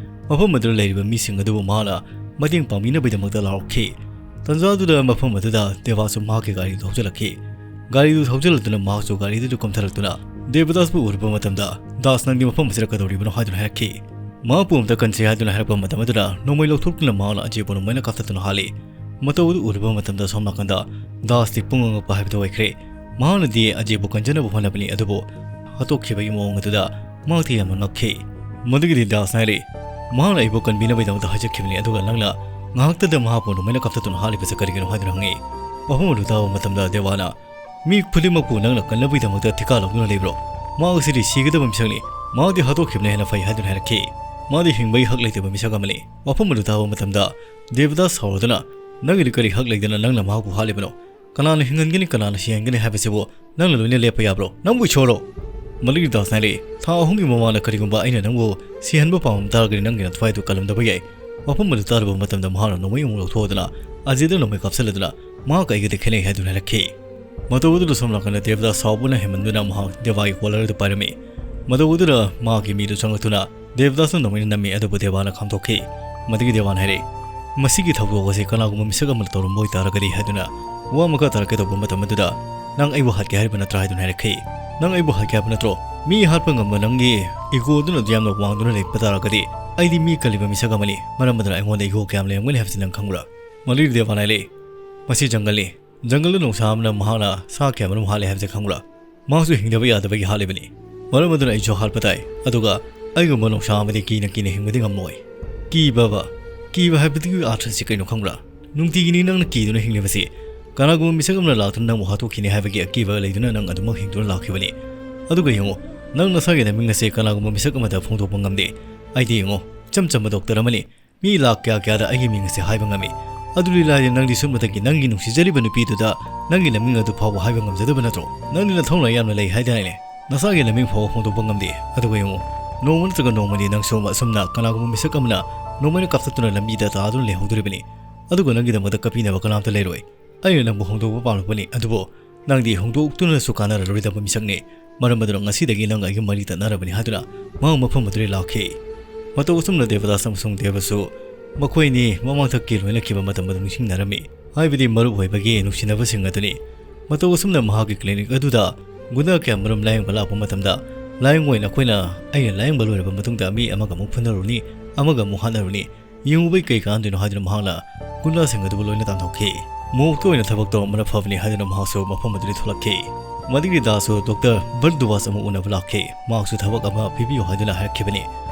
ꯃꯐꯝ ꯑꯗꯨꯗ ꯂꯩꯔꯤꯕ ꯃꯤꯁꯤꯡ ꯑꯗꯨꯕꯨ ꯃꯥꯅ ꯃꯇꯦꯡ ꯄꯥꯡꯕꯤꯅꯕꯒꯤꯗꯃꯛꯇ ꯂꯥꯎꯔꯛꯈꯤ꯫ ꯇꯟꯖꯥꯗꯨꯗ ꯃꯐꯝ ꯑꯗꯨꯗ ꯗꯦꯕꯥꯁꯨ ꯃꯍꯥꯛꯀꯤ ꯒꯥꯔꯤꯗꯨ ꯊꯧꯖꯤꯜꯂꯛꯈꯤ꯫ ꯒꯥꯔꯤꯗꯨ ꯊꯧꯖꯤꯜꯂꯗꯨꯅ ꯃꯍꯥꯛꯁꯨ ꯒꯥꯔꯤꯗꯨꯗ ꯀꯨꯝꯊꯔꯛꯇꯨꯅ ꯗꯦꯕꯗꯥꯁꯄꯨ ꯎꯔꯨꯕ ꯃꯇꯝꯗ, "ꯗꯥꯁ, ꯅꯪꯗꯤ ꯃꯐꯝ ꯑꯁꯤꯗ ꯀꯩꯗꯧꯔꯤꯕꯅꯣ?" ꯍꯥꯏꯗꯨꯅ ꯍꯥꯏꯔꯛꯈꯤ꯫ ꯃꯍꯥꯛꯄꯨ ꯑꯝꯇ ꯀꯟꯁꯤ ꯍꯥꯏꯗꯨꯅ ꯍꯥꯏꯔꯛꯄ ꯃꯇꯝ ꯑꯗꯨꯗ ꯅꯣꯡꯃꯩ ꯂꯧꯊꯣꯛꯇꯨꯅ ꯃꯍꯥꯛꯅ ꯑꯖꯦꯕꯨ ꯅꯣꯡꯃꯩꯅ ꯀꯥꯞꯊꯠꯇꯨꯅ ꯍꯥꯠꯂꯤ꯫ ꯃꯇꯧ ꯑꯗꯨ ꯎꯔꯨꯕ ꯃꯇꯝꯗ ꯁꯣꯝ ꯅꯥꯀꯟꯗ ꯗꯥꯁꯇꯤ ꯄꯨꯡꯉꯛ ꯉꯛꯄ ꯍꯥꯏꯕꯗꯨ ꯑꯣꯏꯈ꯭ꯔꯦ꯫ ꯃꯍꯥꯛꯅꯗꯤ ꯑꯖꯦꯕꯨ ꯀꯟꯖꯅꯕ ꯍꯣꯠꯅꯕꯅꯤ, ꯑꯗꯨꯕꯨ ꯍꯥꯠꯇꯣꯛꯈꯤꯕꯒꯤ ꯃꯑꯣꯡ ꯑꯗꯨꯗ ꯃꯍꯥꯛꯇꯤ ꯌꯥꯝꯅ ꯉꯛꯈꯤ꯫ ꯃꯗꯨꯒꯤꯗꯤ ꯗꯥꯁꯅ ꯍꯥꯏꯔꯤ, "ꯃꯍꯥꯛꯅ ꯑꯩꯕꯨ ꯀꯟꯕꯤꯅꯕꯒꯤꯗꯃꯛꯇ ꯍꯥꯏꯖꯈꯤꯕꯅꯤ, ꯑꯗꯨꯒ ꯅꯪꯅ ꯉꯥꯏꯍꯥꯛꯇꯗ ꯃꯍꯥꯛꯄꯨ ꯅꯣꯡꯃꯩꯅ ꯀꯥꯞꯊꯠꯇꯨꯅ ꯍꯥꯠꯂꯤꯕꯁꯤ ꯀꯔꯤꯒꯤꯅꯣ?" ꯍꯥꯏꯗꯨꯅ ꯍꯪꯉꯤ꯫ ꯋꯥꯐꯝ ꯑꯗꯨ ꯇꯥꯕ ꯃꯇꯝꯗ ꯗꯦꯕꯥꯅ, "ꯃꯤ ꯈꯨꯗꯤꯡꯃꯛꯄꯨ ꯅꯪꯅ ꯀꯟꯅꯕꯒꯤꯗꯃꯛꯇ ꯊꯤꯀꯥ ꯂꯧꯗꯨꯅ ꯂꯩꯕ꯭ꯔꯣ? ꯃꯍꯥꯛ ꯑꯁꯤꯗꯤ ꯁꯤꯒꯗꯕ ꯃꯤꯁꯛꯅꯤ꯫ ꯃꯍꯥꯛꯇꯤ ꯍꯥꯠꯇꯣꯛꯈꯤꯕꯅ ꯍꯦꯟꯅ ꯐꯩ," ꯍꯥꯏꯗꯨꯅ ꯍꯥꯏꯔꯛꯈꯤ꯫ "ꯃꯥꯗꯤ ꯍꯤꯡꯕꯒꯤ ꯍꯛ ꯂꯩꯇꯕ ꯃꯤꯁꯛ ꯑꯃꯅꯤ꯫" ꯋꯥꯐꯝ ꯑꯗꯨ ꯇꯥꯕ ꯃꯇꯝꯗ ꯗꯦꯕꯗꯥꯁ ꯁꯥꯎꯔꯗꯨꯅ, "ꯅꯪꯒꯤꯗꯤ ꯀꯔꯤ ꯍꯛ ꯂꯩꯗꯅ ꯅꯪꯅ ꯃꯍꯥꯛꯄꯨ ꯍꯥꯠꯂꯤꯕꯅꯣ? ꯀꯅꯥꯅ ꯍꯤꯡꯍꯟꯒꯅꯤ, ꯀꯅꯥꯅ ꯁꯤꯍꯟꯒꯅꯤ ꯍꯥꯏꯕꯁꯤꯕꯨ ꯅꯪꯅ ꯂꯣꯏꯅ ꯂꯦꯞꯄ ꯌꯥꯕ꯭ꯔꯣ? ꯅꯪꯕꯨ ꯏꯁꯣꯔꯔꯣ?" ꯃꯗꯨꯒꯤ ꯗꯥꯁꯅ ꯍꯥꯏꯔꯛꯏ, "ꯊꯥ ꯑꯍꯨꯝꯒꯤ ꯃꯃꯥꯡꯗ ꯀꯔꯤꯒꯨꯝꯕ ꯑꯩꯅ ꯅꯪꯕꯨ ꯁꯤꯍꯟꯕ ꯄꯥꯝꯂꯝ ꯇꯥꯔꯒꯗꯤ ꯅꯪꯒꯤ ꯅꯊ꯭ꯋꯥꯏꯗꯨ ꯀꯜꯂꯝꯗꯕ ꯌꯥꯏ꯫" ꯋꯥꯐꯝ ꯑꯗꯨ ꯇꯥꯔꯕ ꯃꯇꯝꯗ ꯃꯍꯥꯛꯅ ꯅꯣꯡꯃꯩ ꯑꯃꯨꯛ ꯂꯧꯊꯣꯛꯇꯨꯅ ꯑꯖꯤꯗ ꯅꯣꯡꯃꯩ ꯀꯥꯞꯁꯤꯜꯂꯗꯨꯅ, "ꯃꯍꯥꯛꯀ ꯑꯩꯒꯗꯤ ꯈꯦꯠꯅꯩ," ꯍꯥꯏꯗꯨꯅ ꯍꯥꯏꯔꯛꯈꯤ꯫ ꯃꯇꯧ ꯑꯗꯨꯗ ꯁꯣꯝ ꯅꯥꯀꯟꯗ ꯗꯦꯕꯗꯥꯁ ꯁꯥꯎꯕꯅ ꯍꯦꯟꯃꯟꯗꯨꯅ ꯃꯍꯥꯛ ꯗꯦꯕꯥꯒꯤ collar ꯑꯗꯨ ꯄꯥꯏꯔꯝꯃꯤ꯫ ꯃꯇꯧ ꯑꯗꯨꯗ ꯃꯍꯥꯛꯀꯤ ꯃꯤꯗꯨ ꯆꯪꯂꯛꯇꯨꯅ ꯗꯦꯕꯗꯥꯁꯅ ꯅꯣꯡꯃꯩꯅ ꯅꯝꯃꯤ, ꯑꯗꯨꯕꯨ ꯗꯦꯕꯥꯅ ꯈꯥꯝꯗꯣꯛꯈꯤ꯫ ꯃꯗꯨꯒꯤ ꯗꯦꯕꯥꯅ ꯍꯥꯏꯔꯛꯏ, "ꯃꯁꯤꯒꯤ ꯊꯧꯗꯣꯛ ꯑꯁꯤ ꯀꯅꯥꯒꯨꯝꯕ ꯃꯤꯁꯛ ꯑꯃꯅ ꯇꯧꯔꯝꯕ ꯑꯣꯏꯇꯥꯔꯒꯗꯤ" ꯍꯥꯏꯗꯨꯅ ꯋꯥ ꯃꯈꯥ ꯇꯥꯔꯛꯀꯦ ꯇꯧꯕ ꯃꯇꯝ ꯑꯗꯨꯗ, "ꯅꯪ ꯑꯩꯕꯨ ꯍꯥꯠꯀꯦ ꯍꯥꯏꯔꯤꯕ ꯅꯠꯇ꯭ꯔꯥ?" ꯍꯥꯏꯗꯨꯅ ꯍꯥꯏꯔꯛꯈꯤ꯫ "ꯅꯪ ꯑꯩꯕꯨ ꯍꯥꯠꯀꯦ ꯍꯥꯏꯕ ꯅꯠꯇ꯭ꯔꯣ? ꯃꯤ ꯍꯥꯠꯄ ꯉꯝꯕ ꯅꯪꯒꯤ ego ꯑꯗꯨꯅ ꯌꯥꯝꯅ ꯋꯥꯡꯗꯨꯅ ꯂꯩꯕ ꯇꯥꯔꯒꯗꯤ ꯑꯩꯗꯤ ꯃꯤ ꯀꯜꯂꯤꯕ ꯃꯤꯁꯛ ꯑꯃꯅꯤ, ꯃꯔꯝ ꯑꯗꯨꯅ ꯑꯩꯉꯣꯟꯗ ꯏꯒꯣ ꯀꯌꯥꯝ ꯂꯩꯔꯝꯒꯅꯤ ꯍꯥꯏꯕꯁꯤ ꯅꯪ ꯈꯪꯕ꯭ꯔꯥ? ꯃꯗꯨꯗꯤ ꯗꯦꯕꯥꯟ ꯍꯥꯏꯔꯛꯏ, "ꯃꯁꯤ ꯖꯪꯒꯜꯅꯤ꯫ ꯖꯪꯒꯜꯗ ꯅꯣꯡꯁꯥ ꯑꯃꯅ ꯃꯍꯥꯛꯅ ꯁꯥ ꯀꯌꯥꯃꯔꯨꯝ ꯍꯥꯠꯂꯦ ꯍꯥꯏꯕꯁꯤ ꯈꯪꯕ꯭ꯔꯥ? ꯃꯍꯥꯛꯁꯨ ꯍꯤꯡꯗꯕ ꯌꯥꯗꯕꯒꯤ ꯍꯥꯠꯂꯤꯕꯅꯤ꯫ ꯃꯔꯝ ꯑꯗꯨꯅ ꯑꯩꯁꯨ ꯍꯥꯠꯄ ꯇꯥꯏ꯫ ꯑꯗꯨꯒ ꯑꯩꯒꯨꯝꯕ ꯅꯣꯡꯁꯥ ꯑꯃꯗꯤ ꯀꯤꯅ ꯀꯤꯅ ꯍꯤꯡꯕꯗꯤ ꯉꯝꯂꯣꯏ꯫" ꯀꯤꯕꯕ? ꯀꯤꯕ ꯍꯥꯏꯕꯗꯨꯒꯤ ꯑꯥꯔꯊꯁꯤ ꯀꯩꯅꯣ ꯈꯪꯕ꯭ꯔꯥ? ꯅꯨꯡꯇꯤꯒꯤꯅꯤ ꯅꯪꯅ ꯀꯤꯗꯨꯅ ꯍꯤꯡꯂꯤꯕꯁꯤ꯫ ꯀꯅꯥꯒꯨꯝꯕ ꯃꯤꯁꯛ ꯑꯃꯅ ꯂꯥꯛꯇꯨꯅ ꯅꯪꯕꯨ ꯍꯥꯠꯇꯣꯛꯈꯤꯅꯤ ꯍꯥꯏꯕꯒꯤ ꯑꯀꯤꯕ ꯂꯩꯗꯨꯅ ꯅꯪ ꯑꯗꯨꯃꯛ ꯍꯤꯡꯗꯨꯅ ꯂꯥꯛꯈꯤꯕꯅꯤ꯫ ꯑꯗꯨꯒ ꯌꯦꯡꯉꯨ, ꯅꯪ ꯅꯁꯥꯒꯤ ꯅꯃꯤꯡ ꯑꯁꯤ ꯀꯅꯥꯒꯨꯝꯕ ꯃꯤꯁꯛ ꯑꯃꯗ ꯐꯣꯡꯗꯣꯛꯄ ꯉꯝꯗꯦ꯫ ꯑꯩꯗꯤ ꯌꯦꯡꯉꯨ, ꯏꯆꯝ ꯆꯝꯕ ꯗꯣꯛꯇꯔ ꯑꯃꯅꯤ꯫ ꯃꯤ ꯂꯥꯛ ꯀꯌꯥ ꯀꯌꯥꯗ ꯑꯩꯒꯤ ꯃꯤꯡ ꯑꯁꯤ ꯍꯥꯏꯕ ꯉꯝꯃꯤ꯫ ꯑꯗꯨꯗꯤ ꯂꯥꯏꯔꯦ, ꯅꯪꯗꯤ ꯁꯨꯞꯅꯇꯒꯤ ꯅꯪꯒꯤ ꯅꯨꯡꯁꯤꯖꯔꯤꯕ ꯅꯨꯄꯤꯗꯨꯗ ꯅꯪꯒꯤ ꯅꯃꯤꯡ ꯑꯗꯨ ꯐꯥꯎꯕ ꯍꯥꯏꯕ ꯉꯝꯖꯗꯕ ꯅꯠꯇ꯭ꯔꯣ? ꯅꯪꯗꯤ ꯅꯊꯧꯅ ꯌꯥꯝꯅ ꯂꯩ ꯍꯥꯏꯗꯥꯏꯅꯦ? ꯅꯁꯥꯒꯤ ꯅꯃꯤꯡ ꯐꯥꯎꯕ ꯐꯣꯡꯗꯣꯛꯄ ꯉꯝꯗꯦ꯫ ꯑꯗꯨꯒ ꯌꯦꯡꯉꯨ, ꯅꯣꯡꯃ ꯅꯠꯇ꯭ꯔꯒ ꯅꯣꯡꯃꯗꯤ ꯅꯪꯁꯨ ꯑꯁꯨꯝꯅ ꯀꯅꯥꯒꯨꯝꯕ ꯃꯤꯁꯛ ꯑꯃꯅ ꯅꯣꯡꯃꯩꯅ ꯀꯥꯞꯊꯠꯇꯨꯅ ꯂꯝꯕꯤꯗ ꯇꯥꯗꯨꯅ ꯂꯩꯍꯧꯗꯣꯔꯤꯕꯅꯤ꯫ ꯑꯗꯨꯒ ꯅꯪꯒꯤꯗꯃꯛꯇ ꯀꯞꯄꯤꯅꯕ ꯀꯅꯥꯝꯇ ꯂꯩꯔꯣꯏ꯫ ꯑꯩꯅ ꯅꯪꯕꯨ ꯍꯣꯡꯗꯣꯛꯄ ꯄꯥꯝꯂꯛꯄꯅꯤ, ꯑꯗꯨꯕꯨ ꯅꯪꯗꯤ ꯍꯣꯡꯗꯣꯛꯇꯨꯅꯁꯨ ꯀꯥꯟꯅꯔꯔꯣꯏꯗꯕ ꯃꯤꯁꯛꯅꯤ꯫ ꯃꯔꯝ ꯑꯗꯨꯅ ꯉꯁꯤꯗꯒꯤ ꯅꯪ ꯑꯩꯒ ꯃꯔꯤ ꯇꯠꯅꯔꯕꯅꯤ ꯍꯥꯏꯗꯨꯅ ꯃꯍꯥꯛ ꯃꯐꯝ ꯑꯗꯨꯗꯒꯤ ꯂꯥꯛꯈꯤ꯫ ꯃꯇꯧ ꯑꯁꯨꯝꯅ ꯗꯦꯕꯗꯥꯁ ꯑꯃꯁꯨꯡ ꯗꯦꯕꯁꯨ ꯃꯈꯣꯏꯅꯤ ꯃꯃꯥꯡꯊꯛꯀꯤ ꯂꯣꯏꯅꯈꯤꯕ ꯃꯇꯝ ꯑꯗꯨ ꯅꯤꯡꯁꯤꯡꯅꯔꯝꯃꯤ, ꯍꯥꯏꯕꯗꯤ ꯃꯔꯨꯞ ꯑꯣꯏꯕꯒꯤ ꯅꯨꯡꯁꯤꯅꯕꯁꯤꯡ ꯑꯗꯨꯅꯤ꯫ ꯃꯇꯧ ꯑꯁꯨꯝꯅ ꯃꯍꯥꯛꯀꯤ ꯀ꯭ꯂꯤꯅꯤꯛ ꯑꯗꯨꯗ ꯒꯨꯟꯗꯥ ꯀꯌꯥ ꯃꯔꯨꯝ ꯂꯥꯌꯦꯡꯕ ꯂꯥꯛꯄ ꯃꯇꯝꯗ, ꯂꯥꯌꯦꯡꯕ ꯑꯣꯏꯅ ꯑꯩꯈꯣꯏꯅ ꯑꯩꯅ ꯂꯥꯌꯦꯡꯕ ꯂꯣꯏꯔꯕ ꯃꯇꯨꯡꯗ ꯃꯤ ꯑꯃꯒ ꯑꯃꯨꯛ ꯐꯨꯅꯔꯨꯅꯤ, ꯑꯃꯒ ꯑꯃꯨꯛ ꯍꯥꯠꯅꯔꯨꯅꯤ, ꯌꯦꯡꯉꯨꯕꯩ ꯀꯩ ꯀꯥꯟꯅꯗꯣꯏꯅꯣ ꯍꯥꯏꯗꯨꯅ ꯃꯍꯥꯛꯅ ꯒꯨꯟꯗꯥꯁꯤꯡ ꯑꯗꯨꯕꯨ ꯂꯣꯏꯅ ꯇꯥꯟꯊꯣꯛꯈꯤ꯫ ꯃꯣꯛꯇ ꯑꯣꯏꯅ ꯊꯕꯛ ꯇꯧꯔꯝꯕꯅ ꯐꯕꯅꯤ ꯍꯥꯏꯗꯨꯅ ꯃꯍꯥꯛꯁꯨ ꯃꯐꯝ ꯑꯗꯨꯗꯒꯤ ꯊꯣꯛꯂꯛꯈꯤ꯫ ꯃꯗꯨꯒꯤ ꯗꯥꯁꯁꯨ ꯗꯣꯛꯇꯔ ꯕꯔꯗꯨꯋꯥꯁ ꯑꯃꯨꯛ ꯎꯅꯕ ꯂꯥꯛꯈꯤ꯫ ꯃꯍꯥꯛꯁꯨ ꯊꯕꯛ ꯑꯃ ꯄꯤꯕꯤꯌꯨ ꯍꯥꯏꯗꯨꯅ ꯍꯥꯏꯔꯛꯈꯤꯕꯅꯤ꯫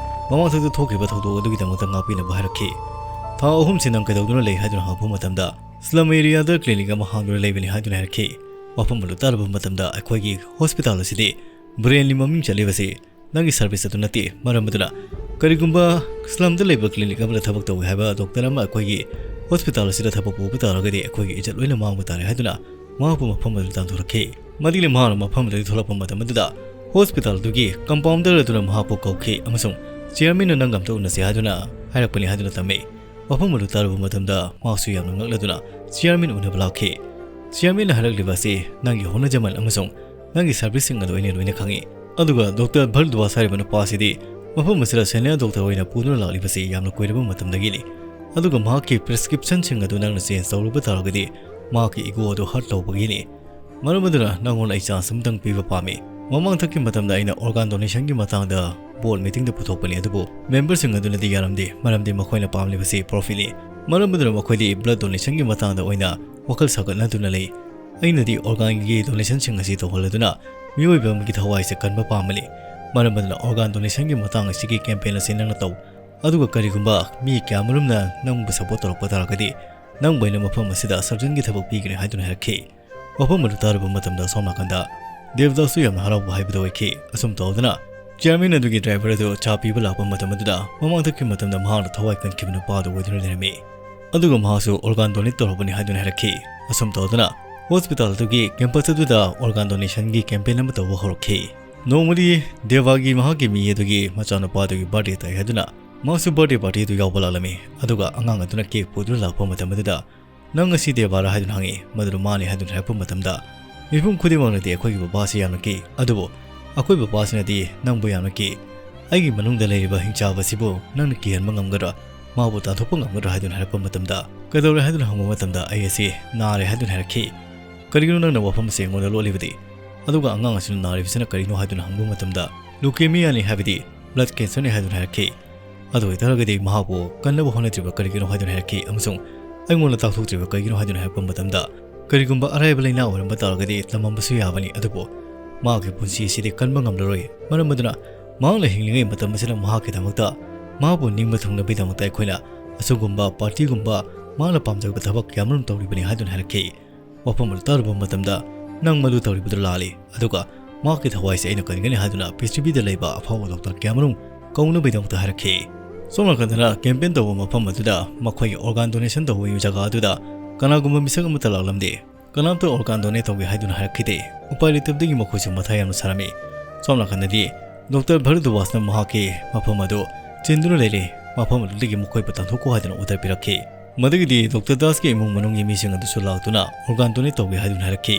ꯃꯃꯥꯡꯊꯛꯇ ꯊꯣꯛꯈꯤꯕ ꯊꯧꯗꯣꯛ ꯑꯗꯨꯒꯤꯗꯃꯛꯇ ꯉꯥꯛꯄꯤꯅꯕ ꯍꯥꯏꯔꯛꯈꯤ꯫ ꯊꯥ ꯑꯍꯨꯝꯁꯤ ꯅꯪ ꯀꯩꯗꯧꯗꯨꯅ ꯂꯩ ꯍꯥꯏꯗꯨꯅ ꯍꯪꯂꯛꯄ ꯃꯇꯝꯗ, "ꯁ꯭ꯂꯝ ꯑꯦꯔꯤꯌꯥꯗ ꯀ꯭ꯂꯤꯅꯤꯛ ꯑꯃ ꯍꯥꯡꯗꯨꯅ ꯂꯩꯕꯅꯤ" ꯍꯥꯏꯗꯨꯅ ꯍꯥꯏꯔꯛꯈꯤ꯫ ꯋꯥꯐꯝ ꯑꯗꯨ ꯇꯥꯔꯕ ꯃꯇꯝꯗ ꯑꯩꯈꯣꯏꯒꯤ ꯍꯣꯁꯄꯤꯇꯥꯜ ꯑꯁꯤꯗꯤ ꯕ꯭ꯔꯦꯟꯂꯤ ꯃꯃꯤꯡ ꯆꯠꯂꯤꯕꯁꯤ ꯅꯪꯒꯤ ꯁꯔꯚꯤꯁ ꯑꯗꯨ ꯅꯠꯇꯦ꯫ ꯃꯔꯝ ꯑꯗꯨꯅ ꯀꯔꯤꯒꯨꯝꯕ ꯁ꯭ꯂꯝꯗ ꯂꯩꯕ ꯀ꯭ꯂꯤꯅꯤꯛ ꯑꯃꯗ ꯊꯕꯛ ꯇꯧꯏ ꯍꯥꯏꯕ ꯗꯣꯛꯇꯔ ꯑꯃ ꯑꯩꯈꯣꯏꯒꯤ ꯍꯣꯁꯄꯤꯇꯥꯜ ꯑꯁꯤꯗ ꯊꯕꯛ ꯄꯨꯕ ꯇꯥꯔꯒꯗꯤ ꯑꯩꯈꯣꯏꯒꯤ ꯏꯖꯠ ꯂꯣꯏꯅ ꯃꯥꯡꯕ ꯇꯥꯔꯦ ꯍꯥꯏꯗꯨꯅ ꯃꯍꯥꯛꯄꯨ ꯃꯐꯝ ꯑꯗꯨ ꯇꯥꯟꯊꯣꯔꯛꯈꯤ꯫ ꯃꯗꯨꯒꯤ ꯃꯍꯥꯛꯅ ꯃꯐꯝ ꯑꯗꯨꯗꯒꯤ ꯊꯣꯛꯂꯛꯄ ꯃꯇꯝ ꯑꯗꯨꯗ ꯍꯣꯁꯄꯤꯇꯥꯜ ꯑꯗꯨꯒꯤ ꯀꯝꯄꯥꯎꯟꯗꯔ ꯑꯗꯨꯅ ꯃꯍꯥꯛꯄꯨ ꯀꯧꯈꯤ ꯑꯃꯁꯨꯡ "ꯆꯤꯌꯔꯃꯦꯟꯅ ꯅꯪꯒ ꯑꯝꯇ ꯎꯅꯁꯤ" ꯍꯥꯏꯗꯨꯅ ꯍꯥꯏꯔꯛꯄꯅꯤ ꯍꯥꯏꯗꯨꯅ ꯇꯝꯃꯤ꯫ ꯋꯥꯐꯝ ꯑꯗꯨ ꯇꯥꯔꯨꯕ ꯃꯇꯝꯗ ꯃꯍꯥꯛꯁꯨ ꯌꯥꯝꯅ ꯉꯛꯂꯗꯨꯅ ꯆꯤꯌꯔꯃꯦꯟ ꯎꯅꯕ ꯂꯥꯛꯈꯤ꯫ ꯆꯤꯌꯔꯃꯦꯟꯅ ꯍꯥꯏꯔꯛꯂꯤꯕ ꯑꯁꯤ ꯅꯪꯒꯤ ꯍꯣꯠꯅꯖꯃꯟ ꯑꯃꯁꯨꯡ ꯅꯪꯒꯤ ꯁꯔꯚꯤꯁꯁꯤꯡ ꯑꯗꯨ ꯑꯩꯅ ꯂꯣꯏꯅ ꯈꯪꯏ꯫ ꯑꯗꯨꯒ ꯗꯣꯛꯇꯔ ꯚꯔꯗ꯭ꯋꯥꯁ ꯍꯥꯏꯔꯤꯕ ꯅꯨꯄꯥ ꯑꯁꯤꯗꯤ ꯃꯐꯝ ꯑꯁꯤꯗ ꯁꯦꯅꯤꯌꯔ ꯗꯣꯛꯇꯔ ꯑꯣꯏꯅ ꯄꯨꯗꯨꯅ ꯂꯥꯛꯂꯤꯕꯁꯤ ꯌꯥꯝꯅ ꯀꯨꯏꯔꯕ ꯃꯇꯝꯗꯒꯤꯅꯤ꯫ ꯑꯗꯨꯒ ꯃꯍꯥꯛꯀꯤ ꯄ꯭ꯔꯦꯁꯀ꯭ꯔꯤꯞꯁꯟꯁꯤꯡ ꯑꯗꯨ ꯅꯪꯅ ꯆꯦꯟꯖ ꯇꯧꯔꯨꯕ ꯇꯥꯔꯒꯗꯤ ꯃꯍꯥꯛꯀꯤ ꯏꯒꯣ ꯑꯗꯨ ꯍꯔꯠ ꯇꯧꯕꯒꯤꯅꯤ꯫ ꯃꯔꯝ ꯑꯗꯨꯅ ꯅꯪꯉꯣꯟꯗ ꯑꯩ ꯆꯥꯟꯁ ꯑꯃꯇꯪ ꯄꯤꯕ ꯄꯥꯝꯃꯤ꯫ ꯃꯃꯥꯡꯊꯛꯀꯤ ꯃꯇꯝꯗ ꯑꯩꯅ organ donationꯒꯤ ꯃꯇꯥꯡꯗ board meetingꯗ ꯄꯨꯊꯣꯛꯄꯅꯤ, ꯑꯗꯨꯕꯨ memberꯁꯤꯡ ꯑꯗꯨꯅꯗꯤ ꯌꯥꯔꯝꯗꯦ, ꯃꯔꯝꯗꯤ ꯃꯈꯣꯏꯅ ꯄꯥꯝꯂꯤꯕꯁꯤ profitꯅꯤ꯫ ꯃꯔꯝ ꯑꯗꯨꯅ ꯃꯈꯣꯏꯗꯤ blood donationꯒꯤ ꯃꯇꯥꯡꯗ ꯑꯣꯏꯅ ꯋꯥꯈꯜ ꯁꯥꯒꯠꯅꯗꯨꯅ ꯂꯩ꯫ ꯑꯩꯅꯗꯤ organꯒꯤ donationꯁꯤꯡ ꯑꯁꯤ ꯇꯧꯍꯜꯂꯗꯨꯅ ꯃꯤꯑꯣꯏꯕ ꯑꯃꯒꯤ ꯊꯋꯥꯏꯁꯦ ꯀꯟꯕ ꯄꯥꯝꯕꯅꯤ꯫ ꯃꯔꯝ ꯑꯗꯨꯅ organ donationꯒꯤ ꯃꯇꯥꯡ ꯑꯁꯤꯒꯤ campaign ꯑꯁꯤ ꯅꯪꯅ ꯇꯧ, ꯑꯗꯨꯒ ꯀꯔꯤꯒꯨꯝꯕ ꯃꯤ ꯀꯌꯥꯃꯔꯨꯝꯅ ꯅꯪꯕꯨ support ꯇꯧꯔꯛꯄ ꯇꯥꯔꯒꯗꯤ ꯅꯪꯕꯨ ꯑꯩꯅ ꯃꯐꯝ ꯑꯁꯤꯗ surgeonꯒꯤ ꯊꯕꯛ ꯄꯤꯒꯅꯤ ꯍꯥꯏꯗꯨꯅ ꯍꯥꯏꯔꯛꯈꯤ꯫ ꯋꯥꯐꯝ ꯑꯗꯨ ꯇꯥꯔꯨꯕ ꯃꯇꯝꯗ ꯁꯣꯝ ꯅꯥꯀꯟꯗ ꯗꯦꯕꯗꯥꯁꯁꯨ ꯌꯥꯝꯅ ꯍꯔꯥꯎꯕ ꯍꯥꯏꯕꯗꯨ ꯑꯣꯏꯈꯤ꯫ ꯑꯁꯨꯝ ꯇꯧꯗꯨꯅ chairman ꯑꯗꯨꯒꯤ driver ꯑꯗꯨ ꯆꯥ ꯄꯤꯕ ꯂꯥꯛꯄ ꯃꯇꯝ ꯑꯗꯨꯗ ꯃꯃꯥꯡꯊꯛꯀꯤ ꯃꯇꯝꯗ ꯃꯍꯥꯛꯅ ꯊꯋꯥꯏ ꯀꯟꯈꯤꯕ ꯅꯨꯄꯥ ꯑꯗꯨ ꯑꯣꯏꯗꯨꯅ ꯂꯩꯔꯝꯃꯤ꯫ ꯑꯗꯨꯒ ꯃꯍꯥꯛꯁꯨ organ donate ꯇꯧꯔꯛꯄꯅꯤ ꯍꯥꯏꯗꯨꯅ ꯍꯥꯏꯔꯛꯈꯤ꯫ ꯑꯁꯨꯝ ꯇꯧꯗꯨꯅ hospital ꯑꯗꯨꯒꯤ campus ꯑꯗꯨꯗ organ donationꯒꯤ campaign ꯑꯃ ꯇꯧꯕ ꯍꯧꯔꯛꯈꯤ꯫ ꯅꯣꯡꯃꯗꯤ ꯗꯦꯕꯥꯒꯤ ꯃꯍꯥꯛꯀꯤ ꯃꯤ ꯑꯗꯨꯒꯤ ꯃꯆꯥꯅꯨꯄꯥ ꯑꯗꯨꯒꯤ birthday ꯇꯥꯏ ꯍꯥꯏꯗꯨꯅ ꯃꯍꯥꯛꯁꯨ birthday party ꯑꯗꯨ ꯌꯥꯎꯕ ꯂꯥꯛꯂꯝꯃꯤ꯫ ꯑꯗꯨꯒ ꯑꯉꯥꯡ ꯑꯗꯨꯅ cake ꯄꯨꯗꯨꯅ ꯂꯥꯛꯄ ꯃꯇꯝ ꯑꯗꯨꯗ, "ꯅꯪ ꯑꯁꯤ ꯗꯦꯕꯥꯔꯥ?" ꯍꯥꯏꯗꯨꯅ ꯍꯪꯉꯤ꯫ ꯃꯗꯨꯗ ꯃꯥꯅꯤ ꯍꯥꯏꯗꯨꯅ ꯍꯥꯏꯔꯛꯄ ꯃꯇꯝꯗ, ꯃꯤꯄꯨꯝ ꯈꯨꯗꯤꯡꯃꯛꯅꯗꯤ ꯑꯩꯈꯣꯏꯒꯤ ꯕꯕꯥꯁꯤ ꯌꯥꯝꯅ ꯀꯤ, ꯑꯗꯨꯕꯨ ꯑꯩꯈꯣꯏ ꯕꯕꯥꯁꯤꯅꯗꯤ ꯅꯪꯕꯨ ꯌꯥꯝꯅ ꯀꯤ꯫ ꯑꯩꯒꯤ ꯃꯅꯨꯡꯗ ꯂꯩꯔꯤꯕ ꯍꯤꯡꯆꯥꯕ ꯑꯁꯤꯕꯨ ꯅꯪꯅ ꯀꯤꯍꯟꯕ ꯉꯝꯒꯗ꯭ꯔꯥ? ꯃꯥꯕꯨ ꯇꯥꯟꯊꯣꯛꯄ ꯉꯝꯒꯗ꯭ꯔꯥ ꯍꯥꯏꯗꯨꯅ ꯍꯥꯏꯔꯛꯄ ꯃꯇꯝꯗ, "ꯀꯩꯗꯧꯔꯦ?" ꯍꯥꯏꯗꯨꯅ ꯍꯪꯕ ꯃꯇꯝꯗ, "ꯑꯩ ꯑꯁꯤ ꯅꯥꯔꯦ" ꯍꯥꯏꯗꯨꯅ ꯍꯥꯏꯔꯛꯈꯤ꯫ "ꯀꯔꯤꯒꯤꯅꯣ ꯅꯪꯅ ꯋꯥꯐꯝ ꯑꯁꯤ ꯑꯩꯉꯣꯟꯗ ꯂꯣꯠꯂꯤꯕꯗꯤ? ꯑꯗꯨꯒ ꯑꯉꯥꯡ ꯑꯁꯤꯅ ꯅꯥꯔꯤꯕꯁꯤꯅ ꯀꯔꯤꯅꯣ?" ꯍꯥꯏꯗꯨꯅ ꯍꯪꯕ ꯃꯇꯝꯗ, "Leukemia ꯅꯤ, ꯍꯥꯏꯕꯗꯤ blood cancer ꯅꯤ" ꯍꯥꯏꯗꯨꯅ ꯍꯥꯏꯔꯛꯈꯤ꯫ ꯑꯗꯨ ꯑꯣꯏꯇꯥꯔꯒꯗꯤ ꯃꯍꯥꯛꯄꯨ ꯀꯟꯅꯕ ꯍꯣꯠꯅꯗ꯭ꯔꯤꯕ ꯀꯔꯤꯒꯤꯅꯣ ꯍꯥꯏꯗꯨꯅ ꯍꯥꯏꯔꯛꯈꯤ, ꯑꯃꯁꯨꯡ ꯑꯩꯉꯣꯟꯗ ꯇꯥꯛꯊꯣꯛꯇ꯭ꯔꯤꯕ ꯀꯔꯤꯒꯤꯅꯣ ꯍꯥꯏꯗꯨꯅ ꯍꯥꯏꯔꯛꯄ ꯃꯇꯝꯗ, "ꯀꯔꯤꯒꯨꯝꯕ ꯑꯔꯥꯏꯕ ꯂꯥꯏꯅꯥ ꯑꯣꯏꯔꯝꯕ ꯇꯥꯔꯒꯗꯤ ꯇꯝꯃꯝꯕꯁꯨ ꯌꯥꯕꯅꯤ, ꯑꯗꯨꯕꯨ ꯃꯍꯥꯛꯀꯤ ꯄꯨꯟꯁꯤ ꯑꯁꯤꯗꯤ ꯀꯟꯕ ꯉꯝꯂꯔꯣꯏ꯫ ꯃꯔꯝ ꯑꯗꯨꯅ ꯃꯍꯥꯛꯅ ꯍꯤꯡꯂꯤꯉꯩ ꯃꯇꯝ ꯑꯁꯤꯗ ꯃꯍꯥꯛꯀꯤꯗꯃꯛꯇ, ꯃꯍꯥꯛꯄꯨ ꯅꯤꯡꯕ ꯊꯨꯡꯅꯕꯒꯤꯗꯃꯛꯇ ꯑꯩꯈꯣꯏꯅ ꯑꯁꯤꯒꯨꯝꯕ party ꯒꯨꯝꯕ ꯃꯍꯥꯛꯅ ꯄꯥꯝꯖꯕ ꯊꯕꯛ ꯀꯌꯥꯃꯔꯨꯝ ꯇꯧꯔꯤꯕꯅꯤ" ꯍꯥꯏꯗꯨꯅ ꯍꯥꯏꯔꯛꯈꯤ꯫ ꯋꯥꯐꯝ ꯑꯗꯨ ꯇꯥꯔꯨꯕ ꯃꯇꯝꯗ, "ꯅꯪ ꯃꯗꯨ ꯇꯧꯔꯤꯕꯗꯨ ꯂꯥꯜꯂꯤ, ꯑꯗꯨꯒ ꯃꯍꯥꯛꯀꯤ ꯊꯋꯥꯏꯁꯦ ꯑꯩꯅ ꯀꯟꯒꯅꯤ" ꯍꯥꯏꯗꯨꯅ ꯄ꯭ꯔꯤꯊꯤꯕꯤꯗ ꯂꯩꯕ ꯑꯐꯥꯎꯕ doctor ꯀꯌꯥꯃꯔꯨꯝ ꯀꯧꯅꯕꯒꯤꯗꯃꯛꯇ ꯍꯥꯏꯔꯛꯈꯤ꯫ ꯁꯣꯝ ꯅꯥꯀꯟꯗꯅ campaign ꯇꯧꯕ ꯃꯐꯝ ꯑꯗꯨꯗ ꯃꯈꯣꯏꯒꯤ organ donation ꯇꯧꯕꯒꯤ ꯖꯒꯥ ꯑꯗꯨꯗ ꯀꯅꯥꯒꯨꯝꯕ ꯃꯤꯁꯛ ꯑꯃꯠꯇ ꯂꯥꯛꯂꯝꯗꯦ꯫ ꯀꯅꯥꯝꯇ organ donate ꯇꯧꯒꯦ ꯍꯥꯏꯗꯨꯅ ꯍꯥꯏꯔꯛꯈꯤꯗꯦ꯫ ꯎꯄꯥꯏ ꯂꯩꯇꯕꯗꯒꯤ ꯃꯈꯣꯏꯁꯨ ꯃꯊꯥ ꯌꯥꯝꯅ ꯁꯥꯔꯝꯃꯤ꯫ ꯁꯣꯝ ꯅꯥꯀꯟꯗꯗꯤ doctor ꯚꯥꯔꯗ꯭ꯋꯥꯖꯅ ꯃꯍꯥꯛꯀꯤ ꯃꯐꯝ ꯑꯗꯨ ꯆꯤꯟꯗꯨꯅ ꯂꯩꯔꯦ꯫ ꯃꯐꯝ ꯑꯗꯨꯗꯒꯤ ꯃꯈꯣꯏꯕꯨ ꯇꯥꯟꯊꯣꯛꯀꯣ ꯍꯥꯏꯗꯨꯅ order ꯄꯤꯔꯛꯈꯤ꯫ ꯃꯗꯨꯒꯤꯗꯤ doctor ꯗꯥꯁꯀꯤ ꯏꯃꯨꯡ ꯃꯅꯨꯡꯒꯤ ꯃꯤꯁꯤꯡ ꯑꯗꯨꯁꯨ ꯂꯥꯛꯇꯨꯅ organ donate ꯇꯧꯒꯦ ꯍꯥꯏꯗꯨꯅ ꯍꯥꯏꯔꯛꯈꯤ꯫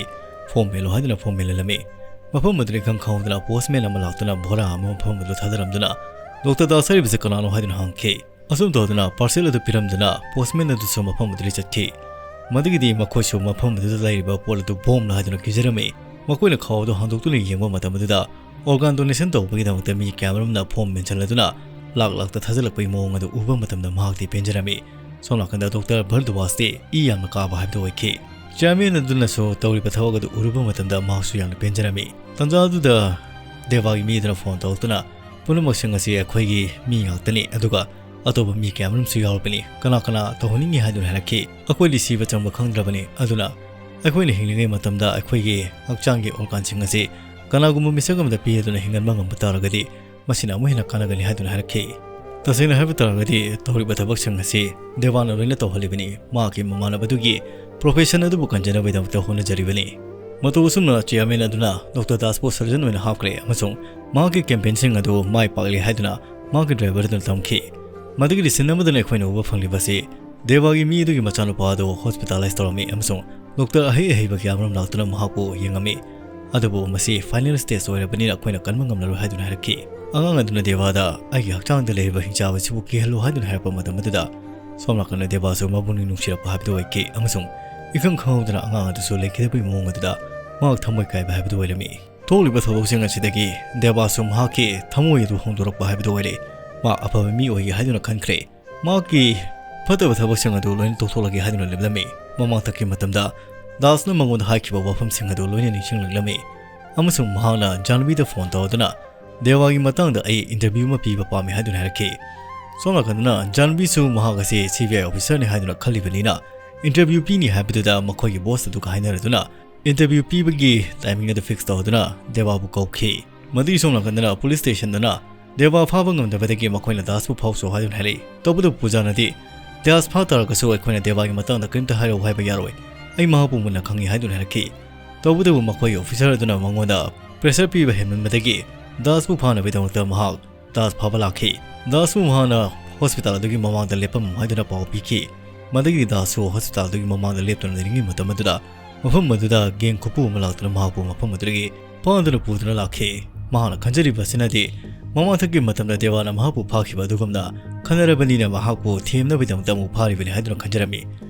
Form ꯃꯦꯜꯂꯨ ꯍꯥꯏꯗꯨꯅ form ꯃꯦꯜꯍꯜꯂꯝꯃꯤ꯫ ꯃꯐꯝ ꯑꯗꯨꯗ ꯏꯈꯪ ꯈꯪꯍꯧꯗꯅ postman ꯑꯃ ꯂꯥꯛꯇꯨꯅ ꯚꯣꯔꯥ ꯑꯃ ꯃꯐꯝ ꯑꯗꯨꯗ ꯊꯥꯗꯔꯝꯗꯨꯅ, "Doctor ꯗꯥꯁ ꯍꯥꯏꯔꯤꯕꯁꯤ ꯀꯅꯥꯅꯣ?" ꯍꯥꯏꯗꯨꯅ ꯍꯪꯈꯤ꯫ ꯑꯁꯨꯝ ꯇꯧꯗꯨꯅ parcel ꯑꯗꯨ ꯄꯤꯔꯝꯗꯨꯅ postman ꯑꯗꯨꯁꯨ ꯃꯐꯝ ꯑꯗꯨꯗ ꯆꯠꯈꯤ꯫ ꯃꯗꯨꯒꯤꯗꯤ ꯃꯈꯣꯏꯁꯨ ꯃꯐꯝ ꯑꯗꯨꯗ ꯂꯩꯔꯤꯕ ꯄꯣꯠ ꯑꯗꯨ bomb ꯅꯤ ꯍꯥꯏꯗꯨꯅ ꯀꯤꯖꯔꯝꯃꯤ꯫ ꯃꯈꯣꯏꯅ ꯈꯥꯎ ꯑꯗꯨ ꯍꯥꯡꯗꯣꯛꯇꯨꯅ ꯌꯦꯡꯕ ꯃꯇꯝ ꯑꯗꯨꯗ organ donation ꯇꯧꯕꯒꯤꯗꯃꯛꯇ ꯃꯤ ꯀꯌꯥꯃꯔꯨꯝꯅ form ꯃꯦꯟꯁꯤꯜꯂꯗꯨꯅ ꯂꯥꯛ ꯂꯥꯛꯇ ꯊꯥꯖꯤꯜꯂꯛꯄꯒꯤ ꯃꯑꯣꯡ ꯑꯗꯨ ꯎꯕ ꯃꯇꯝꯗ ꯃꯍꯥꯛꯇꯤ ꯄꯦꯟꯖꯔꯝꯃꯤ꯫ ꯁꯣꯝ ꯅꯥꯀꯟꯗ ꯗꯣꯛꯇꯔ ꯚꯔꯗ꯭ꯋꯥꯖꯇꯤ ꯏ ꯌꯥꯝꯅ ꯀꯥꯕ ꯍꯥꯏꯕꯗꯨ ꯑꯣꯏꯈꯤ꯫ Chairman ꯑꯗꯨꯅꯁꯨ ꯇꯧꯔꯤꯕ ꯊꯕꯛ ꯑꯗꯨ ꯎꯔꯨꯕ ꯃꯇꯝꯗ ꯃꯍꯥꯛꯁꯨ ꯌꯥꯝꯅ ꯄꯦꯟꯖꯔꯝꯃꯤ꯫ ꯇꯥꯟꯖꯥ ꯑꯗꯨꯗ ꯗꯦꯕꯥꯒꯤ ꯃꯤ ꯑꯗꯨꯅ phone ꯇꯧꯔꯛꯇꯨꯅ, "ꯄꯨꯝꯅꯃꯛꯁꯤꯡ ꯑꯁꯤ ꯑꯩꯈꯣꯏꯒꯤ ꯃꯤ ꯉꯥꯛꯇꯅꯤ, ꯑꯗꯨꯒ ꯑꯇꯣꯞꯄ ꯃꯤ ꯀꯌꯥꯃꯔꯨꯝꯁꯨ ꯌꯥꯎꯔꯕꯅꯤ꯫ ꯀꯅꯥ ꯀꯅꯥ ꯇꯧꯍꯟꯅꯤꯡꯏ?" ꯍꯥꯏꯗꯨꯅ ꯍꯥꯏꯔꯛꯈꯤ꯫ "ꯑꯩꯈꯣꯏꯗꯤ ꯁꯤꯕ ꯆꯪꯕ ꯈꯪꯗ꯭ꯔꯕꯅꯤ, ꯑꯗꯨꯅ ꯑꯩꯈꯣꯏꯅ ꯍꯤꯡꯂꯤꯉꯩ ꯃꯇꯝꯗ ꯑꯩꯈꯣꯏꯒꯤ ꯍꯛꯆꯥꯡꯒꯤ organꯁꯤꯡ ꯑꯁꯤ ꯀꯅꯥꯒꯨꯝꯕ ꯃꯤꯁꯛ ꯑꯃꯗ ꯄꯤꯔꯗꯨꯅ ꯍꯤꯡꯍꯟꯕ ꯉꯝꯕ ꯇꯥꯔꯒꯗꯤ ꯃꯁꯤꯅ ꯑꯃꯨꯛ ꯍꯦꯟꯅ ꯀꯥꯟꯅꯒꯅꯤ" ꯍꯥꯏꯗꯨꯅ ꯍꯥꯏꯔꯛꯈꯤ꯫ ꯇꯁꯦꯡꯅ ꯍꯥꯏꯕ ꯇꯥꯔꯒꯗꯤ ꯇꯧꯔꯤꯕ ꯊꯕꯛꯁꯤꯡ ꯑꯁꯤ ꯗꯦꯕꯥꯅ ꯂꯣꯏꯅ ꯇꯧꯍꯜꯂꯤꯕꯅꯤ꯫ ꯃꯍꯥꯛꯀꯤ ꯃꯃꯥꯟꯅꯕꯗꯨꯒꯤ profession ꯑꯗꯨꯕꯨ ꯀꯟꯖꯅꯕꯒꯤꯗꯃꯛꯇ ꯍꯣꯠꯅꯖꯔꯤꯕꯅꯤ꯫ ꯃꯇꯧ ꯑꯁꯨꯝꯅ chairman ꯑꯗꯨꯅ ꯗꯣꯛꯇꯔ ꯗꯥꯁꯄꯨ surgeon ꯑꯣꯏꯅ ꯍꯥꯞꯈ꯭ꯔꯦ ꯑꯃꯁꯨꯡ ꯃꯍꯥꯛꯀꯤ campaignꯁꯤꯡ ꯑꯗꯨ ꯃꯥꯏ ꯄꯥꯛꯂꯦ ꯍꯥꯏꯗꯨꯅ ꯃꯍꯥꯛꯀꯤ driver ꯑꯗꯨꯅ ꯇꯝꯈꯤ꯫ ꯃꯗꯨꯒꯤꯗꯤ scene ꯑꯃꯗꯅ ꯑꯩꯈꯣꯏꯅ ꯎꯕ ꯐꯪꯂꯤꯕꯁꯤ ꯗꯦꯕꯥꯒꯤ ꯃꯤ ꯑꯗꯨꯒꯤ ꯃꯆꯥꯅꯨꯄꯥ ꯑꯗꯨ hospitalize ꯇꯧꯔꯝꯃꯤ ꯑꯃꯁꯨꯡ ꯗꯣꯛꯇꯔ ꯑꯍꯩ ꯑꯍꯩꯕ ꯀꯌꯥ ꯑꯃꯔꯣꯝ ꯂꯥꯛꯇꯨꯅ ꯃꯍꯥꯛꯄꯨ ꯌꯦꯡꯉꯝꯃꯤ꯫ ꯑꯗꯨꯕꯨ ꯃꯁꯤ final stage ꯑꯣꯏꯔꯕꯅꯤꯅ ꯑꯩꯈꯣꯏꯅ ꯀꯟꯕ ꯉꯝꯂꯔꯣꯏ ꯍꯥꯏꯗꯨꯅ ꯍꯥꯏꯔꯛꯈꯤ꯫ ꯑꯉꯥꯡ ꯑꯗꯨꯅ ꯗꯦꯕꯥꯗ "ꯑꯩꯒꯤ ꯍꯛꯆꯥꯡꯗ ꯂꯩꯔꯤꯕ ꯍꯤꯡꯆꯥꯕ ꯑꯁꯤꯕꯨ ꯀꯤꯍꯜꯂꯨ" ꯍꯥꯏꯗꯨꯅ ꯍꯥꯏꯔꯛꯄ ꯃꯇꯝ ꯑꯗꯨꯗ ꯁꯣꯝ ꯅꯥꯀꯟꯗ ꯗꯦꯕꯥꯁꯨ ꯃꯕꯨꯛꯅꯤꯡ ꯅꯨꯡꯁꯤꯔꯛꯄ ꯍꯥꯏꯕꯗꯨ ꯑꯣꯏꯈꯤ ꯑꯃꯁꯨꯡ ꯏꯈꯪ ꯈꯪꯍꯧꯗꯅ ꯑꯉꯥꯡ ꯑꯗꯨꯁꯨ ꯂꯩꯈꯤꯗꯕꯒꯤ ꯃꯑꯣꯡ ꯑꯗꯨꯗ ꯃꯍꯥꯛ ꯊꯃꯣꯏ ꯀꯥꯏꯕ ꯍꯥꯏꯕꯗꯨ ꯑꯣꯏꯔꯝꯃꯤ꯫ ꯊꯣꯛꯂꯤꯕ ꯊꯧꯗꯣꯛꯁꯤꯡ ꯑꯁꯤꯗꯒꯤ ꯗꯦꯕꯥꯁꯨ ꯃꯍꯥꯛꯀꯤ ꯊꯃꯣꯏ ꯑꯗꯨ ꯍꯣꯡꯗꯣꯔꯛꯄ ꯍꯥꯏꯕꯗꯨ ꯑꯣꯏꯔꯦ꯫ ꯃꯍꯥꯛ ꯑꯐꯕ ꯃꯤ ꯑꯣꯏꯒꯦ ꯍꯥꯏꯗꯨꯅ ꯈꯟꯈ꯭ꯔꯦ꯫ ꯃꯍꯥꯛꯀꯤ ꯐꯠꯇꯕ ꯊꯕꯛꯁꯤꯡ ꯑꯗꯨ ꯂꯣꯏꯅ ꯇꯣꯛꯊꯣꯛꯂꯒꯦ ꯍꯥꯏꯗꯨꯅ ꯂꯦꯞꯂꯝꯃꯤ꯫ ꯃꯃꯥꯡꯊꯛꯀꯤ ꯃꯇꯝꯗ ꯗꯥꯁꯅ ꯃꯉꯣꯟꯗ ꯍꯥꯏꯈꯤꯕ ꯋꯥꯐꯝꯁꯤꯡ ꯑꯗꯨ ꯂꯣꯏꯅ ꯅꯤꯡꯁꯤꯡꯂꯛꯂꯝꯃꯤ ꯑꯃꯁꯨꯡ ꯃꯍꯥꯛꯅ ꯖꯥꯟꯕꯤꯗ phone ꯇꯧꯗꯨꯅ ꯗꯦꯋꯥꯒꯤ ꯃꯇꯥꯡꯗ ꯑꯩ interview ꯑꯃ ꯄꯤꯕ ꯄꯥꯝꯃꯤ ꯍꯥꯏꯗꯨꯅ ꯍꯥꯏꯔꯛꯈꯤ꯫ ꯁꯣꯝ ꯅꯥꯀꯟꯗꯅ ꯖꯥꯟꯕꯤꯁꯨ ꯃꯍꯥꯛ ꯑꯁꯤ C B I officerꯅꯤ ꯍꯥꯏꯗꯨꯅ ꯈꯜꯂꯤꯕꯅꯤꯅ interview ꯄꯤꯅꯤ ꯍꯥꯏꯕꯗꯨꯗ ꯃꯈꯣꯏꯒꯤ boss ꯑꯗꯨꯒ ꯍꯥꯏꯅꯔꯗꯨꯅ interview ꯄꯤꯕꯒꯤ timing ꯑꯗꯨ fix ꯇꯧꯗꯨꯅ ꯗꯦꯋꯥꯕꯨ ꯀꯧꯈꯤ꯫ ꯃꯗꯨꯒꯤ ꯁꯣꯝ ꯅꯥꯀꯟꯗꯅ police stationꯗꯅ ꯗꯦꯋꯥ ꯐꯥꯕ ꯉꯝꯗꯕꯗꯒꯤ ꯃꯈꯣꯏꯅ ꯗꯥꯁꯄꯨ ꯐꯥꯎꯁꯨ ꯍꯥꯏꯗꯨꯅ ꯍꯥꯏꯔꯛꯏ꯫ ꯇꯧꯕꯇꯕꯨ ꯄꯨꯖꯥꯅꯗꯤ ꯗꯥꯁ ꯐꯥ ꯇꯥꯔꯒꯁꯨ ꯑꯩꯈꯣꯏꯅ ꯗꯦꯋꯥꯒꯤ ꯃꯇꯥꯡꯗ ꯀꯔꯤꯝꯇ ꯍꯥꯏꯔꯛꯎ ꯍꯥꯏꯕ ꯌꯥꯔꯣꯏ꯫ ꯑꯩ ꯃꯍꯥꯛꯄꯨ ꯃꯨꯟꯅ ꯈꯪꯏ ꯍꯥꯏꯗꯨꯅ ꯍꯥꯏꯔꯛꯈꯤ꯫ ꯇꯧꯕꯇꯕꯨ ꯃꯈꯣꯏꯒꯤ officer ꯑꯗꯨꯅ ꯃꯉꯣꯟꯗ pressure ꯄꯤꯕ ꯍꯦꯟꯃꯟꯕꯗꯒꯤ ꯗꯥꯁꯄꯨ ꯐꯥꯅꯕꯒꯤꯗꯃꯛꯇ ꯃꯍꯥꯛ ꯗꯥꯁ ꯐꯥꯕ ꯂꯥꯛꯈꯤ꯫ ꯗꯥꯁꯄꯨ ꯃꯍꯥꯛꯅ hospital ꯑꯗꯨꯒꯤ ꯃꯃꯥꯡꯗ ꯂꯦꯞꯄꯝꯃꯨ ꯍꯥꯏꯗꯨꯅ ꯄꯥꯎ ꯄꯤꯈꯤ꯫ ꯃꯗꯨꯒꯤ ꯗꯥꯁꯁꯨ hospital ꯑꯗꯨꯒꯤ ꯃꯃꯥꯡꯗ ꯂꯦꯞꯇꯨꯅ ꯂꯩꯔꯤꯉꯩ ꯃꯇꯝ ꯑꯗꯨꯗ ꯃꯐꯝ ꯑꯗꯨꯗ gang ꯈꯨꯄꯨ ꯑꯃ ꯂꯥꯛꯇꯨꯅ ꯃꯍꯥꯛꯄꯨ ꯃꯐꯝ ꯑꯗꯨꯗꯒꯤ ꯐꯥꯗꯨꯅ ꯄꯨꯗꯨꯅ ꯂꯥꯛꯈꯤ꯫ ꯃꯍꯥꯛꯅ ꯈꯟꯖꯔꯤꯕ ꯑꯁꯤꯅꯗꯤ ꯃꯃꯥꯡꯊꯛꯀꯤ ꯃꯇꯝꯗ ꯗꯦꯋꯥꯅ ꯃꯍꯥꯛꯄꯨ ꯐꯥꯈꯤꯕ ꯑꯗꯨꯒꯨꯝꯅ ꯈꯟꯅꯔꯕꯅꯤꯅ ꯃꯍꯥꯛꯄꯨ ꯊꯦꯝꯅꯕꯒꯤꯗꯃꯛꯇ ꯑꯃꯨꯛ ꯐꯥꯔꯤꯕꯅꯤ ꯍꯥꯏꯗꯨꯅ ꯈꯟꯖꯔꯝꯃꯤ꯫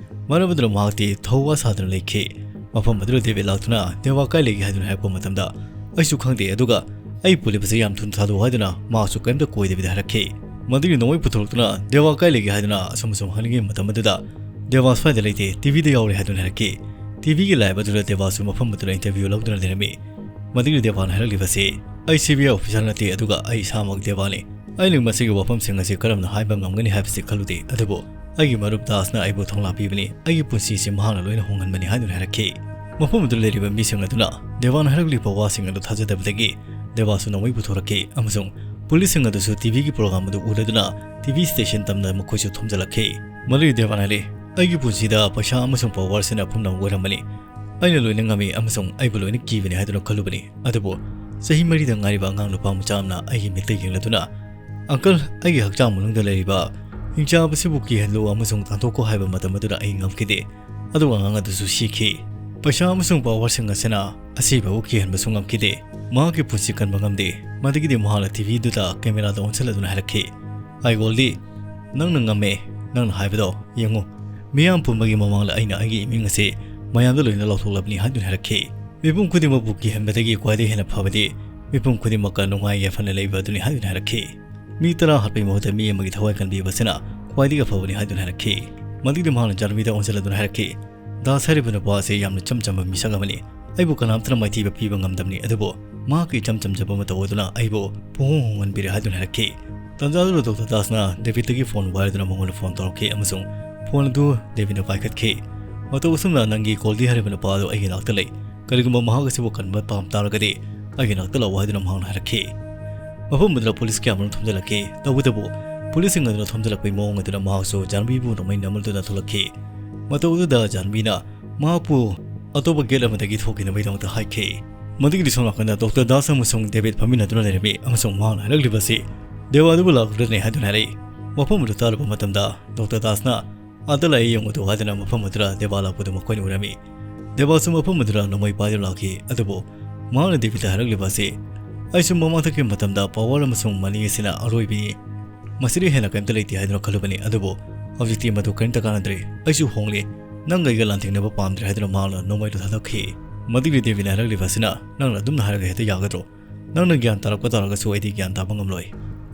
ꯃꯔꯝ ꯑꯗꯨꯅ ꯃꯍꯥꯛꯇꯤ ꯊꯧꯋꯥ ꯁꯥꯗꯨꯅ ꯂꯩꯈꯤ꯫ ꯃꯐꯝ ꯑꯗꯨꯗ ꯗꯦꯕꯤꯠ ꯂꯥꯛꯇꯨꯅ, "ꯗꯦꯕꯥ ꯀꯥꯏ ꯂꯩꯒꯦ?" ꯍꯥꯏꯗꯨꯅ ꯍꯥꯏꯔꯛꯄ ꯃꯇꯝꯗ, "ꯑꯩꯁꯨ ꯈꯪꯗꯦ, ꯑꯗꯨꯒ ꯑꯩ ꯄꯨꯜꯂꯤꯕꯁꯦ ꯌꯥꯝ ꯊꯨꯅ ꯊꯥꯗꯣꯛꯎ" ꯍꯥꯏꯗꯨꯅ ꯃꯍꯥꯛꯁꯨ ꯀꯔꯤꯝꯇ ꯀꯣꯏꯗꯕꯤꯗ ꯍꯥꯏꯔꯛꯈꯤ꯫ ꯃꯗꯨꯒꯤ ꯅꯣꯡꯃꯩ ꯄꯨꯊꯣꯔꯛꯇꯨꯅ, "ꯗꯦꯕꯥ ꯀꯥꯏ ꯂꯩꯒꯦ?" ꯍꯥꯏꯗꯨꯅ ꯑꯁꯨꯝ ꯑꯁꯨꯝ ꯍꯪꯂꯤꯉꯩ ꯃꯇꯝ ꯑꯗꯨꯗ, "ꯗꯦꯕꯥ ꯁ꯭ꯋꯥꯏꯗ ꯂꯩꯇꯦ, ꯇꯤꯚꯤꯗ ꯌꯥꯎꯔꯦ" ꯍꯥꯏꯗꯨꯅ ꯍꯥꯏꯔꯛꯈꯤ꯫ ꯇꯤꯚꯤꯒꯤ live ꯑꯗꯨꯗ ꯗꯦꯕꯥꯁꯨ ꯃꯐꯝ ꯑꯗꯨꯗ interview ꯂꯧꯗꯨꯅ ꯂꯩꯔꯝꯃꯤ꯫ ꯃꯗꯨꯒꯤ ꯗꯦꯕꯥꯅ ꯍꯥꯏꯔꯛꯂꯤꯕꯁꯤ, "ꯑꯩ CBI officer ꯅꯠꯇꯦ, ꯑꯗꯨꯒ ꯑꯩ ꯏꯁꯥꯃꯛ ꯗꯦꯕꯥꯅꯤ꯫ ꯑꯩꯅ ꯃꯁꯤꯒꯤ ꯋꯥꯐꯝꯁꯤꯡ ꯑꯁꯤ ꯀꯔꯝꯅ ꯍꯥꯏꯕ ꯉꯝꯒꯅꯤ ꯍꯥꯏꯕꯁꯤ ꯈꯜꯂꯨꯗꯦ, ꯑꯗꯨꯕꯨ ꯑꯩꯒꯤ ꯃꯔꯨꯞ ꯗꯥꯁꯅ ꯑꯩꯕꯨ ꯊꯧꯅꯥ ꯄꯤꯕꯅꯤ, ꯑꯩꯒꯤ ꯄꯨꯟꯁꯤꯁꯤ ꯃꯍꯥꯛꯅ ꯂꯣꯏꯅ ꯍꯣꯡꯍꯟꯕꯅꯤ" ꯍꯥꯏꯗꯨꯅ ꯍꯥꯏꯔꯛꯈꯤ꯫ ꯃꯐꯝ ꯑꯗꯨꯗ ꯂꯩꯔꯤꯕ ꯃꯤꯁꯤꯡ ꯑꯗꯨꯅ ꯗꯦꯕꯥꯅ ꯍꯥꯏꯔꯛꯂꯤꯕ ꯋꯥꯁꯤꯡ ꯑꯗꯨ ꯊꯥꯖꯗꯕꯗꯒꯤ ꯗꯦꯕꯥꯁꯨ ꯅꯣꯡꯃꯩ ꯄꯨꯊꯣꯔꯛꯈꯤ ꯑꯃꯁꯨꯡ ꯄꯨꯂꯤꯁꯁꯤꯡ ꯑꯗꯨꯁꯨ ꯇꯤꯚꯤꯒꯤ program ꯑꯗꯨ ꯎꯔꯗꯨꯅ ꯇꯤꯚꯤ station ꯇꯝꯅ ꯃꯈꯣꯏꯁꯨ ꯊꯣꯝꯖꯤꯜꯂꯛꯈꯤ꯫ ꯃꯗꯨꯒꯤ ꯗꯦꯕꯥꯅ ꯍꯥꯏꯔꯤ, "ꯑꯩꯒꯤ ꯄꯨꯟꯁꯤꯗ ꯄꯩꯁꯥ ꯑꯃꯁꯨꯡ power ꯁꯤꯅ ꯄꯨꯝꯅꯃꯛ ꯑꯣꯏꯔꯝꯕꯅꯤ꯫ ꯑꯩꯅ ꯂꯣꯏꯅ ꯉꯝꯃꯤ ꯑꯃꯁꯨꯡ ꯑꯩꯕꯨ ꯂꯣꯏꯅ ꯀꯤꯕꯅꯤ ꯍꯥꯏꯗꯨꯅ ꯈꯜꯂꯨꯕꯅꯤ꯫ ꯑꯗꯨꯕꯨ ꯆꯍꯤ ꯃꯔꯤꯗ ꯉꯥꯏꯔꯤꯕ ꯑꯉꯥꯡ ꯅꯨꯄꯥ ꯃꯆꯥ ꯑꯃꯅ ꯑꯩꯒꯤ ꯃꯤꯠꯇ ꯌꯦꯡꯂꯗꯨꯅ, 'Uncle, ꯑꯩꯒꯤ ꯍꯛꯆꯥꯡ ꯃꯅꯨꯡꯗ ꯂꯩꯔꯤꯕ ꯍꯤꯡꯆꯥꯕꯁꯤꯕꯨ ꯀꯤꯍꯜꯂꯨ ꯑꯃꯁꯨꯡ ꯇꯥꯟꯊꯣꯛꯈꯣ' ꯍꯥꯏꯕ ꯃꯇꯝ ꯑꯗꯨꯗ ꯑꯩ ꯉꯝꯈꯤꯗꯦ꯫ ꯑꯗꯨꯒ ꯑꯉꯥꯡ ꯑꯗꯨꯁꯨ ꯁꯤꯈꯤ꯫ ꯄꯩꯁꯥ ꯑꯃꯁꯨꯡ power ꯁꯤꯡ ꯑꯁꯤꯅ ꯑꯁꯤꯕꯕꯨ ꯀꯤꯍꯟꯕꯁꯨ ꯉꯝꯈꯤꯗꯦ꯫ ꯃꯍꯥꯛꯀꯤ ꯄꯨꯟꯁꯤ ꯀꯟꯕ ꯉꯝꯗꯦ"꯫ ꯃꯗꯨꯒꯤꯗꯤ ꯃꯍꯥꯛꯅ ꯇꯤꯚꯤꯗꯨꯗ camera ꯗ ꯑꯣꯟꯁꯤꯜꯂꯗꯨꯅ ꯍꯥꯏꯔꯛꯈꯤ, "ꯑꯥꯏ ꯒꯣꯜꯗꯤ, ꯅꯪꯅ ꯉꯝꯃꯦ꯫ ꯅꯪꯅ ꯍꯥꯏꯕꯗꯣ ꯌꯦꯡꯉꯨ, ꯃꯤꯌꯥꯝ ꯄꯨꯝꯕꯒꯤ ꯃꯃꯥꯡꯗ ꯑꯩꯅ ꯑꯩꯒꯤ ꯏꯃꯤꯡ ꯑꯁꯤ ꯃꯌꯥꯝꯗ ꯂꯣꯏꯅ ꯂꯥꯎꯊꯣꯛꯂꯕꯅꯤ" ꯍꯥꯏꯗꯨꯅ ꯍꯥꯏꯔꯛꯈꯤ꯫ "ꯃꯤꯄꯨꯝ ꯈꯨꯗꯤꯡꯃꯛꯄꯨ ꯀꯤꯍꯟꯕꯗꯒꯤ ꯈ꯭ꯋꯥꯏꯗꯒꯤ ꯍꯦꯟꯅ ꯐꯕꯗꯤ ꯃꯤꯄꯨꯝ ꯈꯨꯗꯤꯡꯃꯛꯀ ꯅꯨꯡꯉꯥꯏ ꯌꯥꯏꯐꯅ ꯂꯩꯕ ꯑꯗꯨꯅꯤ" ꯍꯥꯏꯗꯨꯅ ꯍꯥꯏꯔꯛꯈꯤ꯫ "ꯃꯤ ꯇꯔꯥ ꯍꯥꯠꯄꯒꯤ ꯃꯍꯨꯠꯇ ꯃꯤ ꯑꯃꯒꯤ ꯊꯋꯥꯏ ꯀꯟꯕꯤꯕꯁꯤꯅ ꯈ꯭ꯋꯥꯏꯗꯒꯤ ꯑꯐꯕꯅꯤ" ꯍꯥꯏꯗꯨꯅ ꯍꯥꯏꯔꯛꯈꯤ꯫ ꯃꯗꯨꯒꯤꯗꯤ ꯃꯍꯥꯛꯅ ꯖꯥꯟꯕꯤꯗ ꯑꯣꯟꯁꯤꯜꯂꯗꯨꯅ ꯍꯥꯏꯔꯛꯈꯤ, "ꯗꯥꯁ ꯍꯥꯏꯔꯤꯕ ꯅꯨꯄꯥ ꯑꯁꯤ ꯌꯥꯝꯅ ꯏꯆꯝ ꯆꯝꯕ ꯃꯤꯁꯛ ꯑꯃꯅꯤ꯫ ꯑꯩꯕꯨ ꯀꯅꯥꯝꯇꯅ ꯃꯥꯏꯊꯤꯕ ꯄꯤꯕ ꯉꯝꯗꯕꯅꯤ, ꯑꯗꯨꯕꯨ ꯃꯍꯥꯛꯀꯤ ꯏꯆꯝ ꯆꯝꯖꯕ ꯃꯇꯧ ꯑꯗꯨꯅ ꯑꯩꯕꯨ ꯄꯨꯡꯍꯣꯡ ꯍꯣꯡꯍꯟꯕꯤꯔꯦ" ꯍꯥꯏꯗꯨꯅ ꯍꯥꯏꯔꯛꯈꯤ꯫ ꯇꯥꯟꯖꯥ ꯑꯗꯨꯗ ꯗꯣꯛꯇꯔ ꯗꯥꯁꯅ ꯗꯦꯕꯤꯠꯇꯒꯤ phone ꯋꯥꯏꯗꯨꯅ ꯃꯉꯣꯟꯗ phone ꯇꯧꯔꯛꯈꯤ ꯑꯃꯁꯨꯡ phone ꯑꯗꯨ ꯗꯦꯕꯤꯠꯅ ꯄꯥꯏꯈꯠꯈꯤ꯫ "ꯃꯇꯧ ꯑꯁꯨꯝꯅ ꯅꯪꯒꯤ ꯒꯣꯜꯗꯤ ꯍꯥꯏꯔꯤꯕ ꯅꯨꯄꯥ ꯑꯗꯨ ꯑꯩꯒꯤ ꯅꯥꯛꯇ ꯂꯩ꯫ ꯀꯔꯤꯒꯨꯝꯕ ꯃꯍꯥꯛ ꯑꯁꯤꯕꯨ ꯀꯟꯕ ꯄꯥꯝ ꯇꯥꯔꯒꯗꯤ ꯑꯩꯒꯤ ꯅꯥꯛꯇ ꯂꯥꯛꯎ" ꯍꯥꯏꯗꯨꯅ ꯃꯍꯥꯛꯅ ꯍꯥꯏꯔꯛꯈꯤ꯫ ꯃꯐꯝ ꯑꯗꯨꯗ ꯄꯨꯂꯤꯁ ꯀꯌꯥ ꯑꯃꯔꯣꯝ ꯊꯣꯝꯖꯤꯜꯂꯛꯈꯤ꯫ ꯇꯧꯕꯇꯕꯨ ꯄꯨꯂꯤꯁꯁꯤꯡ ꯑꯗꯨꯅ ꯊꯣꯝꯖꯤꯜꯂꯛꯄꯒꯤ ꯃꯑꯣꯡ ꯑꯗꯨꯅ ꯃꯍꯥꯛꯁꯨ ꯖꯥꯟꯕꯤꯕꯨ ꯅꯣꯡꯃꯩ ꯅꯝꯂꯗꯨꯅ ꯊꯣꯛꯂꯛꯈꯤ꯫ ꯃꯇꯧ ꯑꯗꯨꯗ ꯖꯥꯟꯕꯤꯅ ꯃꯍꯥꯛꯄꯨ ꯑꯇꯣꯞꯄ gate ꯑꯃꯗꯒꯤ ꯊꯣꯛꯈꯤꯅꯕꯒꯤꯗꯃꯛꯇ ꯍꯥꯏꯈꯤ꯫ ꯃꯗꯨꯒꯤꯗꯤ ꯁꯣꯝ ꯅꯥꯀꯟꯗ ꯗꯣꯛꯇꯔ ꯗꯥꯁ ꯑꯃꯁꯨꯡ ꯗꯦꯕꯤꯠ ꯐꯝꯃꯤꯟꯅꯗꯨꯅ ꯂꯩꯔꯝꯃꯤ ꯑꯃꯁꯨꯡ ꯃꯍꯥꯛꯅ ꯍꯥꯏꯔꯛꯂꯤꯕ ꯑꯁꯤ ꯗꯦꯕꯥ ꯑꯗꯨꯕꯨ ꯂꯥꯛꯂꯗꯨꯅꯅꯤ ꯍꯥꯏꯗꯨꯅ ꯍꯥꯏꯔꯛꯏ꯫ ꯋꯥꯐꯝ ꯑꯗꯨ ꯇꯥꯔꯕ ꯃꯇꯝꯗ ꯗꯣꯛꯇꯔ ꯗꯥꯁꯅ "ꯑꯥꯗ ꯂꯥꯛꯏ ꯌꯦꯡꯉꯨꯗꯨ" ꯍꯥꯏꯗꯨꯅ ꯃꯐꯝ ꯑꯗꯨꯗ ꯗꯦꯕꯥ ꯂꯥꯛꯄꯗꯨ ꯃꯈꯣꯏꯅ ꯎꯔꯝꯃꯤ꯫ ꯗꯦꯕꯥꯁꯨ ꯃꯐꯝ ꯑꯗꯨꯗ ꯅꯣꯡꯃꯩ ꯄꯥꯏꯗꯨꯅ ꯂꯥꯛꯈꯤ꯫ ꯑꯗꯨꯕꯨ ꯃꯍꯥꯛꯅ ꯗꯦꯕꯤꯠꯇ ꯍꯥꯏꯔꯛꯂꯤꯕ ꯑꯁꯤ, "ꯑꯩꯁꯨ ꯃꯃꯥꯡ ꯊꯛꯈꯤꯕ ꯃꯇꯝꯗ power ꯑꯃꯁꯨꯡ money ꯑꯁꯤꯅ ꯑꯔꯣꯏꯕꯅꯤ, ꯃꯁꯤꯗꯒꯤ ꯍꯦꯟꯅ ꯀꯔꯤꯝꯇ ꯂꯩꯇꯦ ꯍꯥꯏꯗꯨꯅ ꯈꯜꯂꯨꯕꯅꯤ, ꯑꯗꯨꯕꯨ ꯍꯧꯖꯤꯛꯇꯤ ꯃꯗꯨ ꯀꯔꯤꯝꯇ ꯀꯥꯟꯅꯗ꯭ꯔꯦ꯫ ꯑꯩꯁꯨ ꯍꯣꯡꯂꯦ꯫ ꯅꯪꯒ ꯑꯩꯒ ꯂꯥꯟꯊꯦꯡꯅꯕ ꯄꯥꯝꯗ꯭ꯔꯦ ꯍꯥꯏꯗꯨꯅ ꯃꯍꯥꯛꯅ ꯅꯣꯡꯃꯩꯗꯨ ꯊꯥꯗꯣꯛꯈꯤ꯫ ꯃꯗꯨꯒꯤ ꯗꯦꯕꯤꯅ ꯍꯥꯏꯔꯛꯂꯤꯕ ꯑꯁꯤꯅ, "ꯅꯪꯅ ꯑꯗꯨꯝꯅ ꯍꯥꯏꯔꯒ ꯍꯦꯛꯇ ꯌꯥꯒꯗ꯭ꯔꯣ? ꯅꯪꯅ ꯒ꯭ꯌꯥꯟ ꯇꯥꯔꯛꯄ ꯇꯥꯔꯒꯁꯨ ꯑꯩꯗꯤ ꯒ꯭ꯌꯥꯟ ꯇꯥꯕ ꯉꯝꯂꯣꯏ꯫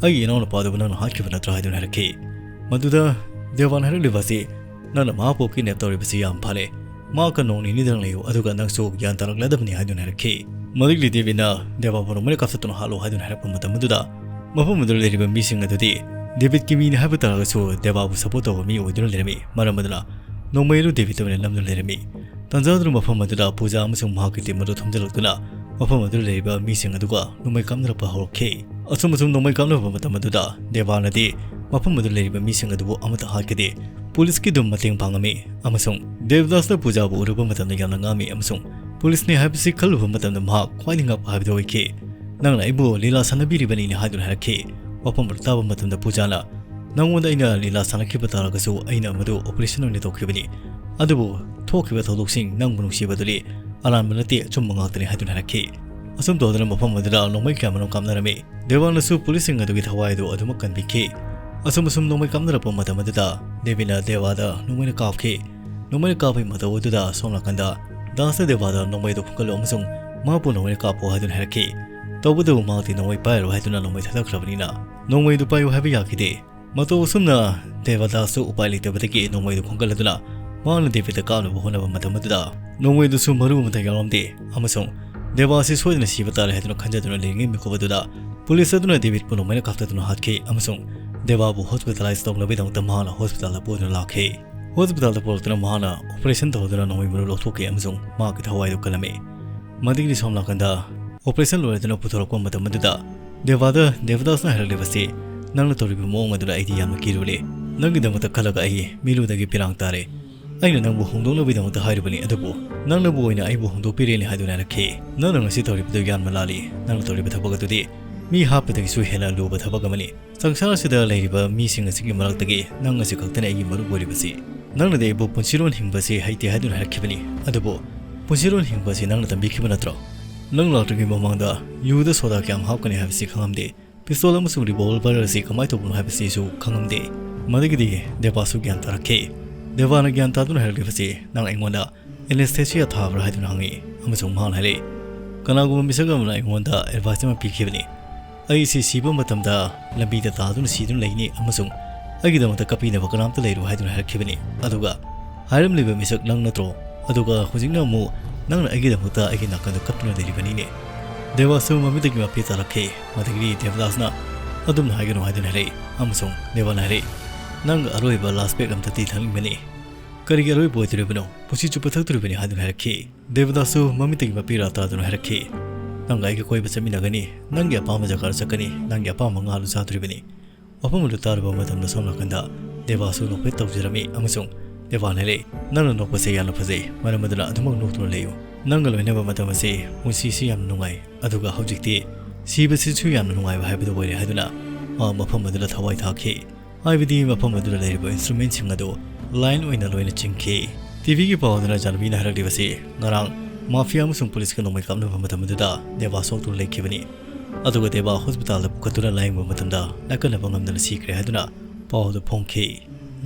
ꯑꯩꯒꯤ ꯏꯅꯥꯎꯅꯨꯄꯥꯗꯨꯕꯨ ꯅꯪꯅ ꯍꯥꯠꯈꯤꯕ ꯅꯠꯇ꯭ꯔꯥ?" ꯍꯥꯏꯗꯨꯅ ꯍꯥꯏꯔꯛꯈꯤ꯫ ꯃꯗꯨꯗ ꯗꯦꯕꯥꯅ ꯍꯥꯏꯔꯛꯂꯤꯕ ꯑꯁꯤ, "ꯅꯪꯅ ꯃꯍꯥꯛꯄꯨ ꯀꯤꯗꯅꯦꯞ ꯇꯧꯔꯤꯕꯁꯤ ꯌꯥꯝ ꯐꯔꯦ꯫ ꯃꯍꯥꯛꯀ ꯅꯣꯡ ꯅꯤꯅꯤꯗꯪ ꯂꯩꯌꯨ, ꯑꯗꯨꯒ ꯅꯪꯁꯨ ꯒ꯭ꯌꯥꯟ ꯇꯥꯔꯛꯂꯗꯕꯅꯤ" ꯍꯥꯏꯗꯨꯅ ꯍꯥꯏꯔꯛꯈꯤ꯫ ꯃꯗꯨꯒꯤ ꯗꯦꯕꯤꯠꯅ ꯗꯦꯕꯥꯕꯨ ꯅꯣꯡꯃꯩꯅ ꯀꯥꯞꯊꯠꯇꯨꯅ ꯍꯥꯠꯂꯣ ꯍꯥꯏꯗꯨꯅ ꯍꯥꯏꯔꯛꯄ ꯃꯇꯝ ꯑꯗꯨꯗ, ꯃꯐꯝ ꯑꯗꯨꯗ ꯂꯩꯔꯤꯕ ꯃꯤꯁꯤꯡ ꯑꯗꯨꯗꯤ ꯗꯦꯕꯤꯠꯀꯤ ꯃꯤꯅꯤ ꯍꯥꯏꯕ ꯇꯥꯔꯒꯁꯨ ꯗꯦꯕꯥꯕꯨ ꯁꯄꯣꯔꯠ ꯇꯧꯕ ꯃꯤ ꯑꯣꯏꯗꯨꯅ ꯂꯩꯔꯝꯃꯤ꯫ ꯃꯔꯝ ꯑꯗꯨꯅ ꯅꯣꯡꯃꯩ ꯑꯗꯨ ꯗꯦꯕꯤꯠꯇ ꯑꯣꯏꯅ ꯅꯝꯗꯨꯅ ꯂꯩꯔꯝꯃꯤ꯫ ꯇꯥꯟꯖꯥ ꯑꯗꯨꯅ ꯃꯐꯝ ꯑꯗꯨꯗ ꯄꯨꯖꯥ ꯑꯃꯁꯨꯡ ꯃꯍꯥꯛꯀꯤ ꯇꯤꯝ ꯑꯗꯨ ꯊꯣꯝꯖꯤꯜꯂꯛꯇꯨꯅ ꯃꯐꯝ ꯑꯗꯨꯗ ꯂꯩꯔꯤꯕ ꯃꯤꯁꯤꯡ ꯑꯗꯨꯒ ꯅꯣꯡꯃꯩ ꯀꯥꯞꯅꯔꯛꯄ ꯍꯧꯔꯛꯈꯤ꯫ ꯑꯁꯨꯝ ꯑꯁꯨꯝ ꯅꯣꯡꯃꯩ ꯀꯥꯞꯅꯕ ꯃꯇꯝ ꯑꯗꯨꯗ ꯗꯦꯕꯥꯅꯗꯤ ꯃꯐꯝ ꯑꯗꯨꯗ ꯂꯩꯔꯤꯕ ꯃꯤꯁꯤꯡ ꯑꯗꯨꯕꯨ ꯑꯃꯠꯇ ꯍꯥꯠꯈꯤꯗꯦ꯫ ꯄꯨꯂꯤꯁꯀꯤ ꯑꯗꯨꯝ ꯃꯇꯦꯡ ꯄꯥꯡꯉꯝꯃꯤ ꯑꯃꯁꯨꯡ ꯗꯦꯕꯗꯥꯁꯅ ꯄꯨꯖꯥꯕꯨ ꯎꯔꯨꯕ ꯃꯇꯝꯗ ꯌꯥꯝꯅ ꯉꯥꯡꯃꯤ ꯑꯃꯁꯨꯡ ꯄꯨꯂꯤꯁꯅꯤ ꯍꯥꯏꯕꯁꯤ ꯈꯜꯂꯨꯕ ꯃꯇꯝꯗ ꯃꯍꯥꯛ ꯈ꯭ꯋꯥꯏꯗꯒꯤ ꯉꯛꯄ ꯍꯥꯏꯕꯗꯨ ꯑꯣꯏꯈꯤ꯫ "ꯅꯪꯅ ꯑꯩꯕꯨ ꯂꯤꯂꯥ ꯁꯥꯟꯅꯕꯤꯔꯤꯕꯅꯤꯅꯦ" ꯍꯥꯏꯗꯨꯅ ꯍꯥꯏꯔꯛꯈꯤ꯫ ꯋꯥꯐꯝ ꯑꯗꯨ ꯇꯥꯕ ꯃꯇꯝꯗ ꯄꯨꯖꯥꯅ, "ꯅꯪꯉꯣꯟꯗ ꯑꯩꯅ ꯂꯤꯂꯥ ꯁꯥꯟꯅꯈꯤꯕ ꯇꯥꯔꯒꯁꯨ ꯑꯩꯅ ꯃꯗꯨ ꯑꯣꯄꯔꯦꯁꯟ ꯑꯣꯏꯅ ꯇꯧꯈꯤꯕꯅꯤ꯫ ꯑꯗꯨꯕꯨ ꯊꯣꯛꯈꯤꯕ ꯊꯧꯗꯣꯛꯁꯤꯡ ꯅꯪꯕꯨ ꯅꯨꯡꯁꯤꯕꯗꯨꯗꯤ ꯑꯔꯥꯟꯕ ꯅꯠꯇꯦ, ꯑꯆꯨꯝꯕ ꯉꯥꯛꯇꯅꯤ" ꯍꯥꯏꯗꯨꯅ ꯍꯥꯏꯔꯛꯈꯤ꯫ ꯑꯁꯨꯝ ꯇꯧꯗꯨꯅ ꯃꯐꯝ ꯑꯗꯨꯗ ꯅꯣꯡꯃꯩ ꯀꯌꯥꯃꯔꯨꯝ ꯀꯥꯞꯅꯔꯝꯃꯤ꯫ ꯗꯦꯕꯥꯅꯁꯨ ꯄꯨꯂꯤꯁꯁꯤꯡ ꯑꯗꯨꯒꯤ ꯊꯋꯥꯏ ꯑꯗꯨ ꯑꯗꯨꯃꯛ ꯀꯟꯕꯤꯈꯤ꯫ ꯑꯁꯨꯝ ꯑꯁꯨꯝ ꯅꯣꯡꯃꯩ ꯀꯥꯞꯅꯔꯛꯄ ꯃꯇꯝ ꯑꯗꯨꯗ ꯗꯦꯕꯤꯅ ꯗꯦꯕꯥꯗ ꯅꯣꯡꯃꯩꯅ ꯀꯥꯞꯈꯤ꯫ ꯅꯣꯡꯃꯩꯅ ꯀꯥꯞꯄꯒꯤ ꯃꯇꯧ ꯑꯗꯨꯗ ꯁꯣꯝ ꯅꯥꯀꯟꯗ ꯗꯥꯁꯅ ꯗꯦꯕꯥꯗ ꯅꯣꯡꯃꯩꯗꯨ ꯈꯟꯒꯠꯂꯨ ꯑꯃꯁꯨꯡ ꯃꯍꯥꯛꯄꯨ ꯅꯣꯡꯃꯩꯅ ꯀꯥꯞꯄꯨ ꯍꯥꯏꯗꯨꯅ ꯍꯥꯏꯔꯛꯈꯤ꯫ ꯇꯧꯕꯇꯕꯨ ꯃꯍꯥꯛꯇꯤ ꯅꯣꯡꯃꯩ ꯄꯥꯏꯔꯣꯏ ꯍꯥꯏꯗꯨꯅ ꯅꯣꯡꯃꯩ ꯊꯥꯗꯈ꯭ꯔꯕꯅꯤꯅ ꯅꯣꯡꯃꯩꯗꯨ ꯄꯥꯏꯌꯨ ꯍꯥꯏꯕ ꯌꯥꯈꯤꯗꯦ꯫ ꯃꯇꯧ ꯑꯁꯨꯝꯅ ꯗꯦꯕꯗꯥꯁꯁꯨ ꯎꯄꯥꯏ ꯂꯩꯇꯕꯗꯒꯤ ꯅꯣꯡꯃꯩꯗꯨ ꯈꯣꯡꯒꯠꯂꯗꯨꯅ ꯃꯍꯥꯛꯅ ꯗꯦꯕꯤꯠꯇ ꯀꯥꯞꯅꯕ ꯍꯣꯠꯅꯕ ꯃꯇꯝ ꯑꯗꯨꯗ ꯅꯣꯡꯃꯩꯗꯨꯁꯨ ꯃꯔꯨ ꯑꯃꯠꯇ ꯌꯥꯎꯔꯝꯗꯦ ꯑꯃꯁꯨꯡ ꯗꯦꯕꯥꯁꯤ ꯁꯣꯏꯗꯅ ꯁꯤꯕ ꯇꯥꯔꯦ ꯍꯥꯏꯗꯨꯅ ꯈꯟꯖꯗꯨꯅ ꯂꯩꯔꯤꯉꯩ ꯃꯤꯀꯨꯞ ꯑꯗꯨꯗ ꯄꯨꯂꯤꯁ ꯑꯗꯨꯅ ꯗꯦꯕꯤꯠꯄꯨ ꯅꯣꯡꯃꯩꯅ ꯀꯥꯞꯊꯗꯨꯅ ꯍꯥꯠꯈꯤ ꯑꯃꯁꯨꯡ ꯗꯦꯕꯥꯕꯨ ꯍꯣꯁꯄꯤꯇꯥꯂꯥꯏꯖ ꯇꯧꯅꯕꯒꯤꯗꯃꯛꯇ ꯃꯍꯥꯛꯅ ꯍꯣꯁꯄꯤꯇꯥꯜꯗ ꯄꯨꯗꯨꯅ ꯂꯥꯛꯈꯤ꯫ ꯍꯣꯁꯄꯤꯇꯥꯜꯗ ꯄꯨꯔꯛꯇꯨꯅ ꯃꯍꯥꯛꯅ ꯑꯣꯄꯔꯦꯁꯟ ꯇꯧꯗꯨꯅ ꯅꯣꯡꯃꯩ ꯃꯔꯨ ꯂꯧꯊꯣꯛꯈꯤ ꯑꯃꯁꯨꯡ ꯃꯍꯥꯛꯀꯤ ꯊꯋꯥꯏꯗꯨ ꯀꯜꯂꯝꯃꯤ꯫ ꯃꯗꯨꯒꯤ ꯁꯣꯝ ꯅꯥꯀꯟꯗ ꯑꯣꯄꯔꯦꯁꯟ ꯂꯣꯏꯔꯗꯨꯅ ꯄꯨꯊꯣꯔꯛꯄ ꯃꯇꯝ ꯑꯗꯨꯗ ꯗꯦꯕꯥꯗ ꯗꯦꯕꯗꯥꯁꯅ ꯍꯥꯏꯔꯛꯂꯤꯕꯁꯤ, "ꯅꯪꯅ ꯇꯧꯔꯤꯕ ꯃꯑꯣꯡ ꯑꯗꯨꯗ ꯑꯩꯗꯤ ꯌꯥꯝꯅ ꯀꯤꯔꯨꯔꯦ꯫ ꯅꯪꯒꯤꯗꯃꯛꯇ ꯈꯜꯂꯒ ꯑꯩ ꯃꯤꯠꯂꯨꯗꯒꯤ ꯄꯤꯔꯥꯡ ꯇꯥꯔꯦ꯫ ꯑꯩꯅ ꯅꯪꯕꯨ ꯍꯣꯡꯗꯣꯛꯅꯕꯒꯤꯗꯃꯛꯇ ꯍꯥꯏꯔꯨꯕꯅꯤ, ꯑꯗꯨꯕꯨ ꯅꯪꯅꯕꯨ ꯑꯣꯏꯅ ꯑꯩꯕꯨ ꯍꯣꯡꯗꯣꯛꯄꯤꯔꯦꯅꯦ" ꯍꯥꯏꯗꯨꯅ ꯍꯥꯏꯔꯛꯈꯤ꯫ "ꯅꯪꯅ ꯉꯁꯤ ꯇꯧꯔꯤꯕꯗꯨ ꯌꯥꯝꯅ ꯂꯥꯜꯂꯤ꯫ ꯅꯪꯅ ꯇꯧꯔꯤꯕ ꯊꯕꯛ ꯑꯗꯨꯗꯤ ꯃꯤ ꯍꯥꯠꯄꯗꯒꯤꯁꯨ ꯍꯦꯟꯅ ꯂꯨꯕ ꯊꯕꯛ ꯑꯃꯅꯤ꯫ ꯁꯪꯁꯥꯔ ꯑꯁꯤꯗ ꯂꯩꯔꯤꯕ ꯃꯤꯁꯤꯡ ꯑꯁꯤꯒꯤ ꯃꯔꯛꯇꯒꯤ ꯅꯪ ꯑꯁꯤ ꯈꯛꯇꯅꯤ ꯑꯩꯒꯤ ꯃꯔꯨꯞ ꯑꯣꯏꯔꯤꯕꯁꯤ꯫ ꯅꯪꯅꯗꯤ ꯑꯩꯕꯨ ꯄꯨꯟꯁꯤꯔꯣꯟ ꯍꯤꯡꯕꯁꯤ ꯍꯩꯇꯦ ꯍꯥꯏꯗꯨꯅ ꯍꯥꯏꯔꯛꯈꯤꯕꯅꯤ, ꯑꯗꯨꯕꯨ ꯄꯨꯟꯁꯤꯔꯣꯟ ꯍꯤꯡꯕꯁꯤ ꯅꯪꯅ ꯇꯝꯕꯤꯈꯤꯕ ꯅꯠꯇ꯭ꯔꯣ? ꯅꯪ ꯂꯥꯛꯇ꯭ꯔꯤꯉꯩ ꯃꯃꯥꯡꯗ ꯌꯨꯗ ꯁꯣꯗꯥ ꯀꯌꯥꯝ ꯍꯥꯞꯀꯅꯤ ꯍꯥꯏꯕꯁꯤ ꯈꯪꯉꯝꯗꯦ꯫ ꯄꯤꯁꯇꯣꯜ ꯑꯃꯁꯨꯡ ꯔꯤꯚꯣꯜꯚꯔ ꯑꯁꯤ ꯀꯃꯥꯏꯅ ꯇꯧꯕꯅꯣ ꯍꯥꯏꯕꯁꯤꯁꯨ ꯈꯪꯉꯝꯗꯦ꯫" ꯃꯗꯨꯒꯤꯗꯤ ꯗꯦꯕꯥꯁꯨ ꯒ꯭ꯌꯥꯟ ꯇꯥꯔꯛꯈꯤ꯫ ꯗꯦꯕꯥꯅ ꯒ꯭ꯌꯥꯟ ꯇꯥꯗꯨꯅ ꯍꯥꯏꯔꯛꯂꯤꯕꯁꯤ, "ꯅꯪ ꯑꯩꯉꯣꯟꯗ anesthesia ꯊꯥꯕ꯭ꯔꯥ?" ꯍꯥꯏꯗꯨꯅ ꯍꯪꯉꯤ꯫ ꯑꯃꯁꯨꯡ ꯃꯍꯥꯛꯅ ꯍꯥꯏꯔꯛꯏ, "ꯀꯅꯥꯒꯨꯝꯕ ꯃꯤꯁꯛ ꯑꯃꯅ ꯑꯩꯉꯣꯟꯗ advice ꯑꯃ ꯄꯤꯈꯤꯕꯅꯤ꯫ ꯑꯩꯁꯤ ꯁꯤꯕ ꯃꯇꯝꯗ ꯂꯝꯕꯤꯗ ꯇꯥꯗꯨꯅ ꯁꯤꯗꯨꯅ ꯂꯩꯅꯤ ꯑꯃꯁꯨꯡ ꯑꯩꯒꯤꯗꯃꯛꯇ ꯀꯞꯄꯤꯅꯕ ꯀꯅꯥꯝꯇ ꯂꯩꯔꯣꯏ ꯍꯥꯏꯗꯨꯅ ꯍꯥꯏꯔꯛꯈꯤꯕꯅꯤ꯫ ꯑꯗꯨꯒ ꯍꯥꯏꯔꯝꯂꯤꯕ ꯃꯤꯁꯛ ꯅꯪ ꯅꯠꯇ꯭ꯔꯣ? ꯑꯗꯨꯒ ꯍꯧꯖꯤꯛꯅ ꯑꯃꯨꯛ ꯅꯪꯅ ꯑꯩꯒꯤꯗꯃꯛꯇ ꯑꯩꯒꯤ ꯅꯥꯀꯟꯗ ꯀꯞꯇꯨꯅ ꯂꯩꯔꯤꯕꯅꯤꯅꯦ?" ꯗꯦꯕꯥꯁꯨ ꯃꯃꯤꯠꯇꯒꯤ ꯃꯄꯤ ꯇꯥꯔꯛꯈꯤ꯫ ꯃꯗꯨꯗꯒꯤꯗꯤ ꯗꯦꯕꯗꯥꯁꯅ, "ꯑꯗꯨꯝꯅ ꯍꯥꯏꯒꯅꯨ" ꯍꯥꯏꯗꯨꯅ ꯍꯥꯏꯔꯛꯏ꯫ ꯑꯃꯁꯨꯡ ꯗꯦꯕꯥꯅ ꯍꯥꯏꯔꯛꯏ, "ꯅꯪꯒ ꯑꯔꯣꯏꯕ last peg ꯑꯝꯇꯗꯤ ꯊꯛꯅꯤꯡꯕꯅꯤ꯫" "ꯀꯔꯤꯒꯤ ꯑꯔꯣꯏꯕ ꯑꯣꯏꯗꯣꯔꯤꯕꯅꯣ? ꯄꯨꯟꯁꯤ ꯆꯨꯞꯄ ꯊꯛꯇꯣꯔꯤꯕꯅꯤ" ꯍꯥꯏꯗꯨꯅ ꯍꯥꯏꯔꯛꯈꯤ꯫ ꯗꯦꯕꯗꯥꯁꯁꯨ ꯃꯃꯤꯠꯇꯒꯤ ꯃꯄꯤ ꯔꯥ ꯇꯥꯗꯨꯅ ꯍꯥꯏꯔꯛꯈꯤ, "ꯅꯪꯒ ꯑꯩꯒ ꯀꯣꯏꯕ ꯆꯠꯃꯤꯟꯅꯒꯅꯤ, ꯅꯪꯒꯤ ꯑꯄꯥꯝꯕ ꯖꯒꯥꯗ ꯆꯠꯀꯅꯤ, ꯅꯪꯒꯤ ꯑꯄꯥꯝꯕ ꯉꯥꯗꯨ ꯆꯥꯗꯣꯔꯤꯕꯅꯤ꯫" ꯋꯥꯐꯝ ꯑꯗꯨ ꯇꯥꯔꯨꯕ ꯃꯇꯝꯗ ꯁꯣꯝ ꯅꯥꯀꯟꯗ ꯗꯦꯕꯥꯁꯨ ꯅꯣꯛꯐꯦꯠ ꯇꯧꯖꯔꯝꯃꯤ ꯑꯃꯁꯨꯡ ꯗꯦꯕꯥꯅ ꯍꯥꯏꯔꯛꯏ, "ꯅꯪꯅ ꯅꯣꯛꯄꯁꯦ ꯌꯥꯝꯅ ꯐꯖꯩ, ꯃꯔꯝ ꯑꯗꯨꯅ ꯑꯗꯨꯃꯛ ꯅꯣꯛꯇꯨꯅ ꯂꯩꯌꯨ꯫ ꯅꯪꯒ ꯂꯣꯏꯅꯕ ꯃꯇꯝ ꯑꯁꯤ ꯄꯨꯟꯁꯤꯁꯤ ꯌꯥꯝꯅ ꯅꯨꯡꯉꯥꯏ, ꯑꯗꯨꯒ ꯍꯧꯖꯤꯛꯇꯤ ꯁꯤꯕꯁꯤꯁꯨ ꯌꯥꯝꯅ ꯅꯨꯡꯉꯥꯏꯕ ꯍꯥꯏꯕꯗꯨ ꯑꯣꯏꯔꯦ" ꯍꯥꯏꯗꯨꯅ ꯃꯥ ꯃꯐꯝ ꯑꯗꯨꯗ ꯊꯋꯥꯏ ꯊꯥꯈꯤ꯫ ꯍꯥꯏꯕꯗꯤ ꯃꯐꯝ ꯑꯗꯨꯗ ꯂꯩꯔꯤꯕ instrumentꯁꯤꯡ ꯑꯗꯨ line ꯑꯣꯏꯅ ꯂꯣꯏꯅ ꯆꯤꯡꯈꯤ꯫ TVꯒꯤ ꯄꯥꯎ ꯑꯗꯨꯅ ꯖꯥꯟꯕꯤꯅ ꯍꯥꯏꯔꯛꯂꯤꯕꯁꯤ, ꯉꯔꯥꯡ mafia ꯑꯃꯁꯨꯡ ꯄꯨꯂꯤꯁꯀ ꯅꯣꯡꯃꯩ ꯀꯥꯞꯅꯕ ꯃꯇꯝ ꯑꯗꯨꯗ ꯗꯦꯕꯥ ꯁꯣꯛꯇꯨꯅ ꯂꯩꯈꯤꯕꯅꯤ꯫ ꯑꯗꯨꯒ ꯗꯦꯕꯥ ꯍꯣꯁꯄꯤꯇꯥꯜꯗ ꯄꯨꯈꯠꯇꯨꯅ ꯂꯥꯌꯦꯡꯕ ꯃꯇꯝꯗ ꯂꯥꯏꯀꯠꯅꯕ ꯉꯝꯗꯅ ꯁꯤꯈ꯭ꯔꯦ ꯍꯥꯏꯗꯨꯅ ꯄꯥꯎ ꯑꯗꯨ ꯐꯣꯡꯈꯤ꯫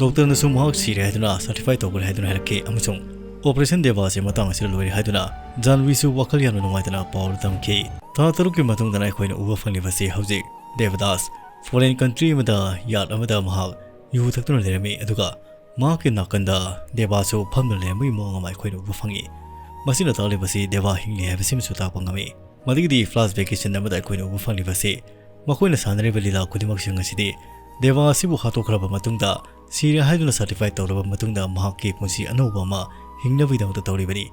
ꯗꯣꯛꯇꯔꯅꯁꯨ ꯃꯍꯥꯛ ꯁꯤꯔꯦ ꯍꯥꯏꯗꯨꯅ certify ꯇꯧꯈ꯭ꯔꯦ ꯍꯥꯏꯗꯨꯅ ꯍꯥꯏꯔꯛꯈꯤ ꯑꯃꯁꯨꯡ operation ꯗꯦꯕꯥꯁꯤ ꯃꯇꯥꯡ ꯑꯁꯤꯗ ꯂꯣꯏꯔꯦ ꯍꯥꯏꯗꯨꯅ ꯖꯥꯟꯕꯤꯁꯨ ꯋꯥꯈꯜ ꯌꯥꯝꯅ ꯅꯨꯡꯉꯥꯏꯇꯅ ꯄꯥꯎ ꯑꯗꯨ ꯇꯝꯈꯤ꯫ ꯊꯥ ꯇꯔꯨꯛꯀꯤ ꯃꯇꯨꯡꯗ ꯑꯩꯈꯣꯏꯅ ꯎꯕ ꯐꯪꯂꯤꯕꯁꯤ ꯍꯧꯖꯤꯛ ꯗꯦꯕꯗꯥꯁ foreign country ꯑꯃꯗ yacht ꯑꯃꯗ ꯃꯍꯥꯛ ꯌꯨ ꯊꯛꯇꯨꯅ ꯂꯩꯔꯝꯃꯤ, ꯑꯗꯨꯒ ꯃꯍꯥꯛꯀꯤ ꯅꯥꯀꯟꯗ ꯗꯦꯕꯥꯁꯨ ꯐꯝꯗꯨꯅ ꯂꯩꯔꯝꯕꯒꯤ ꯃꯑꯣꯡ ꯑꯃ ꯑꯩꯈꯣꯏꯅ ꯎꯕ ꯐꯪꯉꯤ꯫ ꯃꯁꯤꯅ ꯇꯥꯛꯂꯤꯕꯁꯤ ꯗꯦꯕꯥ ꯍꯤꯡꯂꯤ ꯍꯥꯏꯕꯁꯤꯃꯁꯨ ꯇꯥꯛꯄ ꯉꯝꯃꯤ꯫ ꯃꯗꯨꯒꯤꯗꯤ flashback scene ꯑꯃꯗ ꯑꯩꯈꯣꯏꯅ ꯎꯕ ꯐꯪꯂꯤꯕꯁꯤ ꯃꯈꯣꯏꯅ ꯁꯥꯟꯅꯔꯤꯕ ꯂꯤꯂꯥ ꯈꯨꯗꯤꯡꯃꯛꯁꯤꯡ ꯑꯁꯤꯗꯤ ꯗꯦꯕꯥ ꯑꯁꯤꯕꯨ ꯍꯥꯠꯇꯣꯛꯈ꯭ꯔꯕ ꯃꯇꯨꯡꯗ, ꯁꯤꯔꯦ ꯍꯥꯏꯗꯨꯅ certify ꯇꯧꯔꯕ ꯃꯇꯨꯡꯗ ꯃꯍꯥꯛꯀꯤ ꯄꯨꯟꯁꯤ ꯑꯅꯧꯕ ꯑꯃ ꯍꯤꯡꯅꯕꯒꯤꯗꯃꯛꯇ ꯇꯧꯔꯤꯕꯅꯤ꯫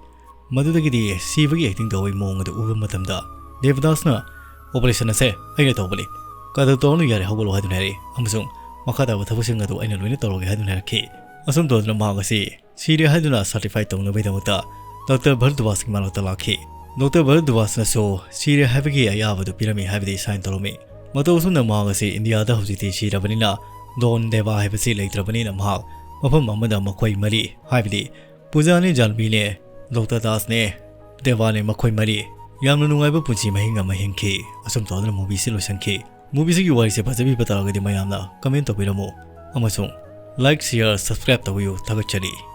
ꯃꯗꯨꯗꯒꯤꯗꯤ ꯁꯤꯕꯒꯤ acting ꯇꯧꯕꯒꯤ ꯃꯑꯣꯡ ꯑꯗꯨ ꯎꯕ ꯃꯇꯝꯗ ꯗꯦꯕꯗꯥꯁꯅ, "Operation ꯑꯁꯦ ꯑꯩꯅ ꯇꯧꯕꯅꯤ, ꯀꯗꯔ ꯇꯧꯔꯅꯨ, ꯌꯥꯔꯦ, ꯍꯧꯒꯠꯂꯣ" ꯍꯥꯏꯗꯨꯅ ꯍꯥꯏꯔꯛꯏ ꯑꯃꯁꯨꯡ ꯃꯈꯥ ꯇꯥꯕ ꯊꯕꯛꯁꯤꯡ ꯑꯗꯨ ꯑꯩꯅ ꯂꯣꯏꯅ ꯇꯧꯔꯒꯦ ꯍꯥꯏꯗꯨꯅ ꯍꯥꯏꯔꯛꯈꯤ꯫ ꯑꯁꯨꯝ ꯇꯧꯗꯨꯅ ꯃꯍꯥꯛ ꯑꯁꯤ ꯁꯤꯔꯦ ꯍꯥꯏꯗꯨꯅ certify ꯇꯧꯅꯕꯒꯤꯗꯃꯛꯇ ꯗꯣꯛꯇꯔ ꯚꯔꯗ꯭ꯋꯥꯖꯀꯤ ꯃꯅꯥꯛꯇ ꯂꯥꯛꯈꯤ꯫ ꯗꯣꯛꯇꯔ ꯚꯔꯗ꯭ꯋꯥꯖꯅꯁꯨ ꯁꯤꯔꯦ ꯍꯥꯏꯕꯒꯤ ꯑꯌꯥꯕꯗꯨ ꯄꯤꯔꯝꯃꯤ, ꯍꯥꯏꯕꯗꯤ sign ꯇꯧꯔꯝꯃꯤ꯫ ꯃꯇꯧ ꯑꯁꯨꯝꯅ ꯃꯍꯥꯛ ꯑꯁꯤ ꯏꯟꯗꯤꯌꯥꯗ ꯍꯧꯖꯤꯛꯇꯤ ꯁꯤꯔꯕꯅꯤꯅ ꯗꯣꯟ ꯗꯦꯕꯥ ꯍꯥꯏꯕꯁꯤ ꯂꯩꯇ꯭ꯔꯕꯅꯤꯅ ꯃꯍꯥꯛ ꯃꯐꯝ ꯑꯃꯗ ꯃꯈꯣꯏ ꯃꯔꯤ, ꯍꯥꯏꯕꯗꯤ ꯄꯨꯖꯥꯅꯦ, ꯖꯥꯟꯕꯤꯅꯦ, ꯗꯣꯛꯇꯔ ꯗꯥꯁꯅꯦ, ꯗꯦꯕꯥꯅꯦ, ꯃꯈꯣꯏ ꯃꯔꯤ ꯌꯥꯝꯅ ꯅꯨꯡꯉꯥꯏꯕ ꯄꯨꯟꯁꯤ ꯃꯍꯤꯡ ꯑꯃ ꯍꯤꯡꯈꯤ꯫ ꯑꯁꯨꯝ ꯇꯧꯗꯨꯅ movieꯁꯤ ꯂꯣꯏꯁꯤꯟꯈꯤ꯫ Movieꯁꯤꯒꯤ ꯋꯥꯔꯤꯁꯦ ꯐꯖꯕꯤꯕ ꯇꯥꯔꯒꯗꯤ ꯃꯌꯥꯝꯅ comment ꯇꯧꯕꯤꯔꯝꯃꯨ ꯑꯃꯁꯨꯡ Like, share, subscribe ꯇꯧꯕꯤꯌꯨ꯫ ꯊꯥꯒꯠꯆꯔꯤ꯫